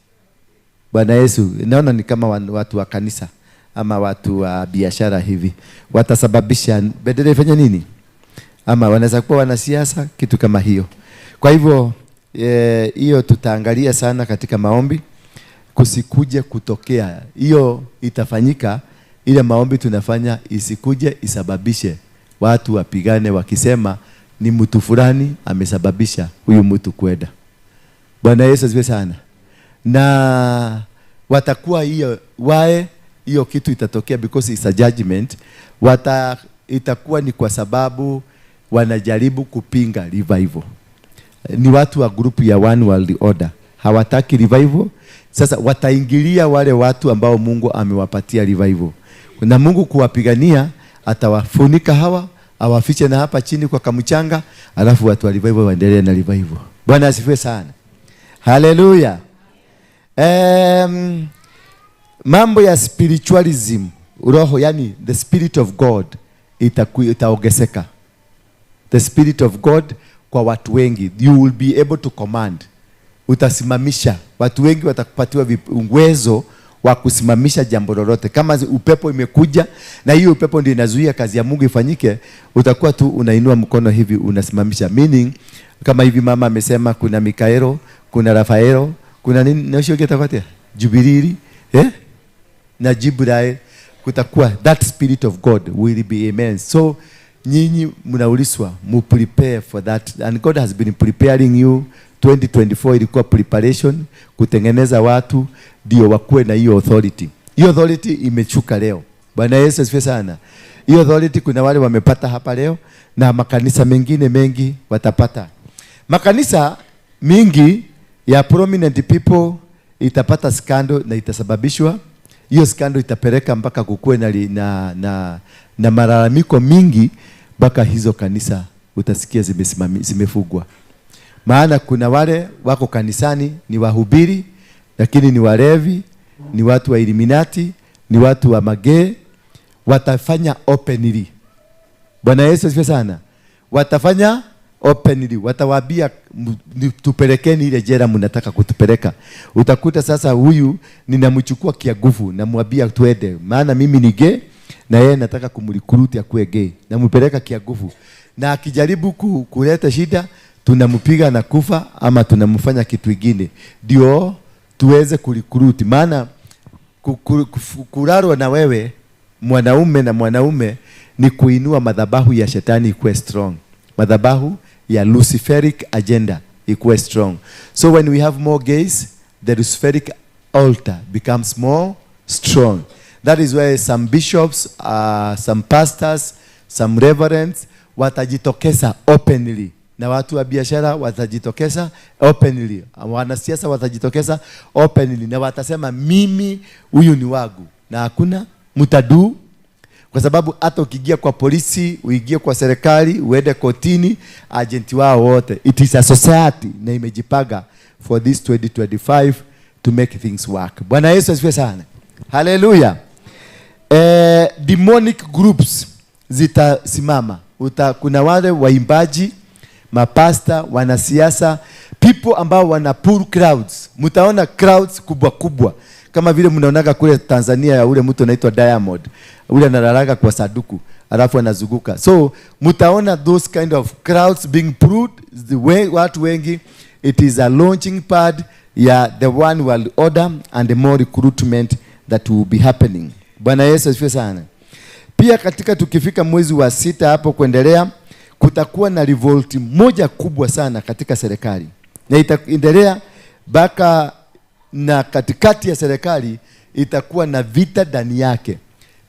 Bwana Yesu, naona ni kama watu wa kanisa ama watu wa biashara hivi watasababisha bendera ifanye nini? Ama wanaweza kuwa wanasiasa, kitu kama hiyo. Kwa hivyo hiyo tutaangalia sana katika maombi, kusikuje kutokea hiyo. Itafanyika ile maombi tunafanya isikuje isababishe watu wapigane wakisema ni mtu fulani amesababisha huyu mtu kwenda. Bwana Yesu asifiwe sana. Na watakuwa hiyo wae hiyo kitu itatokea because it's a judgment. Itakuwa ni kwa sababu wanajaribu kupinga revival. Ni watu wa grupu ya One World Order, hawataki revival. Sasa wataingilia wale watu ambao Mungu amewapatia revival, na Mungu kuwapigania atawafunika hawa, awafiche na hapa chini kwa kamchanga, alafu watu wa revival waendelee na revival. Bwana asifiwe sana. Haleluya. Mambo ya spiritualism, roho, yani the spirit of God itaongezeka. The spirit of God kwa watu wengi, you will be able to command. Utasimamisha watu wengi, watakupatiwa uwezo wa kusimamisha jambo lolote. Kama upepo imekuja na hiyo upepo ndio inazuia kazi ya Mungu ifanyike, utakuwa tu unainua mkono hivi unasimamisha. Meaning kama hivi mama amesema kuna Mikaelo, kuna Rafaelo, kuna nini na sio kitakuwa Jubilili, na Jibrail. Kutakuwa that spirit of God will be immense. So nyinyi mnauliswa mu prepare for that, and God has been preparing you. 2024 ilikuwa preparation kutengeneza watu ndio wakuwe na hiyo authority. Hiyo authority imechuka leo. Bwana Yesu asifiwe sana. Hiyo authority kuna wale wamepata hapa leo, na makanisa mengine mengi watapata. Makanisa mingi ya prominent people itapata scandal na itasababishwa. Hiyo scandal itapeleka mpaka kukue na malalamiko mingi, mpaka hizo kanisa utasikia zimefugwa. Maana kuna wale wako kanisani ni wahubiri, lakini ni walevi, ni watu wa Illuminati, ni watu wa magee. Watafanya openly. Bwana Yesu asifiwe sana. Watafanya openly, watawaambia tupelekeni ile jela mnataka kutupeleka. Utakuta sasa huyu ninamchukua kiagufu, namwambia tuende, maana mimi ni gay na yeye nataka kumrecruit akuwe gay, nampeleka kiagufu, na akijaribu kuleta shida tunampiga na kufa ama tunamfanya kitu kingine ndio tuweze kurecruit. Maana kulalwa na wewe mwanaume na mwanaume ni kuinua madhabahu ya shetani ikuwe strong, madhabahu ya Luciferic agenda ikuwe strong. So when we have more gays, the Luciferic altar becomes more strong. That is why some bishops, some pastors, some reverends watajitokeza openly, na watu wa biashara watajitokeza openly, wanasiasa watajitokeza openly, na watasema mimi huyu ni wangu, na hakuna mtadu. Kwa sababu hata ukiingia kwa polisi, uingie kwa serikali, uende kotini, agenti wao wote, it is a society na imejipanga for this 2025 to make things work. Bwana Yesu asifiwe sana. Hallelujah. Demonic groups zitasimama. Kuna wale waimbaji, mapasta, wanasiasa, people ambao wana pull crowds. Mtaona crowds kubwa kubwa kama vile mnaonaga kule Tanzania ya ule mtu anaitwa Diamond, ule analalaga kwa saduku alafu anazunguka. So mtaona those kind of crowds being pulled, the way watu wengi. It is a launching pad ya the one world order and the more recruitment that will be happening. Bwana Yesu asifiwe sana. Pia katika tukifika mwezi wa 6 hapo kuendelea, kutakuwa na revolt moja kubwa sana katika serikali, na itaendelea mpaka na katikati ya serikali itakuwa na vita ndani yake.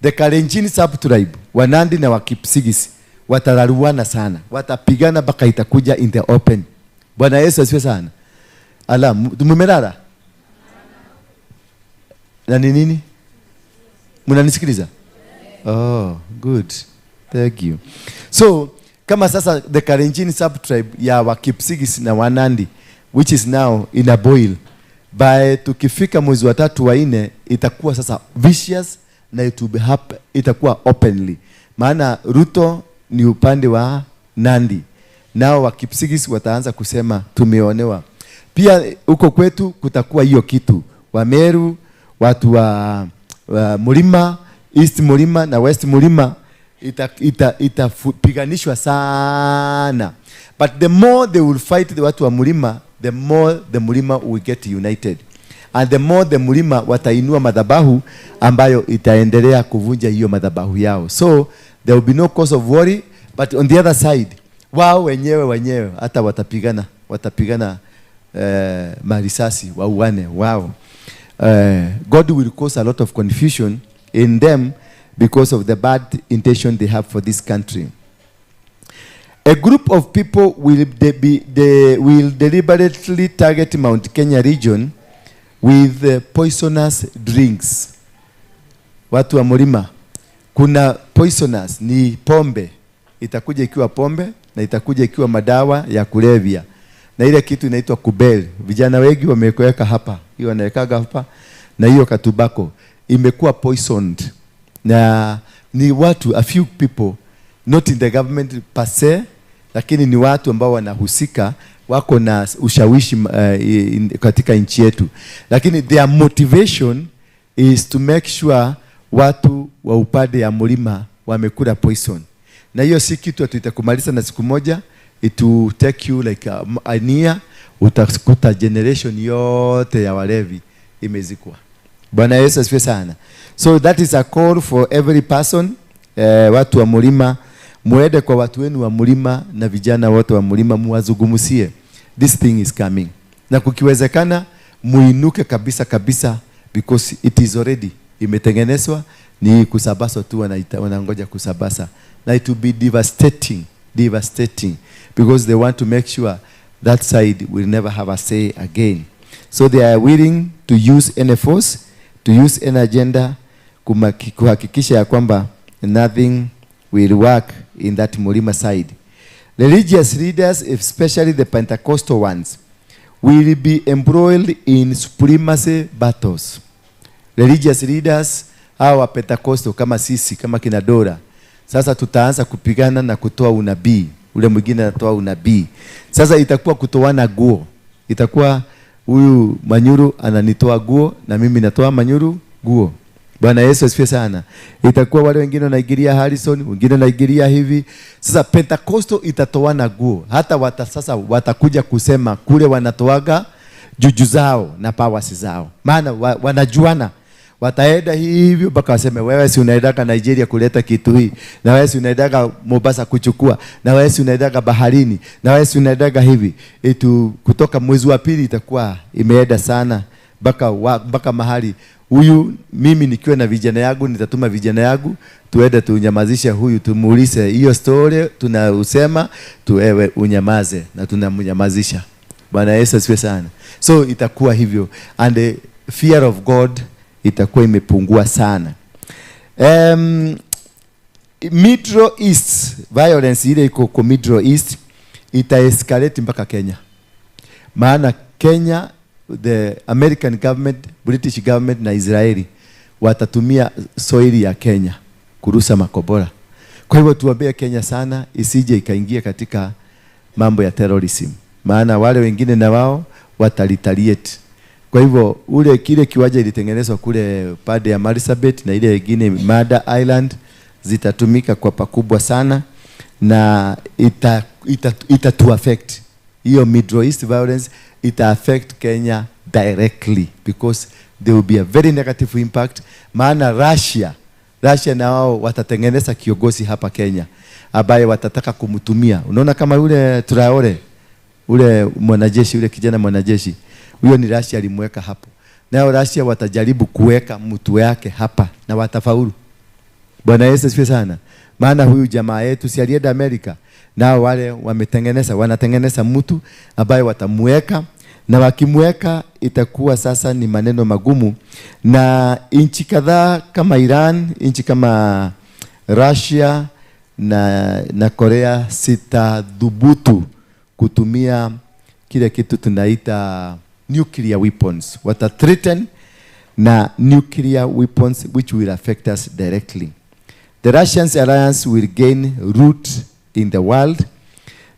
The Kalenjin sub-tribe, Wanandi na Wakipsigis watararuana sana, watapigana mpaka itakuja in the open. Bwana Yesu asifiwe sana. Ala, mumelala? Na ni nini? Mnanisikiliza? Oh, good. Thank you. So, kama sasa the Kalenjin sub-tribe ya Wakipsigis na Wanandi, which is now in a boil, by tukifika mwezi wa 3 wa 4 itakuwa sasa vicious na it will be happen, itakuwa openly. Maana Ruto ni upande wa Nandi, nao Wakipsigis wataanza kusema tumeonewa. Pia huko kwetu kutakuwa hiyo kitu. Wameru, watu wa Mulima, East Mulima na West Mulima itapiganishwa sana. But the more they will fight the watu wa Mulima, the more the Mulima will get united. And the more the Mulima watainua madhabahu ambayo itaendelea kuvunja hiyo madhabahu yao. So there will be no cause of worry, but on the other side, wao wenyewe hata watapigana marisasi, wauane wao. God will cause a lot of confusion in them because of the bad intention they have for this country. A group of people will deliberately target Mount Kenya region with poisonous drinks. Watu wa Mulima, kuna poisonous ni pombe, itakuja ikiwa pombe na itakuja ikiwa madawa ya kulevya, na ile kitu inaitwa kubel. Vijana wengi wameweka hapa, hiyo wanawekaga hapa, na hiyo katubako imekuwa poisoned, na ni watu, a few people, not in the government per se, lakini ni watu ambao wanahusika, wako na ushawishi katika nchi yetu, lakini their motivation is to make sure watu wa upande ya Mulima wamekula poison. Na hiyo si kitu tutakumaliza na siku moja. It will take you like a year, utakuta generation yote ya walevi imezikwa. Bwana Yesu asifiwe sana. So that is a call for every person. Watu wa Mulima, muende kwa watu wenu wa Mulima na vijana wote wa Mulima, muwazungumzie. This thing is coming. Na kukiwezekana muinuke kabisa kabisa, because it is already imetengenezwa, ni kusabasa tu, wanangoja kusabasa. Na it will be devastating, devastating, because they want to make sure that side will never have a say again. So they are willing to use any force, to use any agenda, kuhakikisha ya kwamba nothing will work in that Mulima side. Religious leaders, especially the Pentecostal ones, will be embroiled in supremacy battles. Religious leaders, hawa Pentecostal kama sisi, kama kina Dora, sasa tutaanza kupigana na kutoa unabii. ule mwingine anatoa unabii. Sasa itakuwa kutoana guo, itakuwa huyu Manyuru ananitoa guo na mimi natoa Manyuru guo. Bwana Yesu asifiwe sana. Itakuwa wale wengine wanaigiria Harrison, wengine wanaigiria hivi. Sasa Pentecostal itatoana guo. Hata sasa watakuja kusema kule wanatoaga juju zao na powers zao. Maana wanajuana. Wataenda hivyo mpaka waseme wewe si unaendaka Nigeria kuleta kitu hii, na wewe si unaendaka Mombasa kuchukua, na wewe si unaendaka baharini, na wewe si unaendaka hivi. Itu kutoka mwezi wa pili itakuwa imeenda sana mpaka mahali huyu mimi nikiwa na vijana yangu nitatuma vijana yangu tuende tunyamazishe huyu, tumuulize hiyo story tunausema, tuewe unyamaze, na tunamnyamazisha. Bwana Yesu asifiwe sana. So itakuwa hivyo, and the fear of God itakuwa imepungua sana. Middle East violence ile iko kwa Middle East ita escalate mpaka Kenya. Maana Kenya, the American government, British government na Israeli watatumia soili ya Kenya kurusa makobora. Kwa hivyo tuambie Kenya sana isije ikaingia katika mambo ya terrorism. Maana wale wengine na wao wataretaliate. Kwa hivyo ule kile kiwanja ilitengenezwa kule pade ya Marisabit na ile nyingine Mada Island zitatumika kwa pakubwa sana, na ita affect hiyo Middle East violence, ita affect Kenya directly because there will be a very negative impact. Maana Russia na wao watatengeneza kiongozi hapa Kenya ambaye watataka kumtumia. Unaona kama yule Traore, ule mwanajeshi, ule kijana mwanajeshi, huyo ni Russia alimweka hapo. Nao Russia watajaribu kuweka mtu yake hapa na watafaulu. Bwana Yesu asifiwe sana. Maana huyu jamaa yetu si alienda Amerika, nao wale wametengeneza, wanatengeneza mtu ambaye watamweka, na wakimweka itakuwa sasa ni maneno magumu. Na nchi kadhaa kama Iran, nchi kama Russia na Korea sitadhubutu kutumia kile kitu tunaita nuclear weapons. Wata threaten na nuclear weapons which will affect us directly. The Russians alliance will gain root in the world.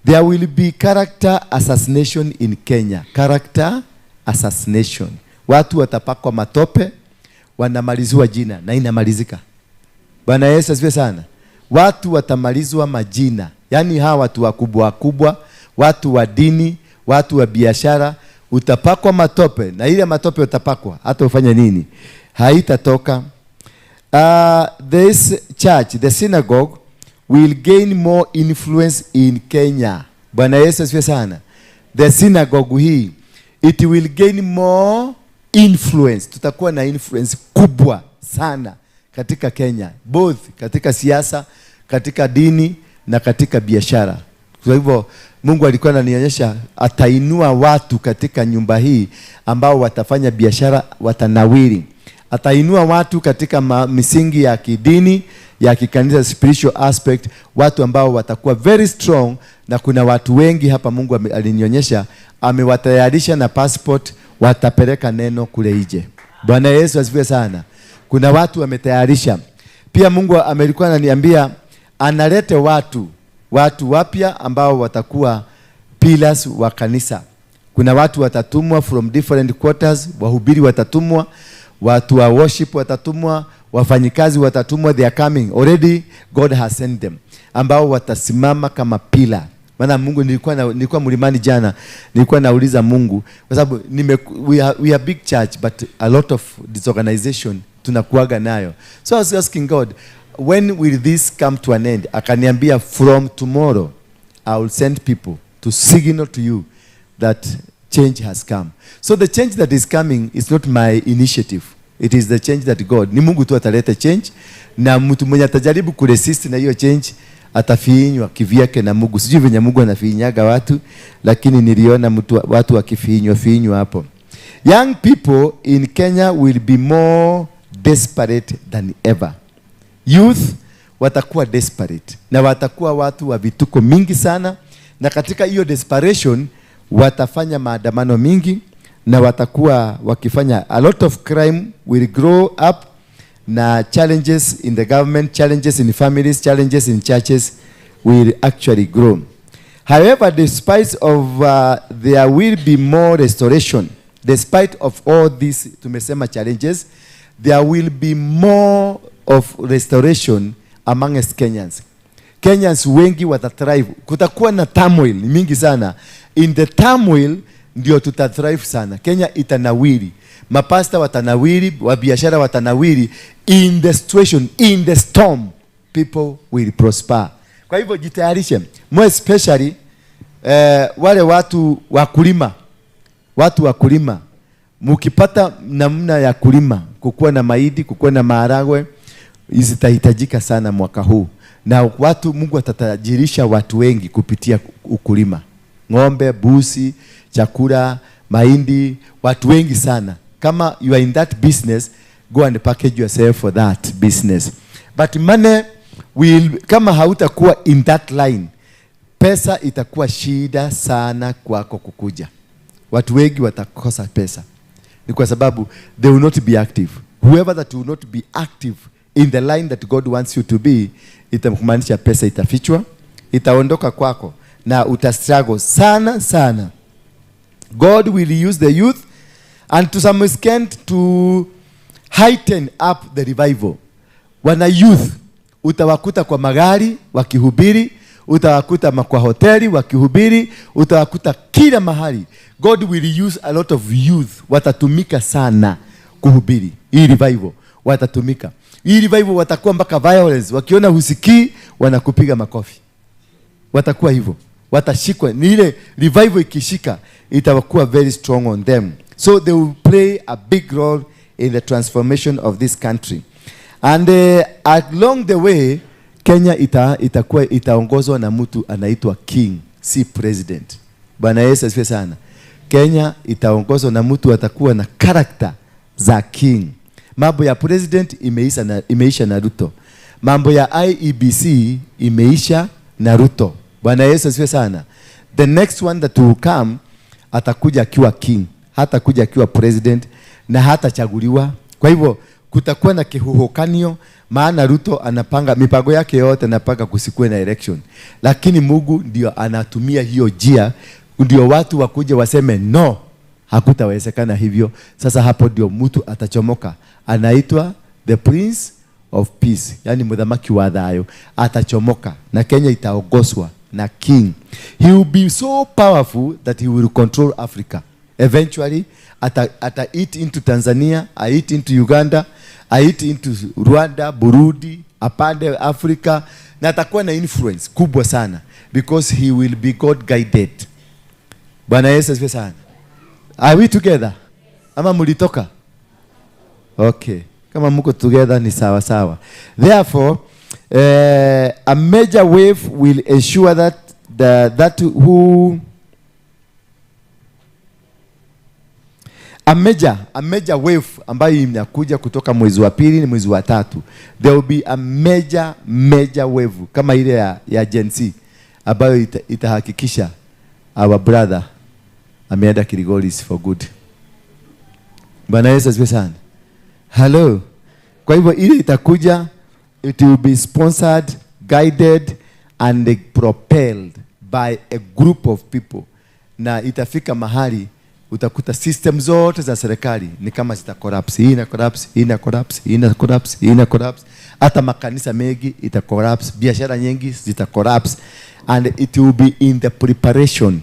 There will be character assassination in Kenya. Character assassination. Watu watapakwa matope, wanamalizwa jina na inamalizika. Bwana Yesu asifiwe sana. Watu watamalizwa majina. Yaani hawa watu wakubwa wakubwa, watu wa dini, watu wa biashara, utapakwa matope na ile matope utapakwa hata ufanye nini haitatoka. This church, the synagogue, will gain more influence in Kenya. Bwana Yesu asifiwe sana. The synagogue hii, it will gain more influence. Tutakuwa na influence kubwa sana katika Kenya, both katika siasa, katika dini na katika biashara. Kwa hivyo Mungu alikuwa ananionyesha atainua watu katika nyumba hii ambao watafanya biashara, watanawiri. Atainua watu katika misingi ya kidini, ya kikanisa, spiritual aspect, watu ambao watakuwa very strong. Na kuna watu wengi hapa Mungu alinionyesha amewatayarisha na passport, watapeleka neno kule nje. Bwana Yesu asifiwe sana. Kuna watu wametayarisha. Pia Mungu amelikuwa ananiambia analete watu wapya ambao watakuwa pillars wa kanisa. Kuna watu watatumwa from different quarters, wahubiri watatumwa, watu wa worship watatumwa, wafanyikazi watatumwa. They are coming already, God has sent them, ambao watasimama kama pillar. Maana Mungu, nilikuwa mlimani jana, nilikuwa nauliza Mungu kwa sababu we are big church but a lot of disorganization tunakuaga nayo. So I was asking God, when will this come to an end? Akaniambia from tomorrow I will send people to signal to you that change has come. So the change that is coming is not my initiative. It is the change that God, ni Mungu tu ataleta change, na mtu mwenye atajaribu kuresist na hiyo change atafiinywa kivyake na Mungu. Sijui venye Mungu anafiinyaga watu, lakini niliona watu wakifiinywa hapo. Young people in Kenya will be more desperate than ever. Youth watakuwa desperate na watakuwa watu wa vituko mingi sana, na katika hiyo desperation watafanya maandamano mingi na watakuwa wakifanya a lot of crime will grow up, na challenges in the government, challenges in families, challenges in churches will actually grow. However, despite of there will be more restoration, despite of all these tumesema challenges, there will be more of restoration amongst Kenyans. Kenyans wengi watathrive. Kutakuwa na turmoil mingi sana. In the turmoil ndio tutathrive sana. Kenya itanawiri. Mapasta watanawiri, wabiashara watanawiri. In the situation, in the storm, people will prosper. Kwa hivyo jitayarishe. More especially wale watu wakulima. Watu wakulima. Mukipata namna ya kulima, kukuwa na mahindi, kukuwa na maharagwe, zitahitajika sana mwaka huu. Na watu, Mungu atatajirisha watu wengi kupitia ukulima. Ng'ombe, busi, chakula, mahindi, watu wengi sana. Kama you are in that business, go and package yourself for that business. But money will, kama hautakuwa in that line, pesa itakuwa shida sana kwako kukuja. Watu wengi watakosa pesa. Ni kwa sababu they will not be active. Whoever that will not be active in the line that God wants you to be, itamaanisha pesa itafichwa, itaondoka kwako na utastruggle sana sana. God will use the youth and to some extent to heighten up the revival. Wana youth utawakuta kwa magari wakihubiri, utawakuta kwa hoteli wakihubiri, utawakuta kila mahali. God will use a lot of youth, watatumika sana kuhubiri hii revival, watatumika. Hii revival watakuwa mpaka violence, wakiona husikii wanakupiga makofi. Watakuwa hivyo, watashikwa. Ni ile revival ikishika itakuwa very strong on them. So they will play a big role in the transformation of this country. And along the way Kenya itakuwa itaongozwa na mtu anaitwa king, si president. Bwana Yesu asifiwe sana. Kenya itaongozwa na mtu atakuwa na character za king. Mambo ya president imeisha na Ruto. Mambo ya IEBC imeisha na Ruto. Bwana Yesu asifiwe sana. The next one that will come atakuja akiwa king, hatakuja akiwa president na hatachaguliwa. Kwa hivyo kutakuwa na kihuhukanio, maana Ruto anapanga mipango yake yote, anapanga kusikue na election. Lakini Mungu ndio anatumia hiyo njia, ndio watu wakuje waseme no, hakutawezekana hivyo. Sasa hapo ndio mtu atachomoka, anaitwa the Prince of Peace, yani muthamaki wa thayo, atachomoka na Kenya itaongozwa na king. He will be so powerful that he will control Africa. Eventually ata eat into Tanzania, I eat into Uganda, I eat into Rwanda, Burundi, apande Africa, na atakuwa na influence kubwa sana because he will be God guided. Bwana Yesu asifiwe sana. Are we together? Ama mulitoka? Okay. Kama mko together ni sawa sawa. Therefore, a major wave will ensure that that who a major wave ambayo inakuja kutoka mwezi wa pili ni mwezi wa tatu. There will be a major wave kama ile ya Gen Z ambayo itahakikisha our brother ameenda Kiligoris for good. Bwana Yesu asifiwe sana. Hello. Kwa hivyo ile itakuja, it will be sponsored, guided and propelled by a group of people. Na itafika mahali utakuta system zote za serikali ni kama zita collapse. Hii ina collapse, hii ina collapse, hii ina collapse, hii ina collapse. Hata makanisa mengi ita collapse, biashara nyingi zita collapse, and it will be in the preparation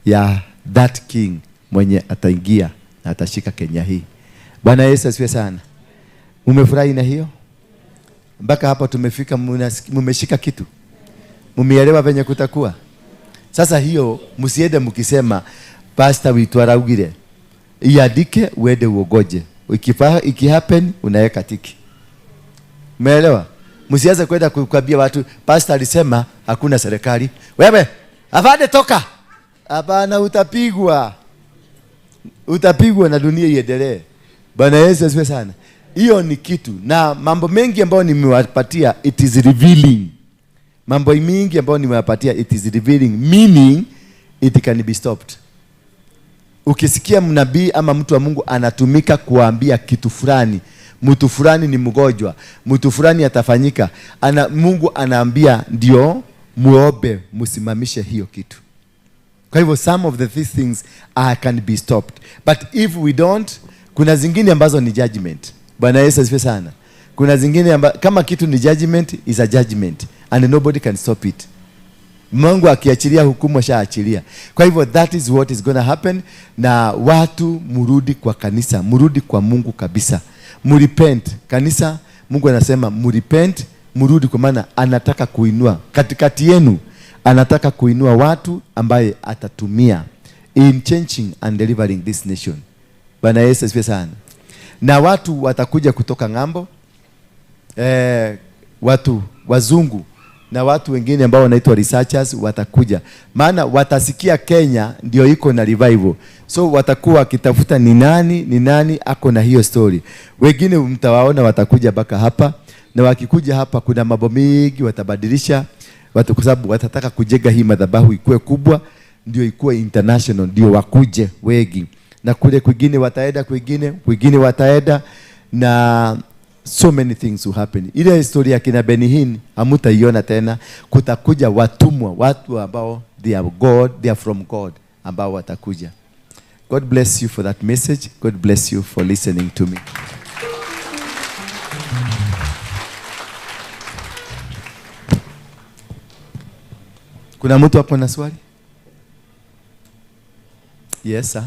ya that king mwenye ataingia na atashika Kenya hii. Bwana Yesu asifiwe sana. Umefurahi na hiyo? Mpaka hapa tumefika, mmeshika kitu. Mmeelewa venye kutakuwa? Sasa hiyo msiende mkisema pastor witu araugire. Iandike uende uogoje. Iki happen unaweka tiki. Umeelewa? Msianze kwenda kuambia watu pastor alisema hakuna serikali. Wewe afande toka. Hapana, utapigwa. Utapigwa na dunia iendelee. Bwana Yesu asifiwe sana. Hiyo ni kitu, na mambo mengi ambayo nimewapatia it is revealing. Mambo mengi ambayo nimewapatia it is revealing, meaning it can be stopped. Ukisikia mnabii ama mtu wa Mungu anatumika kuambia kitu fulani, mtu fulani ni mgonjwa, mtu fulani atafanyika, Mungu anaambia ndio Muombe msimamishe hiyo kitu. Kwa hivyo some of these things can be stopped. But if we don't, kuna zingine ambazo ni judgment. Bwana Yesu asifiwe sana. Kuna zingine kama kitu ni judgment, is a judgment and nobody can stop it. Mungu akiachilia hukumu ashaachilia. Kwa hivyo that is what is gonna happen. Na watu murudi kwa kanisa, murudi kwa Mungu kabisa. Murepent. Kanisa, Mungu anasema murepent, murudi, kwa maana anataka kuinua katikati yenu, anataka kuinua watu ambaye atatumia in changing and delivering this nation. Bwana Yesu asifiwe sana. Na watu watakuja kutoka ng'ambo, watu wazungu na watu wengine ambao wanaitwa researchers watakuja. Maana watasikia Kenya ndio iko na revival. So watakuwa wakitafuta ni nani ako na hiyo story. Wengine mtawaona watakuja mpaka hapa, na wakikuja hapa kuna mambo mengi watabadilisha. Watu kwa sababu watataka kujenga hii madhabahu ikuwe kubwa, ndio ikuwe international, ndio wakuje wengi. Na kule kwingine wataenda, kwingine wataenda, na so many things will happen. Ile historia ya kina Benny Hinn hamutaiona tena. Kutakuja watumwa, watu ambao they are God, they are from God, ambao watakuja. God bless you for that message. God bless you for listening to me. Kuna mtu hapo na swali? Yes, sir.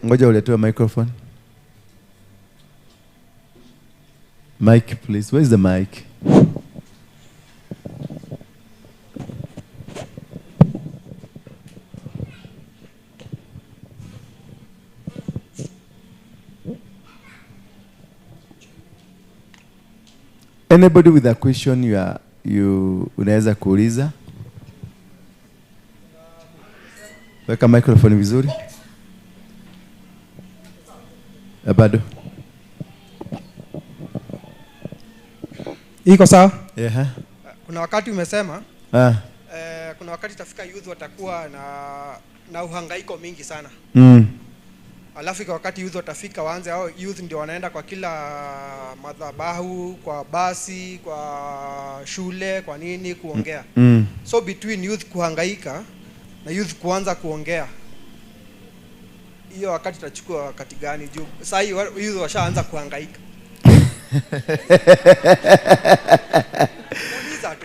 Ngoja uletewe microphone. Mic, please. Where is the mic? Anybody with a question you unaweza kuuliza? Weka microphone vizuri. Bado. Iko sawa? Yeah. Kuna wakati umesema kuna wakati itafika youth watakuwa na uhangaiko mingi sana. Alafu kwa wakati youth watafika waanze hao youth ndio wanaenda kwa kila madhabahu, kwa basi, kwa shule, kwa nini kuongea. So between youth kuhangaika na youth kuanza kuongea, hiyo wakati itachukua wakati gani? Juu sasa youth washaanza kuhangaika.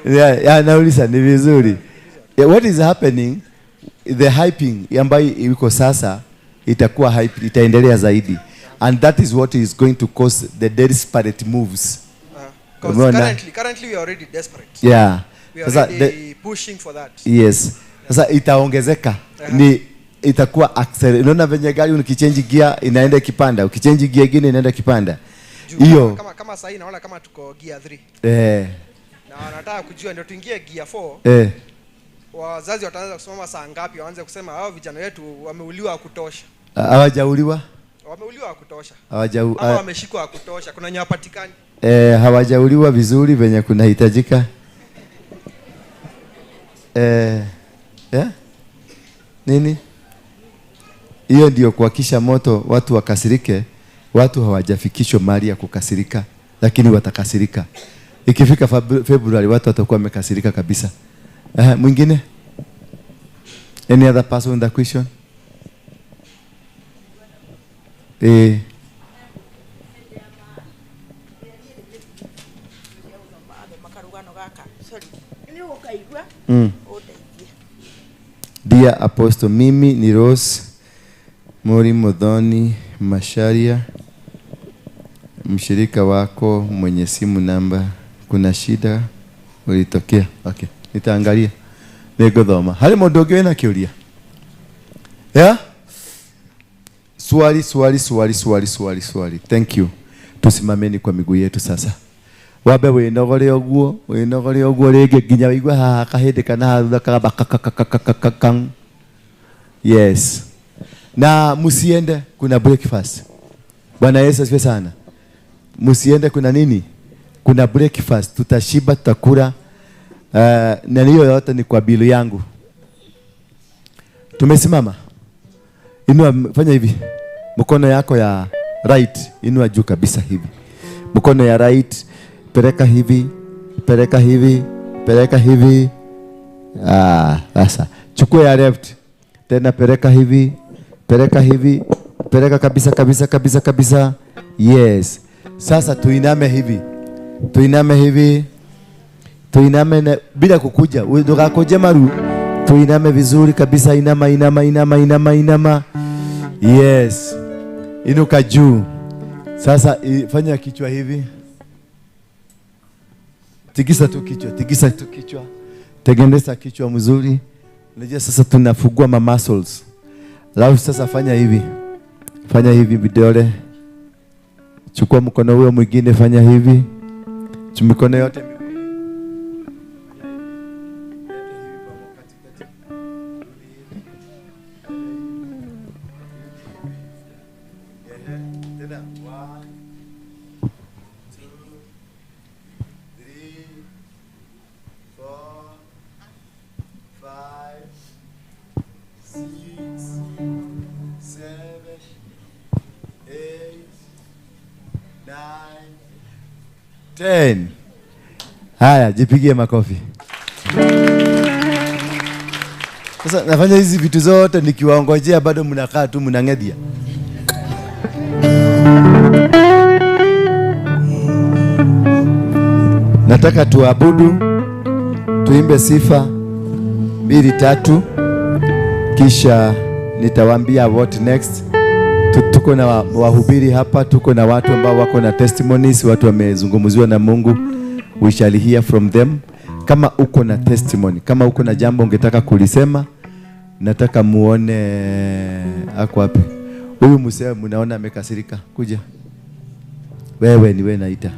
Yeah, nauliza ni vizuri. Yeah, what is happening, the hyping ambayo iko sasa itakuwa hype, itaendelea zaidi. And that is what is going to cause the desperate moves. Currently we are already desperate. Yeah. We are already pushing for that. Yes. Sasa itaongezeka. Ni itakuwa accelerate. Unaona venye gari ukichange gear inaenda kipanda, ukichange gear nyingine inaenda kipanda. Hiyo kama sasa naona kama tuko gear 3. Na nataka kujua ndio tuingie gear 4. Wazazi wataanza kusimama saa ngapi waanze kusema hao vijana wetu wameuliwa kutosha? Hawajauliwa? Wameuliwa kutosha. Ama wameshikwa kutosha. Kuna wenye hawapatikani. Hawajauliwa vizuri venye kunahitajika. Yeah? Nini? Hiyo ndio kuhakisha moto watu wakasirike. Watu hawajafikishwa mahali ya kukasirika, lakini watakasirika. Ikifika February watu watakuwa wamekasirika kabisa. Mwingine? Any other person with a question? Dear Apostle, mimi ni Rose Mori Modhoni Masharia, mshirika wako mwenye simu namba. Kuna shida ulitokea. Okay, nitaangalia. Niguthoma. Hari mundu ungi wina kiuria? Yeah? Swali, swali, swali, swali, swali, swali. Thank you. Tusimameni kwa miguu yetu sasa. Wabe winogore uguo, winogore uguo ringi nginya wigue haha kahindi kana thutha kagamba kakakakakakang. Yes. Na musiende, kuna breakfast. Bwana Yesu asifiwe sana. Musiende, kuna nini? Kuna breakfast, tutashiba, tutakula. Na hiyo yote ni kwa bilu yangu. Tumesimama. Inua, fanya hivi. Mkono yako ya Right, inua juu kabisa hivi. Mkono ya right, peleka hivi, peleka hivi, peleka hivi. Sasa chukua ya left. Tena peleka hivi, peleka hivi, peleka kabisa kabisa kabisa kabisa. Yes. Sasa tuiname hivi. Tuiname hivi. Tuiname bila kukuja. Udokakoje maru. Tuiname vizuri kabisa, inama inama inama inama inama. Yes. Inuka juu. Sasa fanya kichwa hivi. Tikisa tu kichwa, tikisa tu kichwa. Tengeneza kichwa mzuri. Unajua sasa tunafungua ma muscles. Alafu sasa fanya hivi. Fanya hivi vidole. Chukua mkono huo mwingine, fanya hivi. Mikono yote miwili. Tena 1 2 3 4 5 6 7 8 9 10. Haya, jipigie makofi. Sasa nafanya hizi vitu zote nikiwaongojea, bado mnakaa tu mnang'edia. Nataka tuabudu, tuimbe sifa 2 3, kisha nitawaambia what next. Tuko na wahubiri hapa, tuko na watu ambao wako na testimonies, watu wamezungumziwa na Mungu. We shall hear from them. Kama uko na testimony, kama uko na jambo ungetaka kulisema, nataka muone ako wapi. Huyu mzee mnaona amekasirika, kuja. Wewe ni wewe naita.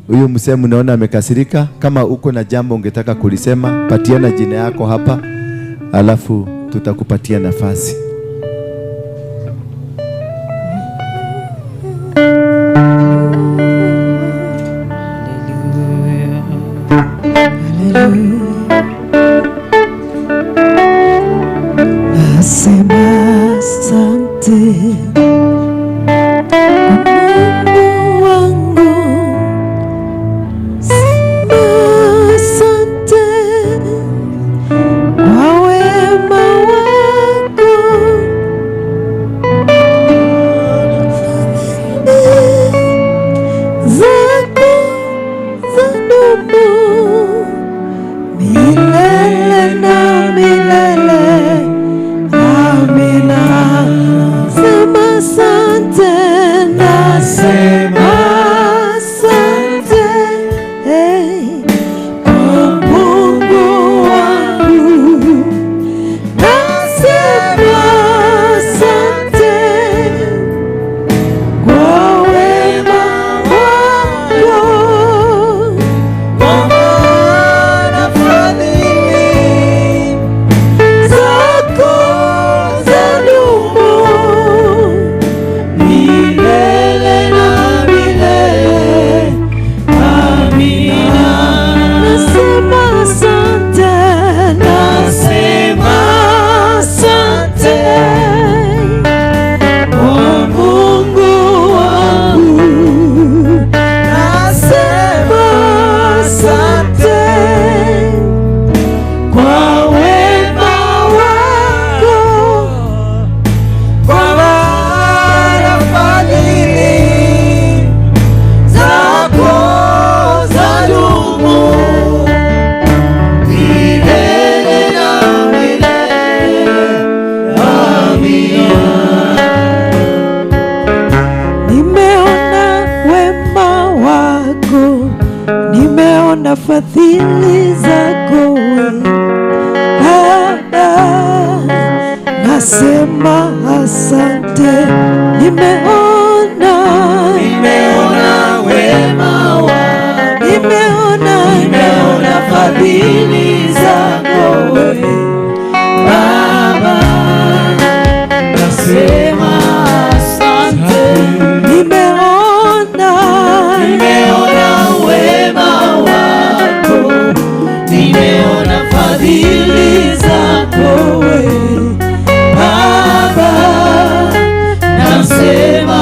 Huyu mzee mnaona amekasirika, kama uko na jambo ungetaka kulisema, patiana jina yako hapa, alafu tutakupatia nafasi. Nasema asante Mungu wangu, sema asante kwa wema wako, zako zadumu milele na milele. Amina. Sema asante, nasema asante kwa Mungu wangu, nasema asante kwa wema wako, kwa maana fadhili zako zadumu milele na milele. Amina. Nasema asante, nasema asante kwa Mungu wangu, nasema asante kwa wema wako, kwa maana fadhili zako zadumu milele na milele. Amina. Nimeona wema wako, nimeona fadhili zako Baba, nasema asante. Nimeona, nimeona wema wako, nimeona, nimeona fadhili zako Baba, nasema asante. Nimeona, nimeona wema wako, nimeona fadhili zako Baba, nasema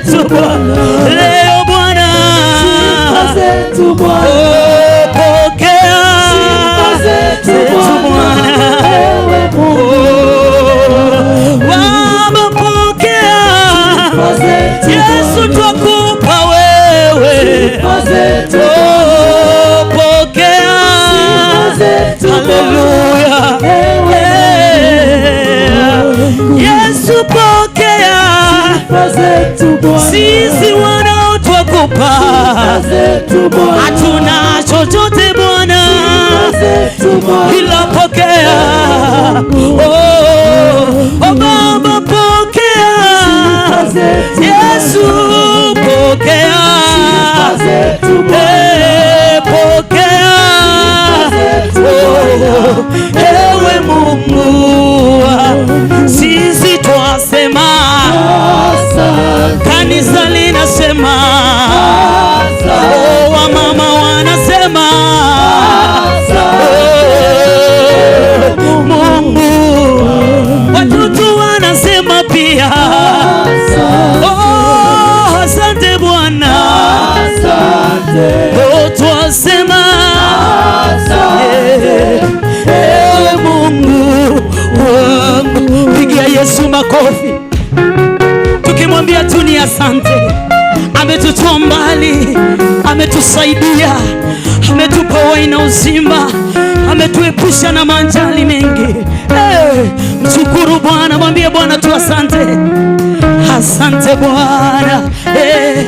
zetu Bwana. Leo Bwana, sifa zetu Bwana. Oh, pokea sifa zetu Bwana. Ewe Mungu, Baba pokea sifa zetu. Yesu twakupa wewe sifa zetu. Oh, pokea sifa zetu. Haleluya. Yesu pokea sifa zetu Bwana. Sisi wanao twakupa sifa zetu Bwana. Hatuna chochote Bwana sifa zetu Bwana, ila pokea. Oh, oh Baba pokea sifa zetu. Yesu pokea sifa zetu Bwana. Pokea sifa zetu Bwana. Ewe Mungu, sisi twasema, asante. Kanisa linasema, asante. Oh, wamama wanasema, asante. Oh, Mungu, watoto wanasema pia, asante. Oh, asante Bwana, asante. Oh, twasema, asante. Ewe Mungu wangu. Pigia Yesu makofi tukimwambia tu ni asante. Ametutoa mbali, ametusaidia, ametupa uhai na uzima, ametuepusha na manjali mengi. Hey, mshukuru Bwana, mwambie Bwana tu asante. Asante Bwana, hey,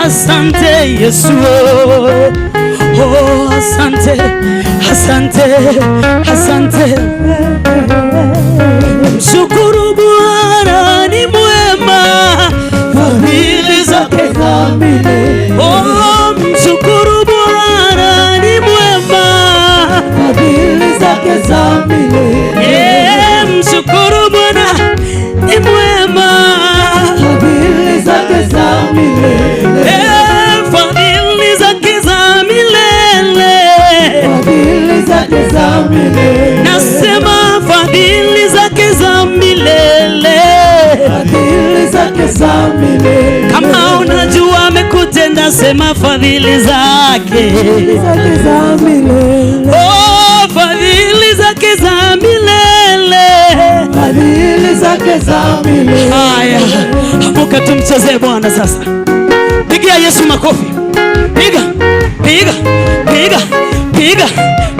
asante Yesu. Oh, asante, asante, asante. Mshukuru Bwana ni mwema, fadhili zake za milele. Oh, mshukuru Bwana ni mwema, fadhili zake za milele. Yeah, mshukuru Bwana ni mwema, fadhili zake za milele. Yeah, fadhili zake za milele, fadhili zake za milele. Nasema fadhili zake za milele, fadhili zake za milele. Kama unajua amekutenda, sema fadhili zake, fadhili zake za milele. Oh, fadhili zake za milele, fadhili zake za milele. Haya, amuka tumchezee Bwana sasa. Pigia Yesu makofi. Piga, piga, piga, piga,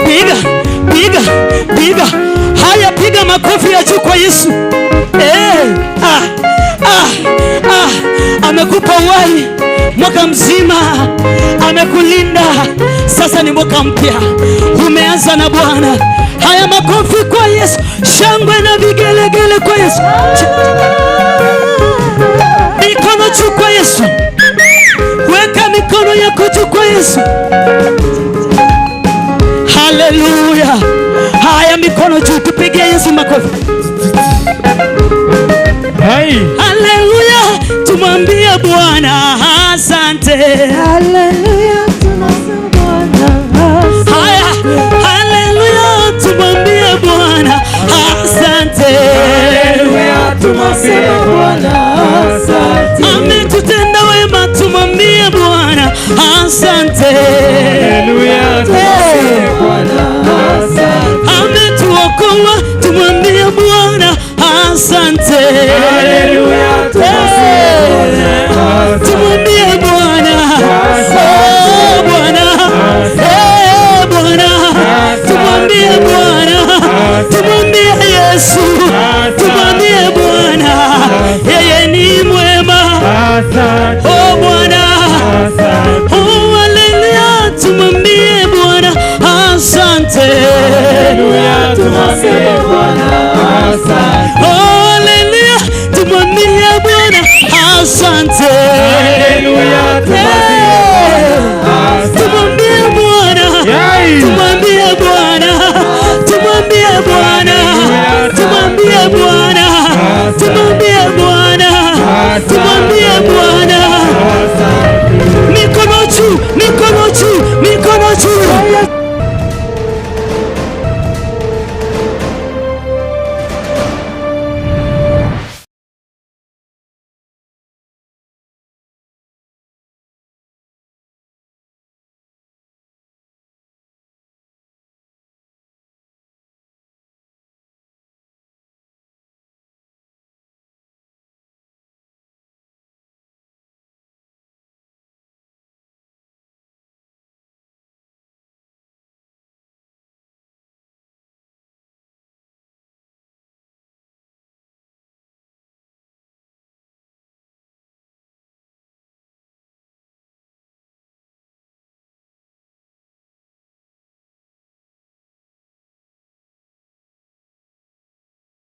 piga, piga, piga. Haya, piga makofi ya juu kwa Yesu. Amekupa uhai mwaka mzima, amekulinda. Sasa ni mwaka mpya umeanza na Bwana. Haya, makofi kwa Yesu, shangwe na vigelegele kwa Yesu, mikono juu kwa Yesu. Weka mikono yako juu kwa Yesu. Haleluya. Haya, mikono juu, tupigie Yesu makofi. Hey. Haleluya, tumwambie Bwana asante. Haleluya, tunasema Bwana asante. Haya, haleluya, tumwambie Bwana asante. Haleluya, tunasema Bwana asante. Ametutenda wema, tumwambie Bwana asante. Haleluya, tunasema Bwana asante. Ametuokoa, tumwambie Bwana asante. Haleluya, tunasema Bwana asante. Tumwambie Bwana, oh Bwana, eh Bwana, tumwambie Bwana, tumwambie Yesu, tumwambie Bwana, yeye ni mwema. Oh Bwana, oh haleluya, tumwambie Bwana asante. Haleluya, tumwambie Bwana asante. Oh haleluya, tumwambie Bwana asante.